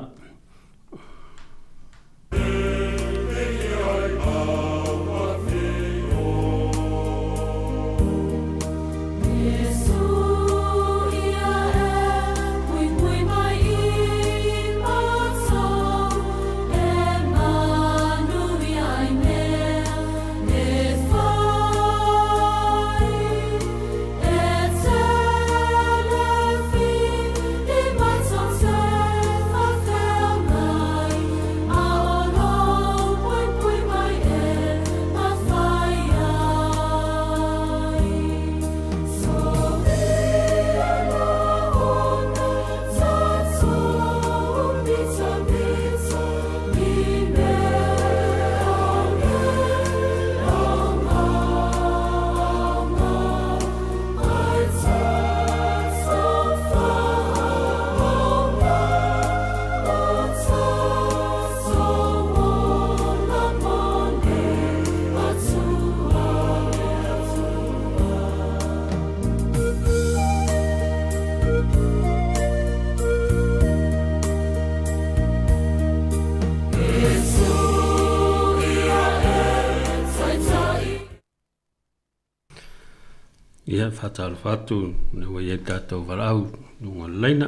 Ia, faatalofa atu ina ua i ai le tatou valaau i luga o le laina.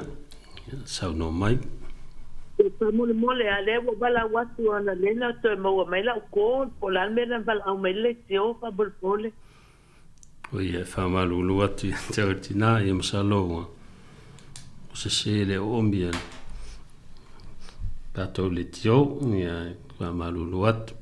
Ia, saunoa mai. Faamolemole a lea ua valaau atu analeila toe maua mai lau call po o le a le mea na valaau mai le leitio faamolemole. Oi, e faamalulu atu ia te oe le tinā, ia masalo ua sese le oomi a le tatou leitio, ia e faamalulu atu.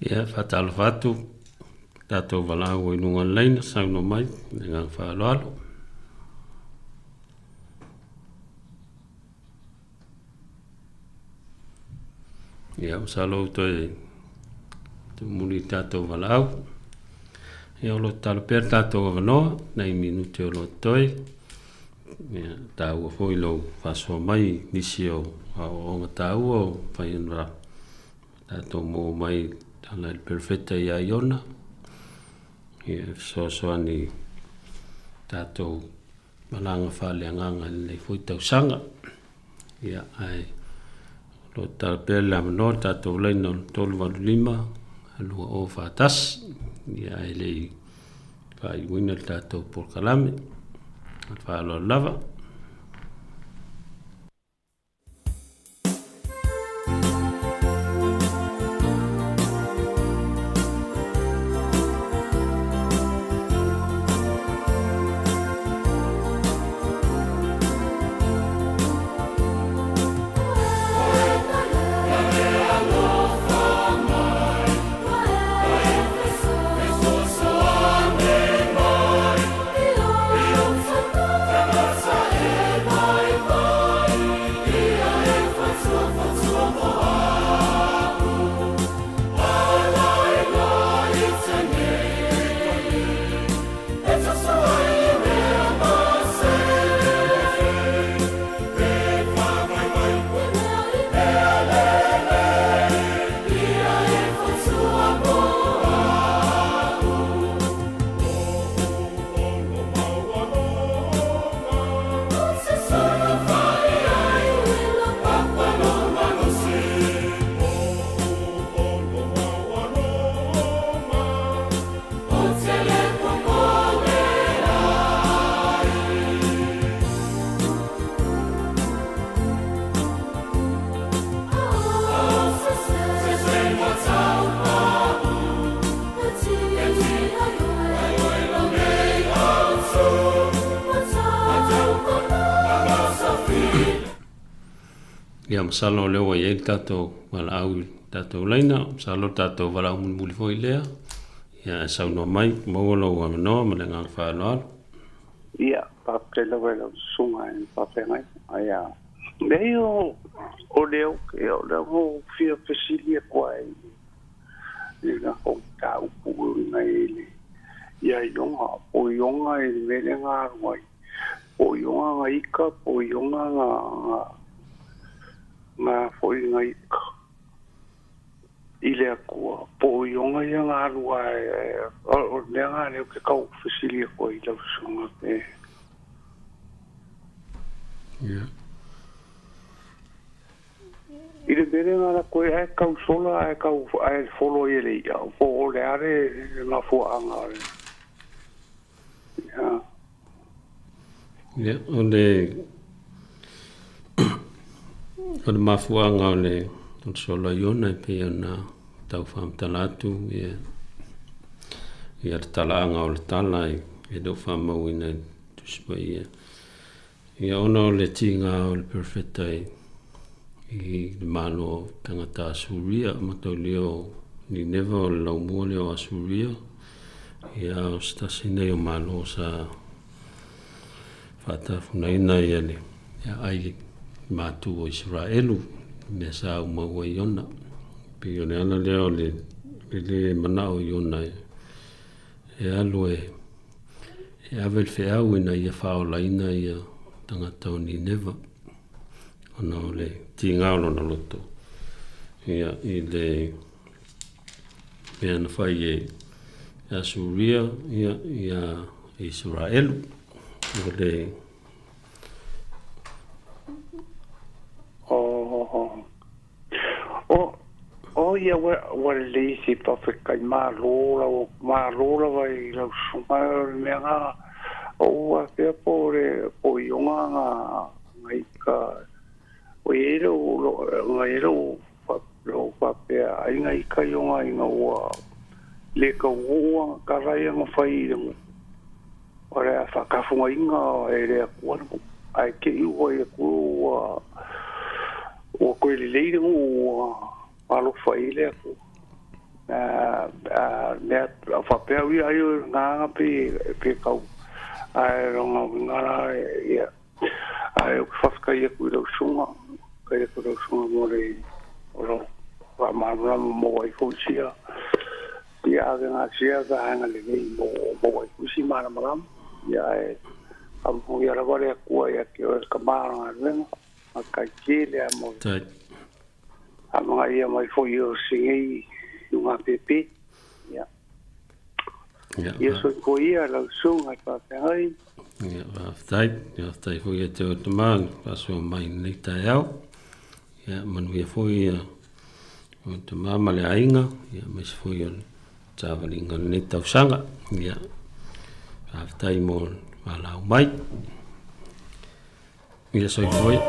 Ia, faatalofa atu tatou valaau i luga o le laina, saunoa mai, le agaga faaaloalo. Ia, masalo ua toe tumuli i tatou valaau. Ia, o lo o tatalo pea le tatou avanoa, nai minute o lo o totoe. Ia, taua foi lou faasoa mai i nisi o aoaoga taua o mafai ona tatou maua mai tala i le Perofeta ia Iona. Ia, e fesoasoani tatou malaga faaleagaga i lenei foi tausaga. Ia, ae o lo o tatalo pea le avanoa le tatou laina o le 385 2041, ia ae le i faaiuina le tatou polokalame. Ma le faaaloalo lava. Ia, masalo o lea ua i ai le tatou valaau i le tatou laina, masalo le tatou valaau mulimuli foi lea. Ia, e saunoa mai, maua lou avanoa ma le agaga faaaloalo. Ia, faafetai lava i lau susuga i le faafeagai. Aia, leai o, o lea ou te, o lea ua ou fia fesili atu ai i le tatou mataupu e uiga i le, ia Iona, po o Iona i le mea lea na alu ai, po o Iona na ita, po o Iona na, na, na foi na ita. I le Atua, po o Iona ia na alu ae, o le mea na lea ou te tau fesili atu ai i lau susuga pe. Yeah. I le mea lea na alu atu ai, ae tau sola ae tau ae folo ai e le i'a, po o le a le mafuaaga o le. Yeah. Yeah, o le o le mafuaaga o le o le sola Iona e pei ona tau faamatala atu ia ia le talaaga o le tala e e le o faamauina i le Tusi Paia. Ia ona o le tiga o le perofeta i i le malo o tagata Asuria, mataulia o Nineva o le laumua lea o Asuria, ia o se tasi nei o malo sa faatafunaina ia le ai matu o Isaraelu, mea sa aumau ai Iona. Pei o le ala lea o le le manao o Iona e alu e ave le feau ina ia faaolaina ia tagata o Nineva, ona o le tiga o lona loto ia i le mea na fai e Asuria ia ia Isaraelu. O le O, o ia ua, ua lelei se faafetai malo lau, malo lava i lau susuga o le mea na, o ou afea po o le, po o Iona na, na ita, ua i ai lou, na i ai lou, lou faapea ai na ita Iona ina ua le tauoo ana tala ia na fai i le nuu, o le a faatafugaina e le Atua le nuu, ae te i ua i atu ua, ua toe lelei le nuu ua alofa i ai le Atua. A mea faapea au ia ai o nganga pe pe kau ae lona uiga la ia ae ou te faafetai atu i lau susuga, faafetai atu i lau susuga mo le o lou faamalamalama mo ai foi sia ia avega sia vaega lelei mo maua ai foi si malamalama ia ae faamanuia lava le Atua ia te oe le tama o le galuega faafetai tele lava mo le faamagaia mai foi o senei luga pepe ia ia soifua ia lau susuga i le faafeagai. Ia, faafetai. Faafetai foi ia te oe tama, faasoa mai i lenei taeao. Ia, manuia foi ia o tama ma le aiga, ia aemaise foi o le savaliga o lenei tausaga. Ia, faafetai mo le valaau mai. Ia soifua ia.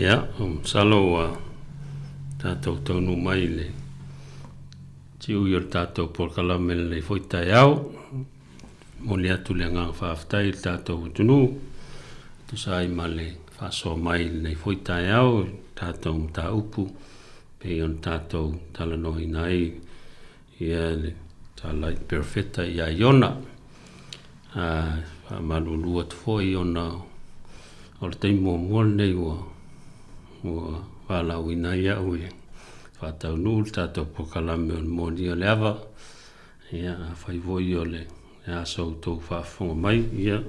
Ia, masalo ua tatou taunuu mai i le tiui o le tatou polokalame lenei foi taeao. Momoli atu le agaga faafetai i le tatou atunuu e tusa ai ma le faasoa mai i lenei foi taeao i le tatou mataupu pei ona tatou talanoaina ai ia le tala i Perofeta ia Iona. A faamalulu atu foi ona o le taimi muamua lenei ua ua valaauina ai au e faataunuu le tatou polokalame o le molia o le ava. Ia, afai foi o le a so outou faafofoga mai, ia,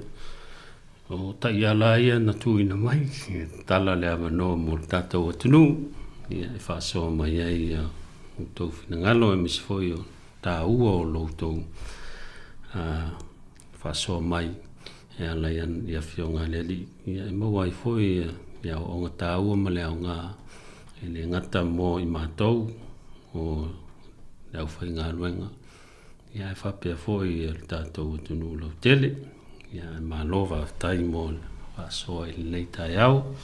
o taiala ia na tuuina mai, e tatala le avanoa mo le tatou atunuu, ia, e faasoa mai ai ia outou finagalo aemaise foi o taua o lo outou faasoa mai e ala i Afioga a le Alii, ia, e maua ai foi le aoaoga taua ma le aoga e le gata mo i matou o le aufaigaluega, ia ae faapea foi le tatou atunuu lautele. Ia ae malo faafetai mo le faasoa i lenei taeao.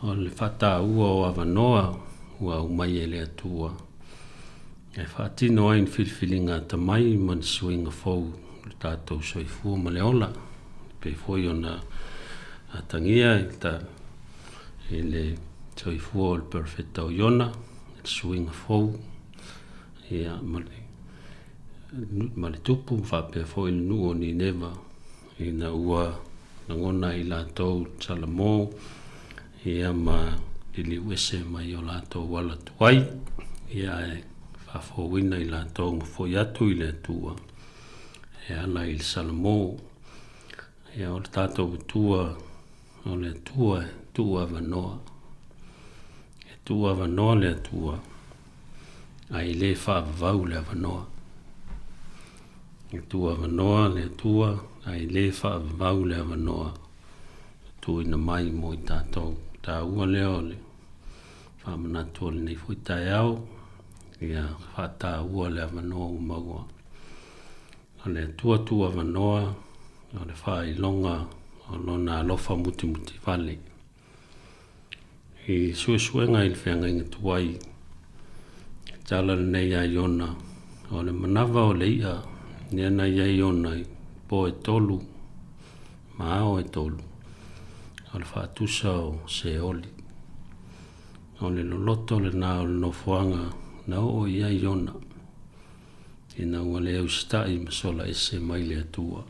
O le faataua o avanoa ua aumai e le Atua e faatino ai ni filifiliga atamai ma ni suiga fou i lo tatou soifua ma le ola, e pei foi ona atagia i le soifua o le Perofeta o Iona, le suiga fou ia, ma le, ma le tupu faapea foi le nuu o Nineva ina ua lagona i latou Salamo ia ma liliu ese mai o latou ala tuai ia ae faafouina i latou ma foi atu i le Atua e ala i le Salamo. Ia o le tatou Atua o le Atua e tuu avanoa. E tuu avanoa le Atua, ae le faavavau le avanoa. E tuu avanoa le Atua, ae le faavavau le avanoa. E tuuina mai mo i tatou. Taua lea o le faamanatu o lenei foi taeao. Ia faataua le avanoa ua maua. O le Atua tuu avanoa o le faailoga o Lona alofa mutimutivale. I suesuega i le feagaiga tuai, e tala lenei ia Iona, o le manava o le i'a lea na i ai Iona i po e tolu ma ao e tolu, o le faatusa o Seoli. O le loloto lena o le nofoaga na oo i ai Iona, ina ua le usitai ma sola ese mai le Atua.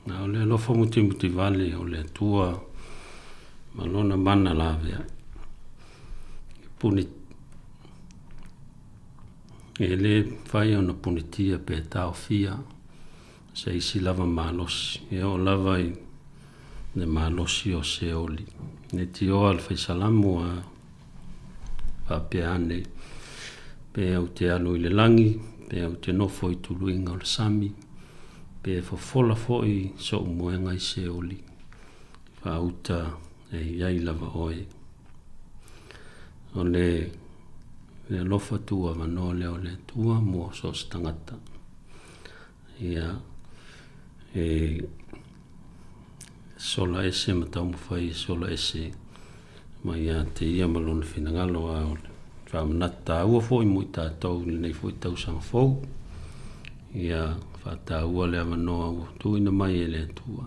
Na o le alofa mutimutivale o le Atua ma Lona mana laveai. E puni, e le mafai ona punitia pe taofia se isi lava malosi, e oo lava i le malosi o Seoli. E tioa le Fai Salamo a faapea ane, Pe ou te alu i le lagi, pe ou te nofo i tuluiga o le sami, pe fofola foi so'u moega i Seoli, faauta e i ai lava oe. O le le alofa tuuavanoa lea o le Atua mo so o se tagata. Ia, e sola ese ma taumafai e sola ese mai ia te ia ma lona finagalo, a o le faamanatu taua foi mo i tatou i lenei foi tausaga fou. Ia faataua le avanoa ua tuuina mai e le Atua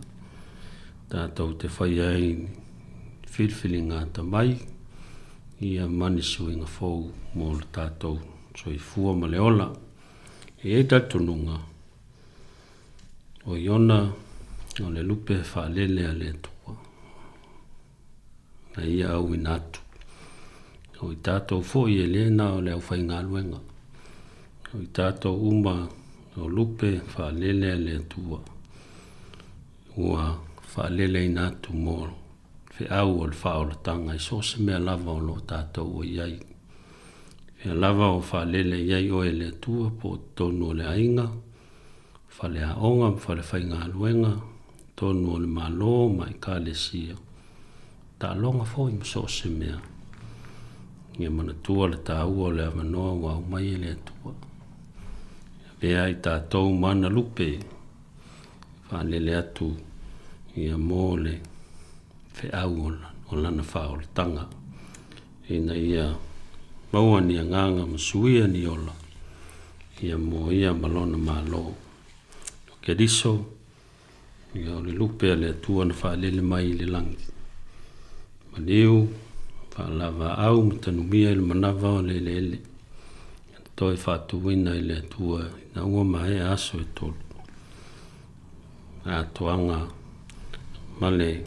tatou te faia ai ni filifiliga atamai ia ma ni suiga fou mo le tatou soifua ma le ola. E i ai talitonuga, o Iona o le lupe faalele a le Atua, na ia auina atu. O i tatou foi e le na o le aufaigaluega, o i tatou uma o lupe faalele a le Atua, ua faaleleina atu mo feau o le faaolataga i so o se mea lava o lo o tatou o i ai. Fea lava o faalele i ai oe e le Atua po o totonu o le aiga, faleaoga ma falefaigaluega, totonu o le Malo ma Ekalesia, taaloga foi ma so o se mea. Ia manatua le taua o le avanoa ua aumai e le Atua. Avea ai tatou ma ana lupe, faalele atu ia mo le feau o lana faaolataga, ina ia maua ni agaga ma suia ni ola ia mo ia ma lona Malo. O Keriso, ia o le lupe a le Atua na faalele mai i le lagi. Maliu, faalavaau ma tanumia i le manava o le eleele, na toe faatuina i le Atua ina ua maea aso e tolu. Atoaga ma le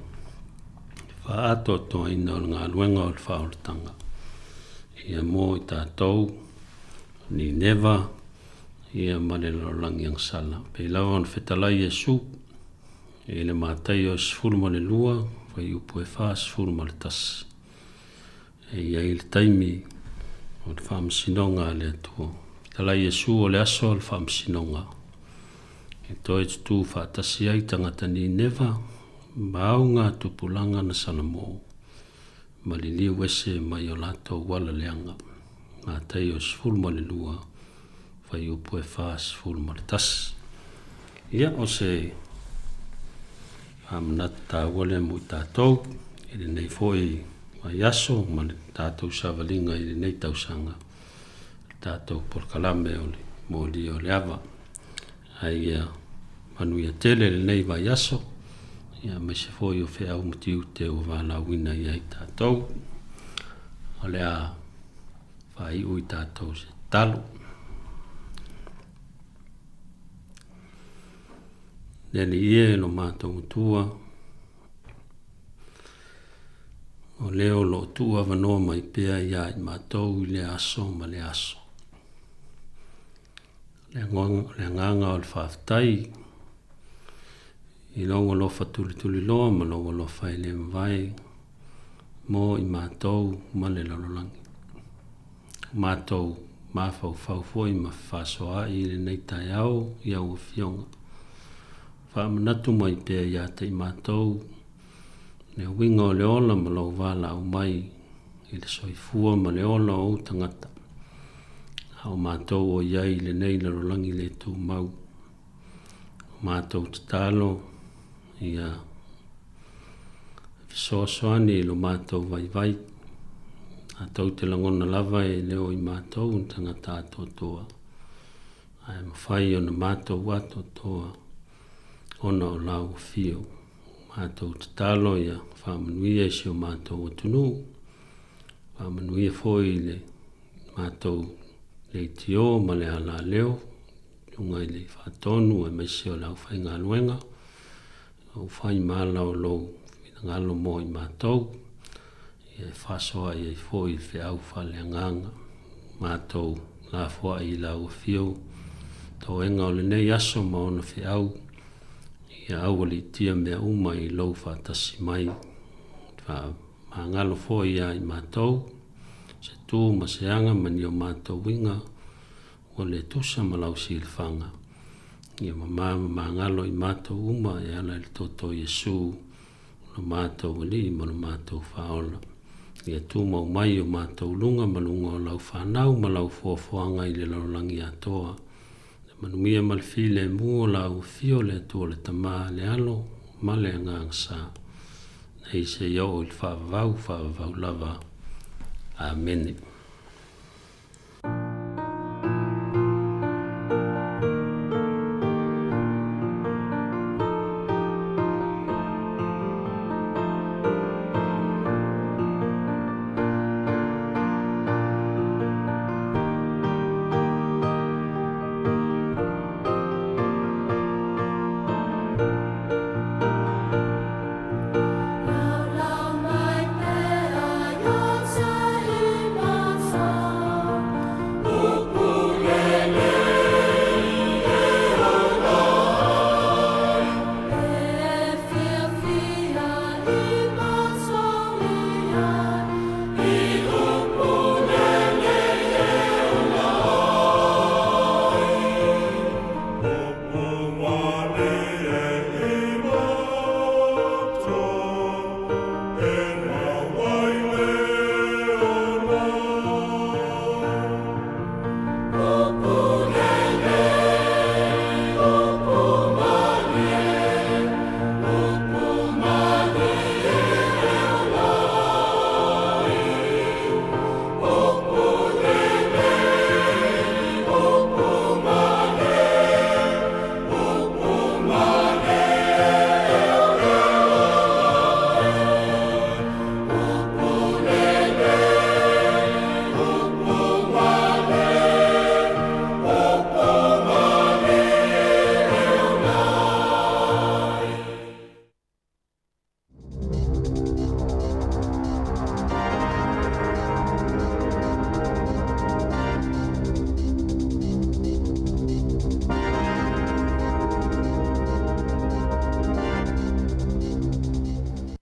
faaatoatoaina o le galuega o le faaolataga ia mo i tatou Nineva ia ma le lalolagi agasala. Pei lava ona fetalai Iesu i le Mataio 12, fuaiupu e 41. E i ai le taimi o le faamasinoga a le Atua. Fetalai Iesu o le aso o le faamasinoga. E toe tutū faatasi ai tagata Nineva ma auga tupulaga na Salamo ma liliu ese mai o latou ala leaga. Mataio 12, fuaiupu e 41. Ia, o se faamanatu taua lea mo i tatou i lenei foi vaiaso ma le tatou savaliga i lenei tausaga, le tatou polokalame o le molia o le ava. Ae ia manuia tele lenei vaiaso, ia aemaise foi o feau ma tiute ua valaauina i ai tatou. O le a faaiu i tatou se tatalo. Le Alii e, lo matou Matua, o lea o lo o tuu avanoa mai pea iā i matou i lea aso ma lea aso. Le agaga o le faafetai i lou alofa tulituliloa ma lou alofa e le mavae mo i matou ma le lalolagi. O matou mafaufau foi ma fefaasoaai i lenei taeao i au afioga. Faamanatu mai pea ia te i matou le uiga o le ola ma lou valaau mai i le soifua ma le ola o ou tagata. A o matou o i ai i lenei lalolagi le tumau. O matou tatalo ia fesoasoani i lo matou vaivai. Matou te lagona lava e le o i matou ni tagata atoatoa, ae mafai ona matou atoatoa ona o lau afio. O matou tatalo ia faamanuia i si o matou atunuu, faamanuia foi i le matou leitio ma le alaleo, luga i le faatonu aemaise o le aufaigaluega, ua fai ma ala o lou finagalo mo i matou, ia e faasoa'i ai foi i le feau faaleagaga. Matou lafoai i lau afio toega o lenei aso ma ona feau, ia aualiitia mea uma i lou faatasi mai. Faamagalo foi ia i matou, se tu ma se aga ma ni o matou uiga, Ua le tusa ma lau silafaga, ia mama ma magalo i matou uma e ala i le toto o Iesu, lo matou Alii ma lo matou Faaola. Ia tumau mai o matou luga ma luga o lau fanau ma lau foafoaga i le lalolagi atoa. Le manuia ma le filemu o lau afio le Atua le Tama, le Alo ma le Agaga Sa, nei seia oo i le faavavau, faavavau lava. Amene.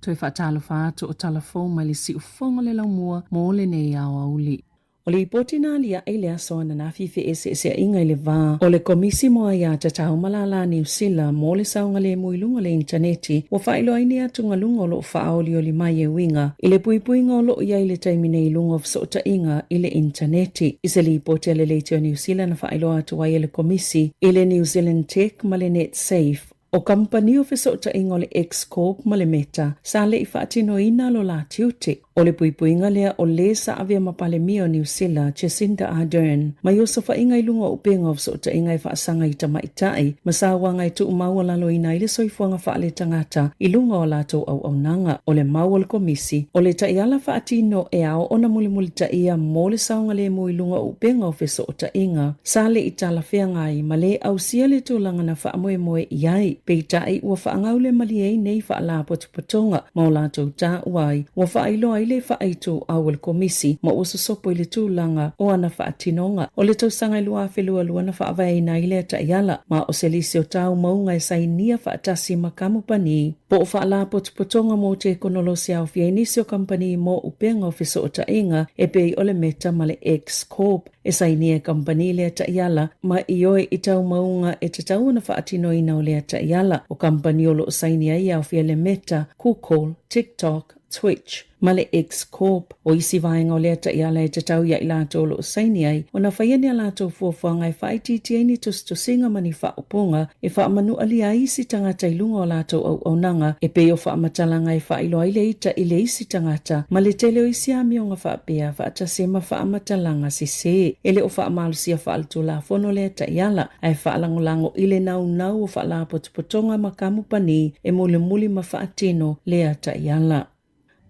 Toe faatalofa atu o tala fou mai le siufogo le laumua mo lenei aoauli. O le lipoti na aliaʻe i le aso ananafi i feeseeseaiga i le va o le Komisi mo Aia Tatau ma Lālā Niu Sila mo le saogalemu i luga o le initaneti, ua faailoa ai nei atugaluga o lo o faaolioli mai e uiga i le puipuiga o lo o i ai i le taimi nei i luga o fesootaiga i le initaneti. I se lipoti a le Leitio Niu Sila na faailoa atu ai e le Komisi i le New Zealand Tech ma le Netsafe, O kamupani o fesootaiga o le X-Corp ma le Meta sa le i faatinoina lo la tiute. O le puipuiga lea o lē sa avea ma Palemia o Niu Sila, Jacinda Ardern, mai osofaiga i luga o upega o fesootaiga e faasaga i tamaitai ma sauaga e tuumaualaloina ai le soifuaga faaletagata i luga o a latou auaunaga. O le mau a le Komisi, o le taiala faatino e ao ona mulimulitaia mo le saogalemu i luga o upega o fesootaiga sa le i talafeagai ma le ausia le tulaga na faamoemoe i ai. Peitai, ua faagaulemaliē nei faalapotopotoga ma o latou taua ai, ua faailoa ai le faaituau a le Komisi ma ua sosopo i le tulaga o ana faatinoga. O le tausaga e 2022 na faavaeina ai lea taiala, ma o se lisi o taumauga e sainia faatasi ma kamupani po o faalapotopotoga mo tekonolosi aofia ai nisi o kamupani mo upega o fesootaiga e pei o le Meta ma le X-Corp. E sainia e kamupani lea taiala ma ioe i taumauga e tatau ona faatinoina o lea taiala. O kamupani o lo o saini ai e aofia le Meta, Google, TikTok, Twitch, ma le X Corp. O isi vaega o lea taiala e tatau ia i latou o lo o saini ai ona faia ni a latou fuafuaga e faaitiitia ai ni tusitusiga ma ni faaupuga e faamanualia ai isi tagata i luga o latou auaunaga e pei o faamatalaga e faailoa ai le ita i le isi tagata ma le tele o isi amioga faapea faatasi ai ma faamatalaga sesē. E le o faamalosia faaletulafono lea taiala, ae faalagolago i le naunau o faalapotopotoga ma kamupani e mulimuli ma faatino lea taiala.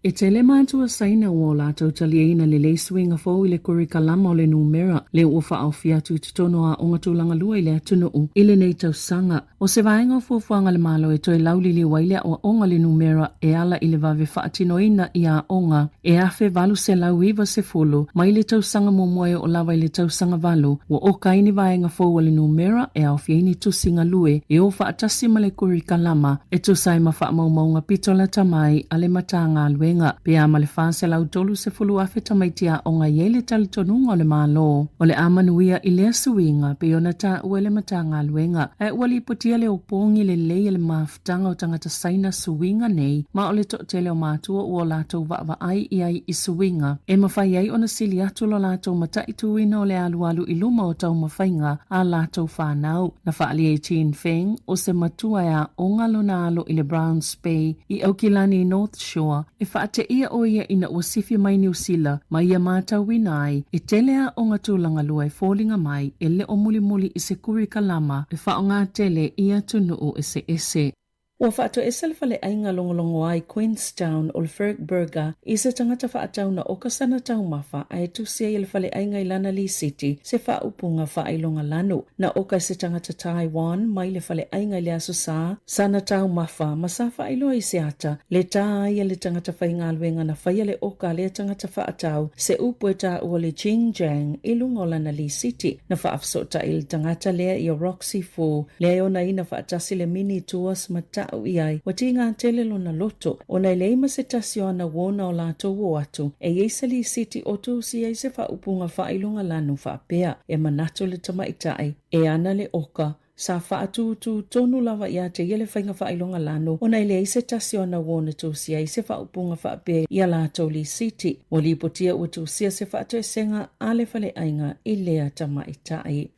E tele matua Saina ua o latou taliaina lelei suiga fou i le kurikalama o le numera lea ua faaofi atu i totonu o aoga tulaga lua i le atunuu i lenei tausaga. O se vaega o fuafuaga a le Malo e toe lauliliu ai le aoaoga o le numera e ala i le vave faatinoina i aoga e 1890 mai le tausaga muamua e oo lava i le tausaga valu, ua oka ai ni vaega fou o le numera e aofia ai ni tusi galue e o faatasi ma le kurikalama e tusa ai ma faamaumauga pito lata mai a le Matagaluega. Pe a ma le 430,000 tamaiti aoga i ai le talitonuga o le Malo o le a manuia i lea suiga pei ona taua e le Matagaluega, ae ua lipotia le opogi lelei e le mafutaga o tagata Saina suiga nei ma o le toatele o matua ua o latou vaavaai i ai i suiga e mafai ai ona sili atu lo latou mataituina o le alualu i luma o taumafaiga a latou fanau. Na faaalia e Jean Feng, o se matua e aoga lona alo i le Browns Bay i Aukilani i North Shore, e faateia ʻo ia ina ua sifi mai Niu Sila ma ia matauina ai e tele aoga tulaga lua e foliga mai e le o mulimuli i se kurikalama e faaaoga tele i atunuu eseese. Ua faatoese le faleaiga logologoa i Queenstown o le Ferg Burger i se tagata faatau na oka sana taumafa ae tusi ai e le faleaiga i lana lisiti se faaupuga faailoga lanu. Na oka e se tagata Taiwan mai le faleaiga i le Aso Sa sana taumafa ma sa faailoa i se ata le tā ai a le tagata faigaluega na faia le oka a lea tagata faatau se upu e taua le Jing Jang i luga o lana lisiti. Na faafesootai le tagata lea ia Roxy Fu lea e onaina faatasi le mini tours ma ta'u i ai ua tigā tele lona loto ona e leai ma se tasi o ana uona o latou o atu e i ai se lisiti o tusi ai se faaupuga faailoga lanu faapea e manatu le tamaitai e ana le oka sa faatūtū tonu lava iā te ia le faiga faailoga lanu ona e leai se tasi o ana uona tusi ai se faaupuga faapea i a latou lisiti. Ua lipotia ua tusia se faatoesega a le faleaiga i lea tamaitai.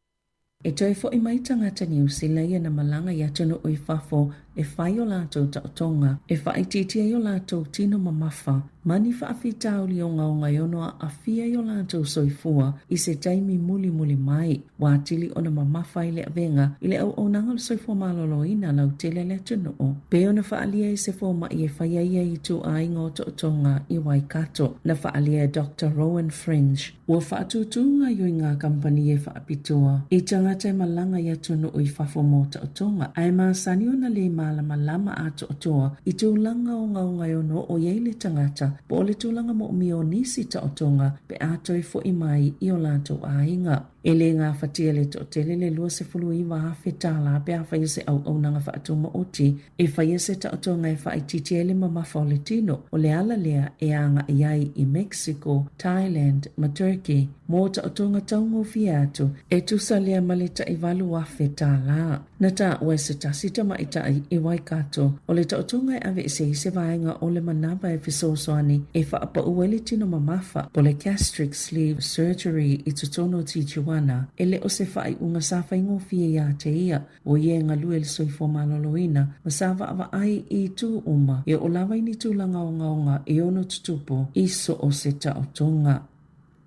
E toe foʻi mai tagata Niu Sila ia na malaga i atunuu i fafo e fai o latou taotoga, e faaitiitia ai o latou tino mamafa ma ni faafitauli ogaoga e ono aafia ai o latou soifua i se taimi mulimuli mai. Ua atili ona mamafa ai le avega i le auaunaga o le soifua maloloina lautele a le atunuu, pei ona faaalia e se fomai e faia ia ituaiga o taotoga i Waikato. Na faaalia e Doctor Rowan French, Ua faatūtū gaoioiga a kamupani e faapitoa i tagata e malaga i atunuu i fafo mō taotoga, ae masani ona lē malamalama atoatoa i tulaga ogaoga e ono oo i ai le tagata po o le tulaga moomia o nisi taotoga pe a toe foʻi mai i o latou aiga. E lē gafatia le toatele le $29,000 tālā pe a faia se auaunaga faatumaoti E faia se taotoga e faaitiitia ai le mamafa o le tino, o le ala lea e agai ai i Mexico, Thailand ma Turkey mō taotoga taugofie atu, e tusa lea ma le tai $8,000. Na taua e se tasi tamaitai i Waikato, o le taotoga e aveese ai se vaega o le manava e fesoasoani e faapau ai le tino mamafa, po o le gastric sleeve surgery i totonu o Tijuana, e le o se faaiuga sa faigofie iā te ia. ʻO ia e galue i le soifua maloloina ma sa vaavaai i itu uma e oo lava i ni tulaga ogaoga e ono tutupu i so o se taotoga.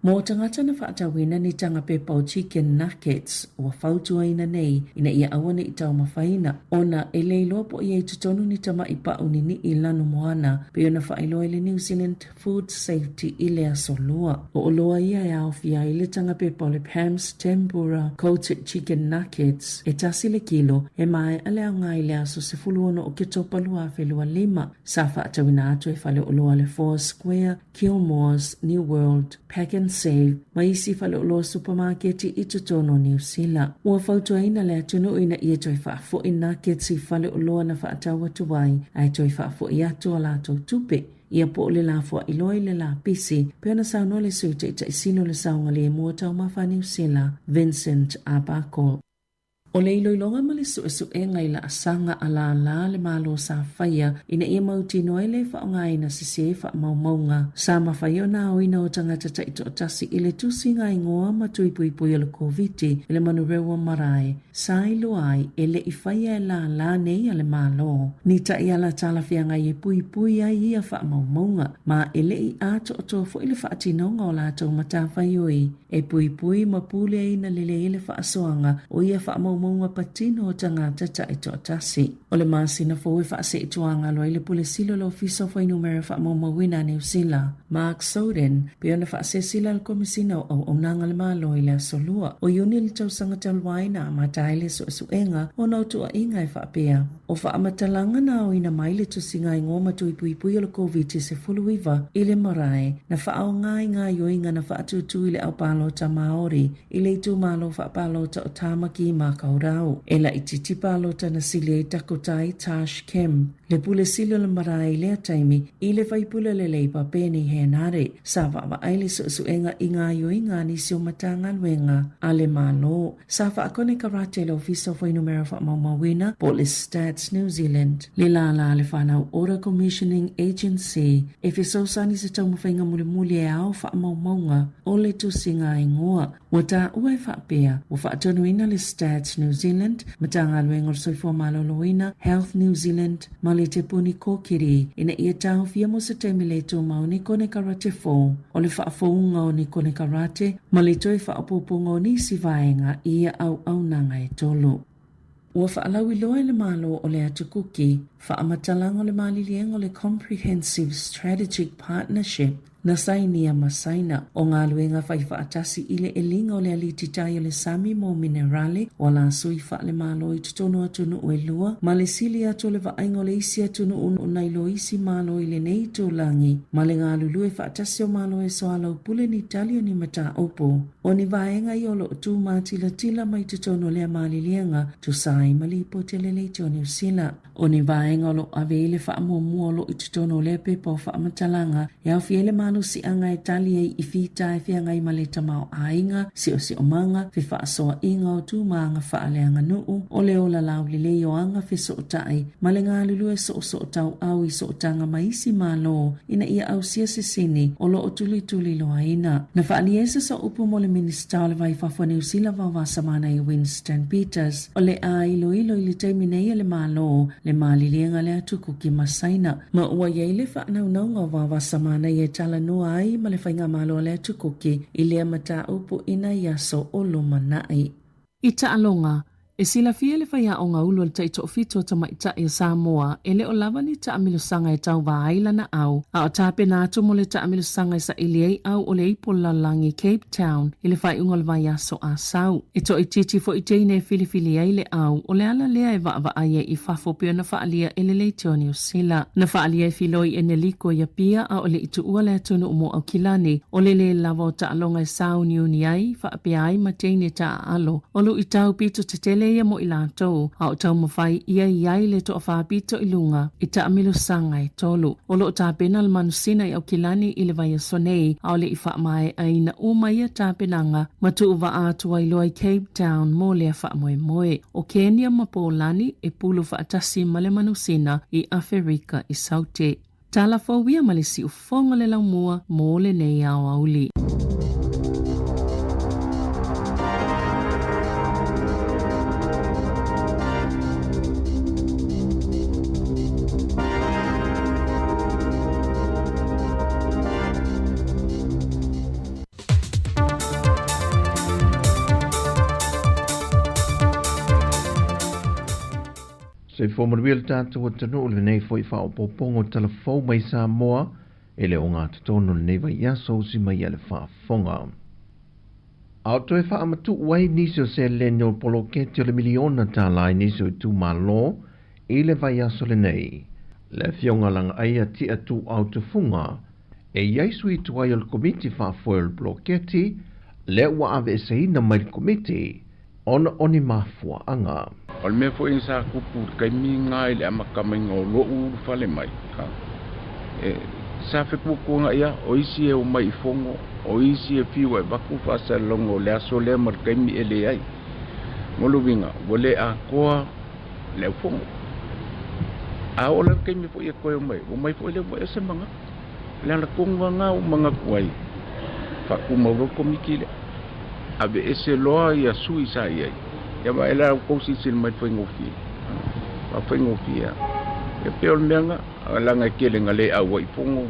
Mō tagata na faatauina ni taga pepa o chicken nuggets ua fautuaina nei ina ia aua ne i taumafaina ona e le iloa po o i ai totonu ni tamaʻi paʻu niniʻi lanu moana pei ona faailoa e le New Zealand Food Safety i le Aso Lua. O oloa ia e aofia ai le taga pepa o le Pam's Tempura Coated Chicken Nuggets e tasi le kilo e maea le aoga i le aso 16 Oketopa 2025. Sa faatauina atu e faleoloa le Four Square, Kilmores, New World, Pack and Save ma isi faleoloa supamaketi i totonu o Niu Sila. Ua fautuaina le atunuu ina ia toe faafoʻi nuggets i faleoloa na faatau atu ai, ae toe faafoʻi atu a latou tupe. Ia po o le lafoa'i loa i le lapisi, pei ona saunoa le Sui Taitai Sili o le Saogalemu o Taumafa a Niu Sila, Vincent Arbuckle. O le iloiloga ma le suesuega i laasaga a lālā a le Malo sa faia ina ia mautinoa ai le faaaogaina sesē faamaumauga sa mafai ona aoina o tagata taitoatasi i le tusiga igoa ma tui puipui o le Koviti i le Manurewa Marae sa iloa ai e le i faia e lālā nei a le Malo ni taiala talafeagai e puipui ai ia faamaumauga ma e le i atoatoa foi le faatinoga o latou matafaioi e puipui ma puleaina lelei ai le faasoaga o ia faamaumauga patino o tagata taitoatasi. O le masina fou e faaseetuagalo ai le Pule Sili o le Ofisa o Fuainumera Faamaumauina a Niu Sila, Mark Soden, pei ona faasesila le Komesina o Auaunaga a le Malo i le aso Lua o Iuni le tausaga talu ai na amata ai le suesuega ona o tuuaiga e faapea o faamatalaga na aoina mai le tusiga igoa ma tui puipui o le Koviti-19 i le marae na faaaoga i gaoioiga na faatūtū i le aupalota Māori i le itumalo faapalota o Tāmaki Makaurau. E laitiiti palota na sili ai Takutai Tarsh Kim, le pule sili o le marae i lea taimi, i le faipule o le Labour Peeni Henare, sa vaavaai le suesuega i gaoioiga a nisi o Matagaluega a le Malo. Sa faakonekarate le Ofisa o Fuainumera Faamaumauina po o le Stats New Zealand, le lālā a le Whānau Ora Commissioning Agency e fesoasoani i se taumafaiga mulimuli e ao faamaumauga o le tusiga igoa. Ua taua e faapea, ua faatonuina le Stats New Zealand, Matagaluega o le Soifua Maloloina, Health New Zealand, ma le Te Puni Kōkiri ina ia taofia mo se taimi le tumau ni konekarate fou o le faafouga o ni konekarate ma le toe faaopoopoga o nisi vaega i ia auaunaga e tolu. Ua faalauiloa e le Malo o le Atu Kuki faamatalaga o le maliliega o le Comprehensive Strategic Partnership na sainia ma Saina, o galuega faifaatasi i le eliga o le alititai o le sami mo minerale o alasui faalemalo i totonu o atunuu e lua, ma le sili atu o le vaaiga o le isi atunuu nai lo isi Malo i lenei itulagi, ma le galulue faatasi o Malo e soalaupule ni tali o ni mataupu. O ni vaega ia o lo o tu matilatila mai totonu o lea maliliega, tusa ai ma lipoti a le Leitio o Niu Sila. O ni vaega o lo o ave i ai le faamuamua o lo o i totonu o lea pepa o faamatalaga e aofia ai le malosiaga e tali ai i fita e feagai ma le tamaoaiga, siosiomaga, fefaasoaʻiga o tūmāga faaleaganuu, o le ola laulelei o aga fesootai, ma le galulue soosootauau i sootaga ma isi Malo ina ia ausia se sini o lo o tulituliloaina. Na faaalia ai se soaupu mo le Minisita o le Vai Fafo a Niu Sila Vaovasamanaia Winston Peters, O le a iloilo i le taimi nei e le Malo le maliliega a le Atu Kuki ma Saina, ma ua i ai le faanaunauga o Vaovasamanaia e talanoa ai ma le Faigamalo a le Atu Kuki i lea mataupu i nai aso o lumanai. I taaloga, e silafia e le faiaoga ulu a le taitoafitu o tamaitai o Samoa e le o lava ni taamilosaga e tauva ai lana au, a o tapena atu mo le taamilosaga e saili ai au o le ipu o le lalolagi Cape Town i le faaiuga o le vaiaso Asau. E toaitiiti foi teine e filifili ai le au, o le ala lea e vaavaai ai i fafo pei ona faaalia e le Leitio Niu Sila. Na faaalia e Filoi Eneliko i Apia a o le i tuua le atunuu mo Aukilani, o le lē lava o taaloga e sāuniuni ai, faapea ai ma teine taaalo. O luitau pito tetele ia mo i latou, a o taumafai ia i ai le toafā pito i luga i taamilosaga e tolu. O lo o tapena le manusina i Aukilani i le vaiaso nei, a o le i faamaeaina uma ia tapenaga ma tuuvaa atu ai loa i Cape Town mo lea faamoemoe. O Kenia ma Pōlani e pulu faatasi ma le manusina i Aferika i Saute. Tala fou ia ma le siufoga o le laumua mo lenei aoauli. Soifua manuia le tatou atunuu i lenei foi faaopoopoga o tala fou mai Samoa e le ogatotonu o lenei vaiaso usi mai a le faafofoga. A o toe faamatuu ai nisi o seleni o le poloketi o le miliona tala i nisi o itumalo i le vaiaso lenei. Le Afioga Lagaaia Tia Tuuau Tufuga e i ai sui tuai o le Komiti Faafoe o le Poloketi lea ua aveeseina mai le Komiti ona o ni mafuaaga. O le mea foi sa tupu i le taimi lena i le amata maiga o lo'u ulufale mai, e Sa fekuakuaga ia o isi e omai i Fogo, o isi e fiu e avatu faasalalauga o le aso lea ma le taimi e leai. Mo le uiga, ua le atoa le aufogo. A oo la le taimi foi e toe omai, ua omai foi lea ua ese manatu. O le ala tonu lava lena ua ou manatu ai, faatumau loa le Komiti lea. Aveese loa ia sui sa i ai, ia vaai la outou silasila mai i le faigofie. Faafaigofie lava. Ia pei o le mea lena, leaga e tele ina le auai i fono,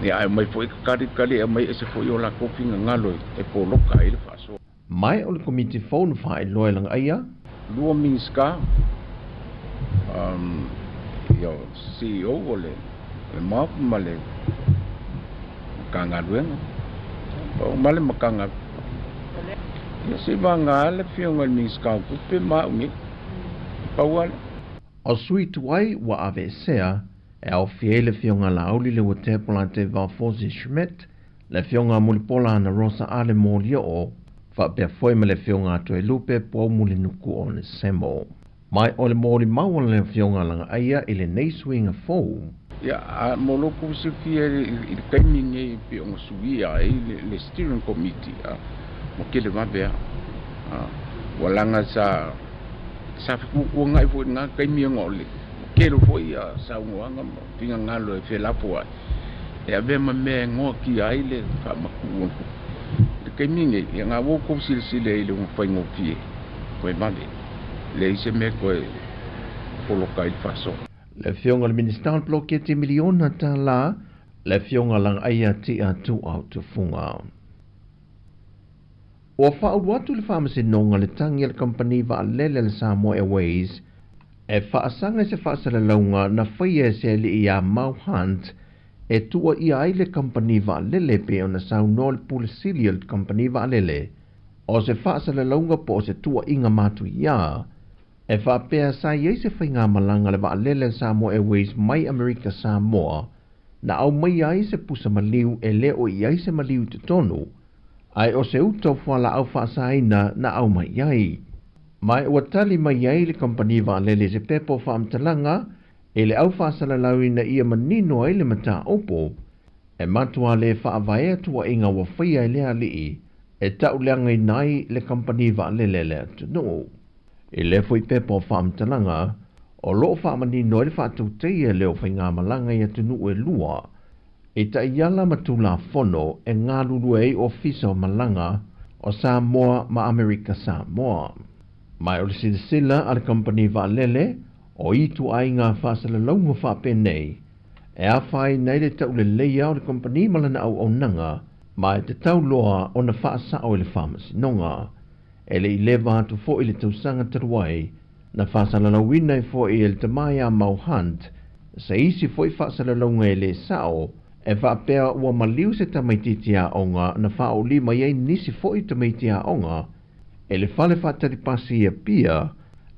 ia ae omai foi talitali e aumai ese foi o latou finagalo e poloka ai le faasoa. Mai o le Komiti fou na faailoa e Lagaia. Lua Minisita, ia CEO o le MOF ma le Matagaluega, ma le Matagaluega. Ia se i vagana le Afioga i le Minisita o Tupe ma au nei, pau lava lea. O sui tuai ua aveesea, e aofia ai le Afioga Laauli Leuatea Polataivao Fosi Schmidt, le Afioga Mulipola Anarosa Ale Molioo, faapea foi ma le Afioga Toelupe Poumulinuku Onesemo. Mai o le molimau a le Afioga Lagaaia i lenei suiga fou. Ia, a mo lo outou silafia i le taimi lenei e pei ona suia ai le Steering Committee, a, ua tele vave lava. A, ua laga sa, sa fetuatuanai foi i lena taimi ona o le tele foi ia saunoaga ma finagalo e felafoai e avea ma mea e noatia ai le faamatuu o le tupe. I le taimi lenei, ia na ua outou silasila i le faigofie toe vave, leai se mea toe poloka ai le faasoa. Le Afioga i le Minisita o le Poloketi Miliona Tala, le Afioga Lagaia Tia Tuau Tufuga. Ua faaulu atu i le Faamasinoga le tagi a le kamupani vaalele a le Samoa Airways e faasaga i se faasalalauga na faia e se alii ia Mau Hunt e tuuaia ai le kamupani vaalele pei ona saunoa le Pule Sili o le kamupani vaalele o se faasalalauga po o se tuuaiga matuia e faapea sa i ai se faigamalaga a le vaalele a le Samoa Airways mai Amerika Samoa na aumaia ai se pusa maliu e le o i ai se maliu i totonu ae o se uta o fualaau faasaina na aumai ai. Ma ua tali mai ai le kamupani vaalele i se pepa o faamatalaga i le au faasalalau ina ia manino ai le mataupu e matua le faavaea tuuaiga ua faia e le alii e tauleagaina ai le kamupani vaalele a le atunuu. I lea foi pepa o faamatalaga, o lo o faamanino ai le faatautaia lea o faigamalaga i atunuu e lua, i taiala ma Tulafono e galulue ai Ofisa o Malaga o Samoa ma Amerika Samoa. Ma o le silasila a le kamupani vaalele, o ituaiga faasalalauga faapenei, e afaina ai le tauleleia o le kamupani ma lana auaunaga, ma e tatau loa ona faasao i le Faamasinoga. E le i leva atu foi le tausaga talu ai, na faasalalauina ai foi e le tama ia Mau Hunt se isi foi faasalalauga e le sao, e faapea ua maliu se tamaitiiti aoga na faauli mai ai nisi foi tamaiti aoga e le fale faatali pasi i Apia,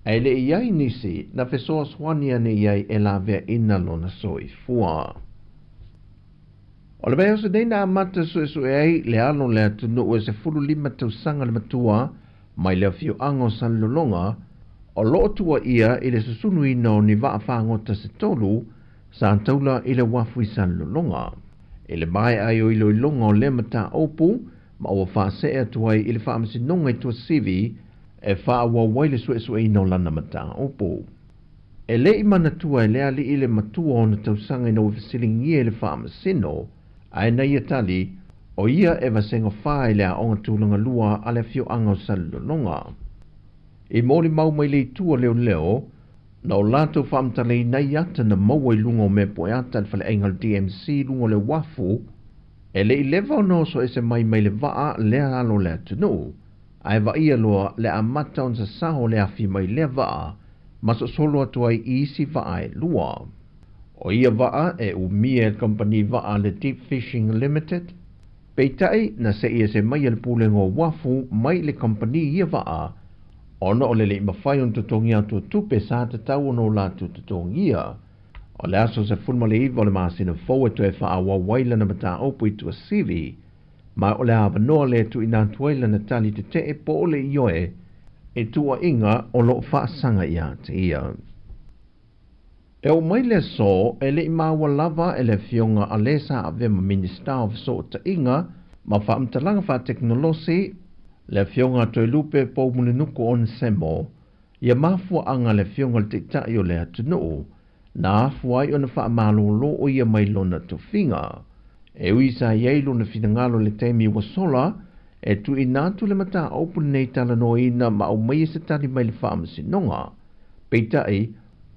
ae le i ai nisi na fesoasoani ane i ai e laveaina lona soifua. O le vaiaso nei na amata suesue ai le alo o le atunuu e 15 tausaga le matua mai le afioaga o Salelologa o lo o tuuaia i le susunuina o ni vaa fagota se tolu sa taula i le uafu i Salelologa. I le maea ai o iloiloga o lea mataupu ma ua faasee atu ai i le Faamasinoga i Tuasivi e faaauau ai le suesueina o lana mataupu. E le i manatua e le alii le matua o ona tausaga ina ua fesiligia i le faamasino, ae na ia tali, o ia e vasega fa i le aoga tulaga lua a le afioaga o Salelologa. I molimau mai le itu a leoleo, na o latou faamatalaina ai ata na maua i luga o mea poeata a le faleaiga o le DMC i luga o le uafu, e le i leva ona oso ese mai mai le vaa lea alo o le atunuu, ae vaaia loa le amata ona sasao o le afi mai lea vaa ma sosolo atu ai i isi vaa e lua. O ia vaa e umia e le kamupani vaa a le Deep Fishing Limited, peitai na se'i ese mai e le Pulega o Uafu mai le kamupani ia vaa ona o le le i mafai ona totogi atu o tupe sa tatau ona o latou totogia. O le aso 19 o le masina fou e toe faaauau ai lana mataupu i Tuasivi, ma o le avanoa lea e tuuina atu ai lana tali tetee po o le ioe i tuuaiga o lo o faasaga ia te ia. E oo mai le aso, e le i maua lava e le Afioga a le sa avea ma Minisita o Fesootaiga ma Faamatalaga Faatekonolosi, le Afioga a Toelupe Poumulinuku Onesemo, ia mafuaaga a le Afioga i le Taitai o le atunuu na afua ai ona faamalolo o ia mai lona tofiga. E ui sa i ai lona finagalo i le taimi ua sola, e tuuina atu le mataupu lenei talanoaina ma aumaia se tali mai le Faamasinoga. Peitai,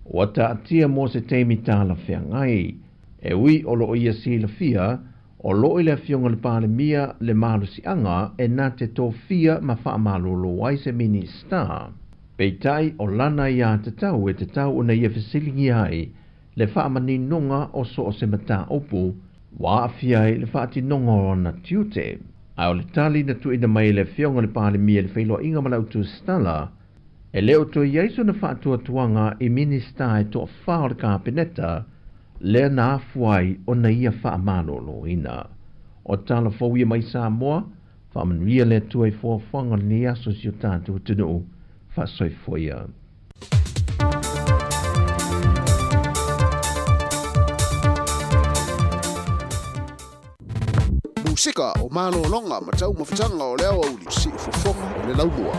ua taatia mo se taimi talafeagai. E ui o lo o ia silafia, o lo o i le Afioga i le Palemia le malosiaga e na te tofia ma faamalolo ai se Minisita. Peitai, o lana aiatatau e tatau ona ia fesiligia ai le faamaninoga o so o se mataupu ua aafia ai le faatinoga o ana tiute. Ae o le tali na tuuina mai e le Afioga i le Palemia i le feiloaiga ma le autusitala, e le o toe i ai sona faatuatuaga i Minisita e toafa o le Kapeneta lea na afua ai ona ia faamaloloina. O tala fou ia mai Samoa, Faamanuia le Atua i foafoaga o lenei aso i si o tatou atunuu. Faasoifua ia. Musika o malologa ma taumafataga o le aoauli, siufofoga o le laumua.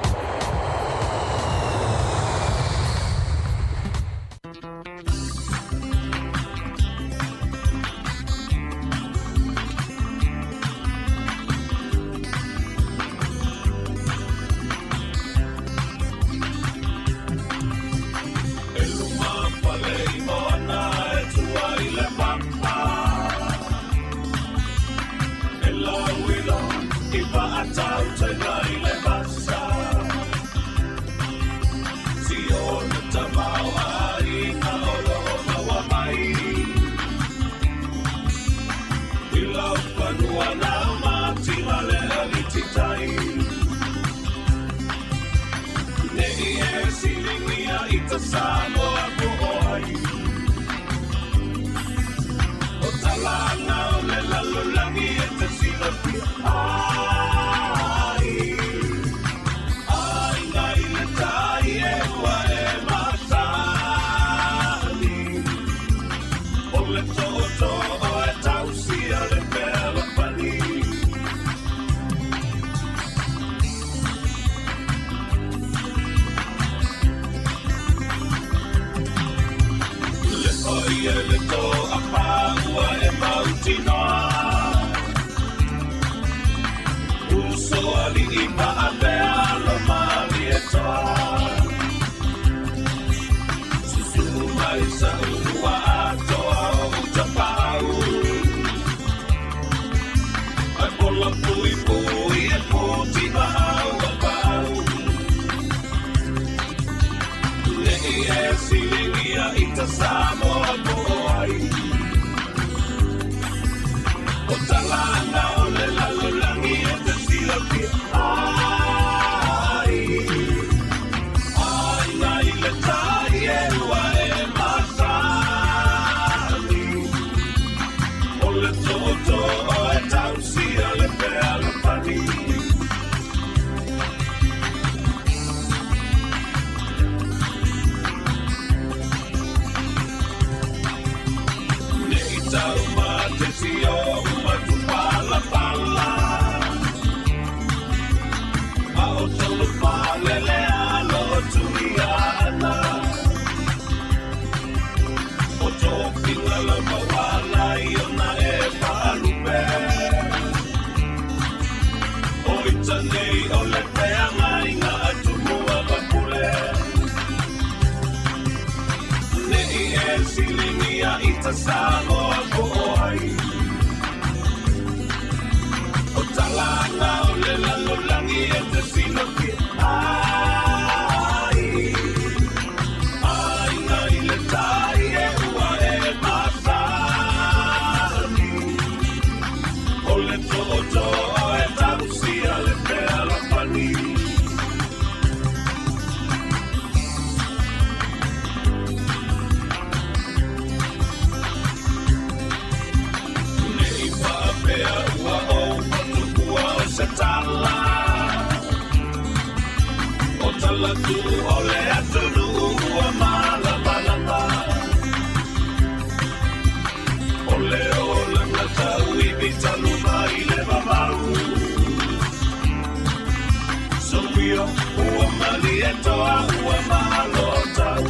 Io ua malie toa ua malo tau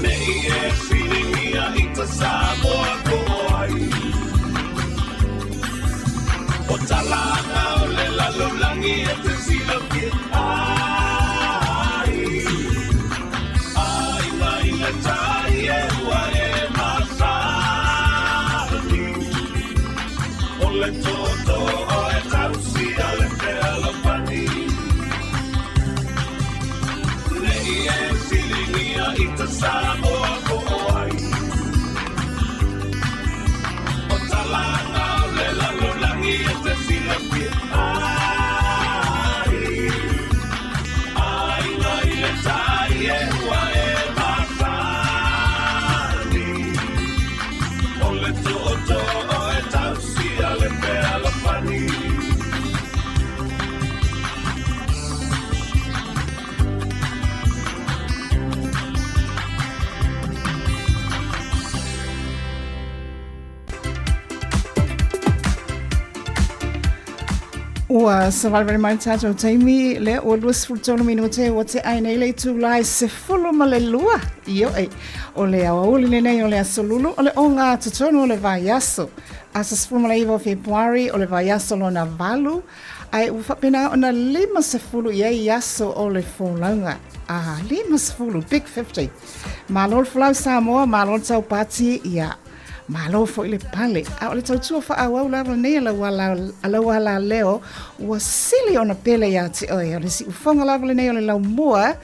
Nei e whiringia i ta Samoa ko ai O talanga o le lalolagi e te silafia ai Ai mai le tai e ua e masani O le toto o e tausia le fealofani Nei e siligia i ta Samoa ko ai O talanga o le lalolagi e te silafia ai Aiga i le tai e ua e masani O le tootoo o e tausia le fealofani Ua savalivali mai le tatou taimi lea ua 23 minute ua tea ai nei le itula e 12. Ioe, o le aoauli lenei o le aso Lulu, o le ogatotonu o le vaiaso. Aso 19 o Fepuari, o le vaiaso lona valu, ae ua faapena ona 50 i ai aso o le folauga. Ah, 50, big 50. Malo le folau Samoa, malo le taupati, ia. Malo foi le pale. A o le tautua faaauau lava lenei a lau ala, a lau alaleo, ua sili ona pele iā te oe. O le siufoga lava lenei o le laumua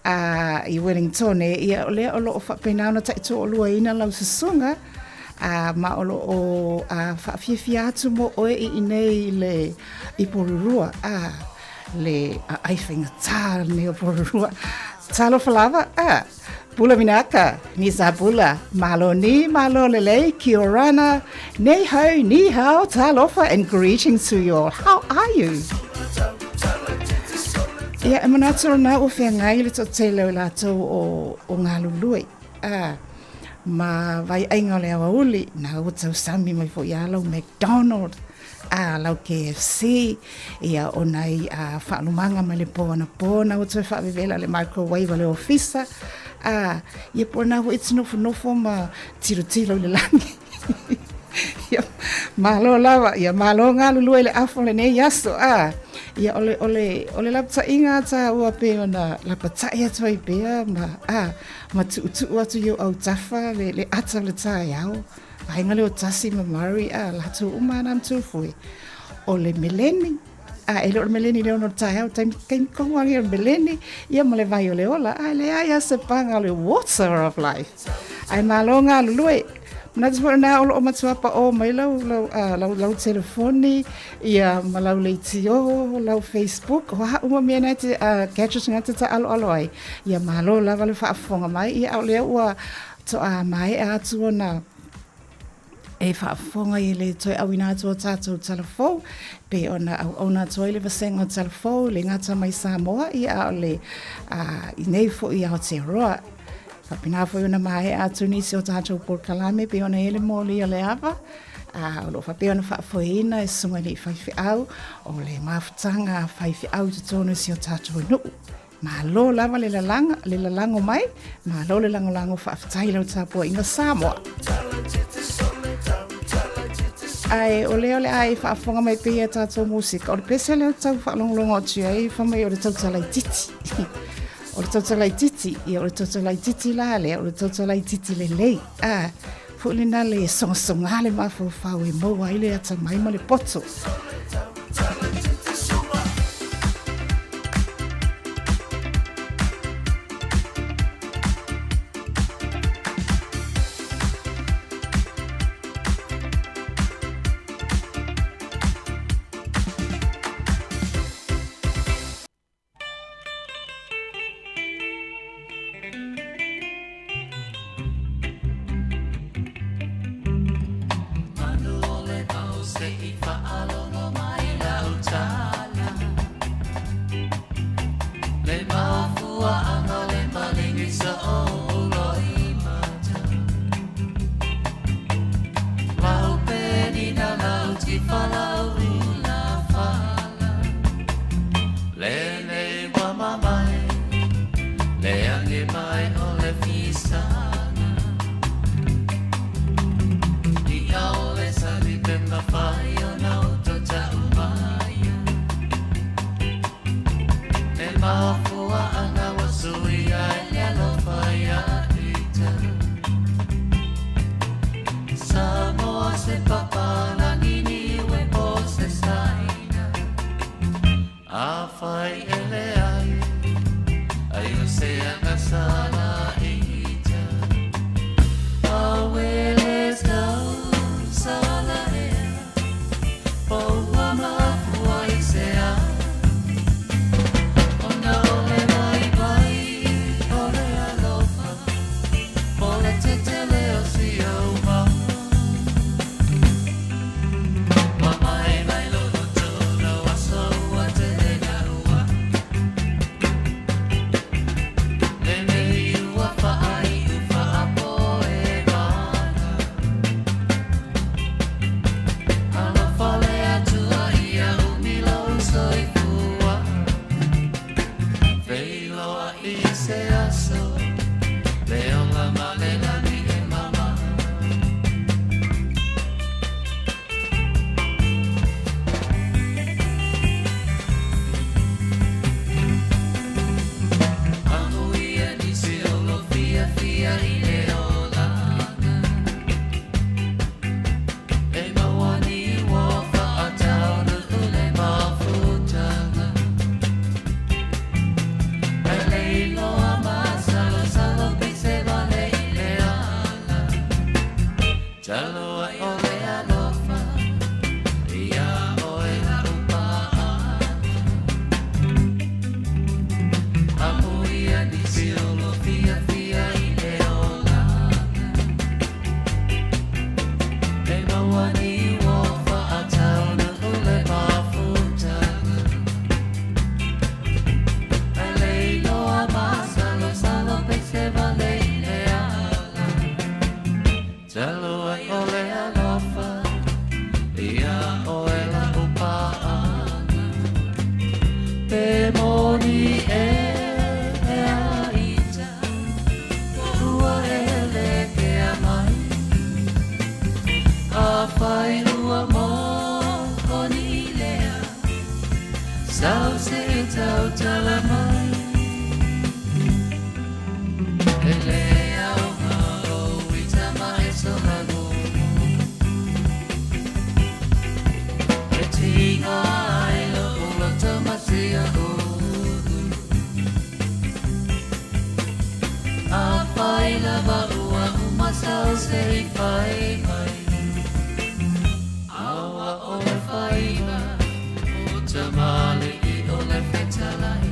a i Wellingtone, ia o lea o lo o faapena ona taitoaluaina lau susuga, a ma o lo o a, faafiafia atu mo oe i inei i le i Porirua, a le aai faigata lenei o Porirua. Talofa lava, a. Pula vinaka, ni sa pula, malo ni, malo lelei, kia orana, nei hou, ni hao, talofa and greetings to you all. How are you? Ia, e manatu rona ua feagai le toatele o i latou o, o galulue. Ah, ma vaiaiga o le aoauli, na ua tausami mai foi ia lau McDonald, a lau KFC, ia o nai a faalumaga mai le po anapo na ua toe faavevela le microwave a le ofisa, a ia po o lena foi e te nofonofo ma tilotilo i le lagi. Ia, malo lava, ia malo galulue i le afa o lenei aso, a ia o le, o le, o le lapataiga a tāua pei ona lapatai atu ai pea ma, a, ma tuutuu atu i ou autafa le, le ata o le taeao. Vaega lea o Tasi ma Murray, a, latou uma lava na matuifue. O le meleni, a, e le o le meleni le ono o le taeao, taimi, taimi tonu lava ia o le meleni, ia ma le vai o le ola, a e leai lava se paga o le water of life. Ae malo galulue. Manatu foi lena o lo o matua paʻō mai lau, lau, a, lau, lau telefoni, ia ma lau leitio, lau Facebook, o a uma mea na e te, a, gadget na e te taʻaloalo ai, ia malo lava le faafofoga mai, ia a o lea ua Toa maea atu ona e faafofoga i le toe auina atu o tatou tala fou, pei ona auauna atu ai le vasega o tala fou, le gata mai Samoa, ia a o le a, i nei foi i Aotearoa. Faapena foi ona maea atu nisi o tatou polokalame pei ona i ai le moli o le ava, a, o lo o faapea ona faafoeina e Susuga i le Faifeau o le mafutaga faifeau i totonu o si o tatou nuu. Malo lava le lalaga, le lalago mai, malo le lagolago, faafetai i lau tapuaiga Samoa. Ae o lea o le a e faafofoga mai pea i a tatou musika, o le pese lea tau faalogologo atu i ai, fai mai o le tautala itiiti. O le tautala itiiti, ia o le tautala itiiti la lea, o le tautala itiiti lelei. Ah, foi lena le sogasoga le mafaufau e maua ai le atamai ma le poto. Manu o le vao se i faalogo mai. mafuaʻaga ua suia e le alofa iā ita. Samoa se papalagi niue po se saina. Afai e leai, ai o se agasala ita. Awele tau sala ea, po ua mafua i se a. Ona o le vaivai o le alofa, po le tetele o si au mau. Mamae mai lolo tolo aso ua tele ua. Le mei ua whaai u whaapo e vana. Alofa le atua ia umi lou soifua. Feiloa i se aso, le ola ma le lani e mama. Amuia nisi o lo fia fia i le olaga. E mauani ua whaataunu le mafutaga. E leiloa masalosalo pise vale i le ala. Talo ai o le alofa, ia oe la upaa. Amuia nisi o lo fia fia i le olaga. E mauani ua whaataunu le mafutaga. E leiloa masalosalo pese vale i le ala. Talo ai o le alofa, ia oe la upaaga. Pe moni e e a ita, ua ele ke a mai. A whai ua mō ni lea, sau se tau tala mai. E le au ngā o ita ma e sola gomo. E tinga ai lo ulo tamasia ulu. A whai lava ua umasau se i whai mai. Aua o le whaiva, o tamale i o le whetalai.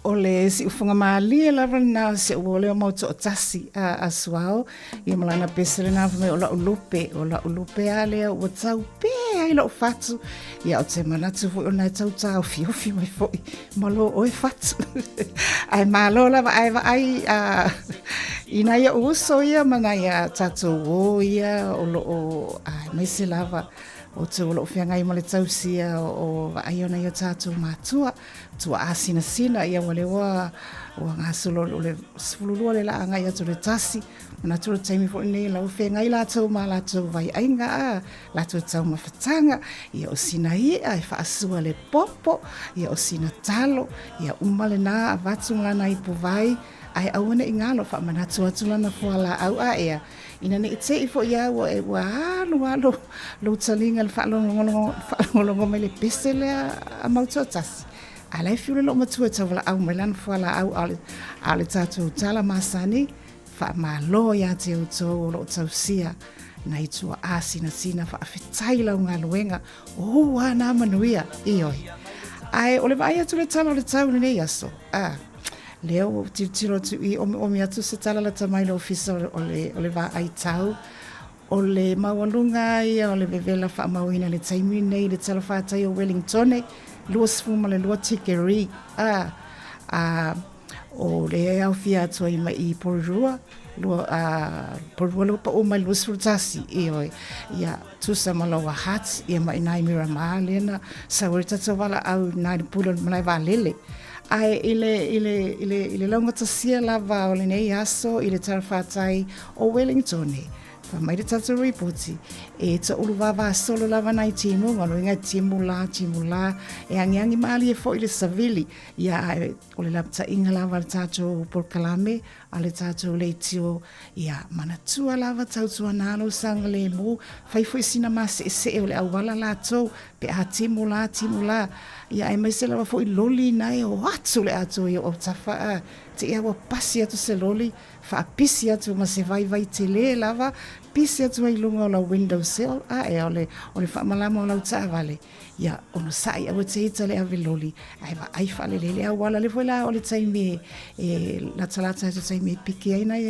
O le siufoga malie lava lena o si ou leo mau toatasi a Suao, ia ma lana pese lena fai mai o lau lupe, o lau lupe a lea ua tau pē ai lou fatu. Ia ou te manatu foi ona e tau taofiofi mai foi ma lo oe fatu. Ae malo lava ae vaai i nai ou uso ia ma nai a tatou uō ia o loo aemaise lava outou o loo feagai ma le tausia o vaai o nai o tatou matua. Tuaasinasina, ia ua le ua ua gasolo o le 12 le la agai atu le tasi. Manatu o le taimi foi lenei la ua feagai latou ma latou vaiaiga a latou taumafataga. Ia o sina i'a e faasua le popo, ia o sina talo, ia uma lena avatu ma lana ipu vai, ae aua ne i galo faamanatu atu lana fualaau a ea. Ina ne i te i foi au ua e ua alu alu lou taliga i le faalogologo mai le pese lea a Mautoatasi. A la e fiu le loomatua e tauvalaau mai lana fualaau a o le tatou tala masani, faamalo ia te outou o loo tausia nai tuaa sinasina faafetai lau galuega o ua nā manuia, ioe. Ae o le vaai atu le tala o le tau i lenei aso, a lea ua tilotilo atu i omiomi atu se tala lata mai le ofisa o le, o le vaai tau, o le maualuga ia o le vevela faamauina i le taimi nei i le talafatai o Wellingtone, 22 tikeri, a, a, o lea e aofia atu ai ma i Porirua, lua, a, Porirua lea ua pau mai 21, ioe, ia, tusa ma Lower Hutt, ia ma i nai Miramar lea na sau ai le tatou valaau i nai le pule o le malae vaalele. Ae i le, i le, i le, i le laugatasia lava o lenei aso i le talafatai o Wellingtone, fai mai le tatou ripoti, e toulu vavasolo lava nai timuga, o lona uiga e timu la, timu la, e agiagi malie foi le savili, ia ae o le lapataiga lava a le tatou polokalame, a le tatou leitio, ia manatua lava tautuana lou saogalemu, fai foi sina maseesee o le auala latou, pe a timu la, timu la, ia aemaise lava foi loli na e o atu le atoa i ou autafa, a te i a ua pasi atu se loli, faapisi atu ma se vaivai tele lava, pisi atu ai i luga o lau window sill, a ea o le, o le faamalama o lau taavale. Ia, onosai aua te ita le ave loli, ae vaai faalelei le auala. Lea foi la o le taimi e, e latalata atu taimi e piki ai nai,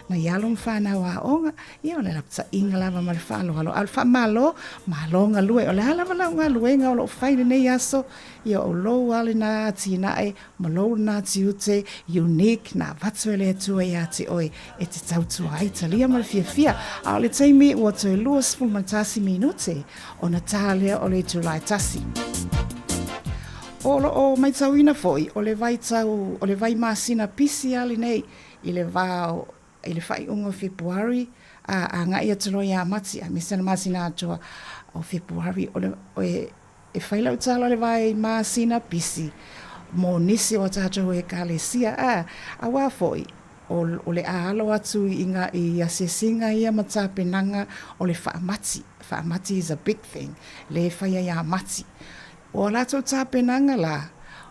nai alo ma fanau aoga, ia o le lapataiga lava ma le faaaloalo. A o le faamalo, malo galue. O le a lava lau galuega o lo o fai i lenei aso, ia o lou lava lena atinae Ma lou lena tiute unique na avatu e le Atua ia te oe e te tautua ai talia ma le fiafia. A o le taimi ua toe 21 minute ona tā lea o le itula e tasi. O lo o maitauina foi o le vaitau o le vai masina pisi a lenei i le va o i le faaiuga o Fepuari a agai atu loa ia Mati aemaise le masina atoa o Fepuari o le e E fai lau tala le vae i masina pisi mo nisi o a tatou ekalesia, a, auā foi, o, o le a alo atu i nga, i asiasiga ia ma tapenaga o le faamati, faamati is a big thing, le fai ai a mati. O a latou tapenaga la,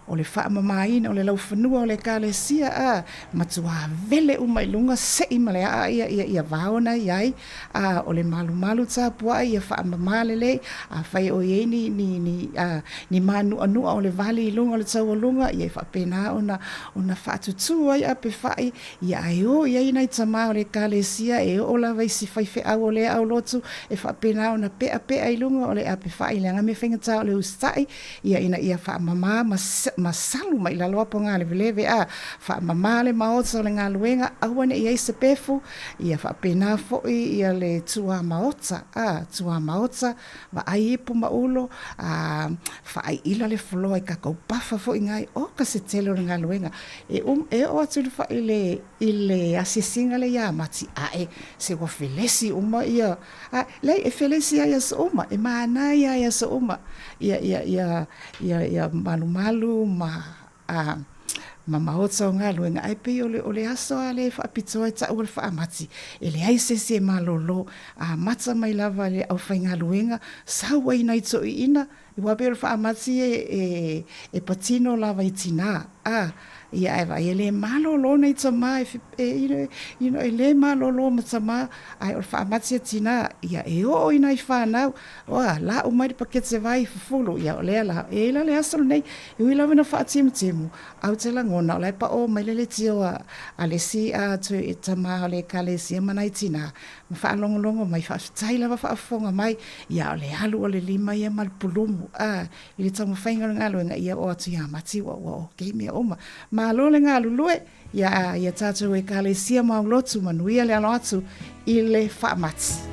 o le faamamaina o le laufanua o le Ekalesia, a, matuā wele uma i luga, seʻi ma le aʻa ia, ia, ia vao na i ai, a, o le malumalu tapuaʻi ia faamamā lelei, afai o i ai ni, ni, ni, a, ni mānuʻanuʻa o le wali i luga o le taualuga, ia e faapena ona, ona faatutū ai apefaʻi, ia ae o i ai nai tamā o le Ekalesia e oo lava i si faifeau o lea aulotu, e faapena ona peʻapeʻa i luga o le apefaʻi, leaga mea faigata o le usitaʻi, ia ina ia faamama ma, ma salu mai lalo a pogāleveleve a faamama le maota o le galuega, aua ne i ai se pefu, ia faapena foi ia le tuamaota, a, tuamaota, vaai ipu ma ulo, a, faaiila le floor i kakou pafa foi ngai, oka se tele o le galuega. E um, e oo atu le fa, i le, i le asiasiga lea ia Mati, ae se ua felesi uma ia, A, leai, e felesi ai aso uma, e mānaia ai aso uma, ia, ia, ia, ia, ia malumalu ma, a, ma maota o galuega, ae pei o le, o le aso lava lea e faapitoa e taʻu o le faamati, e leai se isi e malōlō, amata mai lava i le aufaigaluega, sau ai nai toeaiina, Aua pei o le faamatsi e, e, e patino lava i tinā, a, ia ae vaai e le malōlō nai tamā e, e, you know, you know, e le malōlō ma tamā, ae o le faamatsi a tinā, ia e oo i nai whānau, oa, lau mai le pakete vai fufulu, ia o lea la, e la le aso lenei, e ui lava ina faatimutimu, ae ou te lagona o la e paʻō mai le leitio a, a le isi a tu, tamā o le ekalesia ma nai tinā, ma faalogologo mai, faafetai lava faafofoga mai, ia o le alu o le lima ia ma le pulumu, a, i le taumafaiga o le galuega, ia oo atu ia Mati ua, ua okay mea uma. Malo le galulue, ia, ia tatou ekalesia ma lotu manuia le alo atu i le faamati.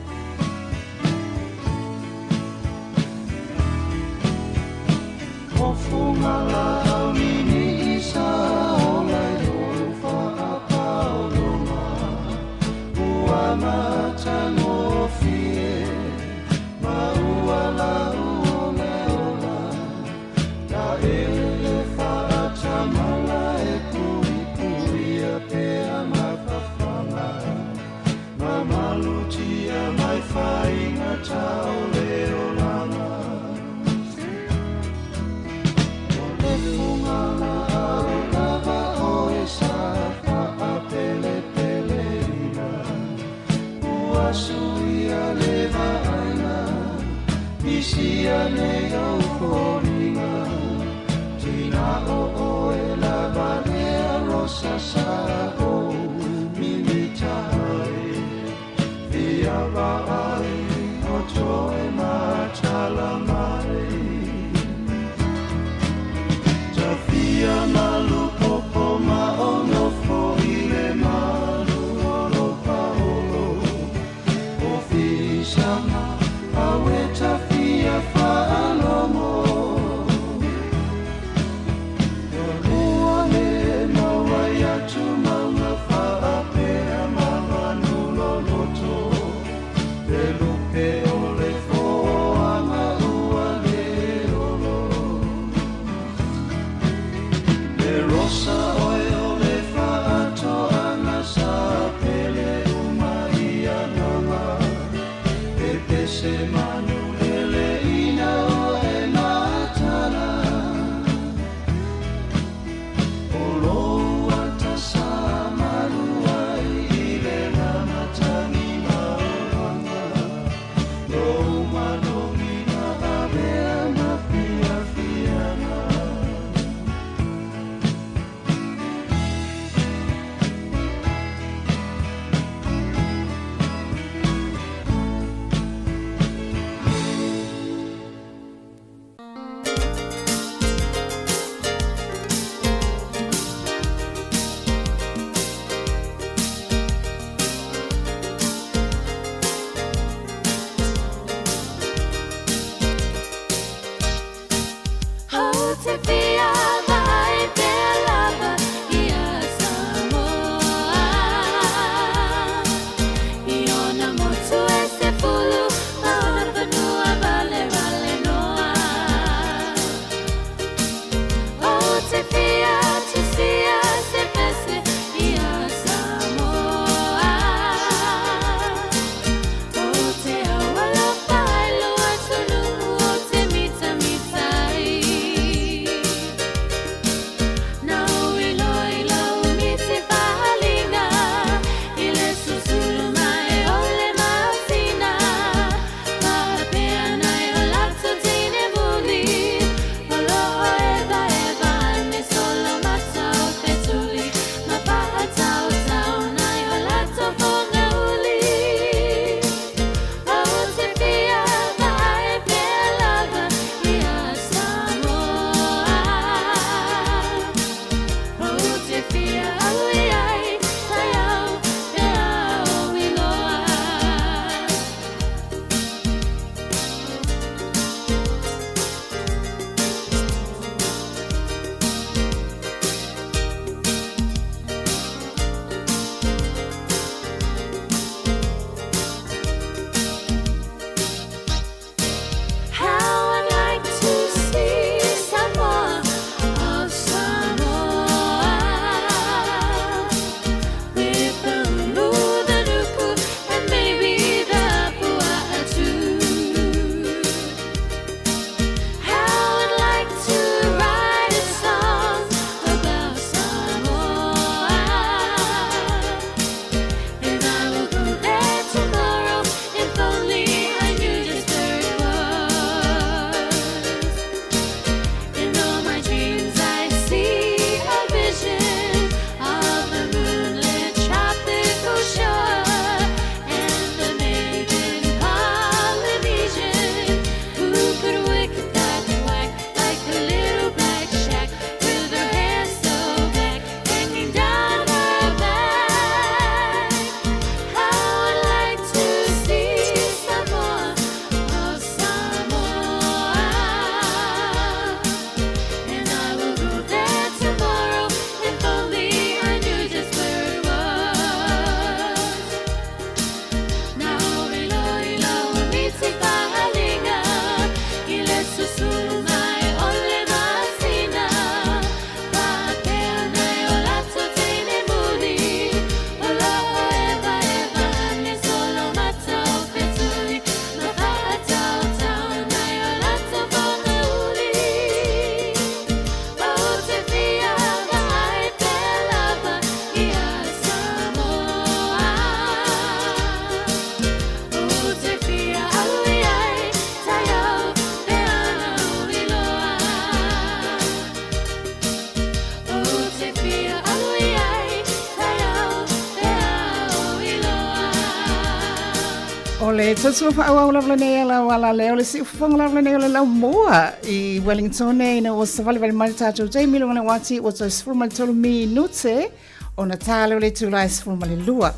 O le tautua faaauau lava lenei a lau alalea, o le siufofoga lava lenei o le laumua i Wellington ina ua savalivali mai le tatou taimi i luga o le uati ua toe 13 minute ona tā lea o le itula e 12.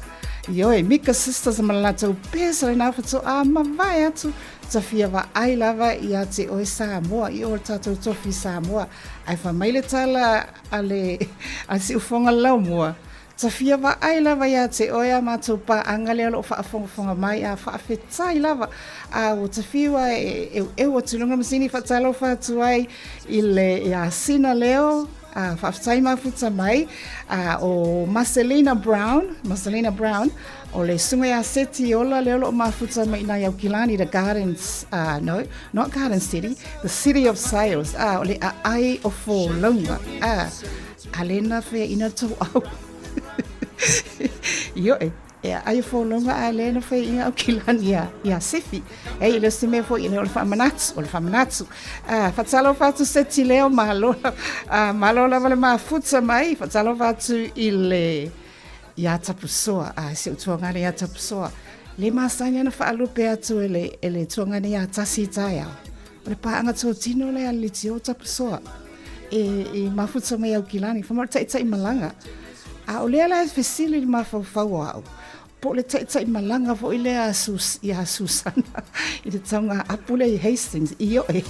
Ioe, Mika Sisters ma le latou pesa lena faatoa mavae atu tafia vaai lava ia te oe Samoa i o le tatou tofi Samoa. Ae fai mai le tala a le a siufofoga le laumua, Tafia vaai lava ia te oe a matou paaga lea o lo o faafogafoga mai, a faafetai lava. A ua tafiu a e eueu atu i luga masini faatalofa atu ai i le ia Sina Leo, a faafetai mafuta mai, a o Marcelina Brown, Marcelina Brown, o le susuga ia Seti Ola lea o lo o mafuta mai i nai Aukilani, the Gardens, no, not Garden City, the City of Sails, a o le aai o Folauga, a Alena fe ina tou au. Ioe, e ai folonga a lena fe ina au kilani ia, ia Sefi. Ei, le se mea foi, o le faamanatu, o le faamanatu. Ah, faatalofa atu se ti leo, malo, ah, malo lava le mafuta mai, faatalofa atu i le, ia Tapusoa, ah, si ou tuagane ia Tapusoa. Le masani ana faalupe atu e le, e le tuagane ia tasi i taeao. O le paaga totino lea a le leitio Tapusoa e, e mafuta mai Aukilani, fa mai o le taitai malaga. A o lea la e fesili le mafaufau o au, po o le taitai malaga foi lea a Sus, ia Susana i le tauga apu lea i Hastings, ioe.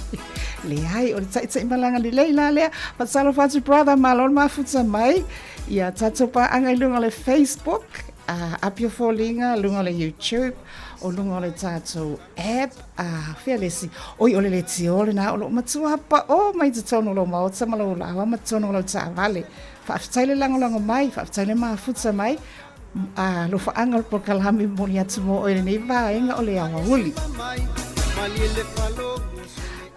Leai, o le taitai malaga lelei la lea. Faatalofa atu brother, malo le mafuta mai. Ia tatou paaga i luga o le Facebook, a Apia Foliga, luga o le YouTube, o luga o le tatou app, a fea le isi, oi o le leitio lena o loo matua paʻo mai totonu o lou maota ma lou laoa ma totonu o lau taavale. Faafetai le lagolago mai, faafetai le mafuta mai, a alofaaga o le polokalame momoli atu mo oe lenei vaega o le aoauli.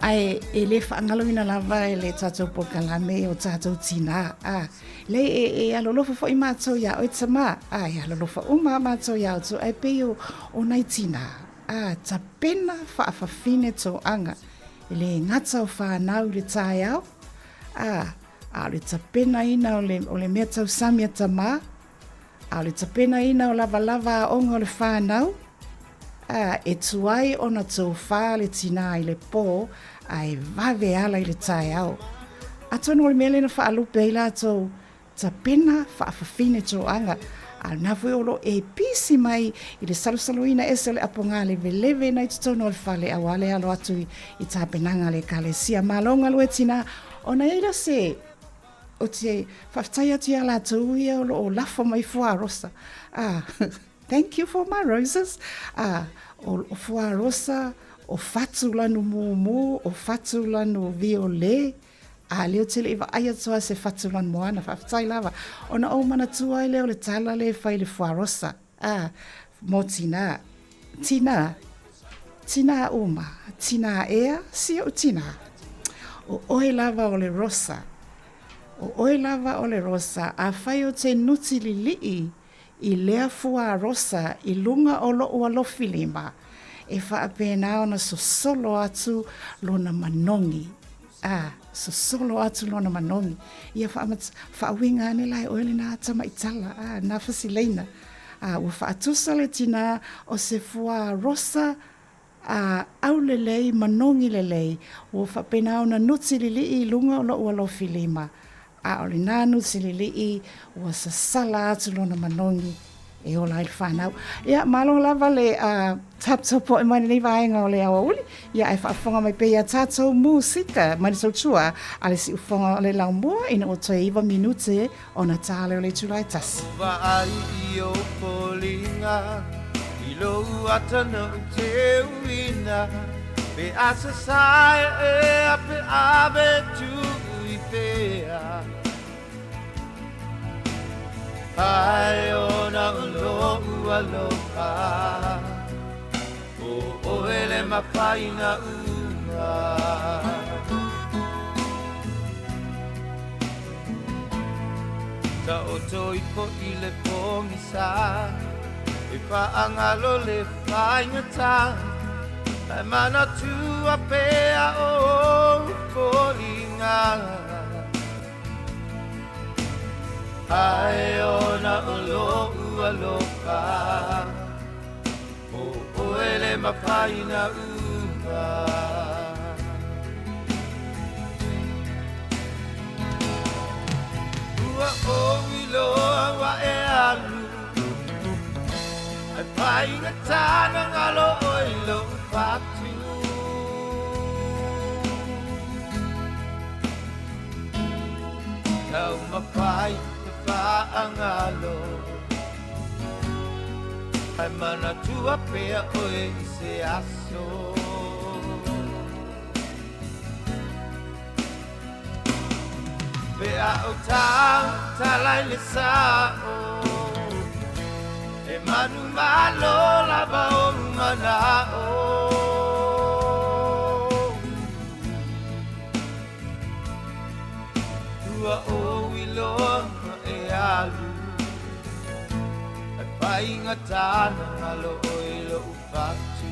Ae e le faagaloina lava e le tatou polokalame o tatou tinā, a le e, e alolofa foi matou iā oe tamā, a e alolofa uma matou iā outou, ae pei o, o nai tinā, Ā, tapena faafafine toaga, e le gata o whanau i le taeao, ā, a o le tapenaina o le, o le mea tausami a tamā, a o le tapenaina o lavalava aoga o le whanau, ā, e tuai ona tōwhā le tinā i le pō, a e vave ala i le taeao. Atonu o le mea lea na whaalupe ai latou, Tapena faafafine toaga, a lena foi o lo e pisi mai i le salusaluina ese o le apoga leveleve na i totonu o le fale aua le alo atu i, i tapenaga a le Ekalesia. Malo galue tina, ona i ai lea se o te faafetai atu iā latou ia o lo o lafo mai fuarosa. Ah, thank you for my roses. Ah, o, o fuarosa, o fatu lanu mumu, o fatu lanu viole, A lea ou te le i vaai atu lava i se fatu lanumoana, faafetai lava. Ona ou manatua ai lea o le tala lea e fai i le fuarosa, a, mō tinā. Tinā, tinā uma, tinā ea, si ou tinā. O oe lava o le rosa, o oe lava o le rosa, afai ou te nuti lilii i lea fuarosa i luga o loʻu alofi lima, e faapena ona sosolo atu lona manogi, a, sosolo atu lona manogi. Ia faauiga ane la e oe lena tamaitala, a, na fasileina. A, ua faatusa le tinā o se fuarosa A aulelei manogi lelei, ua faapena ona nuti lilii i luga o loʻu alofi lima, a o lena nuti lilii ua sasala atu lona manogi e ola ai le fanau. Ia, malo lava le taputapuai mai lenei vaega o le aoauli, ia ae faafofoga mai pea ia tatou musika mai le tautua a le siufofoga o le laumua ina ua toe 9 minute ona tā lea o le itula e tasi. Vaai i ou foliga i lou ata na ou teuina pe a sasae ea pe ave tuu i whea Ai ona o lo'u aloha O oe le mapaina uma Taoto ifo i le pogisa E faagalo le faigata Ae manatua pea ou foliga Ae ona o lo'u aloha O oe le mafai na uma. Ua oi loa wa e alu, ai paigata na ngalo oi lo fatu. Tau mafai te whaangalo, ai manatua pea oe i se aso. Pe a o tau talai le sao, e manu malo lava o manao. Ua o iloa e alu, e paigata na ngalo oe lou fatu.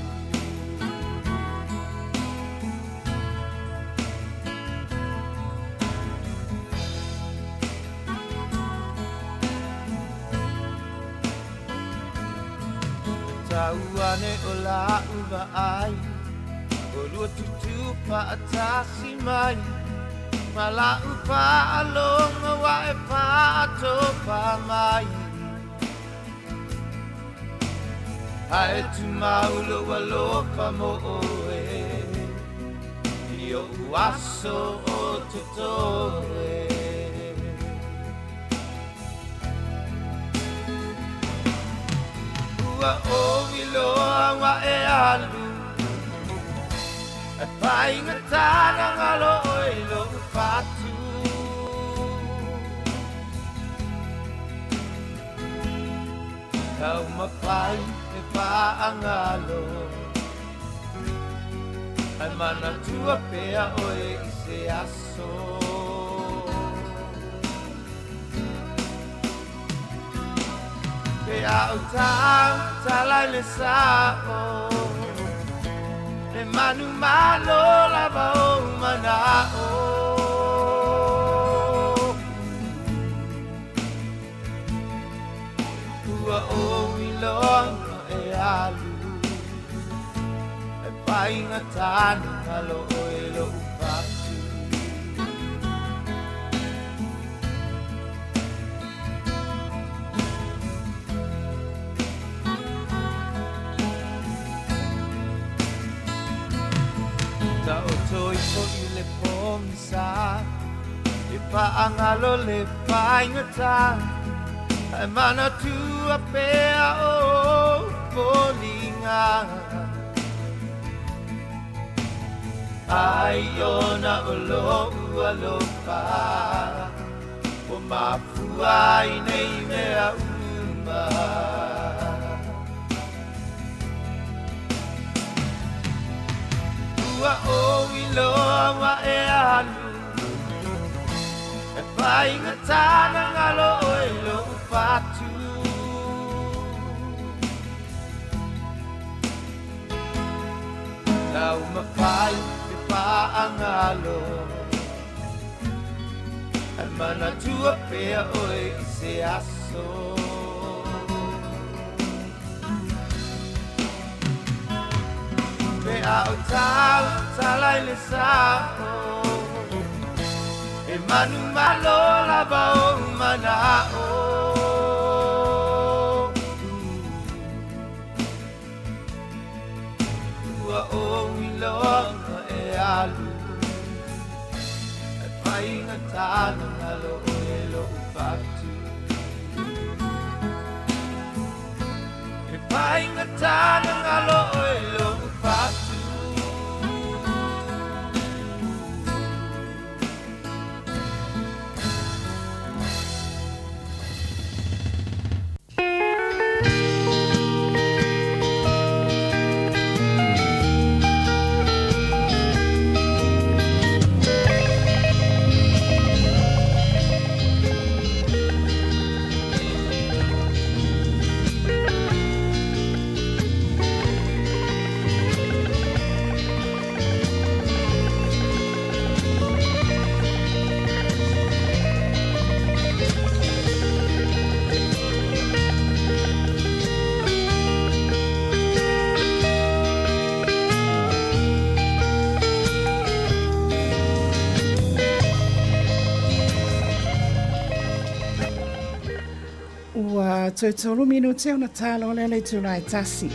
Tau ane o la uva ai, o lua tutu paatasi mai, ma la upa alonga wa e paatopa mai. Ae tu maulo alofa mo oe, i o uaso o totoe. Ua oi loa wa e alu, e paigata na ngalo oe lou fatu. Tau mafai e whaangalo, ai manatua pea oe i se aso. Pe a o tau talai le sao, e manu malo lava o manao. Ua oi loa e alu, e paigata na ngalo oe lou fatu. Taoto ifo i le pogisa, e paangalo le paigata, ai manatua pea o foliga. Ai ona o lou alofa, o mafua i nei mea uma. Ua oi loa wa e alu, e paigata na ngalo oe lou fatu. Tau mafai te paangalo, ai manatua pea oe i se aso. Pe a o tau talai le sao, e manu malo lava o manao. Ua oi loa e alu, e paigata na ngalo oe lou fatu. E paigata na ngalo oe lou fatu. Ua toe tolu minute ona talo lea le itula e tasi.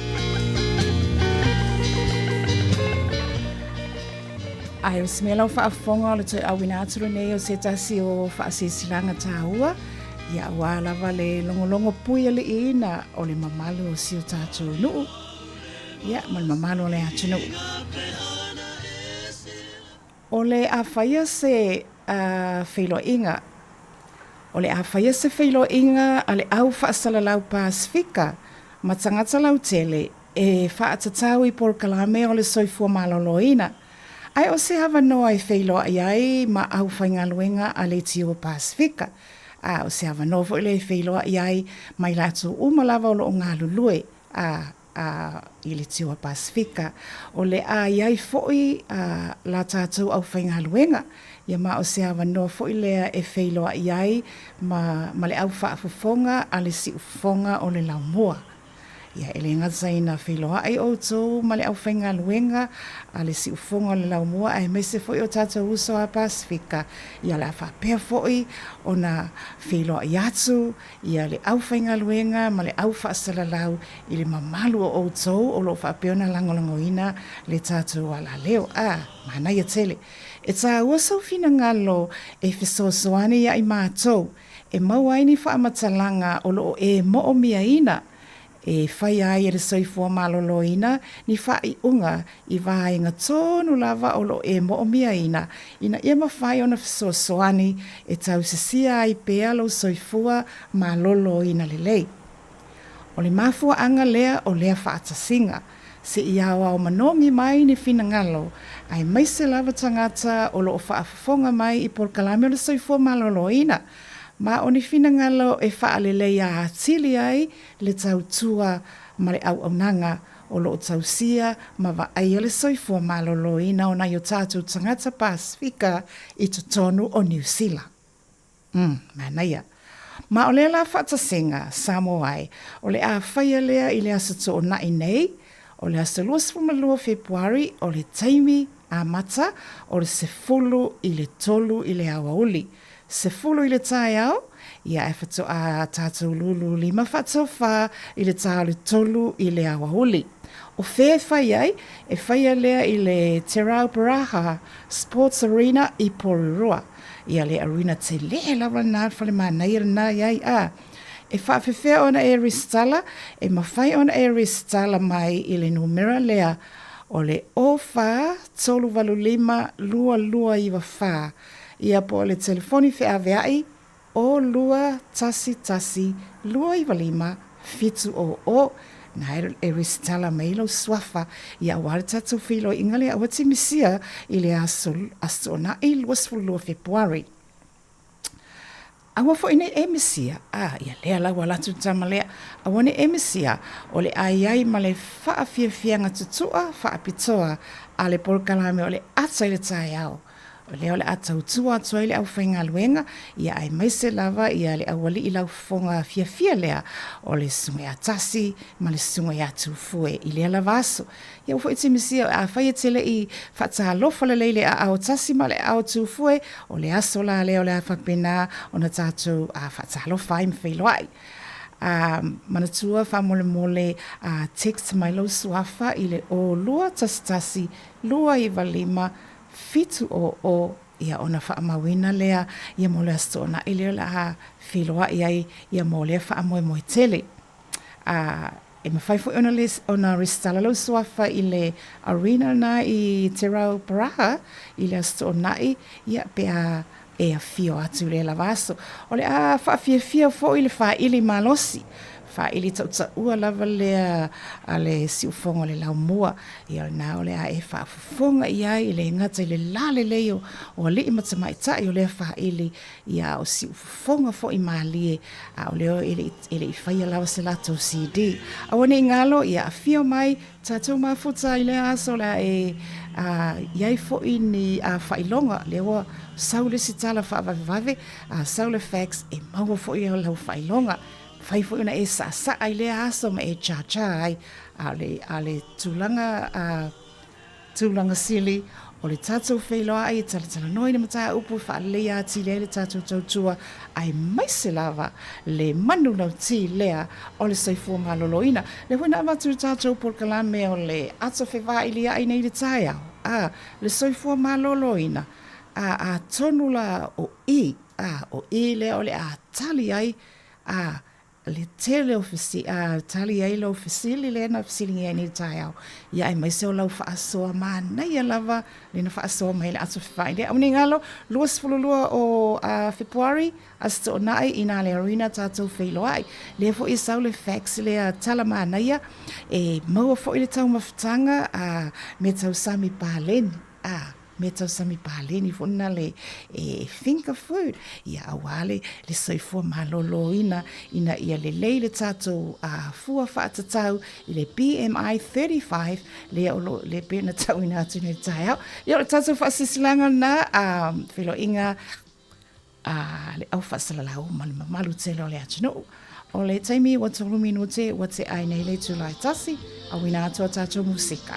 Ae o se mea lau faafofoga o le toe auina atu lenei o se tasi o faasilasilaga taua, ia aua lava le logologo puialiiina o le mamalu o si o tatou nuu, ia ma le mamalu o le atunuu. O le a faia se feiloaiga O le a faia se feiloaiga a le Au Faasalalau Pasefika ma tagata lautele e faatatau i polokalame o le soifua maloloina, ae o se avanoa e feiloai ai ma aufaigaluega a Leitio Pasefika, a o se avanoa foi lea e feiloai ai ma i latou uma lava o lo o galulue a a i le Tio a Pasefika. O le a i ai foi a la tatou aufaigaluega, ia ma o se avanoa foi lea e feiloai ai ma ma le au faafofoga a le siufofoga o le laumua. Ia e le gata ina feiloai outou ma le aufaigaluega a le siufofoga o le laumua aemaise foi o tatou uso a Pasefika, ia o le a faapea foi ona feiloai atu ia le aufaigaluega ma le au faasalalau i le mamalu o outou o lo o faapea ona lagolagoina le tatou alaleo. A, manaia tele. E taua sou finagalo e fesoasoani ia i matou e maua ai ni faamatalaga o lo o e moomiaina E faia ai e le soifua maloloina ni faaiuga i vaega tonu lava o lo o e moomiaina ina ia mafai ona fesoasoani e tausisia ai pea lou soifua maloloina lelei. O le mafuaaga lea o lea faatasiga, se i aoao manogi mai ni finagalo aemaise lava tagata o lo o faafofoga mai i polokalame o le soifua maloloina ma o ni finagalo e faaleleia atili ai le tautua ma le auaunaga o lo o tausia ma vaaia le soifua maloloina o nai o tatou tagata Pasefika i totonu o Niu Sila. Umm, manaia. Ma o lea la faatasenga, Samoa e, o le a faia lea i le Aso Toonai nei, o le aso 22 o Fepuari, o le taimi amata o le 13 i le aoauli. 10 i le taeao, ia ae faatoa tatou lulu lima faatofa i le ta o le 3 i le aoauli. O fea e fai ai? E faia lea i le Te Rau Paraha Sports Arena i Porirua. Ia le arena tele lava lena, le fale manaia lena i ai a. E faafefea ona e resitala? E mafai ona e resitala mai i le numera lea o le 04 385 2294. Ia po o le telefoni feaveai o 2 1 1 2 9 5 7 o o, na e resitala mai lou suafa ia aua le tatou feiloaiga lea aua te misia i le aso Aso Toonai 22 Fepuari. Aua foi nei e misia, a ia lea la ua alu atu le tama lea, aua nei e misia o le a i ai ma le faafiafiaga tutua faapitoa a le polokalame o le ata i le taeao. O lea o le a tautua atu ai le aufaigaluega, ia aemaise lava ia le aualii laufofoga fiafia lea o le Susuga ia Tasi ma le Susuga ia Tufue i lea lava aso. Ia ua foi Timisia, afai e te le i faatalofa lelei i le aao Tasi ma le aao Tufue, o le aso la lea o le a faapena ona tatou faatalofa ai ma feiloai. A manatua faamolemole a text mai lou suafa i le 0 2 1 1 2 9 5 7 o o, ia ona faamauina lea ia mo le Aso Toonai lea o le a feiloai ai ia mo lea faamoemoe tele. A e mafai foi ona ona resitala lou suafa i le arena lena i Te Rau Paraha i le Aso Toonai ia pe a e afio atu i lea lava aso. O le a faafiafia foi le faili malosi, faili tautaua lava lea a le siufofoga o le laumua. Ia o lena o le a e faafofoga i ai, e le gata i le lalelei o alii ma tamaitai o lea faili, ia a o siufofoga foi malie, a o lea e le i faia lava se latou CD. Aua ne i galo, ia afio mai Tatou mafuta i lea aso o le a e i ai foi ni faailoga, lea ua sau le isi tala faavavevave, a sau le fax e maua foi lau faailoga. Mafai foi ona e saasaa i lea aso ma e charger ai, a o le tulaga tulaga sili O le tatou feiloai e talatalanoa i le mataupu e faaleleia atili ai le tatou tautua aemaise lava le manulauti lea o le soifua maloloina. Lea foi na avatu i le tatou polokalame o le ato fevailia'i nei i le taeao, a, le soifua maloloina, a, atonu la o i, a, o i lea o le a tali ai, a, le tele o fesi, a, tali ai lau fesili lea na fesiligia ai nei i le taeao, ia aemaise o lau faasoa manaia lava lea na faasoa mai ai le aso fevaai lea. Aua ne i galo, 22 o a, Fepuari, Aso Toonai, inā le Arena tatou feiloai. Lea foi e sau le fax lea tala manaia, e maua foi le taumafataga a, me tausami paleni, a. mea tausami paleni foi lena le e finger food ia aua le le soifua maloloina ina ia lelei le tatou uh, fua faatatau i le BMI 35 lea o lo le pei ona tauina atu nei taeao. Ia o le tatou faasilasilaga lena um, feiloaiga a le au faasalalau ma le mamalu tele o le atunuu. O le taimi ua tolu minute ua tea ai nei le itula e tasi, auina atu a tatou musika.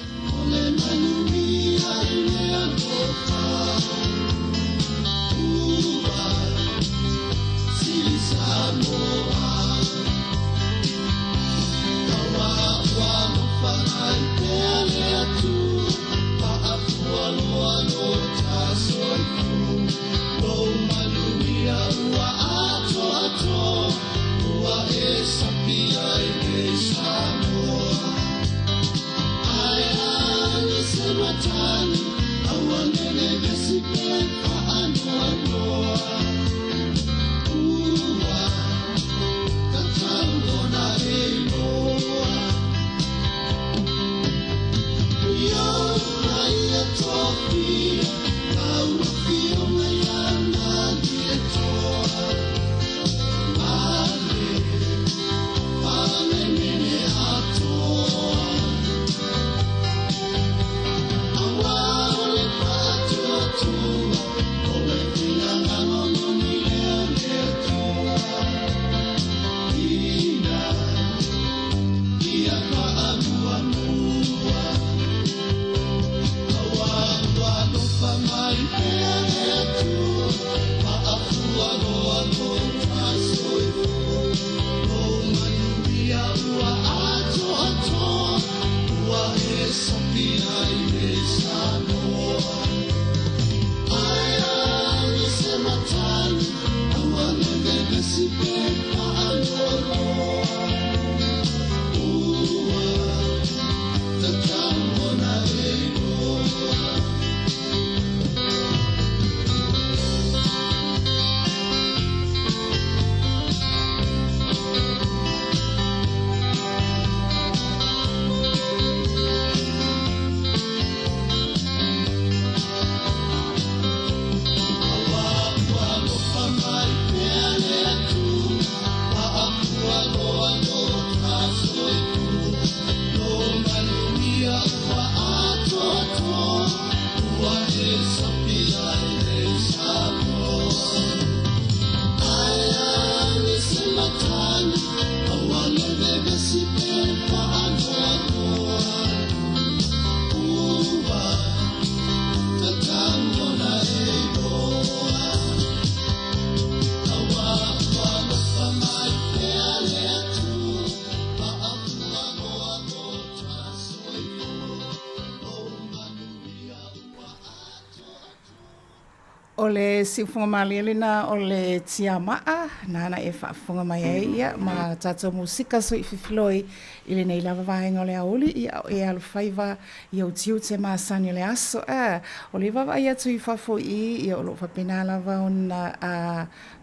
O le siufofoga malie lena o le tiamaa nāna e faafofoga mai ai ia ma tatou musika soififiloi i lenei lava vaega o le aoauli ia o e alofaiva i ou tiute masani o le aso. A, o le vaavaai atu i fafo i i, ia o lo o faapena lava ona a,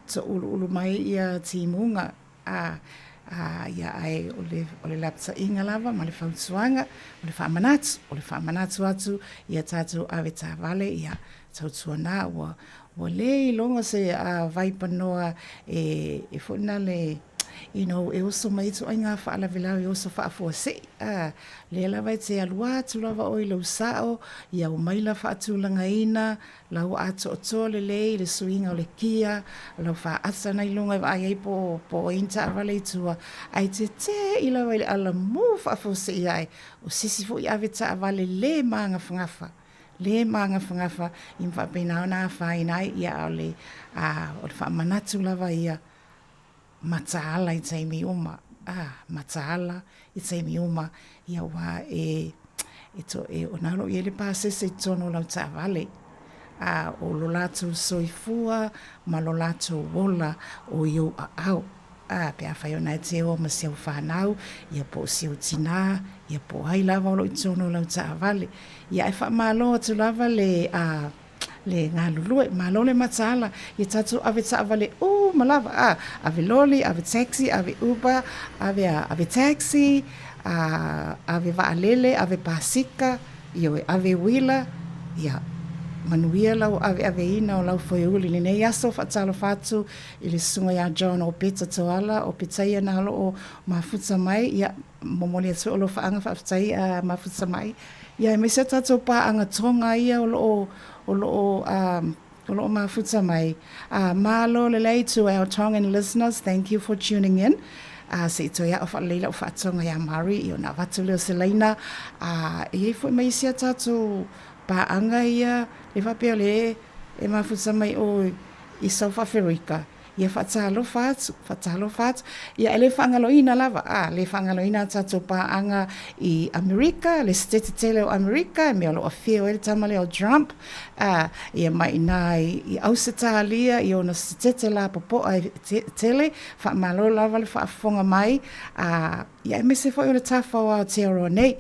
toʻuluʻulu mai ia timuga a, a, ia ae o le, o le lapataiga lava ma le fautuaga, o le faamanatu, o le faamanatu atu ia tatou avetaavale, ia tautuana ua, ua le iloga se a, vaipanoa e, e foi na le, you know, e oso mai ituaiga faalavelave e oso faafuasei, a, lea lava e te alu atu lava oe i lou sao, ia omai la faatulagaina, Lau atoatoa lelei le suiga o le kia, lau faata na i luga e vaai ai po po o ai ni taavale i tua, ae tete'i lava i le alamū faafuasei ae o se isi foi ave taavale le magafagafa. lē magafagafa ia ma faapena ona afaina ai, ia a o le, a, o le faamanatu lava ia, mataala i taimi uma, a, mataala i taimi uma, ia aua e, e to, e, ona o lo o i ai le pasese i totonu o lau taavale, a, o lo latou soifua ma lo latou ola o i ou aao. A, pe afai ona e te o ma si au fanau, ia po o si ou tinā, ia po o ai lava o lo o i totonu o lau taavale. Ia ae faamalo atu lava le, a, le galulue, malo le mataala ia tatou ave taavale uma lava, a, ave loli, ave taxi, ave uber, ave a, ave taxi, a, ave vaalele, ave pasika, ioe, ave uila, ia, manuia lau aveaveina o lau foeuli i lenei aso, faatalofa atu i le susuga ia John Opeta Toala, o Petaia na o lo o mafuta mai, ia, momoli atu alofaaga faafetai a mafuta mai, Ia, aemaise a tatou paaga Tonga ia o lo o, o lo o, um, o lo o mafuta mai. Malo lelei to our Tongan listeners, thank you for tuning in. Se i toe a'o faalelei la'u faatoga iā Murray, ia ona avatu lea o se laina. E i ai foi ma isi a tatou paaga ia, le faapea o lea e mafuta mai o i South Africa. Ia faatalofa atu, faatalofa atu. Ia e le faagaloina lava, a, le faagaloina a tatou paaga i Amerika, le Setete tele o Amerika, i mea o lo o afio ai le tama lea o Trump, a, ia ma i ina i Ausetalia, i ona Setete lapopoa e tele, faamalo lava le faafofoga mai, a, ia aemaise foi o le tafa o Aotearoa nei.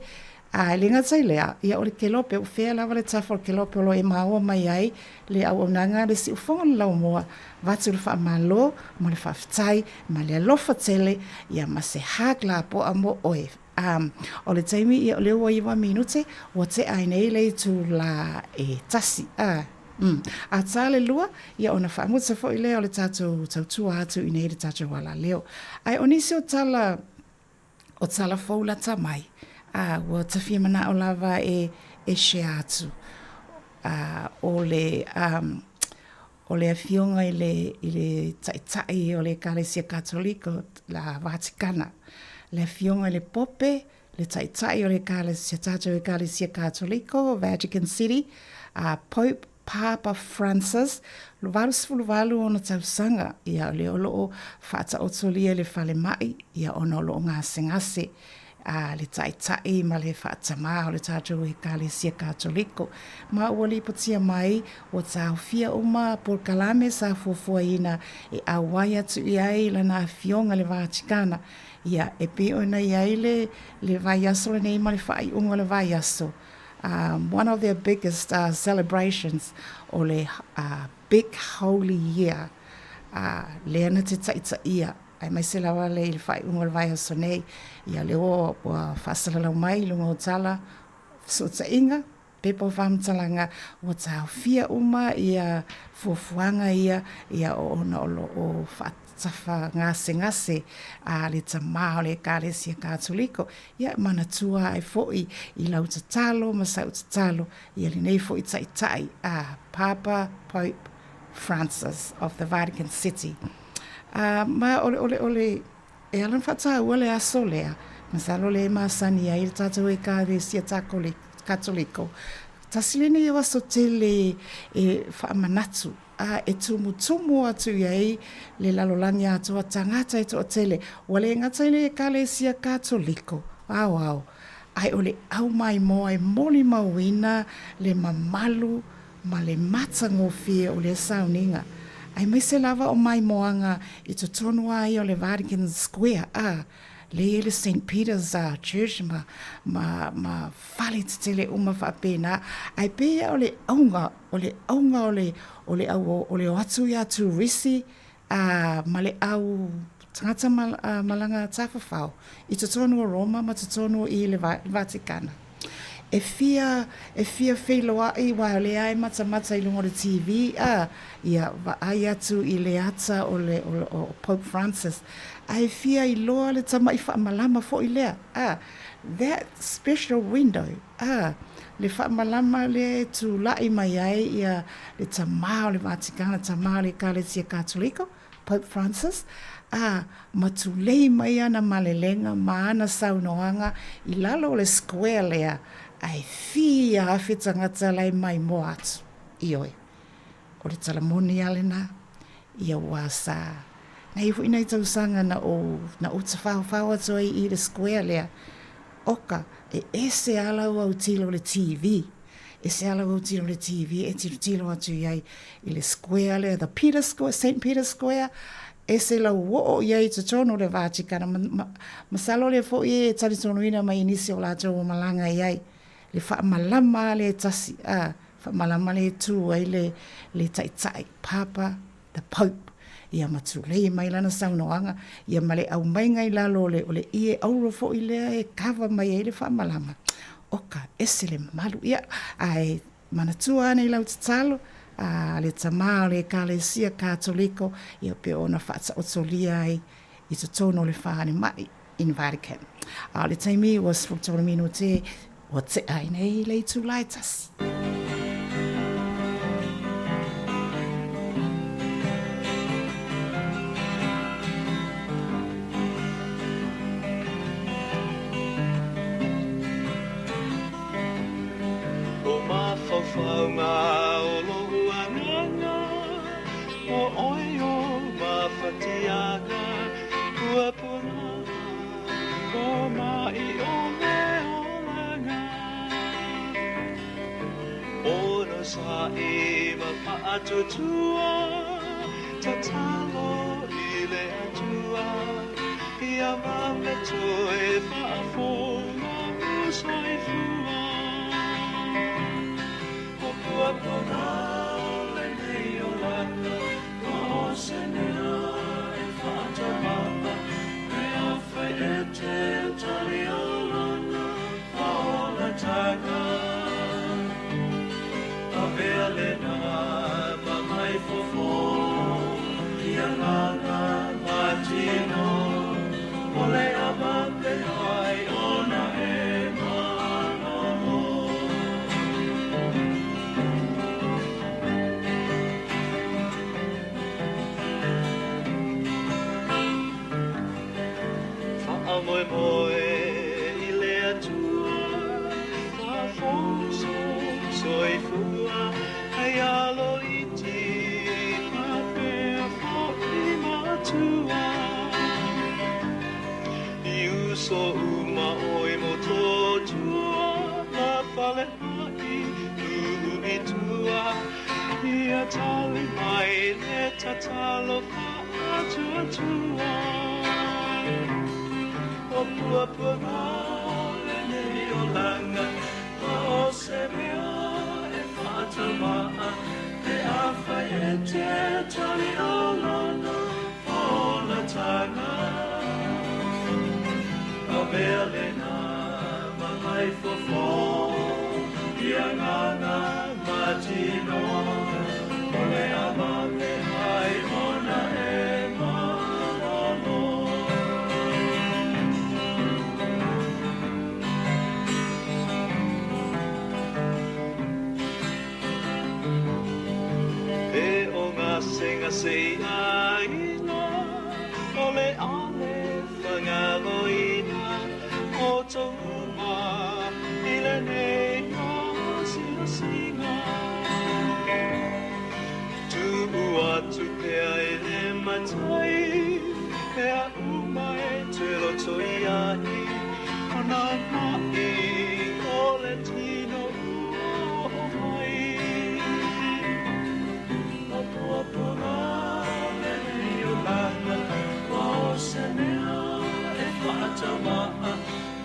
A e le gata i lea, ia o le kelope, o fea lava le tafa o le kelope o lo o e maua mai ai le auaunaga a le siufogo o le laumua, avatu le faamalo ma le faafetai ma le alofa tele, ia ma se hug lapoa mo oe. A o le taimi ia o lea ua iwa minute, ua tea ai nei le itulā e tasi, a, mm. A tā le lua, ia ona faamuta foi lea o le tatou tautua atu i nei le tatou alaleo. Ae o nisi o tala o tala fou lata mai, a ua ta fia manao lava e e share atu. A o le um o le afioga i le i le Taitai o le Ekalesia Katoliko, la Vatikana, le afioga i le Pope, le Taitai o le Ekalesia, tatou Ekalesia Katoliko, Vatican City, a Pope Pāpa Francis, 88 ona tausaga, ia o lea o lo o faataotolia i le falemai, ia ona o lo o gasegase a le taitai ma le faatamā o le tatou Ekalesia Katoliko. Ma ua lipotia mai, ua taofia uma polokalame sa fuafuaina e auai atu i ai lana afioga i le Vatikana, ia e pei ona i ai le le vaiaso lenei ma le faaiuga o le vaiaso. Um, one of their biggest uh, celebrations o le uh, Big Holy Year, uh, lea na te taitaia, aemaise lava le i le faaiuga o le vaiaso nei, ia lea ua, ua faasalalau mai i luga o tala, fesootaiga, pepa o faamatalaga, ua taofia uma ia fuafuaga ia, ia o ona o lo o tafa gasegase a le tamā o le Ekalesia Katoliko, ia e manatua ai foi i lau tatalo ma sau tatalo ia lenei foi taitai a Papa Pope Francis of the Vatican City. A, ma o le, o le, o le, e ala ona faataua le aso lea, masalo lea e masani ai le tatou Ekalesia Katoliko, tasi lenei o aso tele e faamanatu a e tumutumu atu i ai le lalolagi atoa tagata e toatele, ua le gata i le Ekalesia Katoliko aoao, ae o le aumaimoa e molimauina le mamalu ma le matagofie o lea sauniga, aemaise lava o maimoaga i totonu a ia o le Vatican Square, a lea i ai le Saint Peter's Church ma, ma, ma fale tetele uma faapena, ae pei lava o le auga O le auga o le, o le au, o le o atu iā turisi, ā, ma le au tagata ma, malaga tafafao i totonu o Roma ma totonu i le Vatikana. E fia, e fia feiloaʻi aua o lea e matamata i luga o le TV, ā, ia vaai atu i le ata o le, o, o Pope Francis, a e fia iloa le tamaʻi faamalama foi lea, ā, that special window. Ā, le faamalama lea e tulai mai ai ia le Tamā o le Vatikana, le Tamā o le Ekalesia Katoliko, Pope Francis, ā, ma tulei mai ana malelega ma ana saunoaga i lalo o le square lea, Ae fia afe tagata la e maimoa atu. Ioe. O le tala moni a lena, ia ua sa na i foi nai tausaga na ou na ou tafaofao atu ai i le square lea, oka, e ese a lau autilo le TV. Ese a lau autilo le TV e tilotilo atu i ai i le square lea, the Peter Square, Saint Peter Square, ese lau oo i ai i totonu o le Vatikana. Masalo lea foi e talitonuina mai i nisi o latou o malaga i ai, le faamalama a le tasi, a, faamalama le tu ai le, le taitai, Papa, the Pope, ia ma tulei mai lana saunoaga, ia ma le aumaiga i lalo o le, o le ie auro foi lea e kava mai ai le faamalama. Oka, ese le mamalu. Ia, ae manatua ane i lau tatalo, a le tamā o le Ekalesia Katoliko, ia pei ona faataotolia ai i totonu o le falemai in Vatican. A o le taimi ua 13 minute, ua tea ai nei le itula e tasi. O mafaufauga o lou agaga, o oe o mafatiaga, puapuaga, o maʻi o le olaga. Onosai ma faatuatua, tatalo i le Atua, ia vave toe faafou lou soifua. O puapuaga o lenei olaga, ma o se mea e faataumaa, pe afai e te tali o lana faaolataga. Avea lena ma mai fofo i agaga ma tino, o le avave ai ona e malolo. Faamoemoe i le Atua, faafoso soifua, hei alo iti faapea foi matua. I uso uma oi mo tua, ma fale mai uu i tua, ia tali mai le tatalo faatuatua. O puapuaga o lenei olaga, ma o se mea e faataumaa, pe afai e te tali o lana faaolataga. Avea lena ma mai fofo i agaga ma tino, o le avave ai ona e malolo. E o gasegase i aiga, o le ale fagaloina o tou uma i lenei asiasiga. Tuu atu pea e le matai, mea uma e te loto i ai, o nā maʻi o le tino ua oo mai. O puapuaga o lenei olaga, ma o se mea e faataumaa,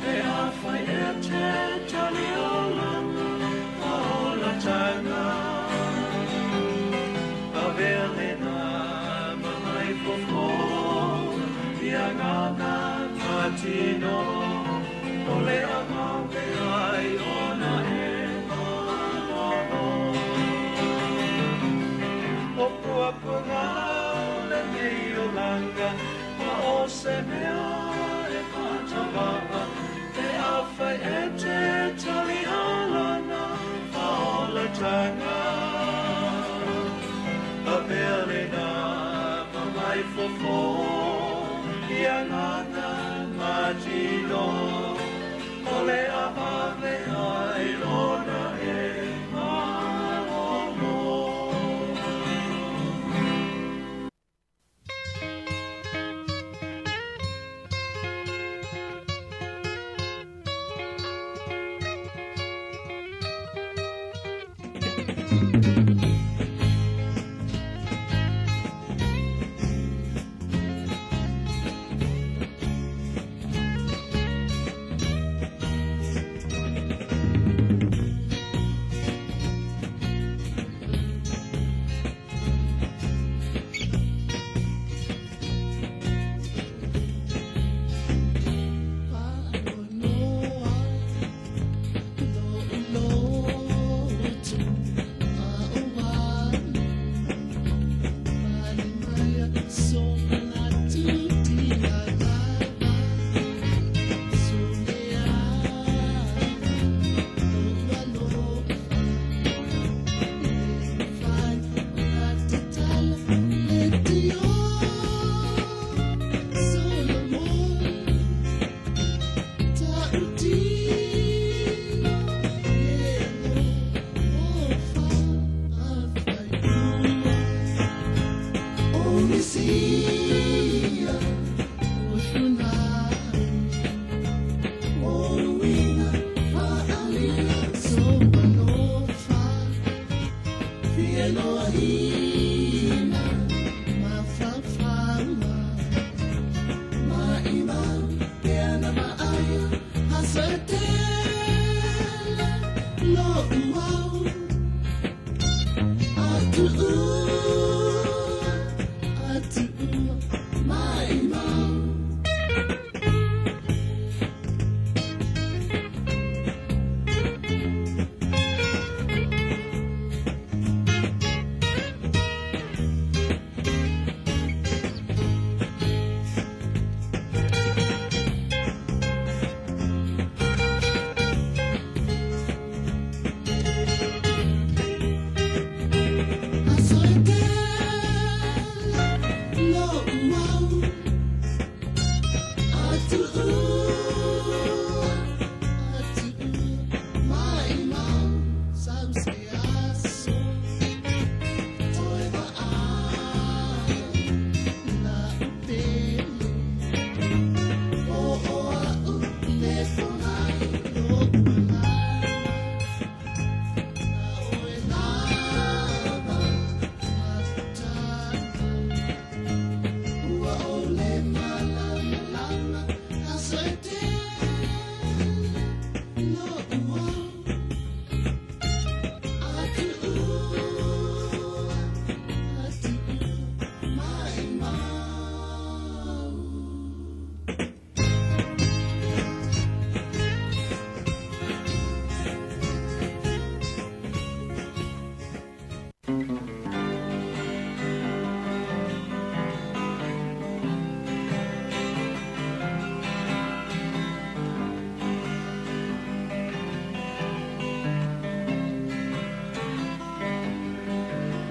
pe afai e te tali o lana faaolataga. Avea lena ma mai fofo i agaga ma tino, o le avave ai ona e malolo. O puapuaga o lenei olaga, ma o se mea e faataumaa, pe afai e te tali o lana faaolataga. Avea lena ma mai fofo i agaga ma tino, o le avave ai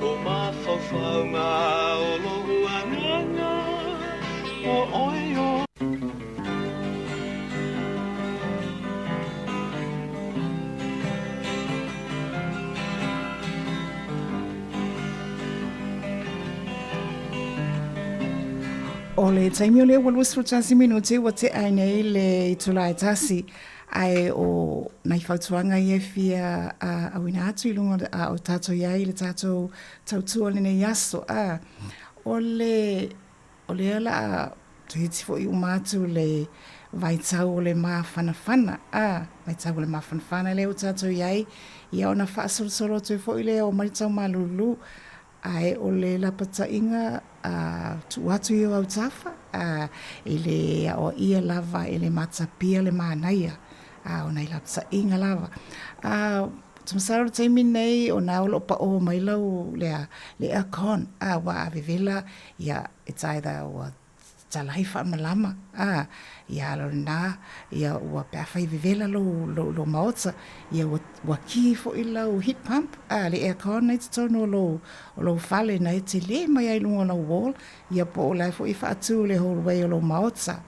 O mafaufauga o lou agaga, o oe o. O le taimi o lea ua 21 minute ua tea ai nei le itula e tasi, ae o nai fautuaga ia e fia auina atu i luga o tatou i ai i le tatou tautua i lenei aso. A, o le, o lea o le a toeiti foi uma atu le vaitau o le mafanafana, a, vaitau o le mafanafana lea ua tatou i ai, ia ona faasolosolo atu ai foi lea o Maritaumalulu, Ae o le lapataiga a tuu atu i o autafa, a e le aoaia lava e le matapia le manaia, a o nai lapataiga lava. A te masalo i le taimi lenei ona o lo o paoho mai lau lea le aircon, a ua a vevela ia it's either ua Talai faamalama, a, ia ala lena, ia ua pe afai vevela lou, lou, lou maota, ia ua, ua ki foi lau heat pump, a, le aircon na i totonu o lou, o lou fale na e tele mai ai i luga o lau wall, ia po o la e foi e faatu le hallway o lou maota.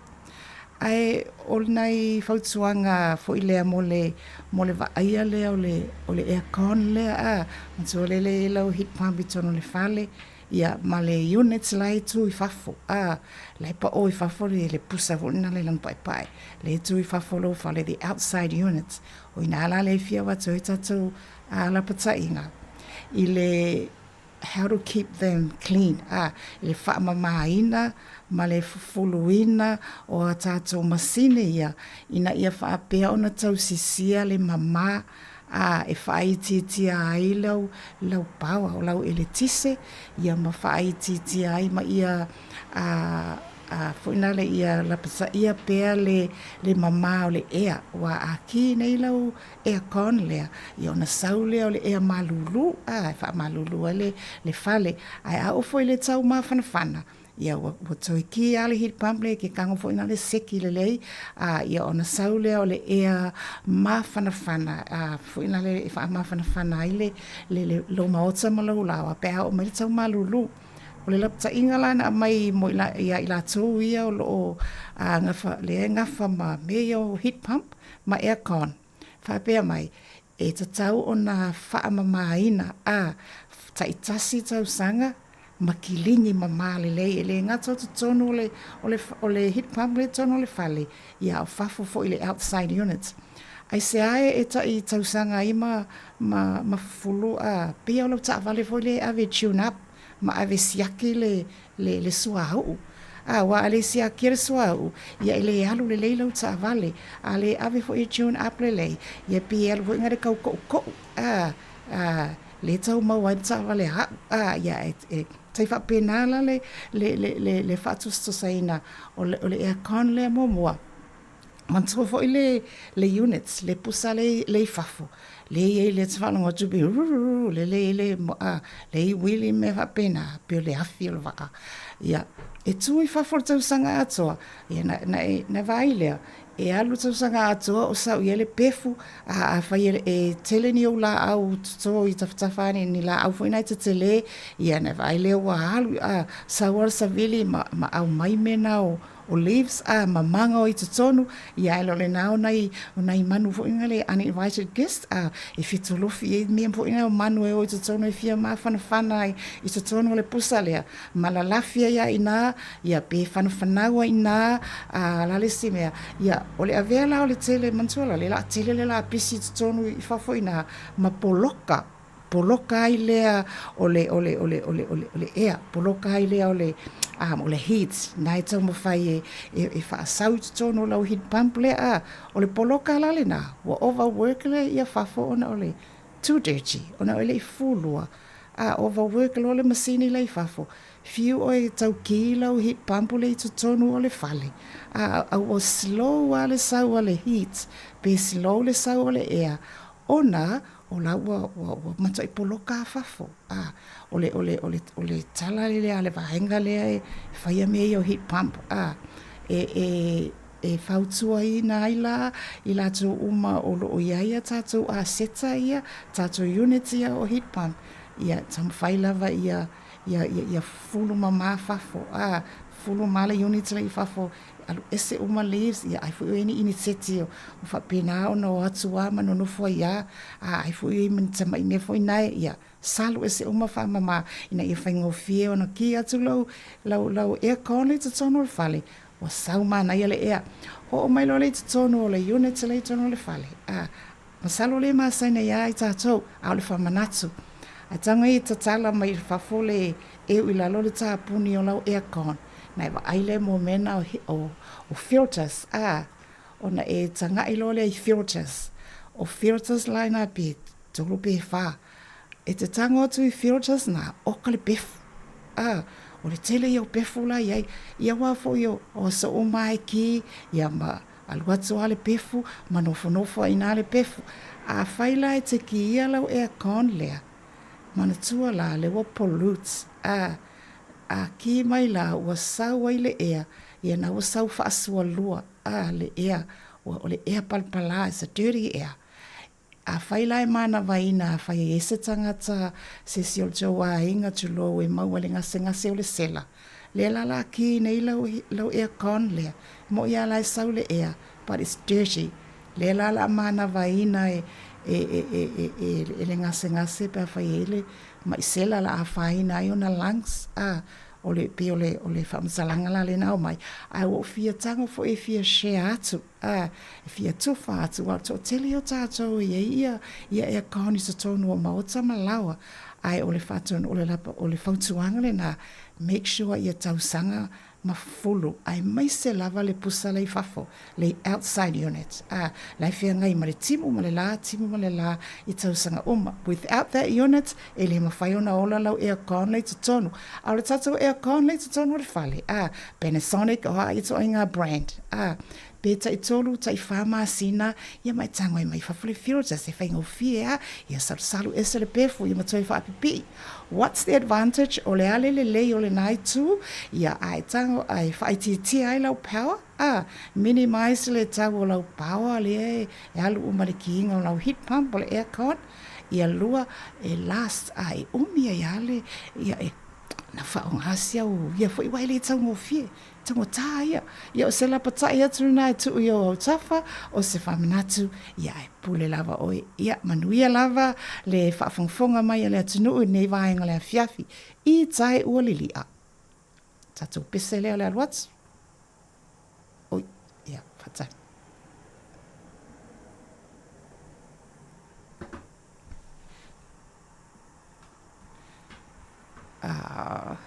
Ae o nai fautuaga foi lea mo le, mo le vaaia lea o le, o le aircon lea, a, matua lele i lau heat pump i totonu o le fale, Ia, ma le units la e tu i fafo, a, la e pao i fafo le, le pusa foi lena le lanu paepae, le tu i fafo lou fale, the outside units, o ina la le fia o atu ai tatou a, lapataiga. i le how to keep them clean, ā, i le faamamāina ma le fufuluina o a tātou masini ia ina ia faapea ona tausisia le mamā, ā, e faaitiitia ai lau, lau power, o lau eletise, ia ma faaitiitia ai ma ia, ā, ā, foi nale ia lapataia pea le, le mamā o le ea, ua a kī nei lau aircon lea, ia ona sau lea o le ea malūlū, a, e faamalūlū ai le, le fale. Ae a oo foi i le tau mafanafana, ia ua, ua toe kī lava le heat pump lea i ke kago foi na le seki lelei, a, ia ona sau lea o le ea mafanafana, a, foi na le e faamafanafana ai le, le, le, lou maota ma lou laoa pe a oo mai le tau malūlū. O le lapataiga la na aumai mo i, ia i latou ia o loo, a, gafa, lea e gafa ma mea ia o heat pump, ma aircon. Faapea mai, e tatau ona faamamāina a taitasi tausaga ma kilini mamā lelei, e le gata o totonu o le, o le, o le heat pump lea i totonu o le fale, ia a o fafo foi i le outside unit. Aisea e, e tai tausaga ai ma, ma, ma fufulu a, pei o lau taavale foi lea e ave e tune up ma ave e siaki le, le, le suauu. A, ua a le siakia le suauu, ia e le alu lelei lau taavale. A le ave foi e tune up lelei, ia pei e alu foi ngale kau koʻukoʻu, a, a, le tau maua ai le taavale a aʻu, a, ia e, e tai faapena la le, le, le, le, le faatusatusaina o le, o le aircon lea muamua. Manatua foi le, le units, le pusa le, le i fafo, le i ai le faalogo atu pei rururu, le le i le, a, le i uili mea faapena, pei o le afi o le vaa. Ia, e tu i fafo le tausaga atoa, ia na, na e, na vaai lea, e alu le tausaga atoa o sau i ai le pefu, a, afai e, e tele ni ou laau toto i tafatafa ane, ni laau foi na e tetele, ia na vaai lea ua alu, a, sau a le savili ma, ma aumai mea na o, o leaves a ma maga o i totonu, ia ae o lena o nai, o nai manu foi na le uninvited guest a e fetolofi i ai mea foi na o manu e o i totonu e fia mafanafana ai i totonu o le pusa lea, ma lalafi ai a ina, ia pe fanafanau ai ina, a la le isi mea, ia o le avea la o le tele, manatua la, le la tele le lapisi i totonu i fafo ina ma poloka. Poloka ai lea o le, o le, o le, o le, o le, o le ea, poloka ai lea o le, um, o le heat, na e taumafai e, e, e faasau i totonu o lau heat pump lea, a, o le poloka la lena, ua overwork lea ia fafo ona o le too dirty, ona e le i fulua, a, overwork loa le masini la i fafo, fiu oe e tau kī lau heat pump lea i totonu o le fale, a, a ua slow lava le sau a le heat, pe slow le sau o le ea, ona o la ua, ua, ua matuai poloka a fafo, a, o le, o le, o le, o le tala lea a le vaega lea e faia mea ia o heat pump, a, e, e, e fautuaina ai la i latou uma o lo o i ai a tatou aseta ia, tatou units ia o heat pump, ia taumafai lava ia, ia, ia, ia fufulu mamā fafo, a, fufulu mamā le unit la i fafo Alu ese uma leaves, ia ai foi o ia ni iniseti o faapena ona o atu a ma nonofo ai a, a ai foi o ia ma ni tamai mea foi nae, ia salu ese uma faamama ina ia faigofie ona ki atu lau, lau, lau aircon i totonu o le fale, ua sau manaia le ea. Oo mai loa lea i totonu o le unit lea i totonu o le fale, a, masalo le masani ai a i tatou, a o le faamanatu. Ae tago ia tatala mai fafo le eu i lalo le tapuni o lau aircon, Na e vaai lea mo mea na o, o filters, a, ona e tagaʻi loa lea i filters. O filters la ina pe tolu pe fa. E te tago atu i filters na, oka le pefu. A, o le tele ia o pefu la iai. Ia wā foi o, o aso uma e ki, ia ma alu atu a le pefu, ma nofonofo ai ina le pefu. Afai la e te kiia lau aircon lea, manatua la le ua pollute, a, A kī mai la ua sau ai le ea, ia na ua sau faasualua, a, le ea, ua, o le ea palapala, it's a dirty ea. Afai la e manavaina, afai e i ai se tagata, se isi o le tou aiga, tulou, e maua i le gasegase o le sela, lea la la kī nei lau, lau aircon lea, moʻi a la e sau le ea, but it's dirty. Lea la la manavaina e, e, e, e, e, e, e le gasegase pe afai e i ai le Maʻi sela la afaina ai ona lungs, a, o le, pei o le, o le faamatalaga la lena aumai, ae ua ou fia tago foi e fia share atu, a, e fia tufa atu, aua o le toatele o tatou e i ai ia, ia aircon i totonu o maota ma laoa. Ae o le faatonu, o le lapa, o le fautuaga lena, make sure ia tausaga ma fulu, aemaise lava le pusa la i fafo, le outside unit, a, la e feagai ma le timu ma le la, timu ma le la i tausaga uma. Without that unit, e le mafai ona ola lau aircon la i totonu. A o le tatou aircon la i totonu o le fale, a, Panasonic, o a ituaiga brand, a, pe tai tolu, tai whā masina, ia ma e tango ai mai fafo le filters, e faigofie a, ia salusalu ese le pefu, ia ma toe whaapipii. What's the advantage o le a le lelei o lena itu, ia a e tango, a e whaaitiitia ai lau power, a, minimize le tau o lau power lea e alu uma le kiiga o lau heat pump o le aircon, ia lua e last a e umi ai a le, ia e na whaonga si au ia foi wa e le taugofie. Taugata ia. Ia o se lapatai atu lena e tuu i ou autafa, o se faamanatu, ia e pule lava oe. Ia manuia lava le faafogafoga mai a le atunuu i lenei vaega o le afiafi. I tae ua lilia. Tatou pese lea o le alu atu. Oi, ia, faatali. Ah.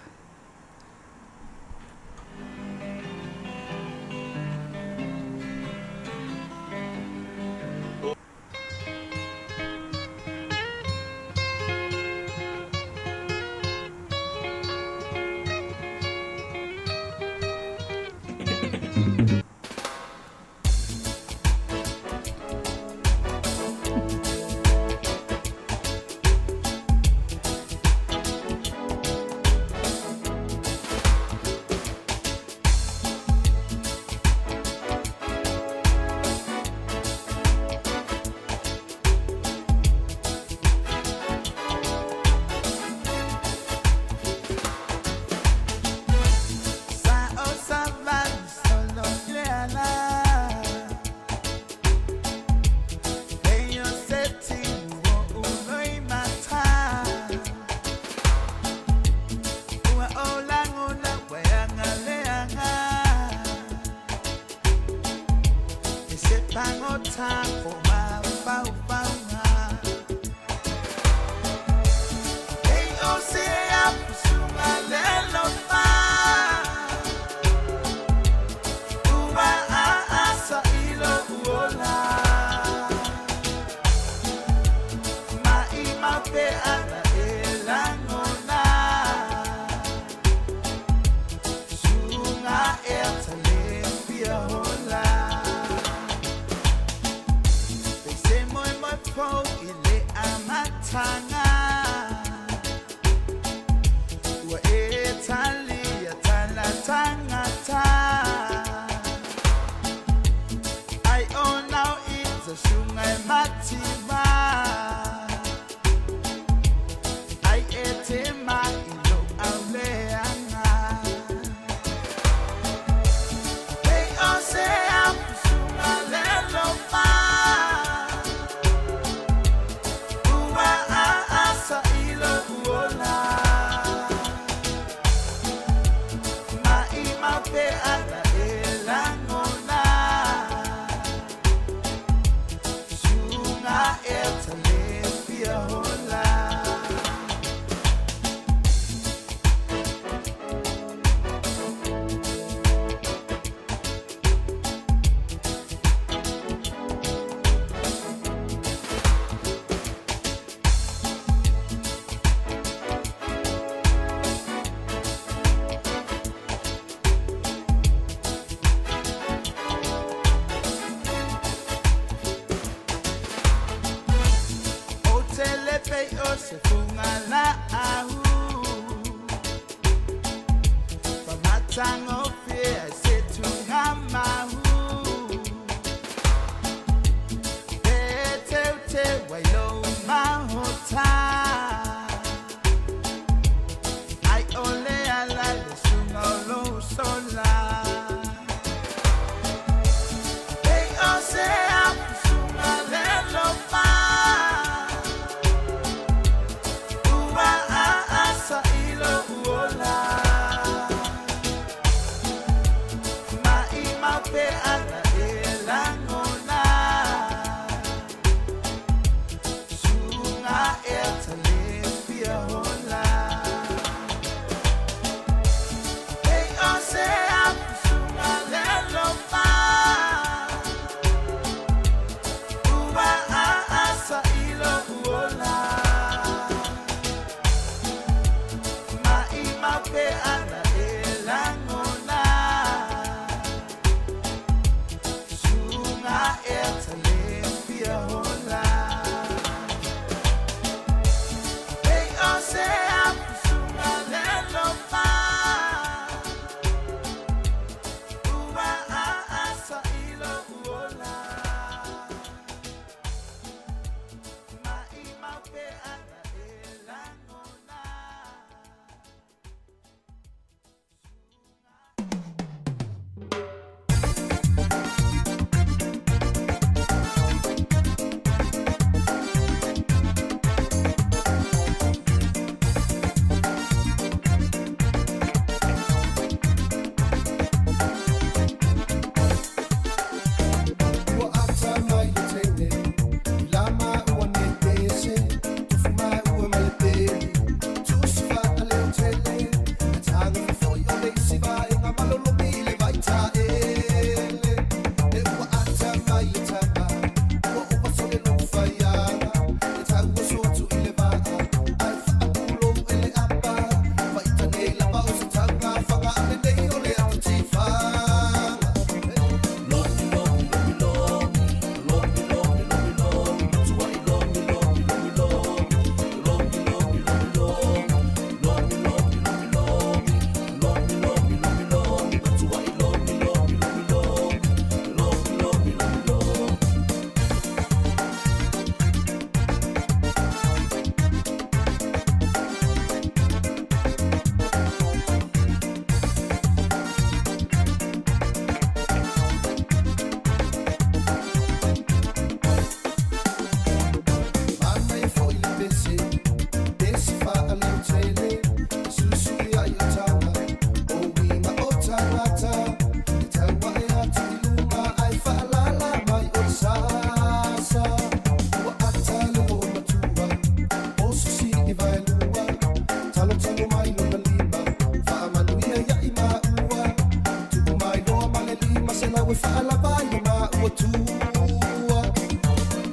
e faalava ai lo maua tua.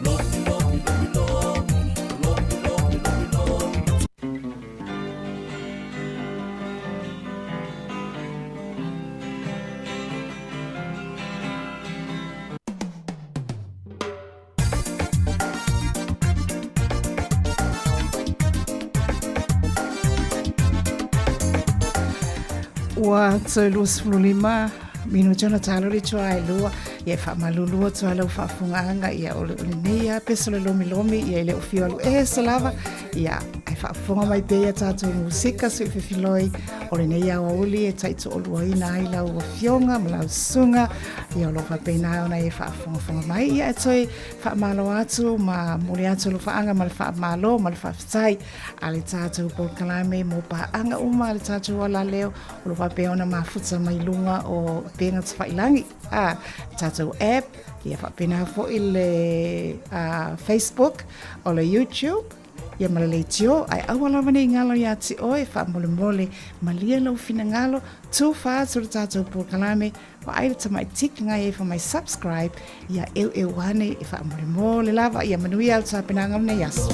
Lomi lomi lomi lomi lomi lomi lomi lomi. Ua toe 25 minute ona talo le tua e lua ia e faamalulu atu ai lau faafofogaaga ia o lenei a pesa le lomilomi ia e le o fio alu ese lava ia ae faafofoga mai pea ia tatou musika suifefiloi o lenei aoauli e taitoaluaina ai lau afioga ma lau susuga ia o lo o faapena ona e faafogafoga mai ia e toe faamalo atu ma momoli atu alofaaga ma le faamalo ma le faafetai a le tatou polokalame mo paaga uma a le tatou alaleo o lo o faapea ona mafuta mai luga o upega tafailagi a tatou app ia faapena foi le Facebook o le YouTube ia ma le leitio ae aua lava nei galo iā te oe faamolemole malie lou finagalo tufa atu le tatou polokalame vaai le tamai tick ngai e fai mai subscribe ia eueu ane e faamolemole lava ia manuia le tapenaga o lenei aso.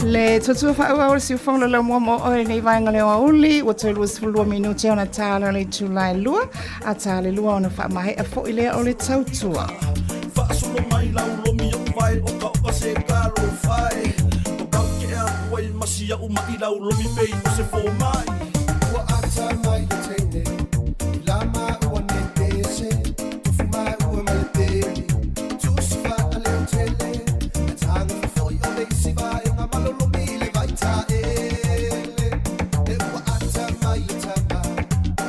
Le tuatua faaauau o le siufono le laumua mo oe lenei vaega o le aoauli ua toe 22 minute ona tā lea o le itula e lua a tā le lua ona faamaea foi lea o le tautua. Faasolo mai lau lomi o vae o ka oka se kalo fae O kau ke ea kuai masi au mai lau lomi pei o se fōmai Ua ata mai le teine i la maua nei pese Tofu maua ma le peli Tusi faaleo tele E taga fofoi o le isi vaega malolomi i le vaitaele E ua ata mai le tama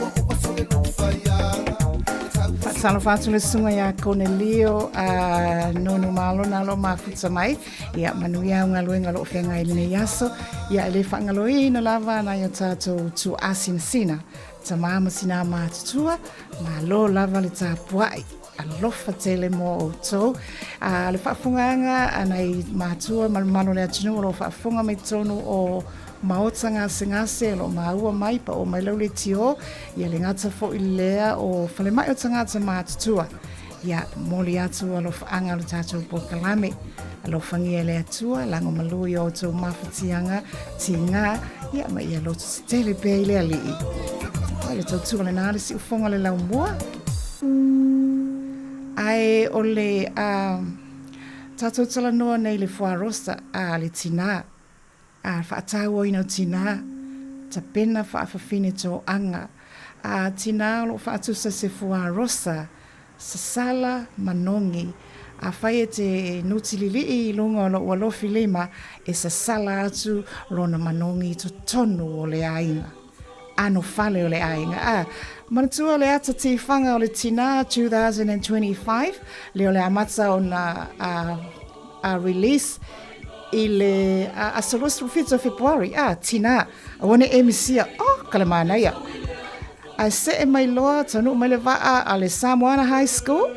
Ua ova sole lou faiaga E tau Faatalofa atu le susuga ia Konelio a Nonu Malo na lo mafuta mai Ia manuia au galuega o lo o feagai i lenei aso. Ia e le faagaloina lava nai o tatou tuaasinasina, tamā ma tinā matutua, malo lava le tapuai. Alofa tele mo outou. A le faafofogaaga a nai matua ma le mamalu o le atunuu o lo o faafofoga mai totonu o maota gasegase o lo o maua mai pa oo mai lau leitio, ia le gata foi lea o falemai o tagata matutua. Ia, momoli atu alofaaga o le tatou polokalame. Alofagia e le Atua, lago malu i o outou mafatiaga, tiga, ia ma ia loto tetele pea i le Alii. Ai le tautua lena le siufoga le laumua. Ae o le a tatou talanoa nei le fuarosa a le tinā. A faatauaina o tinā, tapena faafafine toaga, a tinā o lo o faatusa se fuarosa, sasala, manogi, afai e te nutililii i luga o lou alofi lima, e sasala atu lona manogi i totonu o le aiga. Anofale o le aiga. A manatua le ata tifaga o le tinā 2025, lea o le amata ona a, a release. i le aso 27 o Fepuari, a, tinā, aua ne i e misia, oh, ka le manaia. Ae see mai loa, taunuu mai le vaa a le Samoana High School.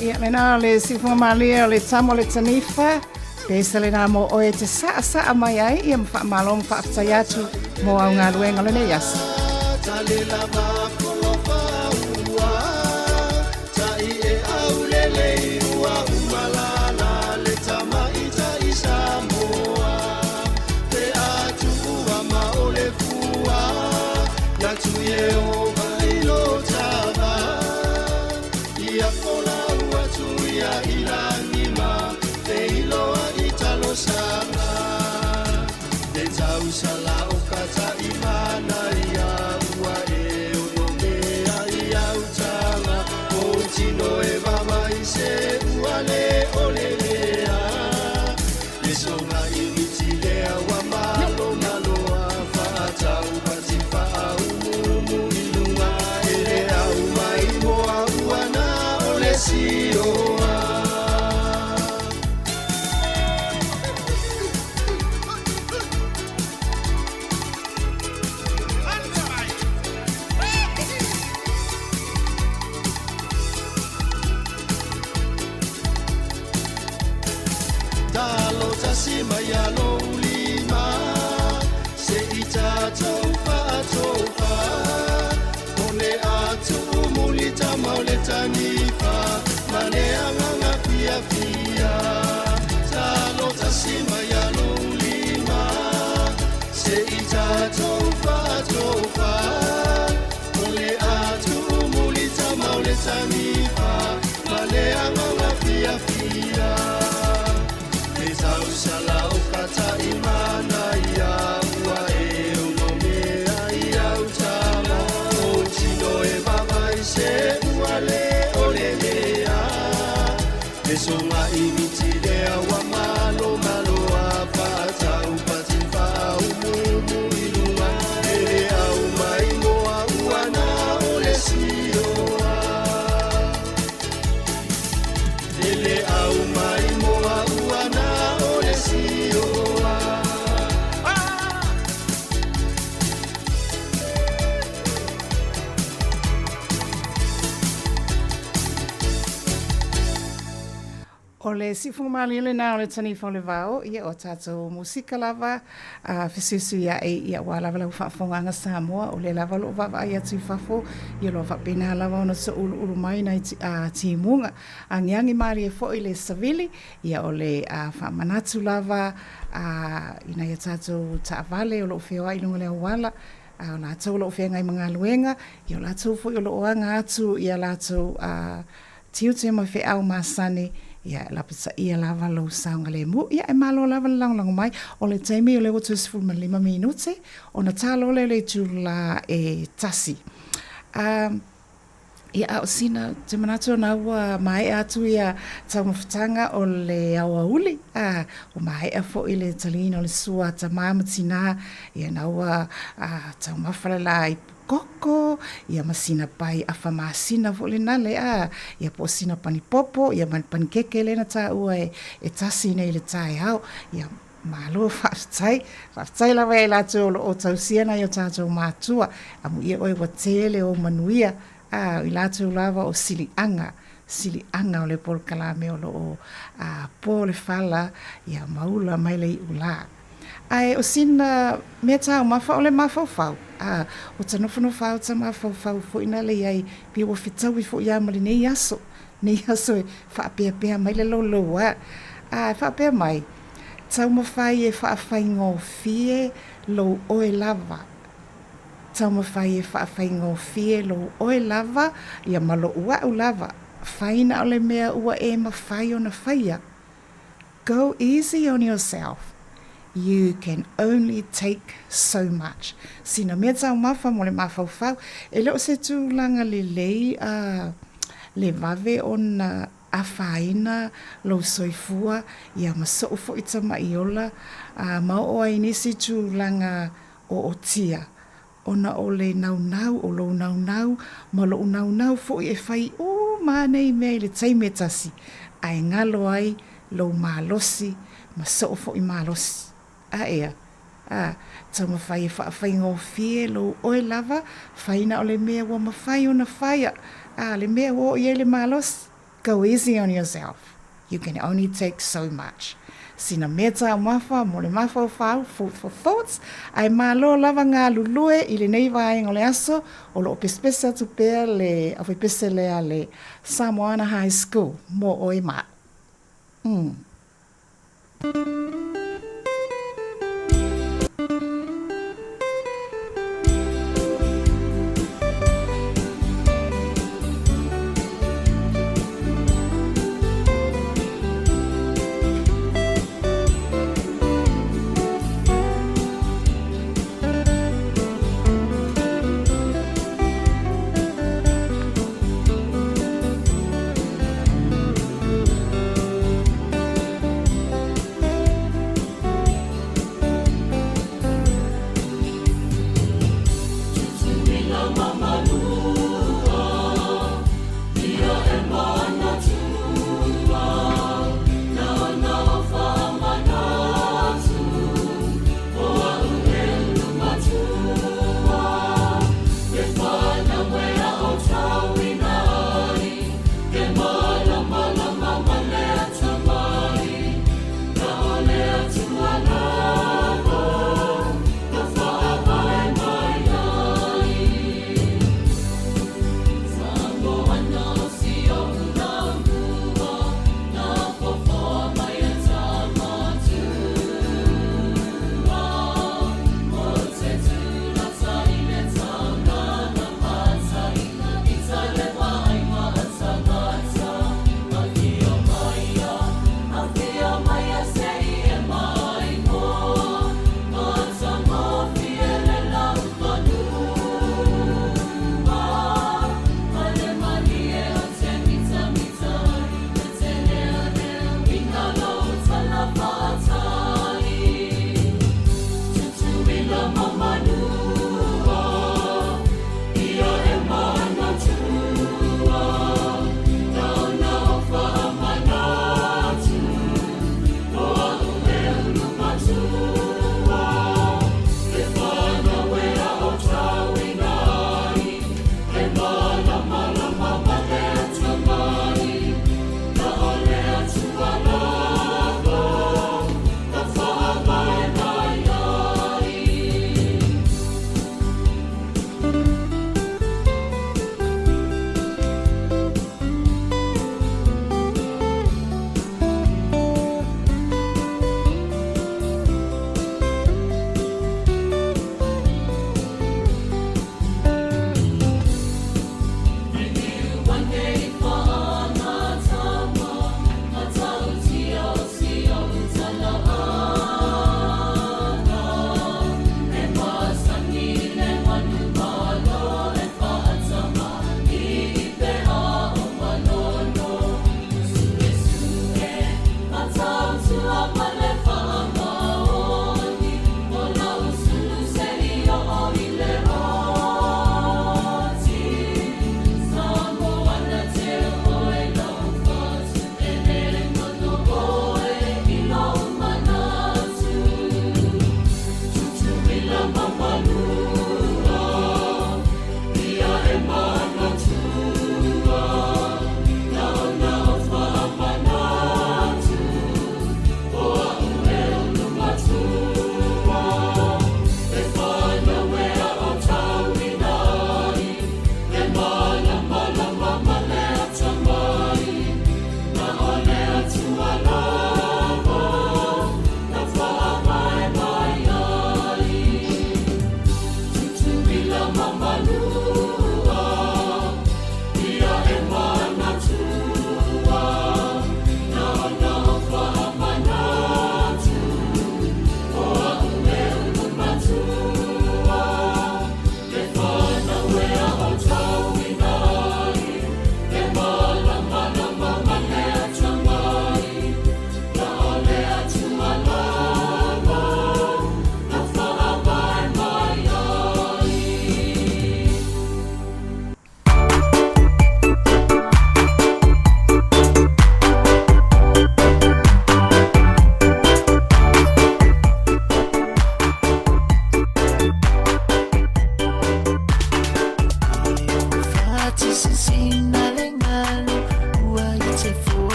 Ia, lena le siufoga malie o le tama o le tanifa, pesa lena mo oe e te saasaa mai ai, ia ma faamalo ma faafetai atu mo au galuega o lenei aso. O le siufofoga malie lena o le tanifa o le vao, ia o tatou musika lava a fesuisuiaʻi, ia aua lava lau faafofogaaga Samoa, o lea lava o lo o vaavaai atu i fafo, ia o lo o faapena lava ona souluulu mai nai timuga. Agiagi malie foi le savili, ia o le faamanatu lava i nai a tatou taavale o lo o feoai i luga o le auala, a o latou o lo o feagai ma galuega, ia o latou foi o lo o aga atu i a latou tiute ma feau masani, ia e lapataia lava lou saogalemu. Ia e malo lava le lagolago mai. O le taimi o lea ua toe 15 minute ona ta loa lea o le itula e tasi. A, ia a o sina, ou te manatu ona ua maea atu ia taumafataga o le aoauli, a, ua maea foi le taliina o le sua a tama ma tina, ia na ua taumafa le la ipu koko, ia ma sina pai afa masina foi lena le a, ia po o sina panipopo, ia ma le panikeke lea na taua e tasi nei i le taeao, ia malo faafetai, faafetai lava ia i latou o lo o tausia nai o tatou matua, amuia oe ua tele ou manuia, a, o i latou lava o siliaga, siliaga o le polokalame o lo o po le fala, ia ma ula mai le iu la. Ae o sina mea taumafa o le mafaufau, a, o ta nofonofo au ta mafaufau foi na le iai, pei ua fetaui foi a ma lenei aso, nei aso e faapeapea mai le loulou a, a e faapea mai, taumafai e faafaigofie lou oe lava, taumafai e faafaigofie lou oe lava, ia ma lou a'u lava, fai na o le mea ua e mafai ona faia. Go easy on yourself, you can only take so much. Sina mea taumafa mo le mafaufau, e le o se tulaga lelei a le vave ona afaina lou soifua ia ma soʻu foi tamaʻi ola a ma oo ai nisi tulaga ootia Ona o le naunau, o lou naunau, ma loʻu naunau foi e fai uma nei mea i le taimi e tasi, a e galo ai lou malosi ma soʻu foi malosi. A ea, a, taumafai e faafaigofie lou oe lava, fai na o le mea ua mafai ona faia, a, le mea ua oo i ai le malosi. Go easy on yourself, you can only take so much. Sina mea taumafa mo le mafaufau, food for thoughts, ae malo lava galulue i lenei vaega o le aso, o lo o pesepese atu pea le aufaipese lea a le Samoana High School mo oe ma au. Mm.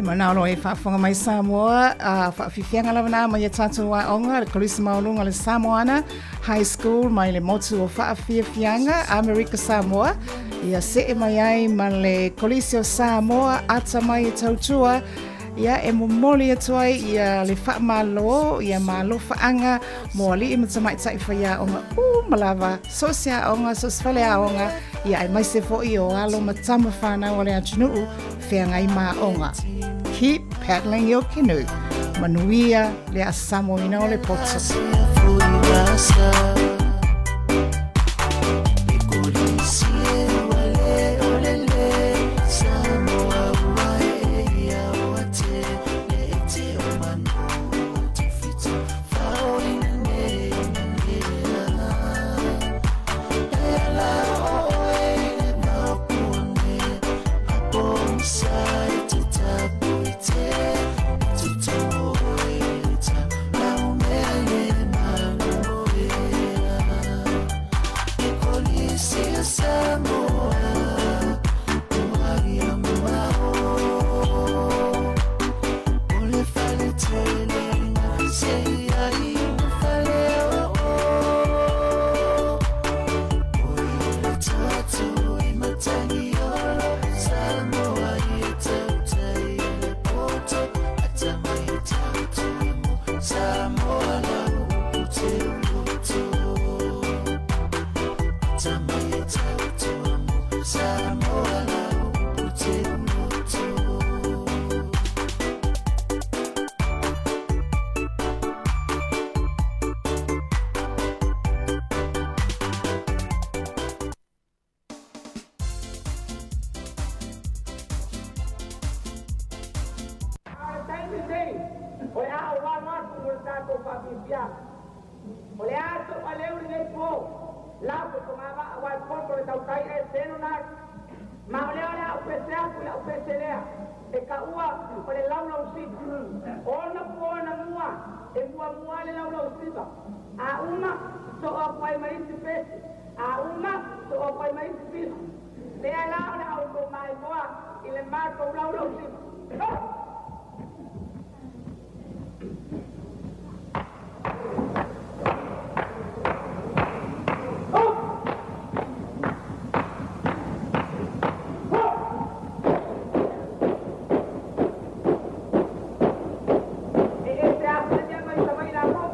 Manao loa e faafofoga mai Samoa, a faafiafiaga lava na mai a tatou aoga, le Kolisi Maualuga o le Samoana High School mai le motu o Faafiafiaga, Amerika Samoa, ia see mai ai ma le Kolisi o Samoa, atamai e tautua, ia e momoli atu ai ia le faamalo, ia ma alofaaga mo alii ma tamaitai faiaoga uma lava, so o se aoga, so o se faleaoga, ia aemaise foi o alo ma tama fanau a le atunuu, feagai ma aoga. Keep paddling your canoe. Manuia le asamoina o le poto. A o le taimi lenei, o le a ou alo atu mo le tatou faafiafiaga. O le a toʻaleu lenei po, lau e fogavaa aua e poto le tautai e selo na atu. Ma o lea o le a ou pese atu i lau pese lea, e taua o le laulausiva. Ona po na mua, e muamua le laulausiva. A uma, soo atu ai ma isi pese. A uma, soo atu ai ma isi pisi. Lea la o le a outou maimoa i le matou laulausiva. Ho! E ese atu le mea mai Savaii latou.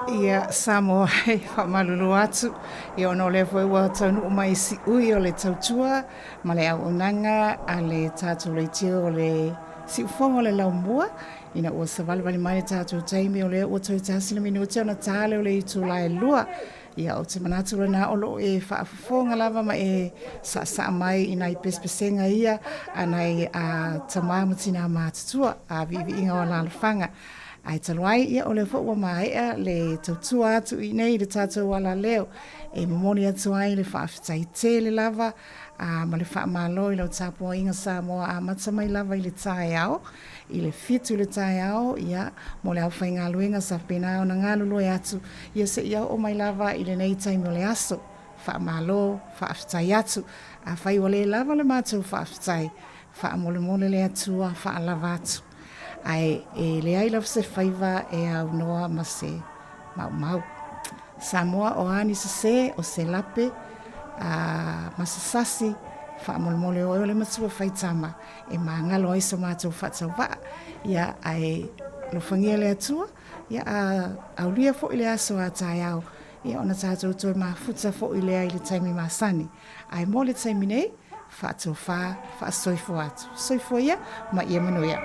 Ia, Samoa, e faamalulu atu, ia ona o lea foi ua taunuu mai i siui o le tautua ma le auaunaga a le tatou leitio o le siufofoga o le laumua, ina ua savalivali mai le tatou taimi o lea ua toe tasi le minute ona ta lea o le itula e lua. Ia, ou te manatu lena o lo o e faafofoga lava ma e saasaa mai i nai pesepesega ia a nai a tama ma tinā matutua a viiviiga o alaalafaga. Ae talu ai, ia, o lea foi ua maea le tautua atu i inei i le tatou alaleo e momoli atu ai le faafetai tele lava a ma le faamalo i lau tapuaiga Samoa amata mai lava i le taeao i le 7 i le taeao, ia, mo le aufaigaluega sa faapena ona galulue atu, ia seia oo mai lava i lenei taimi o le aso. Faamalo, faafetai atu. Afai ua le lava le matou faafetai, faamolemole le Atua faalava atu. Ae e leai lava se faiva e aunoa ma se maumau. Samoa o a ni sese, o se lape, a, ma se sasi, faamolemole oe o le matua faitama e magalo ai so matou faatauvaa, ia, ae alofagia le Atua, ia, a aulia foi le aso a taeao, ia ona tatou toe mafuta foi lea i le taimi masani. Ae mo le taimi nei, faatofa, faasoifua atu. Soifua ia ma ia manuia.